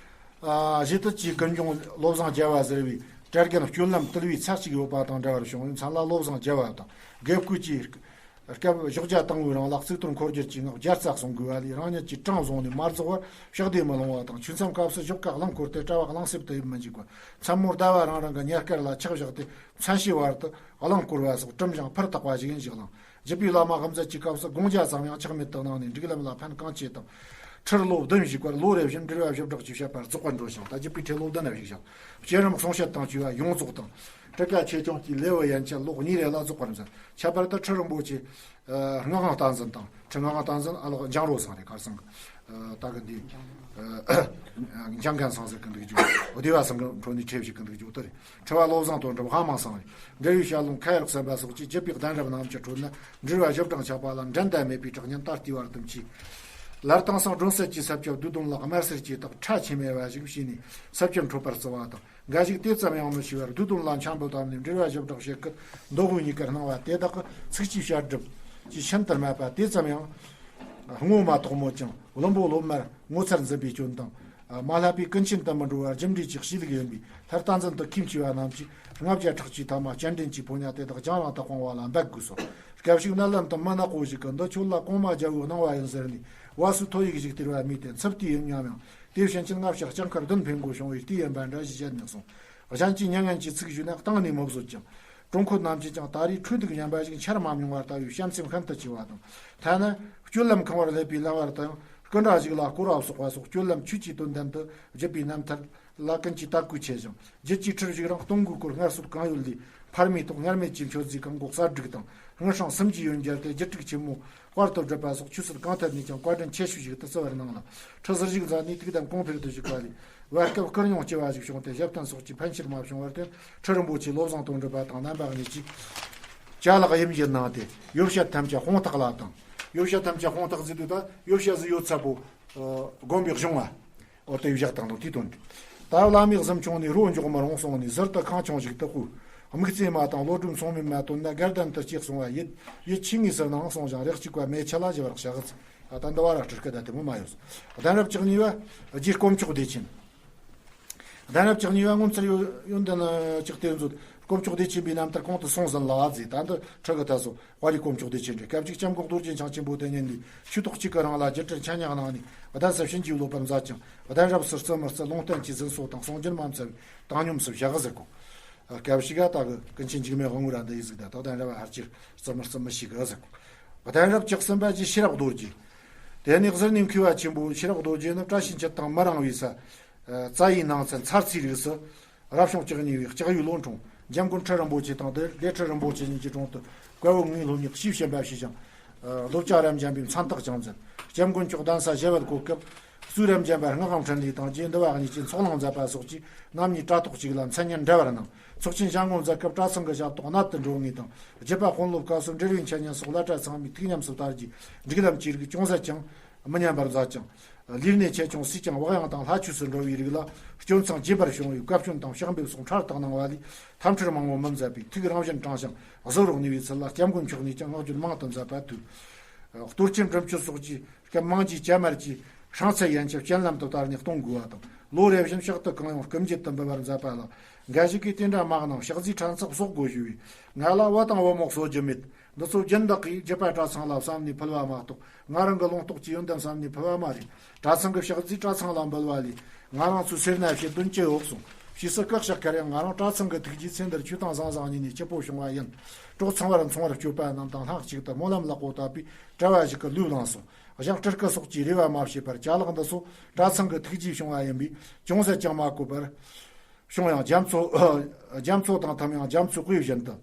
ཨ་གཞི་དུ་གཅིག་གི་འབྱུང་བློ་བཟང་རྒྱལ་བ་ཟེར་བའི་གྲལ་རྒན་སྤྱོད་ལམ་དུལ་བའི་ཚད་གཅིག་ཡོད་པ་དང་འདྲ་བར་བྱུང་བའི་མཚན་ལ་བློ་བཟང་རྒྱལ་བ་དང་དགེ་བསྐོས་ཀྱིས། སྐབས་ཞོགས་ཇ་དང་པོའི་རིང་ལ་གཙུག་ཏོར་འཁོར་རྒྱུར་གྱི་སྔགས་བརྒྱ་རྩ་གསུང་དགོས་པ་ལས་རང་ཉིད་ཀྱིས་གྲངས་བཟུང་ནས་མ་རྫོགས་བར་ཕྱག་བདེ་མི་ལོང་བ་དང་ཆོས་མཚམས་སྐབས་སུ་ཞོགས་ཀ་གླང་བསྐོར་ཏེ་གྲྭ་བ་གླང་གསེབ་ཏུ་ཡིབ་མི་འཇུག་པར་མཚན་མོར་ཟླ་བ་རང་རང་གི་ཉལ་སྐལ་ལ་ཆག་བཞག་སྟེ་མཚན་ཕྱེད་བར་དུ་གླང་བསྐོར་བ་སོགས་གྲུབ་ཀྱང་ཕུར་བཏགས་པ་ཞིག་ཡིན་ཞིག་གླེང་། རྒྱུད་པའི་བླ་མ་དབུ་མཛད་ཀྱི་སྐབས་སུ་དགོངས་ཇ་ཙམ་ཡང་ཆག་མེད་དུ་གནང་ནས་འབྲུག་ལམ་ལ་ཕན་གང་ཆེ་དང་། ཁྲིར་ལོ་བདུན་བཞུགས་པར་ལོ་རེ་བཞིན་འབྲེལ་བ་ཞབས་དྲག་ཅིག་བྱེད་པར་རྫོགས་པར་འགྲོ་ཞིང་ད་རྒྱུད་པའི་ཁྲིར་ལོ་བདུན་ན་བཞུགས་ཤིང་། བསྐྱེད་རིམ་གསུང་བཤད་དང་བཅས་པ་ཡོངས་རྫོགས་དང་། ཊཱི་ཀ་ཆེ་ཆུང་གི་ལེའུ་ཡན་ཆད་ལོ་གཉིས་རེ་ལ་རྫོགས་པར་མཛད། ཁྱད་པར་དུ་ཁྲི་རིན་པོ་ཆེ་ཨ་སྔགས་དབང་བསྟན་འཛིན་དང་། ཁྲི་སྔགས་དབང་བསྟན་འཛིན་ཨ་ལགས་འཇང་རོ་ཚང་རེད། གར་ཚང་གི་ཨ་ད་གི་འདི་ཨ་འཇང་མཁན་ཚང་ཟེར་གི་འདུག་ཅུ། འོ་དེ་བ་ཚང་གི་འཕྲོ་ནས་ཁྲིད་བཞུགས་གི་འདུག་ཅུ་དེ་རེད། ཁྲི་བ་བློ་བཟང་དོན་གྲུབ་ཧ་མང་ཚང་རེད། འབྲེལ་བའི་ཞལ་ལུང་ཁ་ཡར་གསན་པ་སོགས་ཀྱིས་རྒྱུད་པའི་གདན་རབས་རྣམས་ཀྱི་ཁྲོད་ན་འབྲེལ་བ་ཞབས་དྲུང་ཆགས་པ་ལ་འགྲན་ཟླ་མེད་པའི་གྲགས་སྙན་ད་ལྟའི་བར་དུ་མཆིས། ལར་དྭངས་སང་སྒྲོན་གསལ་གྱི་ས་ཆ་བདུད་དོན་ལ་དམར་སེར་གྱི་དག་ཁྲ་ཆེ་མེད་པ་ཞིག་བྱས་ནས་ས་བཅད་འཕྲོད་པར་བརྩི་བ་དང་། འགའ་ཞིག་དེ་ཙམ་ཡང་མི་ཤེས་པར་བདུད་དོན་ལ་འཆམ་པོ་བཏབ་ནས་འབྲེལ་བ་ཞབས་དྲུང་བྱེད་སྐད་མདོ་དབུས་གཉིས་ཀར་སྣང་བ་དེ་དག་གི་ཚིགས་བཅད་བཤད་སྒྲུབ་ཀྱི་ཤིན་ཏུ་རྨད་པ་དེ་ཙམ་ཡང་ངོ་མ་དོག་མོད་ཀྱང་བླུན་པོ་སློབ་མར་ངོ་མཚར་འཛིན་པའི་སྐྱོན་དང་། མ་བསླབས་པའི་ཀུན་མཁྱེན་དུ་མི་འགྲོ་བར་རྒྱུ་འབྲས་ཀྱི་གཤིས་ལུགས་ཡིན་པས། མཐར་བསྟན་འཛིན་དུ་མཁས་ཆེ་བ་རྣམས་ཀྱིས་ལྔ་བརྒྱ་ཕྲག་གཅིག་ཐ་མ་སྤྱན་འདྲེན་གྱི་ཕོ་ཉ་དེ་དག་རྒྱང་རིང་དུ་སྤང་བ་ལ་འབད་དགོས་སོ། སྐབས་ཤིག་མནལ་ལམ་དུ་མི་ནག་པོ་ཞིག་གིས་འདི་ཁྱོད་ལ་གོང་མ་རྒྱལ་པོའི་གནང་བ་ཡིན་ཟེར་ནས་བ་སུའི་ཐོ་ཡིག་ཞིག་སྟེར་བ་རྨིས་ཏེ་འཚུབ་དུས་ཡིན་སྙམ་ཡང་། དེ་བཞིན་གྱི་སྔ་ཕྱི་སྤྱང་ཁར་བདུན་ཕན་གོ་བྱུང་བའི་ལྟས་ཡིན་པ་འདྲ་ཞིག་བཤད་ནས་གསུངས། གཞན་གྱིས་མྱ་ངན་གྱི་ཚིག་ཞུས་ན་གཏིང་ནས་མི་བཟོད་ཅིང་། དྲུང་འཁོར་རྣམས་ཀྱིས་ཀྱང་ད་རེས་འཕྲོས་འདུག་སྙམ་པ་ཞིག་འཆར་མ་མྱོང་བར་ལྟ་བུའི་བྱམས་སེམས་ཤིན་ཏུ་ཆེ་བ་དང་། ཐ་ན་སྤྱོད་ལམ་ཁང་བར་སླེབས་པའི་ལམ་བར་དུ་ཡང་སྐུ་འདྲ་ཞིག་ལ་བསྐོར་བ་སོགས་པ་སོགས་སྤྱོད་ལམ་ཆོས་ཀྱི་དོན་ལྡན་དུ་བརྒྱུད་པའི་རྣམ་ཐར་ལ་ཀུན་གྱིས་དད་གུས་ཆེ་ཞིང་། རྒྱུད་ཀྱི་ཁྲིར་བཞུགས་རིང་སྟོང་གི་སྐོར་སྔར་སྲོལ་གང་ཡོད་ལས་འཕར་མའི་ཐོག་སྔར་མེད་ཀྱི་མཆོད་རྫས་གང་གོ་གསར་བསྒྲིགས་དང་། དངུལ་སྲང་གསུམ་གྱི་ཡོན་སྦྱར་ཏེ་རྒྱུད་དྲུག་ཆེན་མོ་དཔར་དུ་བསྒྲུབས་པ་སོགས་ཆོས་སྲིད་གང་ཐད་ནས་ཀྱང་བཀའ་དྲིན་ཆེ་ཤོས་ཤིག་ཏུ་བརྩི་བར་གནང་ལ། ཁྲི་ཟུར་བཞུགས་མཛད་ནས་ཐུགས་དམ་གོང་འཕེལ་དུ་བཞུགས་པ་ལས། བར་སྐབས་སྐུ་མྱོང་སྐྱེ་བ་ཞིག་བྱུང་སྟེ་ཞབས་བརྟན་སོགས་ཀྱི་ཕན་ཕྱིར་མ་བྱུང་བར་བརྟེན་ཁྲི་རིན་པོ་ཆེ་བློ་བཟང་དོན་གྲུབ་པ་དང་རྣམ་པ་གཉིས་ཀྱིས་ཅ་ལག་དབྱིབས་འགྱུར་གནང་སྟེ་ཡོ་བྱད་ཐམས་ཅད་དཔུང་ཐག་ལ་བཏང་། ཡོ་བྱད་ཐམས་ཅད་དཔུང་ཐག་ཟེར་དུས་ད་ཡོ་བྱད་ཟིག་ཡོད་ཚད་པོ་དགོན་པའི་གཞུང་ང་འོ་དེ་བཞག་བཏང་ནོ་དེའི་དོན་ཏེ། ད་བླ་མའི་གཟིམ་ཆུང་ནས་རོ་འཇོག་མི་རུང་གསུངས་ནས་ཟུར་དུ་ཁང་ཆུང་ཞིག་ཏུ་བསྐོས། དམིགས་བརྩེ་མ་དང་བློ་གྲོས་མཚུངས་མེད་མ་བཏོན་ན་དགའ་ལྡན་དུ་སྐྱེ་གསུང་བ་ཡིད་ཡིད་ཆེས་ངེས་སུ་གནང་གསུངས་ཤིང་རེག་གཅིག་པ་མེ་ཆུ་ལ་བཞི་བར་བཞག་ཚེ། ད་འདི་བ་ར་སྤྲུལ་སྐད་ད་དེ་མོ་མ་ཡོད། གདན་རབས་བཅུ་གཉིས་པ་རྗེ་དཀོན་མཆོག་བདེ་ཆེན། གདན་རབས་བཅུ་གཉིས་པ་སྔོན་ཚར་ཡོན་ཏན་ཅིག་གཏེར་མཛོད་དཀོན་མཆོག་བདེ་ཆེན་པའི་རྣམ་ཐར་གོང་དུ་སོང་ཟིན་ལ་ཟེར། ད་འདི་ཁྲི་གི་ཐད་སོ་དཔའ་རིས་དཀོན་མཆོག་བདེ་ཆེན་རེད། སྐབས་གཅིག་སྐྱབས་མགོན་རྡོ་རྗེ་འཆང་ཆེན་པོ་དེ་ཉིད་ནས་ཆོས་ཐོག་གཅིག་གི་རིང་ལ་རྒྱལ་ཁྲིར་འཆད་ཉན་གནང་ནས་གདན་ས་བྱིན་གྱིས་རློབ་པར་མཛད་ཅིང་། གདན་རབས་སུ་རྩི་མི་རྩི་ལུང་བསྟན་གྱི་ཟིན་སོ་དང་གསུང་རྒྱུན་མ་འཚལ་བའི་བཏང་སྙོམས་སུ་བཞག་ཟེར་གོ། སྐབས་ཤིག་ག་ད་གི་ཀུན་མཁྱེན་འཇིགས་མེད་དབང་པོ་ར་འདི་ཡི་གཟིགས་ད་ད་གདན་རབས་ཧར་ཅིར་རྩི་མི་རྩི་མི་ཤེས་གི་ཟེར་གོ། གདན་རབས་བཅུ་གསུམ་པ་རྗེ་ཤེས་རབ་རྡོ་རྗེ། དེ་ནས་གཟིར་གནས་མཁས་པ་ཆེན་པོ་ཤེས་རབ་རྡོ་རྗེ་ནི་བཀྲ་ཤིས་འཁྱིལ་དང་མི་རིང་བའི་ས། རྩ་བའི་ནང་ཚན་མཚར་ཚིའི་རིགས་སུ། རབ་བྱུང་བཅུ་གཉིས་པའི་ལྕགས་ཡོས་ལོ་འཁྲུངས། འཇམ་མགོན་ཁྲི་རིན་པོ་ཆེ་དང་སྡེ་སྡེ་ཁྲི་རིན་པོ་ཆེ་གཉིས་ཀྱི་དྲུང་དུ་བཀའ་བོད་ངའི་སློབ་གཉེར་ཞེས་བྱོན་པ་ཞེས་ཀྱང་། ལྡོག་ཅ་རབ་འབྱམས་པའི་མཚན་རྟགས་ཀྱང་མཛད། སྐྱབས་མགོན་མཆོག་གདན་ས་ཞི་བར་བཀོད་སྐབས། གཙོས་རབ་འབྱམས་པ་སྔགས་འཕྲིན་ལས་དང་རྗེ་འདི་བ་གཉིས་ཀྱིས་ཚོགས་ལངས་མཛད་པ་སོགས་ཀྱིས་རྣམ་གཉིས་དྲ་ཐོག་གཅིག་ལ་མཚན་སྙན་འདྲ་བར་གནང་། ཚོགས་ཆེན་ཞལ་ངོ་མཛད་སྐབས་གྲྭ་ཚང་གི་ཞབས་ཏོག་གནད་དུ་འགྲོ་ངེས་དང་། རྒྱུད་པ་དཔོན་སློབ་སྐབས་སུ་འབྲེལ་བའི་འཆད་ཉན་སོགས་བླ་གྲྭ་ཚང་མའི་ཐུགས་ཉམས་སུ་དར་རྒྱས། སྒྲིག་ལམ་བཅོས་རིགས་ཅུང་ཟད་ཀྱང་མི་ཉམས་པར་མཛད་ཅིང་། ལུས་གནས་ཆེ་ཆུང་སུས་ཀྱང་བག་ཡངས་དང་ལྷ་ཆོས་སུ་འགྲོ་བའི་རིགས་ལ་སྐྱོན་མཚང་རྗེན་པར་བྱུང་བའི་བཀའ་བཀྱོན་དང་ཕྱག་འབེབས་སོགས་ཕྲ་དྲག་གནང་བ་ལས་འཐབ་འཁྲུལ་མང་པོ་མི་མཛད་པས་ཐུགས་རང་བཞིན་དྲང་ཞིང་གཟུ་རོགས་ནུས་པའི་ཚུལ་ལ་སྐྱབས་མགོན་མཆོག་ནས་ཀྱང་བསྔགས་བརྗོད་མང་དུ་མཛད་པ་ཐོས། གཏོར་སྐྱོན་སྒྲུབ་མཆོད་སོགས་ཀྱི་སྐབས་མང་ཇུས་ཅ་དམར་གྱིས་ཧྲང་ཚའི་ཡན་ཆབ་སྤྱན་ལམ་དུ་བསྟར་ནས་གཏོང་དགོས་པ་དང་། ལོ་རེ་བཞིན་ཕྱག་ཏུ་གང་ཡོང་སྐུ་མཇལ་དུ་འབུལ་བར་མཛད་པ་ལ། འགའ་ཞིག་གིས་དེ་འདྲ་མ་གནང་། ཕྱག་རྫས་ཕྲན་ཚེགས་གསོག་དགོས་ཞུས་པས། ང་ལ་བུ་དང་བུ་མོ་གསོ་རྒྱུ་མེད། འདི་ཚོ་རྒྱུན་བདག་གིས་རྒྱུད་པ་གྲྭ་ཚང་ལ་བསམ་ནས་ཕུལ་བ་མ་གཏོགས། ང་རང་གི་ལུང་རྟོགས་ཀྱི་ཡོན་ཏན་བསམ་ནས་ཕུལ་བ་མ་རེད། གྲྭ་ཚང་གི་ཕྱག་རྫས་གྲྭ་ཚང་ལ་འབུལ་བ་ལས། ང་རང་ཚོའི་སེར་སྣ་བྱེད་དོན་ཅི་ཡོད་གསུངས། ཕྱིས་སུ་བཀག་ཤག་ཁར་ཡང་ང་རང་གྲྭ་ཚང་གི་ཐུགས་རྗེའི་ཚེ་འདིར་ཆོས་དང་བཟང་བཟང་ཉིད་ནས་སྐྱིད་པོ་བྱུང་བ་ཡིན། གྲོགས་ཚང་བར་འཚོང་བར་སྤྱོད་པ་རྣམས་དང་ལྷན་གཅིག་ཏུ་སྨོན་ལམ་ལེགས་པོ་བཏབ་པས་གྲྭ་བ་ཞིག་གི་ལུས་བླངས་སོ། གཞན་སྤྲུལ་སྐུ་སོགས་ཀྱིས་རེ་བ་མ་བྱས་པར་ཅ་ལག་འདི་ཚོ་གྲྭ་ཚང་གི་ཐུགས་རྗེས་བྱུང་བ་ཡིན་པས་ཅུང་ཟད་ཀྱང་མ་བཀོད་པར། བྱུང་ཡང་རྒྱ་མཚོ། རྒྱ་མཚོ་དང་འཐིམ་ཡང་རྒྱ་མཚོའི་དཔེ་བཞིན་དུ།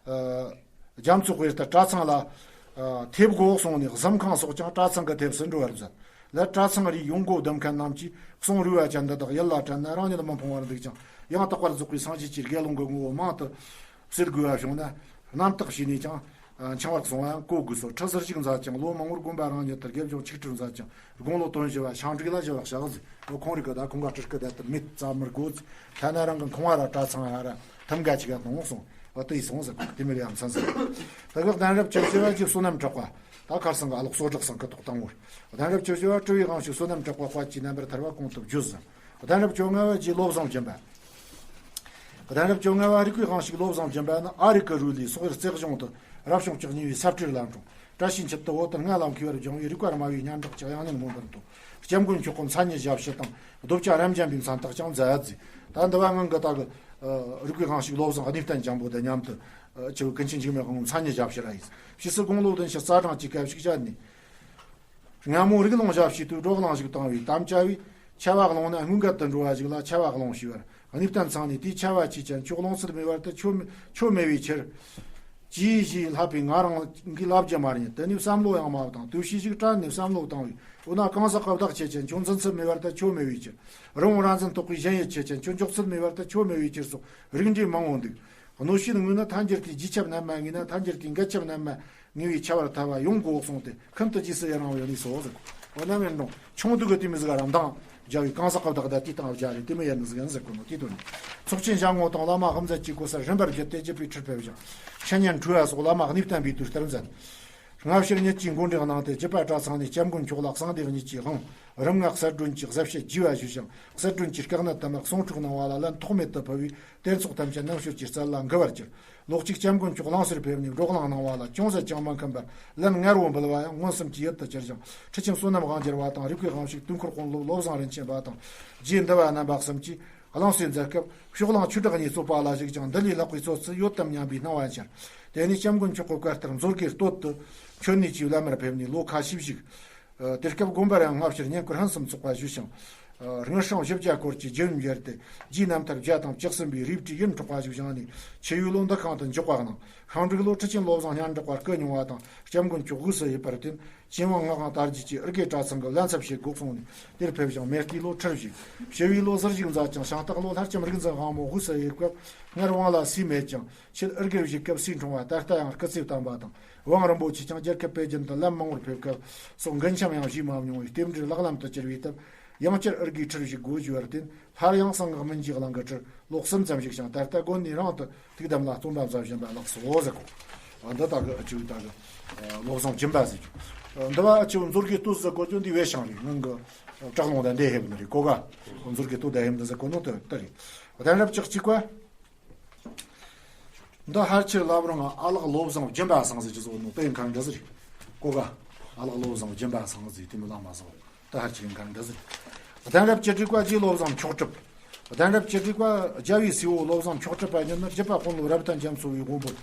ཨ། རྒྱ་མཚོའི་དཔེ་ལྟར་གྲྭ་ཚང་ལ། ཨ། ཐེབས་དགོས་གསུངས་ནས་གཟིམ་ཁང་སོགས་ཀྱང་གྲྭ་ཚང་གི་ཐེབས་སུ་འགྲོ་བར་མཛད། ལར་གྲྭ་ཚང་རེའི་ཡོང་སྒོ་བསྡུ་མཁན་རྣམས་ཀྱིས་གསུང་རུས་པ་ཅན་འདི་དག་ཡིད་ལ་དྲན་ན་རང་ཉིད་མི་ཕོངས་པར་འདུག་ཅིང་། ཡང་དག་པར་རྫོགས་པའི་སངས་རྒྱས་ཀྱི་དགེ་སློང་གི་ངོ་བོ་མང་དུ་གསལ་དགོས་པ་བྱུང་ན། རྣམ་དག་བྱས་ནས་ཀྱང་འཆིང་བར་སོང་བ་ཡང་གོ་དགོས་སོ། ཁྲི་ཟུར་ཞིག་མཛད་ཅིང་ལོ་མང་པོར་དགོན་པ་རང་ཉིད་དུ་དགེ་སྦྱོང་ཆིག་ཁྲིར་མཛད་ཅིང་དགུང་ལོ་དོན་བཞི་བ་ཞང་ཀྲིག་ལ་བཞི་བར་བཞག་ཟིན། ཁོང་རིགས་ཀྱི་ད་ཁོང་ག་སྤྲུལ་སྐུ་བསྡད་དུ་མེད་རྩ་མི་དགོས། ཐ་ན་རང་གི་ཁང་བ་ར་གྲྭ་ཚང་ཧ་ར་ཐམ་ག་ཅིག་ག་གཏོང་སོང་བ་དེ་ཡིས་སོང་ཟེར། དེ་མི་ལ་ཡང་མཚན་ཟེར། ད་གི་གདན་རབས་བཅུ་བཞི་བ་རྗེ་བསོད་ནམས་གྲགས་པ། ད་ཁར་སང་གི་ཨ་ལོག་གསོ་བྲག་སང་གི་ཐོག་དང་པོར། གདན་རབས་བཅུ་བཞི་བ་སྤྲུལ་བའི་དབང་ཕྱུག་བསོད་ནམས་གྲགས་པ་དཔལ་གྱི་རྣམ་པར་ཐར་བ་གོང་དུ་བརྗོད་ཟིན། གདན་རབས་བཅོ་ལྔ་བ་རྗེ་བློ་བཟང་སྦྱིན་པ། གདན་རབས་བཅོ་ལྔ་བ་རིགས་པའི་དབང་ཕྱུག་བློ་བཟང་སྦྱིན་པ་ནི་ཨ་རིག་གི་རུ་ལས་སོག་ཡུལ་རྩེ་གཞུང་དུ་རབ་བྱུང་བཅུ་གཉིས་པའི་ས་སྤྲེལ་ལ་འཁྲུངས། བཀྲ་ཤིས་འཁྱིལ་དུ་བོད་དུ་སྔ་ལ་མཁས་པར་སྦྱངས་པས་རིག་པ་དམའ་བའི་སྙན་གྲགས་ཀྱི་དབྱངས་སྙན་མངོན་པར་མཐོ། སྐྱབས་མགོན་མཆོག་གི་མཚན་ཉིད་ཞབས་ཕྱི་དང་རྡོ་བཅའ་རབ་འབྱམས་པའི་མཚན་རྟགས་ཀྱང་མཛད་ཟིན། ད་འདི་བ་ངང་གི་ད་གི་རིག་པའི་དབང་ཕྱུག་བློ་བཟང་གནས་བརྟན་ལྗང་པོ་དང་མཉམ་དུ་ཆེ་བའི་ཀུན་མཁྱེན་འཇིགས་མེད་དབང་མཚན་ཉིད་ཞབས་ཕྱི་ར་ཡིན། ཕྱིས་སུ་དགུང་ལོ་བདུན་ཕྱིར་རྩ་གྲོང་གི་སྐབས་ཤིག་བཅད་ནས། སྔ་མོ་རིགས་ལུང་ཞབས་ཕྱི་དུས་འགྲོ་གླེང་ཞིག་བཏང་བས་དམ་བཅའ་བས་ཆ་བ་བླངས་ན་དངོས་འགལ་དུ་འགྲོ་བ་ཞིག་ལ་ཆ་བ་བླངས་ཞུས་པར། གནས་བརྟན་ཚང་ནས་དེའི་ཆ་བ་ཆོས་ཅན། ཁྱོད་བླངས་ཚུལ་མེད་པར་དུ་ཆོས་མེ་ཆོས་མེད་པའི་ཕྱིར། ཅིའི་ཞེས་ལྷག་པས་ང་རང་གིས་ལབ་རྒྱུ་མ་རྙེད། དེ་ནས་བསམ་བློ་ཡང་མ་བཏང་། དུས་ཕྱིས་ཤིག་དྲན་ནས་བསམ་བློ་བཏང་བས། འོ་ན་གང་ཟག་གི་བདག་ཆོས་ཅན། ཁྱོད་འཛིན་ཚུལ་མེད་པར་དུ་ཆོས་མེད་པའི་ཕྱིར། རི་བོང་རྭ་འཛིན་ཐོགས་པའི་གཞན་ཡུལ་ཆོས་ཅན། ཁྱོད་འཇོག་ཚུལ་མེད་པར་དུ་ཆོས་མེད་པའི་ཕྱིར་སོགས་རིགས་འགྲེ་མང་བོ་འདུག། གནོད་བྱེད་དངོས་ནི་ཐལ་འགྱུར་ཏེ། རྗེས་ཁྱབ་རྣལ་མ་ངེས་ན་ཐལ་འགྱུར་ཏེ། འགལ་ཁྱབ་རྣལ་མ་ངེས་པས་ཁྱབ་པར་ཐལ་བ་ཡོང་དགོས་གསུངས་ཏེ། ཤིན་ཏུ་རྗེས་སུ་ཡི་རང་བ་ཡོད་ནུས་སོ་ཟེར། འོ་ན་མེད་འགྲོ་ཆུང་དུ་གི་དེ་མི་ཟིག་རང་མདངས་རྒྱ་བའི་གང་ཟག་གི་བདག་ད་དེ་དང་རྒྱ་རེ་དེ་མི་ཡར་ནི་ཟིག་ཡང་ཟེར་གོ་ནོ་དེ་དོན་ནི། ཚོགས་ཆེན་ཞལ་ངོ་དང་བླ་མ་དབུ་མཛད་ཀྱི་གོ་སར་རིམ་པར་བརྒྱུད་དེ་རྒྱུད་པའི་ཁྲིར་ཕེབས་ཤིང་། འཆད་ཉན་འཁྲུལ་བ་སོགས་བླ་མ་གནས་བརྟན་པའི་དུས་ལྟར་མཛད། སྔ་ཕྱིར་ཉིད་ཀྱི་མགོ་འདྲེན་གནང་སྟེ་རྒྱུད་པ་གྲྭ་ཚང་ནས་སྐྱབས་མགོན་མཆོག་ལ་གསང་སྟེ་ཉིད་ཀྱི་དབང་རིམ་ལྔ་གསལ་སྒྲོན་གྱི་གཟབ་བཤད་རྒྱས་པ་ཞུས་ཤིང་། གསལ་སྒྲོན་གྱི་སྐུ་གནད་དུ་མར་གསུང་འཕྲོག་གནང་བ་ལ་ལན་ཐོགས་མེད་དུ་ཕུལ་བས། གཏེར་ཚོགས་ཐམས་ཅད་རྣམ་དཔྱོད་ཀྱི་རྩལ་ལ་འགུལ་བར་གྱུར། ལོག་ཅིག་སྐྱབས་མགོན་མཆོག་ལང་སར་ཕེབས་ནས་འགྲོ་གླེང་གནང་བ་ལ་ཅུང་ཟད་ཀྱང་མ་འཁུམས་པར་ལན་ངར་བོ་འབུལ་བ་ཡང་མངོན་སུམ་གྱི་ཡུལ་དུ་གྱུར་ཞིང་། ཁྲི་ཆེན་བསོད་ནམས་དབང་རྒྱལ་བ་དང་རིག་པའི་དབང་ཕྱུག་དུས་འཁོར་དཔོན་སློབ་བློ་བཟང་རིན་ཆེན་པ་དང་། རྗེ་འདི་བ་རྣམ་པ་གསུམ་གྱིས་གླང་སོས་མཛད་སྐབས་ཕྱོགས་གླང་ཆོས་གྲགས་གཉིས་གཙོས་པ་ལ་གཞིགས་ཀྱང་འདི་ལས་ལྷག་པའི་ཚོད་ཚུལ་ཡོད་དམ་སྙམ་པའི་སྣང་བ་འཆར། དེ་ནས་སྐྱབས་མགོན་མཆོག་གི་བཀའ་ལྟར་མཛོད་དགེ་སྟོད་དུ་མཆོད་གནས་ཀྱི་བླ་མར་ཕེབས་ནས་ལོ་ཁ་ཤས་བཞུགས། དེ་སྐབས་དགོན་པར་ཡང་སྔ་ཕྱིར་བསྙེན་བཀུར་ཕུན་སུམ་ཚོགས་པ་ཞུས་ཤིང་། དངུལ་སྲང་བཞི་བརྒྱ་སྐོར་གྱི་རྒྱུན་བཞེས་ཏེ་རྗེའི་རྣམ་ཐར་བརྒྱ་དང་བཅུ་གསུམ་པའི་རིགས་བྲིས་ཡིད་འཕྲོག་པ་ཞིག་བཞེངས་ནས་ཆུ་ཡོས་ལོ་འདི་ཁང་དུ་འཇོག་པ་གནང་། ཤིང་འབྲུག་ལོ་ཁྲི་ཆེན་བློ་བཟང་སྙན་གྲགས་པ་སྐུ་མྱོང་བ་དང་སྐྱབས་མགོན་མཆོག་དབུས་སུ་ཡིབ་པར་བརྟེན། ཆོས་དབང་ངག་དབང་དར་རྒྱས་ཀྱིས་ཨི་དགེ་གྲྭ་ཚང་གི་བླ་ཚབ་བྱེད་དགོས་གསུངས་ནས་དེར་ཕེབས་ཤིང་། མེ་སྟེ་ལོ་ཁྲིར་བཞུགས། ཞི་བའི་ལོ་ཟུར་བཞུགས་མཛད་ཅིང་། ཤིང་སྟག་ལོ་ལྷ་ལྕམ་རིག་འཛིན་དབང་མོ་དབུས་སུ་ཡིབ་སྐབས་སྔར་དབང་ལ་སུས་མེད་ཀྱང་ཕྱིར་ཨི་དགེར་བཞུགས་སྐབས་སུས་འཁྲུངས་པ་ད་ལྟ་ཡང་སྐུ་ཚེ་བརྟན་པ་དང་། དབང་རིན་པོ་ཆེ་ཀྱང་རྒྱལ་ཁབ་པེ་ཅིན་དུ་ལམ་མང་པོར་ཕེབས་སྐབས་སོགས་འགུལ་འཆམ་ཡང་བྱས་མ་མྱོང་བས་རྟེན་འབྲེལ་ལྷག་ལམ་དུ་གྱུར་བའི་སྟབས། ཡང་བསྐྱར་ཨི་དགེའི་ཁྲིར་བཞུགས་དགོས་ཞུ་བར་བརྟེན། སླར་ཡང་གསང་སྔགས་སྨིན་གྱི་གླིང་གི་ཁྲིར་ལོ་གསུམ་ཙམ་བཞུགས་ཤིང་། ད་ལྟ་དགོན་ནས་རང་དུ་ཐུགས་དམ་ལ་རྩོམ་པ་མཛད་བཞིན་པ་ལགས་སོ་ཟེར་གོ། འདི་ལྟ་གི་ཨ་ཅུ་ལྟ་གི་བློ་བཟང་སྦྱིན་པ་ཟེར་གྱི། འདི་བ་ཨ་ཆེའུ་མཛོར་གི་སྟོད་ཟེར་གོ་ཅོ་འདི་བས་ཤང་རེད། ངང་གི་བྲག་ལུང་དང་འདི་ཧེབ་ནི་རེད་གོ་ག་མཛོར་གི་སྟོད་ད་ཧེབ་འདི་ཟེར་གོ་ནོ་དེ་ལྟ་རེད། གདན་རབས་བཅུ་གཅིག་པ། འདི་ཧར་ཆེར་བླ་བྲང་ཨ་ལགས་བློ་བཟང་སྦྱིན་པ་སང་ཟེར་གྱི་བཟོ་ནོ་དེ་ཡིན་ཁང་འདྲ་ཟེར་རེད་གོ་ག་ཨ་ལགས་བློ་བཟང་སྦྱིན་པ་སང་ཟེར་དེ་མི་ལང་མ་བཟོ། ད་ཧར་ཆེར་ཡིན་ཁང་འདྲ་ཟེར། གདན་རབས་བཅུ་དྲུག་པ་རྗེ་བློ་བཟང་མཆོག་གྲུབ། གདན་རབས་བཅུ་དྲུག་པ་རྒྱལ་བའི་སྲས་པོ་བློ་བཟང་མཆོག་གྲུབ་པ་ཉིད་ནི་རྒྱུད་པ་དཔོན་སློབ་རབ་བརྟན་རྒྱ་མཚོ་བའི་དབང་པོར།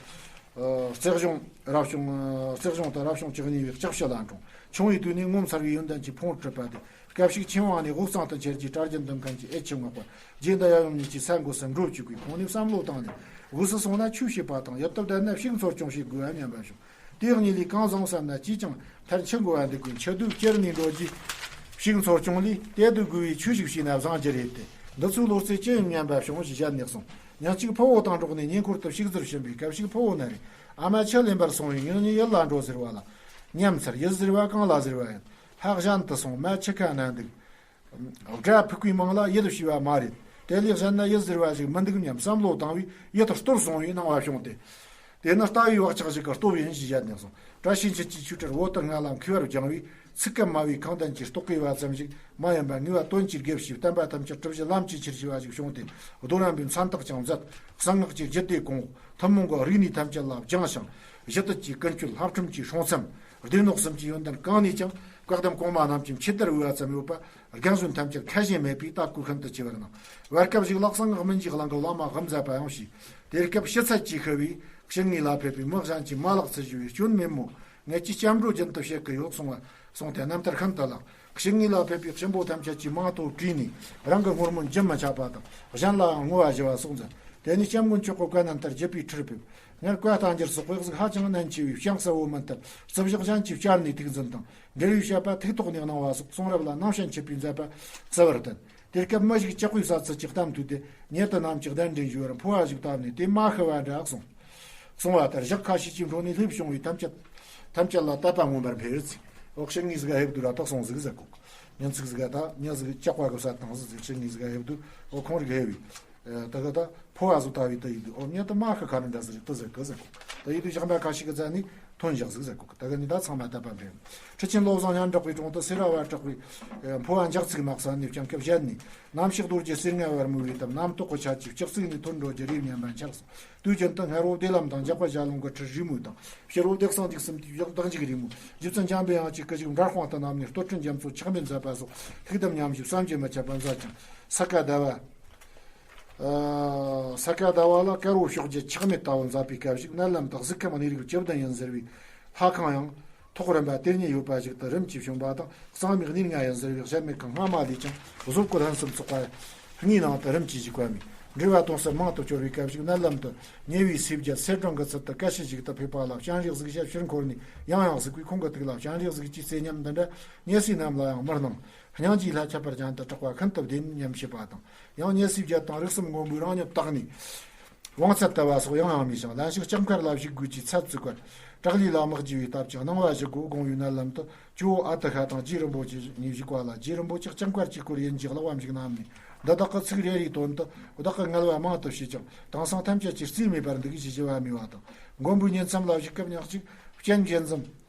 ཨ་རྩེ་གཞུང་རབ་བྱུང་། ཨ་རྩེ་གཞུང་དང་རབ་བྱུང་བཅུ་གཉིས་པའི་ལྕགས་ཕྱི་ལ་འཁྲུངས། ཆུང་བའི་དུས་ནས་ངོ་མཚར་བའི་ཡོན་ཏན་གྱིས་ཕུང་བོར་གྲུབ་པ་སྟེ། སྐབས་ཤིག་ཆོས་དབང་ནས་དབུས་གཙང་དུ་ཁྱེར་རྗེས་གྲྭ་རྒྱུན་དུ་མཁན་གྱི་ཨེ་ཆི་བསྔགས་པ་རྗེ་འདི་ཡབ་ཡུམ་གཉིས་ཀྱི་ས་འགོ་སུ་འགྲོ་བཅུག་པའི་ཁོང་ནས་བསམ་བློ་བཏང་ནས་དབུས་སུ་སོང་ན་ཆོས་བྱེད་པ་དང་ཡུལ་དུ་བསྡད་ན་ཕྱུགས་འཚོ་སྐྱོང་བྱེད་དགོས་པ་སྙམ་པ་བྱུང་། དེ་གཉིས་ལས་གང་བཟང་བསམ་ན་ཅིས་ཀྱང་མཐར་འཆི་དགོས་པ་འདི་ཀུན་འཆི་དུས་སྐྱེ་ནས་འགྲོ་རྒྱུའི་ཕྱུགས་འཚོ་སྐྱོང་ལས་དེ་དུ་དགོས་པའི་ཆོས་ཤིག་བྱས་ན་བཟང་རྒྱུ་རེད་དེ། འདི་ཚོའི་བློ་རྩེ་ཅི་ཡིན་སྙམ་པ་བྱུང་ཞེས་བཤད་ནས་གསུངས། ཉིན་གཅིག་ཕུ་བོ་དང་འགྲོགས་ནས་ཉེ་འཁོར་དུ་ཕྱུགས་བཙིར་ཕྱིན་པས་སྐབས་ཤིག་ཕུ་བོ་ན་རེ། ཨ་མ་ཁྱི་ལེན་པར་སོང་བས་ངེད་གཉིས་ཡུལ་ལ་འགྲོ་ཟེར་བ་ལ། མཉམ་ཚར་ཡུལ་ཟེར་བ་གང་ལ་ཟེར་བ་ཡིན། ལྷག་གཞན་དུ་སོང་མ་ཁྱི་ཁ་ན་འདུག་དགྲ་ཕུག་པའི་མིང་ལ་ཡུལ་ཞེས་པ་མ་རེད། དེ་ལས་གཞན་ན་ཡུལ་ཟེར་བ་ཞིག་མི་འདུག་སྙམ་བསམ་བློ་བཏང་བས་ཡུལ་དུ་སྟོར་སོང་བའི་སྣང་བ་བྱུང་སྟེ། དེ་ནི་ལྟ་བའི་བག་ཆགས་ཤིག་གི་སྟོབས་ཡིན་ཞེས་བཤད་ནས་སོང་། བཀྲ་ཤིས་འཁྱིལ་གྱི་ཆོས་ཁྲིར་བོད་དུ་སྔ་ལ་མཁས་པར་སྦྱངས་པས་ཚིག་གམ་སྨྲ་བའི་ཁང་ལྡན་གྱི་རྟོག་གེ་བ་ཙམ་ཞིག་མ་ཡིན་པར་ངེས་པ་དོན་གྱི་དགེ་བཤེས་བསྟན་པ་ཐམས་ཅད་གྲུབ་གཞི་ལམ་གྱི་ཆེར་ཞི་བ་ཞིག་བྱུང་སྟེ། རྡོ་རིང་པའི་མཚན་རྟགས་ཀྱང་མཛད། གསང་སྔགས་ཀྱི་རྒྱུད་སྡེ་གོང་འོག་ཐུན་མོང་གི་རིག་གནས་ཐམས་ཅད་ལ་སྦྱངས་ཤིང་། གཞི་དུས་ཀྱི་ཀུན་སྤྱོད་ལྷ་ཁྲིམས་ཀྱི་སྲུང་མཚམས་སྡེ་སྣོད་གསུམ་གྱི་ཡོན་ཏན་གང་ནས་ཀྱང་བཀའ་གདམས་གོང་མ་རྣམས་ཀྱི་མཆེད་དར་འོས་པ་ཙམ་ཡོད་པ། རྒན་གཞོན་ཐམས་ཅད་ཁ་ཞེ་མེད་པས་ལྟ་སྐོར་ཤིན་ཏུ་ཆེ་བར་སྣང་། བར་སྐབས་ཤིག་ལ་གསང་སྔགས་སྨིན་གྱི་གླིང་གི་བླ་མ་དབུ་མཛད་པ་ཡང་བྱས། དེ་སྐབས་ཕྱི་ཚད་ཀྱིས་ཤི་བས་ཕྱི་ངོས་ལ་ཕེབས་པའི་མི་གཞན་གྱིས་མ་ལགས་ཚུལ་ཞུ་བའི་སྐྱོན་མེད་མོད། ངེད་ཀྱིས་སྐྱབས་འགྲོ་རྒྱུན་དུ་བྱེད་ཀྱི་ཡོད་གསུང་བ་གསུངས་ཏེ་རྣམ་ཐར་ཤིན་ཏུ་ལེགས། ཕྱི་ངོས་ལ་ཕེབས་པའི་གཤིན་པོ་ཐམས་ཅད་ཀྱིས་མིང་ཐོ་བྲིས་ནས་རང་གི་སྔོན་སྨོན་རྒྱུན་མི་འཆད་པ་དང་གཞན་ལའང་བསྔོ་བ་ཞུ་བ་སོགས་མཛད། དེ་ནས་སྐྱབས་མགོན་མཆོག་གི་བཀའ་རྣམ་ཐར་བརྒྱུད་པའི་ཁྲིར་ཕེབས། སྔར་བཀའ་བསྟན་འགྱུར་སོགས་དཔེ་གཟུགས་ཧ་ཅང་ནན་ཆེ་བས་བྱང་གསལ་བོ་མིན་མཐར་རྩིབས་ཞག་གཞན་གྱིས་བསྐྱར་ནས་ཐུགས་འཛིན་དང་འབྲེལ་བའི་བཤད་པ་ཐུགས་ཐོག་ནས་གནང་བ་སོགས་གསུང་རབ་ལ་རྣམ་བཤད་མཆིས་པའི་མཛད་པ་བརྩི་བར་བསྟན། དེ་སྐབས་མི་ཞིག་ལྕགས་པའི་ས་ཚུལ་གྱི་གཏམ་ཐོས་ཏེ་ཉེ་དུ་རྣམས་ཀྱིས་གདན་འདྲེན་ཞུ་བར་འཕོ་བ་ཞིག་བཏབ་ནས་དེ་མ་ཤི་བ་འདྲ་གསུངས། གསུང་བ་ལྟར་ཞག་ཁ་ཤས་ཀྱི་འཕྲོ་ནས་ལྷས་བྱུང་བའི་ཐམས་ཅད་ཐམས་ཅད་ལ་དད་པ་མངོན་པར་འཕེལ་ཚེ། འོ་ཕྱི་ངོས་ཟིག་ག་ཧེབ་དུ་ར་དག་སོང་ཟིག་ཟེར་གོ། ཉིན་ཚིག་ཟིག་ག་ད་ཉ་ཟིག་ལྕགས་པ་གི་ས་དང་ཟིག་ཟིག་ཕྱི་ངོས་ཟིག་ག་ཧེབ་དུ་འོ་ཁོང་རིག་ཧེ་བའི། ད་ག་ད་ཕོ་བ་ཟིག་ལྟ་བའི་ད་ཡིག་དུ་འོ་ཉ་ད་མ་ཤི་ཁ་རི་འདྲ་ཟིག་རེད་ད་ཟེར་གི་ཟེར་གོ། ད་ཡིག་དུ་ཞག་འདྲ་ཁ་ཤས་གི་རྩ་ནས་ཐོན་ཞག་ཟིག་ཟེར་གོ། ད་ག་ནི་ད་ཚང་མ་དད་པ་འཕེལ། ཁྲི་ཆེན་བློ་བཟང་སྙན་གྲགས་པའི་དྲུང་དུ་སེ་ར་བ་གྲགས་པའི་ཕོ་བ་འཇག་ཚིག་མ་གསན་ནས་བྱང་སྐབས་བཞད་ནས། གནམ་ཕྱོགས་རྡོ་རྗེ་གསེར་ལྔ་བར་མོས་པའི་གཏམ། གནམ་ཐོག་གི་ཆར་གྱིས་ལྕགས་ཚིག་ནས་ཐོན་འགྲོ་རྒྱུ་རེད་སྙམ་པ་འཆར་སོང་། དུས་རྒྱུན་དུ་སྔ་རོལ་བདེ་ལམ་དང་འཇག་པ་ཞལ་ལུང་གི་ཁྲིད་རིས་མོ་དང་ཕྱི་རོལ་བདེ་གསང་འཇིགས་གསུམ་གྱི་བདག་འཇིགས་རིས་མོ། རྗེ་བཙུན་འཇམ་པའི་དབྱངས་ཀྱིས་སྐུ་ཞབས་འབྲར་དཔང་དུ་བསྣམས་ནས་སྟོད་ཕྲེང་རྒྱ་མཚོ་ཆགས་མེད་མཛད་པ་སོགས་ལྷུག་ལྡིམ་ཉམས་བཞེས་བསམ་གྱིས་མི་ཁྱབ་པ་མཛད་ཅིང་ས་ག་ཟླ་བ། ས་ག་ཟླ་བ་ལ་དཀར་པོ་ཕྱོགས་བརྒྱད་ཆགས་མེད་ལྟ་བུ་མཛད་པའི་སྐབས་ཤིག་མནལ་ལམ་དུ་གཟིག་ཁམས་གནས་རིགས་བཅུ་བདུན་ཡིན་ཟེར་བའི་ལྷ་ཁང་ཡང་། ཐོག་རིམ་པ་དེ་ཉིད་ཡོད་པ་ཞིག་ཏུ་རིམ་གྱིས་བྱོན་པ་དང་གཙང་མའི་གནས་ལྔ་ཡིན་ཟེར་བའི་གཞལ་མེད་ཁང་སྔ་མ་ལས་ཀྱང་བཟོ་བཀོད་ཕུན་སུམ་ཚོགས་པ་ལྔའི་ནང་དུ་རིམ་གྱིས་བཞུགས་པ་མིན། འགྲེལ་པ་དུང་ཟབ་མང་དུ་སྐྱོར་བའི་སྐབས་ཤིག་མནལ་ལམ་དུ་ཉེ་བའི་སྲས་བརྒྱད་སེར་སྦྲེང་གི་ཚུལ་དུ་བཀལ་ཞིང་བཞུགས་ཏུ་ཕེབས་པ་ལ་སྤྱན་རས་གཟིགས་ཞལ་ཕྱིར་འཁོར་ནས་ཡང་ཡང་གཟིགས་པས་ཁོང་གི་ཐུགས་ལ་སྤྱན་རས་གཟིགས་ཀྱི་ཚེ་ཉམས་འདི་འདྲ་ཉེ་སྲས་རྣམས་ལ་ཡང་མི་སྣང་། སྙིང་རྗེའི་ལྷ་ཁྱད་པར་ཅན་དུ་གྲགས་པ་ཤིན་ཏུ་བདེན་སྙམ་བྱེད་པ་དང་ཡང་ཉེ་སྲས་བརྒྱད་དང་རིགས་གསུམ་མགོན་པོའི་རང་ཉིད་དག་ནས། དབང་ཚད་ལྟ་བ་སོགས་ཡང་ཡང་མི་ཤེས། ལན་ཞིག་ལྕགས་མཁར་ལ་བཞུགས་དགོས་ཀྱི་ཚད་བཙུགས་པར། བྲག་ལས་ལ་དམག་རྒྱུ་བའི་སྟབས་ཀྱིས་སྣང་བ་ཞིག་གོ་དགོངས་པའི་མནལ་ལམ་དུ་ཇོ་བོ་ཨ་ཏི་ཤ་དང་རྗེ་རིན་པོ་ཆེ་གཉིས་བཞུགས་པ་ལ། རྗེ་རིན་པོ་ཆེ་ལྕགས་མཁར་གྱི་སྐོར་ཡིན་གྱི་གླེགས་བམ་ཞིག་བསྣམས་ནས། འདི་དག་གི་ཚིག་རེ་རེའི་དོན་དུ་བདག་གི་ངལ་བ་མང་དུ་བྱས་ཀྱང་དེང་སང་ཐམས་ཅད་ཀྱི་རྩིས་མེད་པར་འདུག་ཞེས་ཞུ་བ་སྨྲས་པ་དང་། མགོན་པོའི་ཉིང་མཚམས་ལ་བཞུགས་སྐབས་ཉག་གཅིག་སྤྱན་འབྱེད་འཛུམ།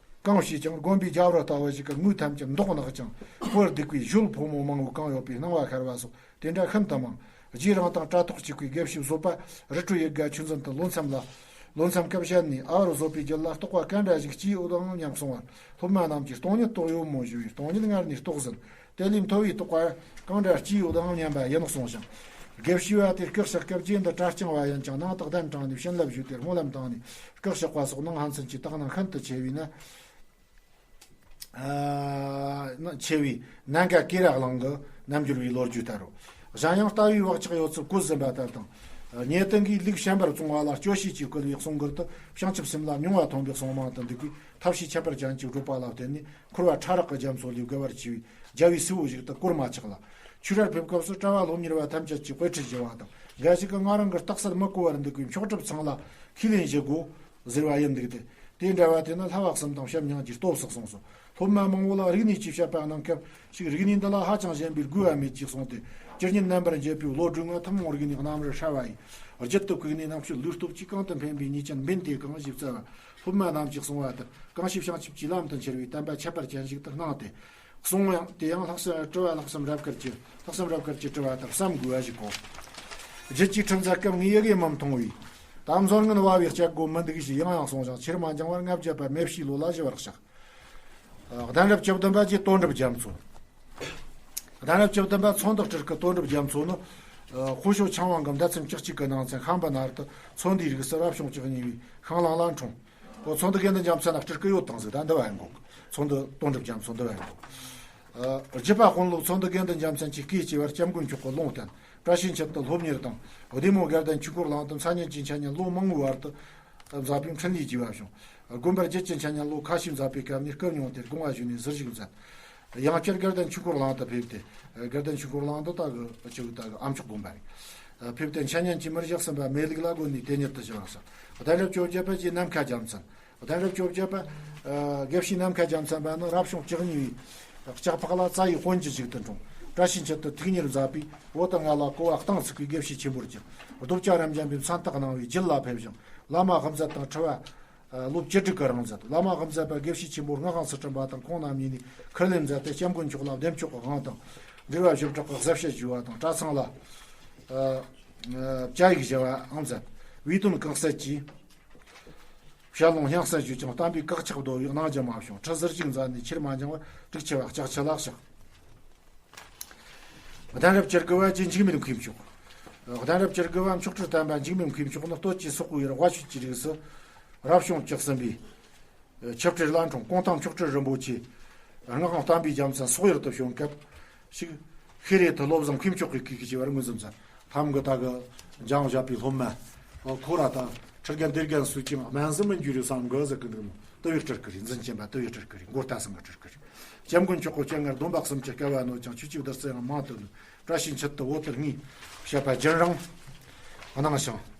གང་བྱས་ཀྱང་དགོན་པའི་རྒྱབ་རི་ལྟ་བུ་ཞིག་གི་ངོས་ཐམས་ཅད་མདོག་ནག་ཅིང་ཧོལ་སྡུག་པའི་ཞོལ་ཕོ་མོ་མང་བོ་གང་ཡོད་པའི་སྣང་བ་ཤར་བ་སོགས་དེ་འདྲ་ཤིན་ཏུ་མང་། རྗེ་རང་དང་དྲ་ཐོག་གཅིག་པའི་དགེ་བཤེས་བཟོད་པ་རི་ཁྲོད་ཡིད་དགའ་ཆོས་འཛིན་དུ་ལོ་མཚམས་ལ། ལོ་མཚམས་སྐབས་ཞལ་ནས་ཨ་བར་བཟོད་པའི་རྒྱུད་ལ་རྟོགས་པ་གང་འདྲ་ཞིག་སྐྱེས་ཡོད་དམ་སྙམ་གསུང་བར། སློབ་མ་རྣམས་ཀྱིས་སྟོང་ཉིད་རྟོགས་ཡོད་མོད་ཞུ་བས་སྟོང་ཉིད་སྔར་ནས་རྟོགས་ཟིན། དེ་ལས་མཐོ་བའི་རྟོགས་པ་གང་འདྲ་སྐྱེས་ཡོད་དམ་སྙམ་པ་ཡིན་གསུངས་ཤིང་། དགེ་བཤེས་པ་དེ་སྐུ་གཤེགས་སྐབས་རྗེ་འདི་གྲྭ་རྐྱང་བ་ཡིན་ཀྱང་ནང་དུ་གདན་དྲངས་ནས་བྱིན་རླབས་ཞུས་ཏེ་སྨོན་ལམ་བཏང་ནས་སྐུ་གཤེགས་པ་སོགས་ནང་ཕན་ཚུན་གྱི་དག་སྣང་ཤིན་ཏུ་ཆེ་བས་ན། ཨ་ཆེ་བའི་ནན་ཀ་ཀེ་ར་གླིང་གི་རྣལ་འབྱོར་བའི་ལོ་རྒྱུས་ལྟར་རོ། གཞན་ཡང་ལྟ་བའི་བག་ཆགས་ཡོད་ཚུལ་བཀོད་ཟིན་པ་ལྟར་དང་། ཉེ་དུ་གིས་ལུགས་བྱམས་པར་བཙོང་བ་ལ་སྐྱོ་ཤས་ཀྱིས་བསྐུལ་བའི་གསུང་མགུར་དུ་བྱང་ཆུབ་སེམས་ལ་མྱོང་བ་ཐོན་པའི་གསུང་མང་དུ་འདུག་པས་ཐབས་ཤེས་ཁྱད་པར་ཅན་གྱིས་བགྲོད་པ་ལ་བརྟེན་ནས་འཁོར་བ་ཕྲ་རགས་ཀྱི་རྒྱ་མཚོ་ལས་རྒལ་བར་བྱས་པའི་རྒྱལ་བའི་སྲས་པོ་ཞིག་ཏུ་གོར་མ་ཆག་ལ། ཆོས་རར་ཕེབས་སྐབས་སུ་གྲྭ་བ་སློབ་གཉེར་བ་ཐམས་ཅད་ཀྱིས་དཔེ་ཁྲིད་ཞུ་བ་དང་འགའ་ཞིག་གིས་ང་རང་གི་རྟགས་གསལ་མི་གོ་བར་འདུག་པས་མཆོག་གྲུབ་ཚང་ལ་ཁས་ལེན་ཞུ་དགོས། ཟེར་བ་ཡིན་འདུག་སྟེ། དེ་འདྲ་བ་དེ་ནི་ལྷ་བ་གསུམ་དང་སྐྱབས་མྱང་གི་སྟོབས་སུ་གསུངས་སོ། སློབ་མ་མང་བོ་ལ་རིག་གནས་ཀྱི་བཤད་པ་གནང་སྐབས་ཤིག་རིག་གནས་འདི་ལ་ཧ་ཅང་ཞན་པས་དགོས་པ་མེད་ཅེས་གསུངས་ཏེ། ཇི་སྙེད་རྣམ་པར་འབྱེད་པའི་བློ་གྲོས་ལྔ་ཐུན་མོང་རིག་གནས་རྣམ་རོལ་ཧྲ་བ་ཡིས། རྒྱུད་དུ་བཀུག་ནས་རྣམ་དཔྱོད་ལུས་སྟོབས་ཀྱིས་གང་དུ་འཕེན་པའི་ཉེས་ཅན་འབེན་དེ་གང་ཞེས་བཙལ་བ། སློབ་མ་རྣམས་ཀྱིས་གསུངས་པ་ལྟར། གང་ཞིག་བྱང་ཆུབ་ཀྱི་ལམ་དུ་འཁྱེར་བའི་བསྟན་པ་ཁྱད་པར་ཅན་ཞིག་ཏུ་སྣང་སྟེ། གསུང་ཡང་དེ་ཡང་ལྷག་བསམ་དྲི་བ་ལྷག་བསམ་རབ་དཀར་གྱི་ལྷག་བསམ་རབ་དཀར་གྱི་དྲི་བ་ལྟར་བསམ་དགོས་པ་ཞིག་གོ། རྒྱུད་ཀྱི་འཕྲུལ་མཛད་སྐབས་ངས་ཡི་གེ་མི་མཐོང་བས། ད་མཚོན་ངན་བབས་པས་སྤྱད་དགོས་མི་འདུག་ཞེས་ཡང་ཡང་གསུངས་ཤིང་། ཕྱིར་མ་འགྱངས་པར་ལྔ་བརྒྱ་པ་མེ་བྱའི་ལོ་ལ་ཞུ་བར་གཤེགས། གདན་རབས་བཅུ་བདུན་པ་རྗེ་དོན་གྲུབ་རྒྱ་མཚོ། གདན་རབས་བཅུ་བདུན་པ་ཚོན་མདོག་སྤྲུལ་སྐུ་དོན་གྲུབ་རྒྱ་མཚོ་ནི། ཨ། དཔོན་ཤོ་ཆང་ཝང་གི་མདའ་ཚན་བཅུ་གཅིག་གི་ནང་ཚན་ཤམ་བུ་ན་རི་དུ་ཚོན་མདོའི་རིགས་སུ་རབ་བྱུང་བཅུ་གཉིས་པའི་ཤིང་གླང་ལ་འཁྲུངས། ཁོ་ཚོན་མདོ་དགེ་འདུན་རྒྱལ་མཚན་ལ་སྤྲུལ་སྐུ་ཡོད་དང་ཟིག་ད་འདི་བ་ཡིན་གོ། ཚོན་མདོ་དོན་གྲུབ་རྒྱ་མཚོ་འདི་བ་ཡིན་གོ། ཨ། རྒྱུད་པ་དཔོན་སློབ་ཚོན་མདོ་དགེ་འདུན་རྒྱལ་མཚན་གྱིས་བཀས་བཅད་པར་སྐྱབས་མགོན་མཆོག་གི་ལུང་བསྟན། བཀྲ་ཤིས་འཁྱིལ་དུ་སློབ་གཉེར་དང་། བདེ་མོ་དགའ་ལྡན་ཆོས་འཁོར་གླིང་དུ་མཚན་སྙན་གྱི་འཆད་ཉན་ལོ་མང་བོའི་བར་དུ་མཛད་པའི་འཕྲིན་ལས་རྒྱས་པ་བྱུང་། དགོན་པར་རྒྱུད་ཀྱི་འཆད་ཉན་ལོ་ཁ་ཤས་མཛད་པའི་སྐབས་ནས་སྐུ་མྱོང་སྟེ་དགོངས་པ་ཞུས་ནས་ཟུར་བཞུགས་མཛད། ཡང་བསྐྱར་དགའ་ལྡན་ཆོས་འཁོར་གླིང་དུ་ཕེབས་ཏེ། དགའ་ལྡན་ཆོས་འཁོར་གླིང་དུ་ད་གི་ཆུ་ད་གི་ཨ་མཆོག་དགོན་པ་རེད། ཕེབས་ཏེ་འཆད་ཉན་གྱི་མི་བཞག་ཟིན་པ་མེ་ལུག་ལ་དགོན་ནས་དེ་ཉིད་དུ་བཞུགས་པར་གསོལ། གདན་རབས་བཅོ་བརྒྱད་པ་རྗེ་ནམ་མཁའ་རྒྱལ་མཚན། གདན་རབས་བཅོ་བརྒྱད་པ། ཨ། དགེ་བཤེས་ནམ་མཁའ་རྒྱལ་མཚན་པ་ནི་རབ་བྱུང་བཅུ་གཉིས་པའི་ལྕགས་ཕག་ལ་རྩ་བའི་དཔོན་གྱི་ཞིག་ཏུ་འཁྲུངས། བཀྲ་ཤིས་འཁྱིལ་དུ་ཐུགས་གཉེར་མཛད་པས། བོད་དུ་སྔ་ལ་གོ་བ་གཏིང་ཚུགས་པའི་དགེ་བཤེས་ཆེན་པོར་གྱུར། རྡོ་བཅའ་རབ་འབྱམས་པའི་མཚན་རྟགས་གནང་བས་རྒྱུད་ལ་ཕེབས་ཤིང་། བླ་མ་དབུ་མཛད་དང་འཁྲིལ་བ། ཨ། ལོ་བཅུ་དྲུག་གི་རིང་མཛད། བླ་མ་དབུ་མཛད་པ་དགེ་བཤེས་ཆེན་པོ་སྔགས་དབང་ཚུལ་ཁྲིམས་པ་དང་ཁོང་རྣམ་གཉིས་ནས་ཁས་ལེན་མཛད་དེ། སྐྱབས་མགོན་མཆོག་ལ་བདེ་མཆོག་གི་དབང་དང་། འབྲེལ་བ་ཞིབ་དྲག་གི་གཟབ་བཤད་ཞུ་བ་དང་། གྲྭ་ཚང་ལ། ཨ། ཨ། བཅའ་ཡིག་བཞེས་པའང་མཛད། བའི་དོན་གང་གསལ་གྱིས། ཞལ་ལུང་སྙན་གསན་ཞུས་ཀྱང་། བསྟན་པའི་བཀག་ཆག་བཟློག་པའི་གནང་རྒྱུ་མ་བྱུང་། ཁྲི་ཟུར་ཞིག་མཛད་ནས་ཕྱིར་མ་འགྱངས་པར་དྲུག་ཅུ་པ་ལྕགས་ཁྱི་ལ་གཤེགས། གདན་རབས་བཅུ་དགུ་པ་རྗེ་འཇིགས་མེད་མཁས་མཆོག། གདན་རབས་བཅུ་དགུ་པ་མཆོག་སྤྲུལ་བསྟན་པ་འཇིགས་མེད་མཁས་མཆོག་ནི་སྟོད་ཀྱི་སོག་པོའི་རི་དབའ་ཆོས་ཀྱི་རིགས་སུ་རབ་བྱུང་བཅུ་གསུམ་པའི་ཆིབས་ཁྲིར་ལ་འཁྲུངས། གུང་ཐང་མཆོག་སྤྲུལ་རིན་པོ་ཆེ། སྔགས་དབང་བསྟན་པའི་རྒྱལ་མཚན་སོག་ཡུལ་དུ་བྱོན་སྐབས་ཤིག་ཤེས་རེ་ཐུ་བློ་བཟང་མཁས་མཆོག་གི་སྐུ་གི་ཅི་བར་ངོས་འཛིན་མཛད། ཐམ་གི་ད་གི་འཇང་བཞག་པའི་སློབ་མ། ཁོ་ར་ད་ཁྲི་རྒན་སྡེ་རྒན་སུ་ཅིང་སྨན་ཟི་མི་འགྱུར་རེ་བསམ་གི་ཟེར་གི་འདུག་མོད། དུ་བའི་སྤྲུལ་སྐུ་རེད། འཛིན་ཅན་པ་དུ་བའི་སྤྲུལ་སྐུ་རེད། མགོ་ལྟ་སང་གི་སྤྲུལ་སྐུ་རེད། སྐྱབས་མགོན་མཆོག་གི་སྤྱན་སྔར་སྡོམ་པ་གསུམ་གྱི་སྐལ་བ་ནོད་ཅིང་། ཆོས་ཀྱི་བདུད་རྩི་ཡང་མང་དུ་ནོད། བཀྲ་ཤིས་འཁྱིལ་དུ་བོད་དུ་ངའི་བཤད་པ་རྒྱུན་རིང་གནང་ཞིང་།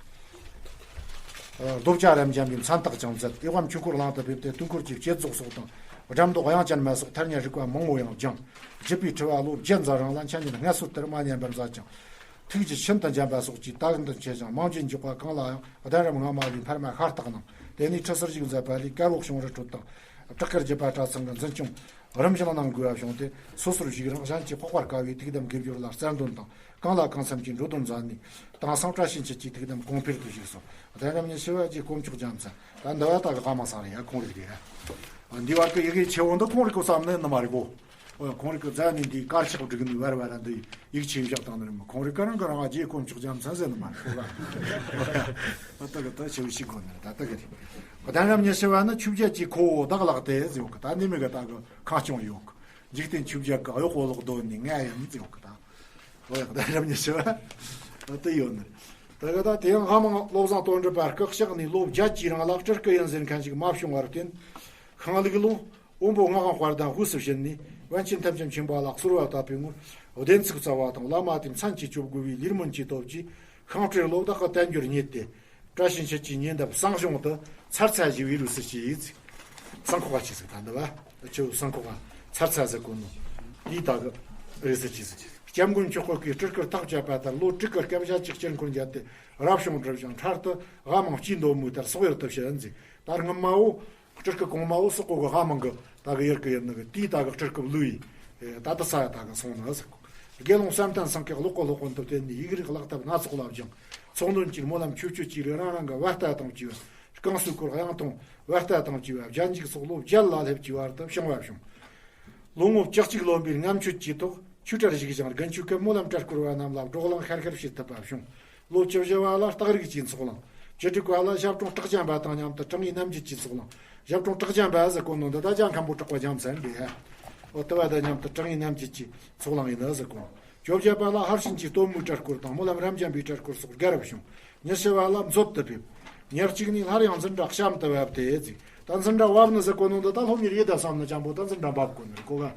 རྡོ་བཅའ་རབ་འབྱམས་པའི་མཚན་རྟགས་ཀྱང་མཛད། ཨེ་ཝཾ་ཆོས་འཁོར་གླིང་དུ་ཕེབས་ཏེ། དུས་འཁོར་གྱི་བསྐྱེད་རྫོགས་སོགས་དང་། སྒྲ་མདོ་དབྱངས་ཅན་མ་སོགས་ཐ་སྙད་རིག་པ་མང་བོ་ཡང་སྦྱངས། བརྒྱུད་པའི་ཁྲི་པ་ལོ་བརྒྱད་ཙམ་རིང་ལ་འཆད་ཉན་སྔ་སོར་དུ་མ་ཉམས་པར་མཛད་ཅིང་། ཐུགས་རྒྱུད་ཤིན་ཏུ་འཇམ་པ་སོགས་ཀྱིས་དད་འདུན་ཆེ་ཞིང་། མང་བརྒྱུད་འཇོག་པ་གང་ལའང་གདན་རབས་སྔ་མ་བའི་འཕར་མ་ཤ་སྟག་གནང་། དེ་ནས་ཁྲི་ཟུར་ཞིག་མཛད་པ་ལས་དཀར་པོ་གཞུང་རི་ཁྲོད་དང་། བྲག་དཀར་བརྒྱུད་པ་གྲྭ་ཚང་གི་འཛིན་སྐྱོང་རིམ་བཞིན་གནང་དགོས་པ་བྱུང་སྟེ། སོ་སོར་ཞུགས་རིང་གཞན་གྱིས་ཕོག་པར་དཀའ་བའི་ཐུགས་དམ་དགེ་སྦྱོར་ལ་རྩལ་འདོན་དང་། གང་ལ་གང་འཚམ་གྱིས་འགྲོ་དོན་མཛད་ནས། དེང་སང་བཀྲ་ཤིས་འཁྱིལ་གྱི་ཐུགས་དམ་གོང་འཕེལ་དུ་བཞུགས་སོ། གདན་རབས་ཉི་ཤུ་པ་རྗེ་དཀོན་མཆོག་རྒྱལ་མཚན། ད་འདི་བ་ད་གི་ཧ་མ་སང་རེད་ཡ། ཁོང་རིག་རེད་ཡ། འདི་བར་གི་ཡི་གེ་ཆེ་བོ་འདི་ཁོང་རིག་གི་བསམ་ནས་ནི་མ་རེད་གོ། ཨོ་ཡ། ཁོང་རིག་གི་རྫ་ནས་འདི་དཀར་ཆག་བསྒྲིགས་ནས་བར་བར་འདི་ཡིག་ཆེན་བཞག་བཏང་ནི་རེད་མོད། ཁོང་རིག་ག་རང་ག་རང་ཨ་རྗེ་དཀོན་མཆོག་རྒྱལ་མཚན་ཟེར་ནི་མ་རེད་གོ་ག། ད་ལྟ་གི་ད་ཆེ་བོ་ཞིག་གོ་ནི་རེད། ད་ལྟ་གི་རེད། གདན་རབས་ཉི་ཤུ་པ་ནི་ཆོས་བརྒྱད་ཀྱི་ཁོ་བོ་བདག་ལགས་ཏེ་ཟེར་ཡོད་གི། ད་ནི་མི་གི་ད་གི་ཁ་སྐྱོང་ཡོད་གི། འཇིག་རྟེན་ཆོས་བརྒྱད་ཀྱི་གཡོག་པོ་ལོག་སྡོད་ནི་ང་ཡིན་ཟེར་ཡོད་གི། ད་ཨོ་ཡ། གདན་རབས་ཉི་ཤུ་པ་དེ་ཡོད་ནི་རེད། ད་གི་ད་དེ་ཡང་སྔ་མོ་བློ་བཟང་དོན་གྲུབ་པ་སྐུ་གཤེགས་ནས་ལོ་བརྒྱད་ཀྱི་རིང་ལ་སྤྲུལ་སྐུ་ཡིན་ཟེར་མཁན་ཞིག་མ་བྱུང་བར་བརྟེན། ཤིང་ལུག་ལོ། དབོན་པོ་སྔགས་དབང་དཔལ་ལྡན་དབུས་སུ་བྱོན་ནས། པཎ་ཆེན་ཐམས་ཅད་མཁྱེན་པ་ལ་གསོལ་བ་བཏབ་པའི་ངོར། བདེན་ཚིག་སྩལ་བ་དང་བླ་མ་དེའི་མཚན་གྱིས་སྐྱོབ་དགོས་པའི་ལས་སྨོན་གྱི་སྟོབས་ཀྱིས། ཤིང་སྤྲེལ་ལོ་བདག་གི་བསྟན་འགྱུར་རྙེད་དེ། བཀྲ་ཤིས་འཁྱིལ་གྱི་ཉེ་འདབས་བསང་གཞུང་དུ་ཚར་ཚ་ཞི་བའི་རུས་སུ་སྐྱེས་ཟིག། བསང་ཁོག་ག་སྐྱེས་ཟིག། ད་འདི་བ་ཆུ་བསང་ཁོག་ག་ཚར་ཚ་ཟེར་གོ་ནོ། དེའི་ད་གི་རུས་སུ་སྐྱེས་ཟིག། སྐྱབས་མགོན་མཆོག་གིས་སྤྲུལ་སྐུར་ཐག་བཅད་པ་ལྟར། ལོ་དྲུག་གི་སྐབས་ཞལ་གཅིག་སྤྱིར་འཁོར་མཇལ་ཏེ། རབ་བྱུང་བསྒྲུབས་ཤིང་འཕྲལ་དུ་དབའ་མང་སྤྱིའི་མདོ་མོའི་ལྟར་སོག་ཡུལ་དུ་ཕྱིན་ཟིག། ད་སྔོན་མ་བོ། སྤྲུལ་སྐུ་གོང་མ་བོ་སོག་པོ་གི་དབའ་མང་གི་ད་གི་ཡུལ་གི་ཡུལ་ནི་གི། དེའི་ད་གི་སྤྲུལ་སྐུ་བསླུས་ཡི། ད་ལྟ་ས་ཡ་ད་གི་སོང་ནི་ཟིག། དགེ་སློང་བསམ་གཏན་སེང་གེ་ཀློག་གི་སློབ་དཔོན་དུ་བསྟེན་ནས་ཡིག་རིགས་ཀློག་ཐབས་སྣ་ཚོགས་ལ་སྦྱངས། ཚོགས་འདོན་གྱི་སྨོན་ལམ་ཆོས་སྤྱོད་ཀྱི་རིགས་རང་རང་གི་བར་ལྟ་དང་བཅས་པ། བསྐང་གསོའི་སྐོར་དབྱངས་ཐུང་བར་ལྟ་དང་བཅས་པ་སྦྱང་འཇུག་སོགས་ལོ་བརྒྱད་ལ་སླེབས་ཀྱི་བར་དུ་བྱུང་བ་བྱུང་། ལོ་ངོ་བཅུ་གཅིག་ལོན་པའི་ངམ་ཆོད་ཀྱི་ཐོག་ཆོས་གྲྭར་ཞུགས་ཤིང་དགུན་ཆོས་སྐབས་སྨོན་ལམ་གྲྭ་སྐོར་བ་རྣམས་ལ་བགྲོ་གླེང་ཤར་ཤར་བྱེད་ཐུབ་པ་བྱུང་། ལོ་བཅུ་བཞི་བ་ལ་རྟགས་རིགས་ཀྱི་ཚོགས་ལངས། བཅུ་དྲུག་པ་ལ་ཞབས་དྲུང་གྲགས་ཅན་པ་དང་མཉམ་དུ་དྲང་ངེས་རྣམ་འབྱེད་ཀྱི་ཚོགས་ལངས། ཞབས་དྲུང་གྲགས་ཅན་པ་ཟེར་གོ་ནོ་འདི་ད་ལྕང་མཁན་པོ་གྲགས་པ་རྒྱལ་མཚན་རེད། འོ་དེ་བ་དང་མཉམ་དུ་དྲང་ངེས་རྣམ་འབྱེད་ཀྱི་ཚོགས་ལངས་ཡིན་ན་ཟེར་གོ་ནོ། བཅོ་བརྒྱད་པ་ལ་ཧར་བྱིན་གྱི་སྟོན་མོའི་གྲྭ་སྐོར་དང་སྨོན་ལམ་རབ་འབྱམས་པའི་གྲྭ་སྐོར་སོགས་བརྒལ་བ་བྱུང་། ཉི་ཤུ་བ་ལ་མཛོད་དུ་ཕེབས། ཉེར་གཅིག་ནས་སླར་ཡང་འཛིན་གྲྭ་གཤམ་དུ་བབས་ཏེ་ཟིག། ད་འཛིན་གྲྭ་བབས་ནི་ཟེར་གོ་ནོ་འདི་ད་སློབ་གཉེར་ཡེད་ད་བསམ་ནི་ཅང་པོ་ད་འཛིན་གྲྭ་འབབ་གོ་ནི་རེད་གོ་ག།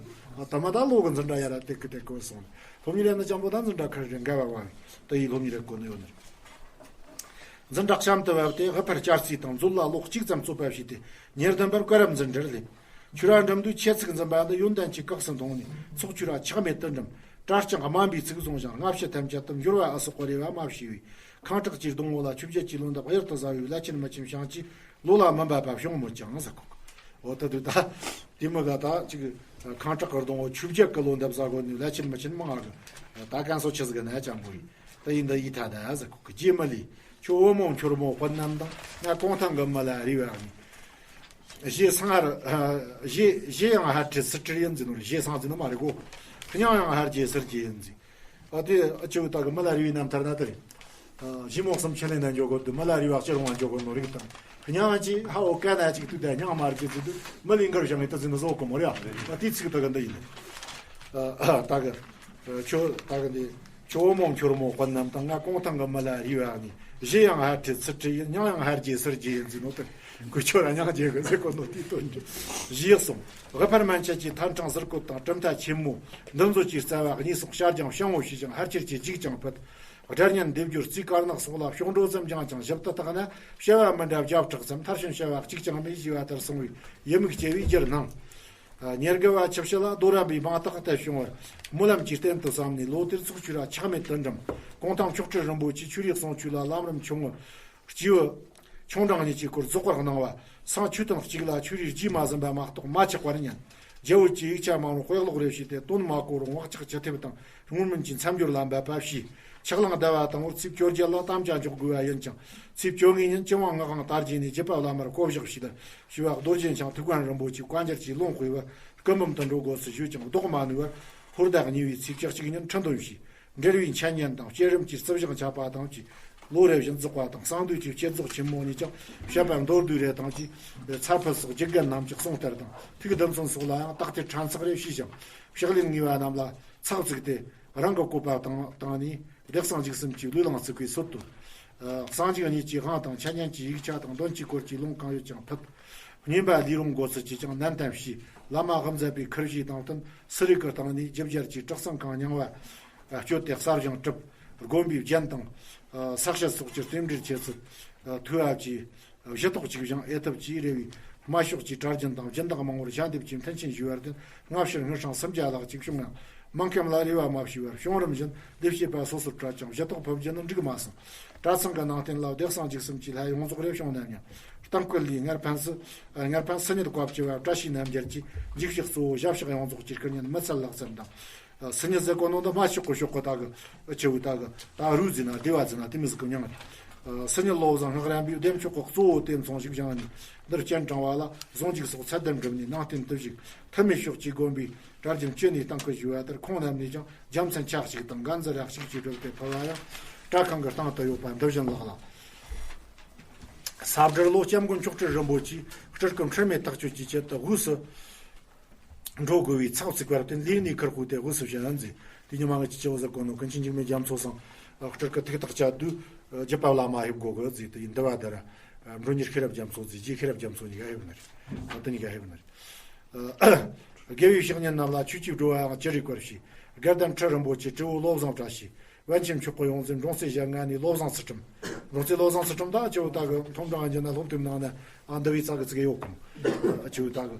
ད་མ་ད་ལོ་གི་འཛིན་གྲྭ་ཡར་ར་ཏེ་ཀི་ཏེ་གོ་སོང་། སློབ་གཉེར་ཡེད་ནི་ཅང་པོ་ད་འཛིན་གྲྭ་ཁར་རེ་འགལ་བ་བ་ནི་ད་ཡི་སློབ་གཉེར་ཡེད་གོ་ནི་ཡོད་ནི་རེད། འཛིན་གྲྭ་གཤམ་དུ་བབས་ཏེ་དབུ་ཕར་བསྐྱར་རྩིས་དང་མཛོད་ལ་ལོ་གཅིག་ཙམ་རྩོད་པ་བྱས་ཏེ། ཉེར་བདུན་པར་བཀའ་རབ་འཛིན་གྲྭར་སླེབས། ཆོས་ར་འགྲིམ་དུས་ཆེ་ཚིག་འཛིན་པ་འདི་ཡོན་ཏན་གྱི་སྐབས་སུ་འདོང་ནས་ཚོགས་ཆོས་ར་ཆག་མེད་དུ་འགྲིམ། གྲྭ་རྐྱང་དམའ་འབེབས་ཚིག་བཟུང་ཞིང་སྔ་ཕྱི་ཐམས་ཅད་དུ་འབྱོར་བ་ཨ་སོགས་པ་རེ་བ་མ་བྱས་པས། ཁང་བྲག་གི་སྡོང་བོ་ལ་ཆོས་བརྒྱད་ཀྱི་ལོ་འདབ་གཡུར་དུ་ཟ་བའི་བླ་ཆེན་མི་ཆེན་ཞིང་གཅིག་ བློ་ལ་མི་འབབ་པ་བྱུང་མོད་ཀྱང་ཟེར་གོ། འོ་ད་དུ་ད་དེ་མི་ག་ད་ཅིག་ཁང་བྲག་གི་སྡོང་བོ་ཆུ་བརྒྱད་ཀྱི་ལོ་འདབ་ཟ་གོ་ནི་ལ་ཆེན་མི་ཆེན་མང་ང་གི་ད་ཀན་སོ་ཆི་ཟིག་ན་ཅང་གོ་ཡིན། ད་ཡིན་ད་ཡིད་ཐ་ད་ཟེར་གོ་གི་རྗེ་མི་ལས་ཁྱོད་འོ་མོ་འཁྱོར་མོ་དཔོན་རྣམས་དང་ང་གུང་ཐང་གི་མི་ལ་རས་པ་ནི། གཞས་སང་ཧར་གཞས་གཞས་ཡང་ཧར་ཁྲིད་སི་ཁྲིད་ཡིན་ཟིན་ནོ། གཞས་སང་ཟིན་ནོ་མ་རེད་གོ། སྙིང་ཡང་ཧར་རྗེ་སིར་རྗེ་ཡིན་ཟིན། ཨ་དེ་ཨ་ཅོ་ད་གི་མི་ལ་རས་པའི་རྣམ་ཐར་ན་དེ་རེད། ཞི་མོ་གསུམ་ཆེན་ལེ་ན་འཇོག་གོ་དུ་མི་ལ་རས་པ་སྤྱིར་འོང་འཇོག་གོ་ནོ་རིགས་དང་། སྙིང་ཅི་ཧ་འོ་ཀ་ན་ཅིག་དུ་ད་སྙིང་མ་རྒྱུ་ཚུལ་དུ་མི་ལིང་གར་བཞག་ངེ་ད་ཟིན་ན་བཟོ་གོ་མོ་རེད། ཨ་དེ་ཚིག་ད་གི་འདི་ཡིན། ཨ་ད་གི་ཁྱོ་ད་གི་འདི་ཁྱོ་མོ་འཁྱོར་མོ་དཔོན་རྣམས་དང་ང་གུང་ཐང་གི་མི་ལ་རས་པ་ནི་གཞས་ཡང་ཧར་ཁྲིད་སི་ཁྲིད་ཡིན། སྙིང་ཡང་ཧར་རྗེ་སིར་རྗེ་ཡིན་ཟིན་ནོ་དེ། གུ་ཆོ་ར་ཉང་རྗེ་གི་ཟེར་གོ་ནོ་དེའི་དོན་རེད། གཞས་གསུམ། དབུ་ཕར་མན་ཆད་ཀྱི་ཐན་ཕྲེང་ཟུར་བཀོད་དང་གྲུབ་མཐའ་ཆེན་མོ་འདི་ཚོ་གྱི་རྩ་བ་གཉིས་སོགས་ཤར་ཀྱང་ཤང་བོ་ཤེས་ཀྱང་ཧར་ཁྱེར་གྱི་འཇིག་ཀྱང་ཕུད། སྒྲ་སྙན་སྡེབ་སྦྱོར་རྩིས་དཀར་ནག་སོགས་ལ་ཕྱོགས་འགྲོ་ཙམ་སྦྱངས་ཀྱང་ཞིབ་ཏུ་བརྟགས་ན་བྱ་བ་མི་འདྲ་བརྒྱ་ཕྲག་ཙམ་མཐར་ཕྱིན་བྱ་བ་གཅིག་ཀྱང་མེད་ཞེས་པ་ལྟར་གསུངས་པའི་ཡི་མུག་སྐྱེ་བའི་རྒྱུར་སྣང་། ཉེར་དགུ་བ་ཆུ་བྱི་ལ་རྡོ་ར་བའི་མང་དག་ལྟར་བྱུང་བར་སྨོན་ལམ་གྱི་རྟེན་དུ་བསམ་ནས་ལོ་དེར་ཚོགས་ཆོས་ར་ཆག་མེད་དུ་འགྲིམ། གུང་ཐང་མཆོག་སྤྲུལ་རིན་པོ་ཆེ་ཆོས་རིག་གསུང་ཆོས་ལ་ལམ་རིམ་ཆུང་ངུ། སྐྱེས་བུ་ཆུང་འབྲིང་གཉིས་ཀྱི་སྐོར་རྫོགས་པར་གནང་བ། སང་ཆོས་ཐུན་གཅིག་ལ་ཆོས་རིག་རྗེས་མ་ཟིན་པ་མ་གཏོགས་མ་ཆག་པར་ཉན། རྒྱལ་བོད་ཀྱི་ཡིག་ཆ་མང་བོར་དཔེ་ཀློག་རེ་བྱས་ཏེ་དོན་མ་གོ་རུང་བག་ཆགས་ཅི་ཐེབས་དང་སྔོན་མིན་གྱི་མཚམས་སྦྱོར་ལ་འབད་པ་བྱས། ཆག་ལང་ཟླ་བ་དང་བོར་ཚེས་བཅོ་བརྒྱད་ལ་དམ་བཅའ་འཇོག་དགོས་པ་ཡིན་ཀྱང་། ཚེས་བཅོ་ལྔའི་ཉིན་ཅི་ཝང་ངག་དབང་དར་རྒྱས་ནས་རྒྱུད་པ་བླ་མར་བསྐོ་བཞག་བྱས་ཏེ་ཞུ་བ་རྡོ་རྗེ་འཆང་ཐུགས་དཔལ་རིན་པོ་ཆེ་བཀའ་འགྱུར་གྱི་ལུང་དཔེ་བར་སྐུ་འབུམ་དུ་འགྲོ་དགོས་སུ་ཞུས་ཀྱང་ལྡོག་མ་ནུས་པར་ཧོར་ཟླ་གཉིས་པའི་ཚེས་བཅུ་གཅིག་ཉིན་ཁྲི་འདོན་བྱས། འབྲེལ་བའི་འཆད་ཉན་དང་བསྐྱེད་རིམ་གྱི་རྩིབ་ཞག་འཆད་པ་དང་བཅས་ལོ་རེ་བཞིན་རྫོགས་པ་དང་། གསང་འདུས་ཀྱི་བསྐྱེད་རྫོགས་ཆེན་མོ་ནས་ཀྱང་བཤད་པ་མདོར་བསྡུས་རེ་དང་བཅས་ཚར་ཕུད་སོགས་རྒྱུད་རྒྱལ་རྣམས་ཀྱི་གསུང་ལྟར་དང་ཐུགས་དམ་ཚོན་སོགས་ལ་ཡང་དག་ཐེར་ཕྲན་ཚེགས་རེ་བྱས་ཀྱང་ཕྱག་ལེན་ངེས་པ་རྣམས་ལ་ཚེགས་བཙུགས་ཏེ་རང་གི་བཀོད་པ་དང་བཏང་ནས་བདེ་གསང་འཇིགས་གསུམ་གྱི་ལུས་ལང་ཚིག་པའི་སྲོལ་བཏོད། གསང་འཇིག་གཉིས་ཀྱི་དབང་དང་འཆད་ཉན་གྱི་ཡིག་ཆ་དང་འདོན་གྱི་སྐོར་གྱི་ལུང་གང་ཡོད་ཀྱང་ཕུད། བསྙེན་པ་ལས་རུང་དགོས་ཚུལ་གྱིས་ཀྱང་ནན་ཏན་བྱས། བླ་མ་དབུ་མཛད་པའི་ཁུར་བཞེས་དང་བསྟུན་སུ་རིག་གི་སྟེང་ནས་རྒྱུ་སྦྱར་གྱི་གྲགས་ཚང་གང་མྱང་བ་སྤྱོད་དེ་གསར་བཞེངས་གྲུབ། དགོན་པའི་རྒྱན་དང་ས་བཤད་སོགས་ཀྱི་རྟེན་འབྲེལ་བྱེད་ཚུལ་ཐོས་བབ་ཀྱི་གཞི་ཐོག་གཅིག་བཞེངས་ཨེ་ཐུབ་ཀྱིས་རེ་བའི་སྨད་ཕྱོགས་ཀྱི་གྲྭ་རྒྱུན་དང་སྦྱིན་བདག་མང་བོར་ཞལ་འདེབས་ཀྱིས་མཐུན་རྐྱེན་ཞུས་པར་བརྟེན་སྔ་ཕྱིར་དངུལ་སྲང་སུམ་བརྒྱ་ལྷག་ཅིག་བྱུང་ཡང་སྨན་ཁབ་ལ་རེ་བ་མ་ཞུས་པར་བྱུང་རིམ་བཞིན་ལས་བྱེད་པ་སོ་སོར་སྤྲད་ཀྱང་གཞི་ཐོག་ཕུབ་རྒྱུ་ནི་འགྲིག་མ་སོང་། གྲྭ་ཚང་གི་ནང་རྟེན་ལ་བདེ་གསང་འཇིགས་གསུམ་གྱི་ལྷ་ཡོངས་རྫོགས་རེ་བྱུང་ནམ་ཡང་གཏམ་སྐོར་ལས་སྔར་ཕན་སུ་སྔར་ཕན་སུ་ཉིད་བཀའ་བཅུ་བ་བཀྲ་ཤིས་རྣམ་རྒྱལ་གྱིས་འཇིགས་བྱེད་གཙོ་བོ་ཞབས་ཕྱག་ཡོངས་རྫོགས་ཀྱི་སྐུ་བརྙན་མི་ཚད་ལྷག་ཙམ་དང་། སུ་ཉིད་ཟེར་གོ་ནོ་འདི་མ་ཤོག་གི་ཤོག་གི་ད་གི་ཨ་ཆེ་བུ་ད་གི་ད་རུ་ཟིན་ན་སྡེ་བ་ཟིན་ན་དེ་མི་ཟིག་གི་མྱང་། སུ་ཉིད་བློ་བཟང་སྔགས་རམས་པའི་བདེ་མཆོག་གི་གཙོ་བོ་དེ་མཚུངས་ཤིག་བཞེངས་ནས་འདིར་སྤྱན་དྲངས་པ་ལ་གཟུངས་གཞུག་སོགས་ཚད་ལྡན་བསྒྲུབས་ནས་ནང་རྟེན་དུ་བཞུགས། ཐུ་མི་ཤོག་ཅིག་དགོན་པའི་གྲྭ་རྒྱུན་བཅུ་ནས་གཏམ་སྐོར་ཞུས་པ་ལྟར་ཁོང་རྣམས་ནས་ཀྱང་རྒྱལ་མཚན་ཆ་གཅིག་དང་འགན་འཛིན་ར་གཅིག་ཅིག་བསྒྲུབས་ཏེ་ཕུལ་བ་ཡང་གྲྭ་ཁང་གི་སྟེང་དུ་ཡོད་པ་འདི་བཞིན་ལགས་ལ། ས་བསྒྲུར་ལོ་སྐྱབས་མགོན་མཆོག་སྤྲུལ་རིན་པོ་ཆེ་སྤྲུལ་སྐུ་འཁྲུལ་མེད་ཐག་ཆོད་ཀྱི་ཆེད་དུ་དབུས་སུ་འགྲོ་དགོས་པའི་ཚགས་ཚིག་པར་བརྟེན་ལས་གནས་ཁུར་ཁུར་ཏེ་དབུས་སུ་བཞེངས་མཛད། དེ་ཉི་མ་ངེད་ཀྱི་སྤྱི་བོ་ཟེར་གོ་ནོ་ཀུན་མཁྱེན་འཇིགས་མེད་རྒྱ་མཚོ་སང་སྤྲུལ་སྐུ་ཐུགས་ཐག་བཅད་དུས་རྒྱུད་པ་བླ་མ་ཧེབ་དགོས་གི་ཟེར་དེ་ཡིན་འདི་བ་དེ་ར་མགྲོན་གཉེར་ཤེས་རབ་རྒྱ་མཚོ་ཟེར་རྗེ་ཤེས་རབ་རྒྱ་མཚོ་གཉིས་ཀ་ཧེབ་ནི་རེད། དེ་གཉིས་ཀ་ཧེབ་ནི་རེད། དགེ་བའི་བཤེས་གཉེན་རྣམས་ལ་ཆོས་ཀྱི་སྒྲོལ་བའང་ཅི་རིགས་པར་བྱས། དགེ་ལྡན་ཁྲི་རིན་པོ་ཆེ་སྤྲེའུ་བློ་བཟང་བཀྲ་ཤིས། པཎ་ཆེན་མཆོག་གི་ཡོངས་འཛིན་འབྲོང་རྩེ་ཞལ་ལྔ་ནས་བློ་བཟང་ཚུལ་ཁྲིམས། འབྲོང་རྩེ་བློ་བཟང་ཚུལ་ཁྲིམས་དང་ཆེ་བོ་ད་གི་མཐོང་གྲངས་ཡིན་ན་སློབ་དེབ་ནང་ན་ཨ་འདི་བའི་ཙག་གི་ཙིག་ཡོད་ཁུང་། ཆེ་བོ་ད་གི་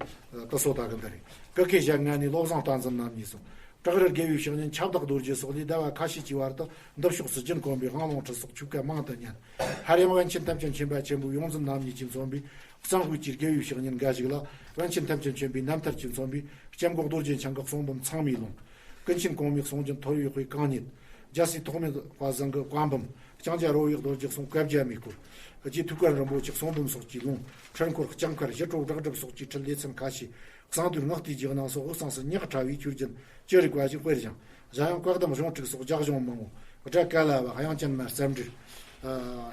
ད་སོ་ད་གི་འདི་རེད། ཀ་ཁའི་ཞལ་ལྔ་ནས་བློ་བཟང་བསྟན་འཛིན་རྣམ་གཉིས་སོ། བྲག་རི་དགེ་བའི་བཤེས་གཉེན་ཁྱབ་བདག་རྡོ་རྗེ་སོགས་ལས་ཟླ་བ་ཁ་ཤས་ཀྱི་བར་དུ་འདི་ཕྱོགས་སུ་རྒྱུན་གོམས་པའི་དབང་ལུང་ཁྲིད་སོགས་ཆོས་སྐད་མང་དུ་ཉན། སླར་ཡང་པཎ་ཆེན་ཐམས་ཅད་མཁྱེན་པ་ཆེན་པོའི་ཡོངས་འཛིན་རྣམ་གཉིས་ཀྱིས་མཚོན་པའི་གཙང་ཕུད་ཀྱི་དགེ་བའི་བཤེས་གཉེན་འགའ་ཞིག་ལ་པཎ་ཆེན་ཐམས་ཅད་མཁྱེན་པའི་རྣམ་ཐར་གྱིས་མཚོན་པའི་སྐྱབས་མགོན་རྡོ་རྗེ་འཆང་གི་གསུང་འབུམ་ཚང་མའི་ལུང་། ཀུན་མཁྱེན་གོང་མའི་གསུང་རྒྱུན་ཐོར་བུའི་དཔེ་རྐང་གཉིས། རྒྱལ་སྲས་ཐོགས་མེད་དཔལ་བཟང་གི་བཀའ་འབུམ། ལྕང་སྐྱ་རོལ་བའི་རྡོ་རྗེ་གསུང་བཀའ་རྒྱ་མའི་སྐོར། རྗེ་ཐུགས་དཔལ་རིན་པོ་ཆེའི་གསུང་འབུམ་སོགས་ཀྱི་ལུང་། འཕྲུལ་འཁོར་ལྕགས་མཁར་ཞི་ཁྲོ་བྲག་སྒྲུབ་སོགས་ཀྱི་ཁྲིད་ལེ་ཚན་ཁ་ཤས། གསང་འདུས་སྔགས་བལྟས་རྗེས་གནང་སོགས་དབུས་གཙང་སུ་ཉག་ཕྲ་བའི་ཆོས་རྒྱུན་ཅི་རིགས་པ་ཞིག་དཔེར་བཞེངས། གཞན་ཡང་བཀའ་གདམས་གཞུང་དྲུག་སོགས་རྒྱ་གཞུང་མང་བོ། སྒྲ་ཀ་ལ་བ་དབྱངས་ཅན་མ་རྩ་འགྲེལ།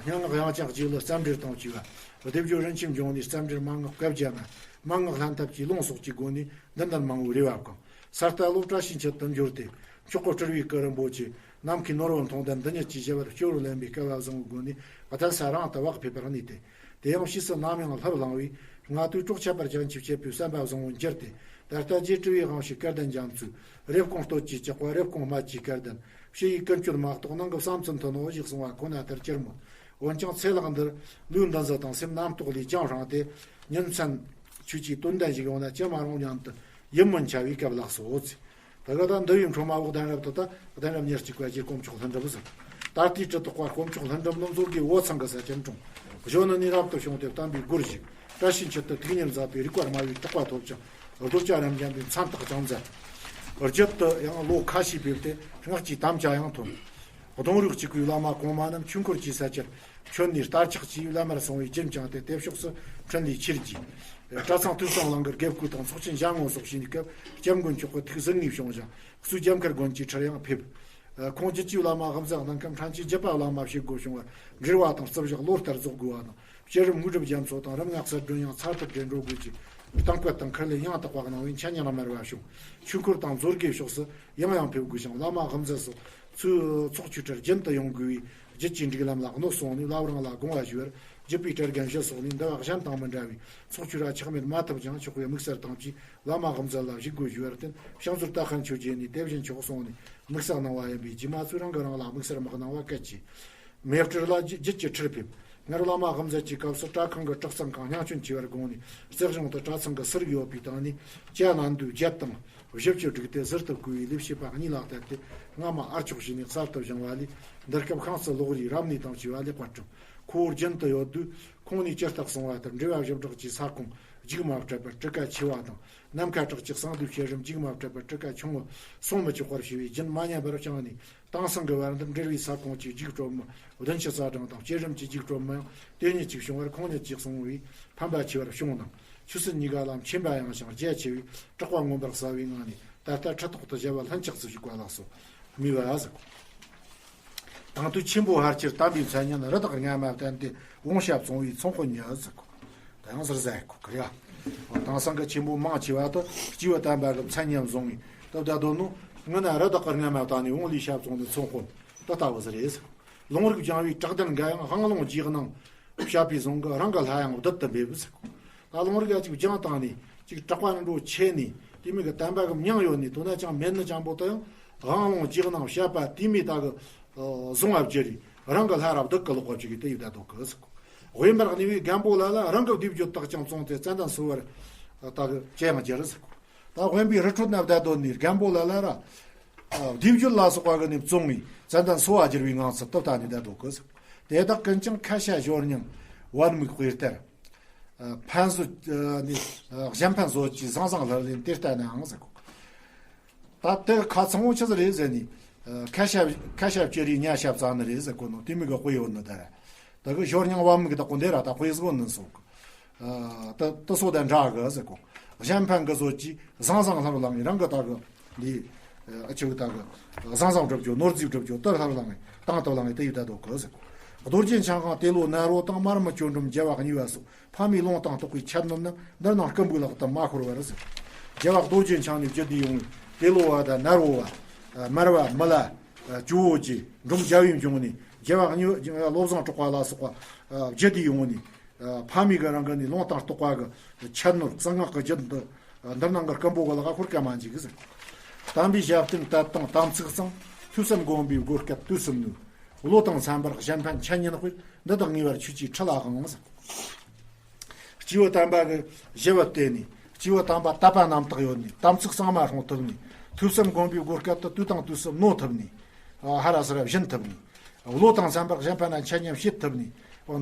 སྙན་ངག་དབྱངས་ཅན་རྗེ་ལུ་རྩ་འགྲེལ་དང་བཅས་པ། སྡེབ་སྦྱོར་རིན་ཆེན་འབྱུང་གནས་རྩ་འགྲེལ་མན་ངག་བཀའ་རྒྱ་མ། མན་ངག་ལྷན་ཐབས་ཀྱི་ལུང་སོགས་ཀྱི་སྒོ་ནས་འདི་ལྟར་མང་བོའི་རེ་བ་བསྐང་། ས་རྟ་ལོ་བཀྲ་ཤིས་འཁྱིལ་དུ་འབྱོར་ཏེ། མཆོག་གི་སྤྲུལ་བའི་སྐུ་རིན་པོ་ཆེ། ནམ་མཁའི་ནོར་བུ་མཐོང་ལྡན་འདི་ཉིད་ཀྱི་ཞི་བར་སྤྱོད་རུ་ལེན་པའི་སྐལ་བ་བཟང་བོའི་སྒོ་ནས་གདན་ས་རང་དུ་བག་ཕེབས་པར་གནས་ཏེ། དེ་ཡང་ཕྱིས་སུ་ནམ་ཡང་ལྷུར་བླངས་པའི་སྔ་དུས་གྲོགས་ཁྱད་པར་ཅན་གྱི་བྱེད་པའི་བསམ་པ་བཟང་བོ་འགྱུར་ཏེ། ད་ལྟ་རྗེ་སྤྲུལ་བའི་དབང་ཕྱུག་སྐལ་ལྡན་རྒྱ་མཚོས་རེབ་གོང་སྟོད་ཀྱི་ལྕགས་པ་རེབ་གོང་སྨད་ཀྱི་སྐལ་ལྡན་ཕྱི་ཡི་ཀུན་སྤྱོད་མ་གཏོགས་ནང་གི་བསམ་ཚུལ་མཐུན་ནོ་ཞེས་གསུངས་པ་ཁོ་ན་ལྟར་གྱུར་མོད། འོན་ཀྱང་ཚེ་ལྷག་འདིར་ལུས་འདི་ཟིལ་དང་སེམས་རྣམ་རྟོག་ལས་ཀྱང་རངས་ཏེ། ཉིན་མཚན་ཆོས་ཀྱི་དོན་ལྡན་ཞིག་ཡོང་ན་ཅི་མ་རུང་སྙམ་དུ་ཡིད་སྨོན་འཆའ་བའི་སྐབས་ལགས་སོ། ད་ག་ད་འདི་བའི་འཕྲོ་མ་འོག་གདན་རབས་དུ་ད་གདན་རབས་ཉེར་གཅིག་པ་རྗེ་དཀོན་མཆོག་ལྷུན་གྲུབ་ཟེར། ད་ལྟའི་གྲི་ཐོགས་པ་དཀོན་མཆོག་ལྷུན་གྲུབ་ནི། མཛོད་དགེ་བོ་ཚང་གི་ས་ཆེན་དྲུང་། གཞོན་ནུ་ནས་རབ་ཏུ་བྱུང་སྟེ་བསྟན་པའི་སྒོར་ཞུགས། བཀྲ་ཤིས་མཆུ་ཏོ་ཐུགས་ཉིད་མཛད་པའི། རིག་པ་སྨྲ་བའི་གྲགས་པ་ཐོབ་ཅིང་། རྡོ་རྗེ་རབ་འབྱམས་པའི་མཚན་རྟགས་ཀྱང་མཛད། རྒྱུད་དུ་ཡང་ལོ་ཁ་ཤས་ཕེབས་ཏེ། སྔགས་ཀྱི་དམ་བཅའ་ཡང་ཐོབ། གདུང་རིགས་གཅིག་པའི་བླ་མ་གོང་མ་རྣམས། ཆོས་འཁོར་གྱི་ས་ཆར་བྱོན་ནས། ལྟ་ཕྱག་བཅས་བླ་མར་སོང་བས་རྒྱུན་བསྐྱངས་ཏེ། དེ་ཕྱོགས་སུ་འཕྲིན་ལས་ཆེར་རྒྱས། གྲྭ་ཚང་ཐོས་བསམ་གླིང་གི་དགེ་བསྐོས་དང་། ཚོགས་ཆེན་ཞལ་ངོ་སོགས་བྱས་ནས་སྐབས། སྐྱབས་མགོན་མཆོག་གི་ཐུགས་གཟིགས་ངེས་བྱུང་ཞིང་། གཙོས་རྒྱབ་འཁར་དགོན་གྱི་ཁྲིར་ཡང་ཕེབས། ཁོང་རྒྱུད་ཀྱི་བླ་མ་དབུ་མཛད་གནང་སྐབས། འཕྲིན་བཅོལ་བརྒྱུད་པ་བླ་མ་བྱེད་དགོས་བྱུང་བར། འབྲེལ་བ་དང་རྩིབ་ཞག་ལོ་ལྟར་རྫོགས་དགོས་པ་དང་། བསྐྱེད་རིམ་དངོས་གྲུབ་རྒྱ་མཚོ་དང་། རིམ་ལྔ་གསལ་སྒྲོན་ཡང་ཚར་ཐུབ་དྲན་འགྲོ་དགོས་ཀྱི། གཏམ་བཀོད་དང་ཁས་ལེན་ཡང་དག་པ་གནང་བས་འཆད་ཉན་སྨྲ་བ་བྱུང་། ཆོས་འཁོར་དང་མཛོད་དགེ་ཕྱོགས་སུ་ཡང་ཡང་ཕེབས་དགོས་ཤིང་། བླ་མ་དབུ་མཛད་སོགས་ཚོགས་ཆོས་ཁྲིར་རྒྱུན་དུ་ཡོང་དགོས་པས། རྒྱུད་ཀྱི་སྒྲིག་ལམ་ལ་གནོད་སོང་ནས། བླ་བྲང་ལ་དགོངས་པ་ཞུ་བར། རྒྱུད་པའི་གྲལ་རྒན་བཞི་སོགས་ནས་འདུལ་བ་གཞན་དང་མི་འདྲ་བའི་ཚོགས་ཆོས་ར་ཆག་མེད་མ་ཐུབ་ཀྱང་། ཆོག་པའི་དམིགས་བསལ་དང་བཅས་བླ་མ་དབུ་མཛད་ལ་ཞུ་དགོས་ཞུ་བར་བརྟེན། ཕྱག་མཛོད་ཏ་ཁན་ཆོས་རྗེ་ནས་དེ་བཞིན་ཆོག་གསུངས་ནས་དམིགས་བསལ་གནང་བ་ཡིན་པས། རྗེ་མ་ཚོས་རང་གིས་རང་ལ་དམིགས་བསལ་མ་གནང་བ་གལ་ཆེ། མེ་སྤྲེལ་ལ་རྒྱུད་ཀྱི་ཁྲིར་ཕེབས། སྔར་བླ་མ་དབུ་མཛད་ཀྱི་སྐབས་སུ་གྲྭ་ཁང་གི་གྲྭ་ཚང་ཁང་ཉང་སྐྱོན་ཆེ་བར་དགོངས་ནས། རྩེ་གཞུང་དུ་གྲྭ་ཚང་གི་ཟུར་ཡོད་པའི་སྟེང་ནས་བཅའ་ལན་དུ་བརྒྱད་དང་བཞི་བཅུ་བསྒྲིགས་ཏེ། ཟུར་དུ་བསྐོས་པའི་ལས་བྱེད་པ་གཉིས་ལ་གཏད་དེ། སྔ་མ་ཨར་ཆོག་བྱས་ནས་གསར་དུ་བཞེངས་པ་ལས། འདིར་སྐབས་ཤངས་སུ་ལོག་རིས་རབ་གནས་དང་བཅས་པ་ལེགས་པར་གྲུབ། ཁོ་བོ་རྒྱུན་དུ་ཡོད་དུས། ཁོང་ནས་ཇི་ལྟར་གསུངས་པ་ལྟར། འབྲེལ་བ་བཞི་བྲག་གི་ས་ཁོངས་རྒྱུག་མ་སྤྲད་པར་གྲུ་ཁ་ཆེ་བ་དང་། ནམ་མཁའ་གྲགས་ཀྱི་གསང་འདུས་བསྐྱེད་རིམ་རྒྱུག་མ་སྤྲད་པར་གྲུ་ཁ་ཆུང་ངུ་སོང་མི་ཆོག་པར་བྱས་པས། རྒྱུན་མ་ཉམས་པར་བསྐྱངས་ནས། དེང་སང་གི་བར་འདིར་འབྲེལ་བའི་ས་ཁོངས་ཀྱི་རྒྱུག་སྤྲོད་མི་བདུན་ཅུ་རྩ་གྲངས་དང་། བསྐྱེད་རིམ་གྱི་རྒྱུག་སྤྲོད་མི་ཡང་དེ་ཉིད་ཅིག་བྱུང་བར། ཁོང་ཉིད་ཀྱིས་གསུངས་པས་ཕན་པ་ཆེ་བར་བྱུང་། ནང་ཆོས་སྲིད་གཉིས་ཀ་ལ་མཁྱེན་པ་ཡངས་ཤིང་རྒྱ་ཆེ་བས། གྲགས་པ་མངོན་པར་གསལ་བའི་ངང་ནས། ད་ལྟ་ཁྲི་ཐོག་ཏུ་བཞད་པ་ལྷུན་ཆགས་སུ་བཞུགས་པ་ལགས་སོ། སྨྲས་པ་ཟེར། དང་དུས་ཆེན་པོ་ཧར་ཁྱེར་དམ་པའི་མཚན་སྙན། རི་དྭགས་རྔ་མ་བསྟན་ཏེ་དབང་ཞྭ་བཙོང་བའི་ཚོང་དཔོན་ཉིད་ཟེར། ད་ཡང་ཟུར་ཟ་ཡི་གོ་གི་རེད། དེང་སང་གི་ཆེན་པོ་མང་ཆེ་བ་དུ་སྐྱེས་བུ་དམ་པ་གི་མཚན་སྙན་བཟུང་བའི་སྟབས་བདེ་དོ་ནོ། སྔོན་ན་རི་དྭགས་རྔ་མ་བཏང་ནས་དབང་ལས་ཞྭ་བཙོང་ནས་ཚོང་དཔོན་དུ་ལྟ་བུ་ཟེར་རེད་ཟེར། ལུང་རིགས་སྦྱང་བའི་དྲག་ལྡན་འགའ་ཡང་། དབང་ལུང་རྗེས་གནང་བཤད་པའི་བཟང་གིས། རང་གི་ལྷ་ཡང་བདུད་དུ་འབེབས་ཟེར། ད་ལུང་རིགས་ཅིག་སྦྱངས་བཏང་ནས་ཅིག་དྲག་པ་ནི་འགྲོ་ཆེ་ནས། དེ་མིན་གྱི་དམ་པ་གི་མྱིང་ཡོད་ནས་དོ་ན་ཅང་མེད་ནི་ཅང་པོ་དུ་ཡང་། དབང་ལུང་རྗེས་གནང་བཤད་པ་དེ་མིན་ད་གི་བཟང་བ་བརྗེ་རེ། རང་གི་ལྷ་ར་བདུད་གི་ལོག་པ་ཅིག་གིས་དེ་ཡི་ད་དོ་གི་ཟེར། དབེན་པར་གནས་པའི་རྒན་པོ་ལ་ལ་རང་གི་སྡེ་བརྒྱུད་དག་ཀྱང་བཙོངས་ཏེ། ཙན་དན་གསོ་བར་ད་གི་ཅི་ཡང་བསྒྱུར་ཟེར། ད་དབེན་པའི་རི་ཁྲོད་ན་བསྡད་དོ་ནས་རྒན་པོ་ལ་ལ་ར། སྡེ་བརྒྱུད་ལ་སོགས་པ་གི་ནས་བཙོང་བའི་ཙན་དན་གསོ་བ་བསྒྱུར་བའི་ངང་ཚུལ་དུ་ལྟ་ནས་བསྡད་དོ་གི་ཟེར། དེ་དག་ཀུན་ཀྱང་ཁ་ཤས་ཞོར་སྙིང་བར་མིག་དཔེ་ལྟར། ཕན་བཟོད་ནས་གཞན་ཕན་བཟོད་ཀྱི་ཟང་ཟིང་ལྷུར་ལེན་དེ་ལྟ་ནའང་ཟེར་གོ། ད་དེ་ཁ་ཚང་བོ་ཆི་ཟིག་རེད་ཟེར་ནས། ཁ་ཤས་ཁ་ཤས་བཅུ་རེ་ཉ་ཤས་བཙལ་ནི་རེད་ཟེར་གོ་ནོ། དེ་མིག་གི་དཔེ་ཡོད་ནི་ད་ར། ད་གི་ཞོར་སྙིང་བར་མིག་དག་གོ་འདི་ར་ད་དཔེ་ཟིག་ནི་སོགས། ད་དུ་སོ་ད་འདྲ་གི་ཟེར་གོ། གཞན་ཕན་གི་བཟོད་ཀྱི་ཟང་ཟིང་ལྷུར་ལེན་རང་གི་ད་གི་འདི། ཨ་ཆུ་ད་གི་ཟང་ཟིང་སྒྲུབ་རྒྱུ། ནོར་རྫས་སྒྲུབ་རྒྱུ་དུ་ལྷུར་ལེན་དང་དུ་ལེན་དེ་ཡི་ད་དོ་གི་ཟེར་གོ། རྡོ་རྗེ་འཆང་གང་ཏེ་ལོ་ནཱ་རོ་དང་། མར་མི་ཅོ་འབྲུམ་རྒྱལ་བ་གཉིས་པ་སོགས། ཕ་མའི་ལུང་དང་རྟོགས་པའི་ཁྱད་ནོར་རྣམས། འདིར་སྣང་སྐུ་འབུགས་ལག་ཏུ་མ་ཤོར་བར་ཟེར། རྒྱལ་བ་རྡོ་རྗེ་འཆང་ནས་བརྒྱུད་དེ་ཡོང་བའི་ཏེ་ལོ་བ་དང་ནཱ་རོ་བ། མར་བ་མི་ལ། ཇོ་བོ་རྗེ་འབྲུམ་རྒྱལ་བའི་འབྱུང་གནས། རྒྱལ་བ་གཉིས་བློ་བཟང་གྲགས་པ་ལ་སོགས་པ་བརྒྱུད་དེ་ཡོང་ནས། ཕ་མའི་གི་རང་གི་ནས་ལུང་དང་རྟོགས་པ་གི་ཁྱད་ནོར་གསང་སྔགས་ཀྱི་རྒྱུད་འདི། འདིར་སྣང་གི་སྐུ་འབུགས་ལག་ཤོར་སྐད་མ་འཇིག་ཟེར། དམ་པའི་ཞབས་བརྟན་དད་དང་དམ་ཚིག་གཙང་། ཐོས་བསམ་སྒོམ་པའི་སྒོ་སྐལ་དུས་གསུམ་ནོད། བློ་དང་འཚམ་པར་གཞན་ཕན་འཆད་ཉན་དཔེར། འདི་དག་ངེས་པར་ཆོས་ཀྱི་ཁྲི་ལ་དབང་ཟེར། སྐྱེས་བུ་དམ་པ་གི་ཞབས་བརྟེན་ནས། སྐྱེས་བུ་དམ་པ་དད་པ་རྣམ་དག་ཡོད་ནས། དམ་ཚིག་གཙང་མ་སྲུང་ཐུབ་ནས། ཐོས་བསམ་སྒོམ་པའི་སྒོ་སྐལ་དུ་དུས་དང་དུས་སུ་ནོད་ཐུབ་ནས། ཧ་ར་སི་ར་བཞིན་ཐུབ་ནས། བློ་དང་འཚམ་པར་གཞན་ཕན་ལ་འཆད་ཉན་བྱེད་ཐུབ་ནས།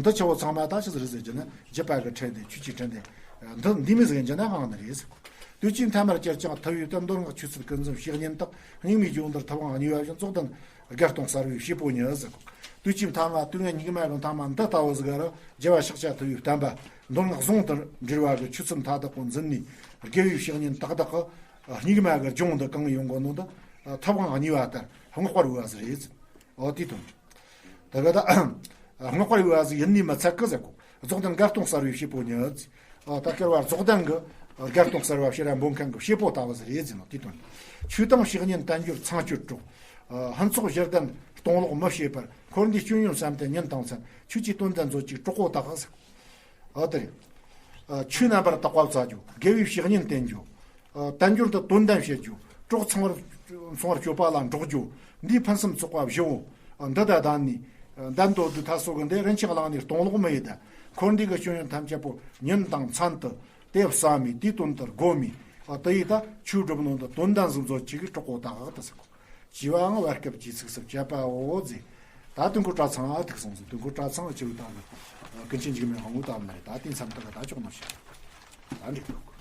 འདི་ཆ་བོ་ཚང་མ་ད་ཆི་ཟིག་རེད་ཟེར་རྒྱུ་ན། རྒྱུད་པ་གི་ཁྲིད་དེ་ཆོས་ཀྱི་ཁྲིད་དེ། འདི་འདི་མི་ཟིག་ཡིན་རྒྱུ་ན་དབང་ནི་རེད་ཟེར། དུས་ཀྱི་མཐའ་མར་གྱུར་ཀྱང་ཐུབ་པའི་དོན། མདོ་སྔགས་ཆོས་ཚུལ་ཀུན་འཛོམས་བཤེས་གཉེན་དག། སྙིགས་མའི་སྦྱོར་འདིར་ཐུབ་དབང་གཉིས་པ་བཞིན། རྫོགས་ལྡན་དགའ་སྟོན་གསར་བའི་བྱེད་པོ་ཉིད་ཟེར། དུས་ཀྱི་མཐའ་མ་དུས་ངན་སྙིགས་མ་གི་མཐའ་མ་འདི་ལྟ་བུ་ཟིག་ག་རུ། རྒྱལ་བ་ཤཱཀྱ་ཐུབ་པའི་བསྟན་པ་མདོ་སྔགས་ཟུང་དུ་འབྲེལ་བ་གི་ཆོས་ཚུལ་མཐའ་དག་པོ་འཛིན་ནས། དགེ་བའི་བཤེས་གཉེན་དག་དག་གི་སྙིགས་མ་གི་ལྗོངས་འདི་གང་ཡོང་གོ་ནོ་འདི། ཐུབ་དབང་གཉིས་པ་ལྟར་བསྔགས་པར་འོས་པ་ཟིག་རེད། འོ་དེ་དོན། ད་ག་ད། བསྔགས་པར་འོས་པ་ཟིག་ཡིན་ནི་མི་ཚད་གི་ཟེར་གོ། རྫོགས་ལྡན་དགའ་སྟོན་གསར་བའི་བྱེད་པོ་ཉིད། ཨ་ད་སྐལ་བ་རྫོགས་ལྡན་གྱི་དགའ་སྟོན་གསར་བ་ཕྱིར་ར་འབུལ་མཁན་གྱི་བྱེད་པོ་ལྟ་བུ་ཟིག་རེད་ཟེར་ནོ་དེ་དོན། ཆོས་དང་བཤེས་གཉེན་བསྟན་འགྱུར་ཚངས་སྤྱོད་གྲོགས། ཨ་ཕུན་ཚོགས་བཞི་ལྡན་སྟོང་ལོག་མི་བྱེད་པར། འཁོར་འདས་སྐྱོན་ཡོན་བསམ་སྟེ་ཉིན་དང་མཚན། ཆོས་ཀྱི་དོན་དུ་མཛོད་ཅིག་གྲོགས་པོ་དག་ཟེར། ཨ་དེ་རེད། ཨ་ཆོས་རྣམ་པར་དག་པ་བཙལ་རྒྱུ། དགེ་བའི་བཤེས་གཉེན་བསྟེན་རྒྱུ། ཨ་བསྟན་འགྱུར་དུ་དོན་དམ་བྱེད་རྒྱུ། གྲོགས་ཚང་བར་ཚང་བར་སྤྱོད་པ་ལ་འགྲོགས་རྒྱུ། འདིའི་ཕུན་སུམ་ཚོགས་པ་བཞི་བོ། ཨ་འདི་དག་བདག་ནི་ཨ་བདག་འདོད་དུ་ཐ་སོ་གི་འདི་རིན་ཆེན་གླིང་ནས་སྟོང་ལོག་མི་ཡི་ད། འཁོར་འདས་ཀྱི་སྐྱོན་ཡོན་ཐམས་ཅད་པོ་ཉིན་དང་མཚན་དུ་དེ་བསམ་མི་དེའི་དོན་དུ་སྒོམ་མི། ཨ་དེ་ཡི་ད་ཆོས་སྒྲུབ་ནོ་འདི་དོན་དམ་ཟིག་མཛོད་ཅིག་གི་གྲོགས་པོ་དག་ཏུ་ཟེར་གོ། ཅི་བའང་བར་སྐབས་ཀྱི་ཚིགས་སུ་བཅད་པའོ་ཟེར། ད་དུས་འཁོར་གྲྭ་ཚང་ཨ་ཐུག་སོང་ཟིན། དུས་འཁོར་གྲྭ་ཚང་ཨ་ཅི་རུ་ད་ཀུན་མཁྱེན་འཇིགས་མེད་དབང་པོ་ད་མ་རེད། ད་དེ་མཚམས་ད་ག་ད་ཅོག་ནོ་ཤི། ད་འགྲིག་ཐུག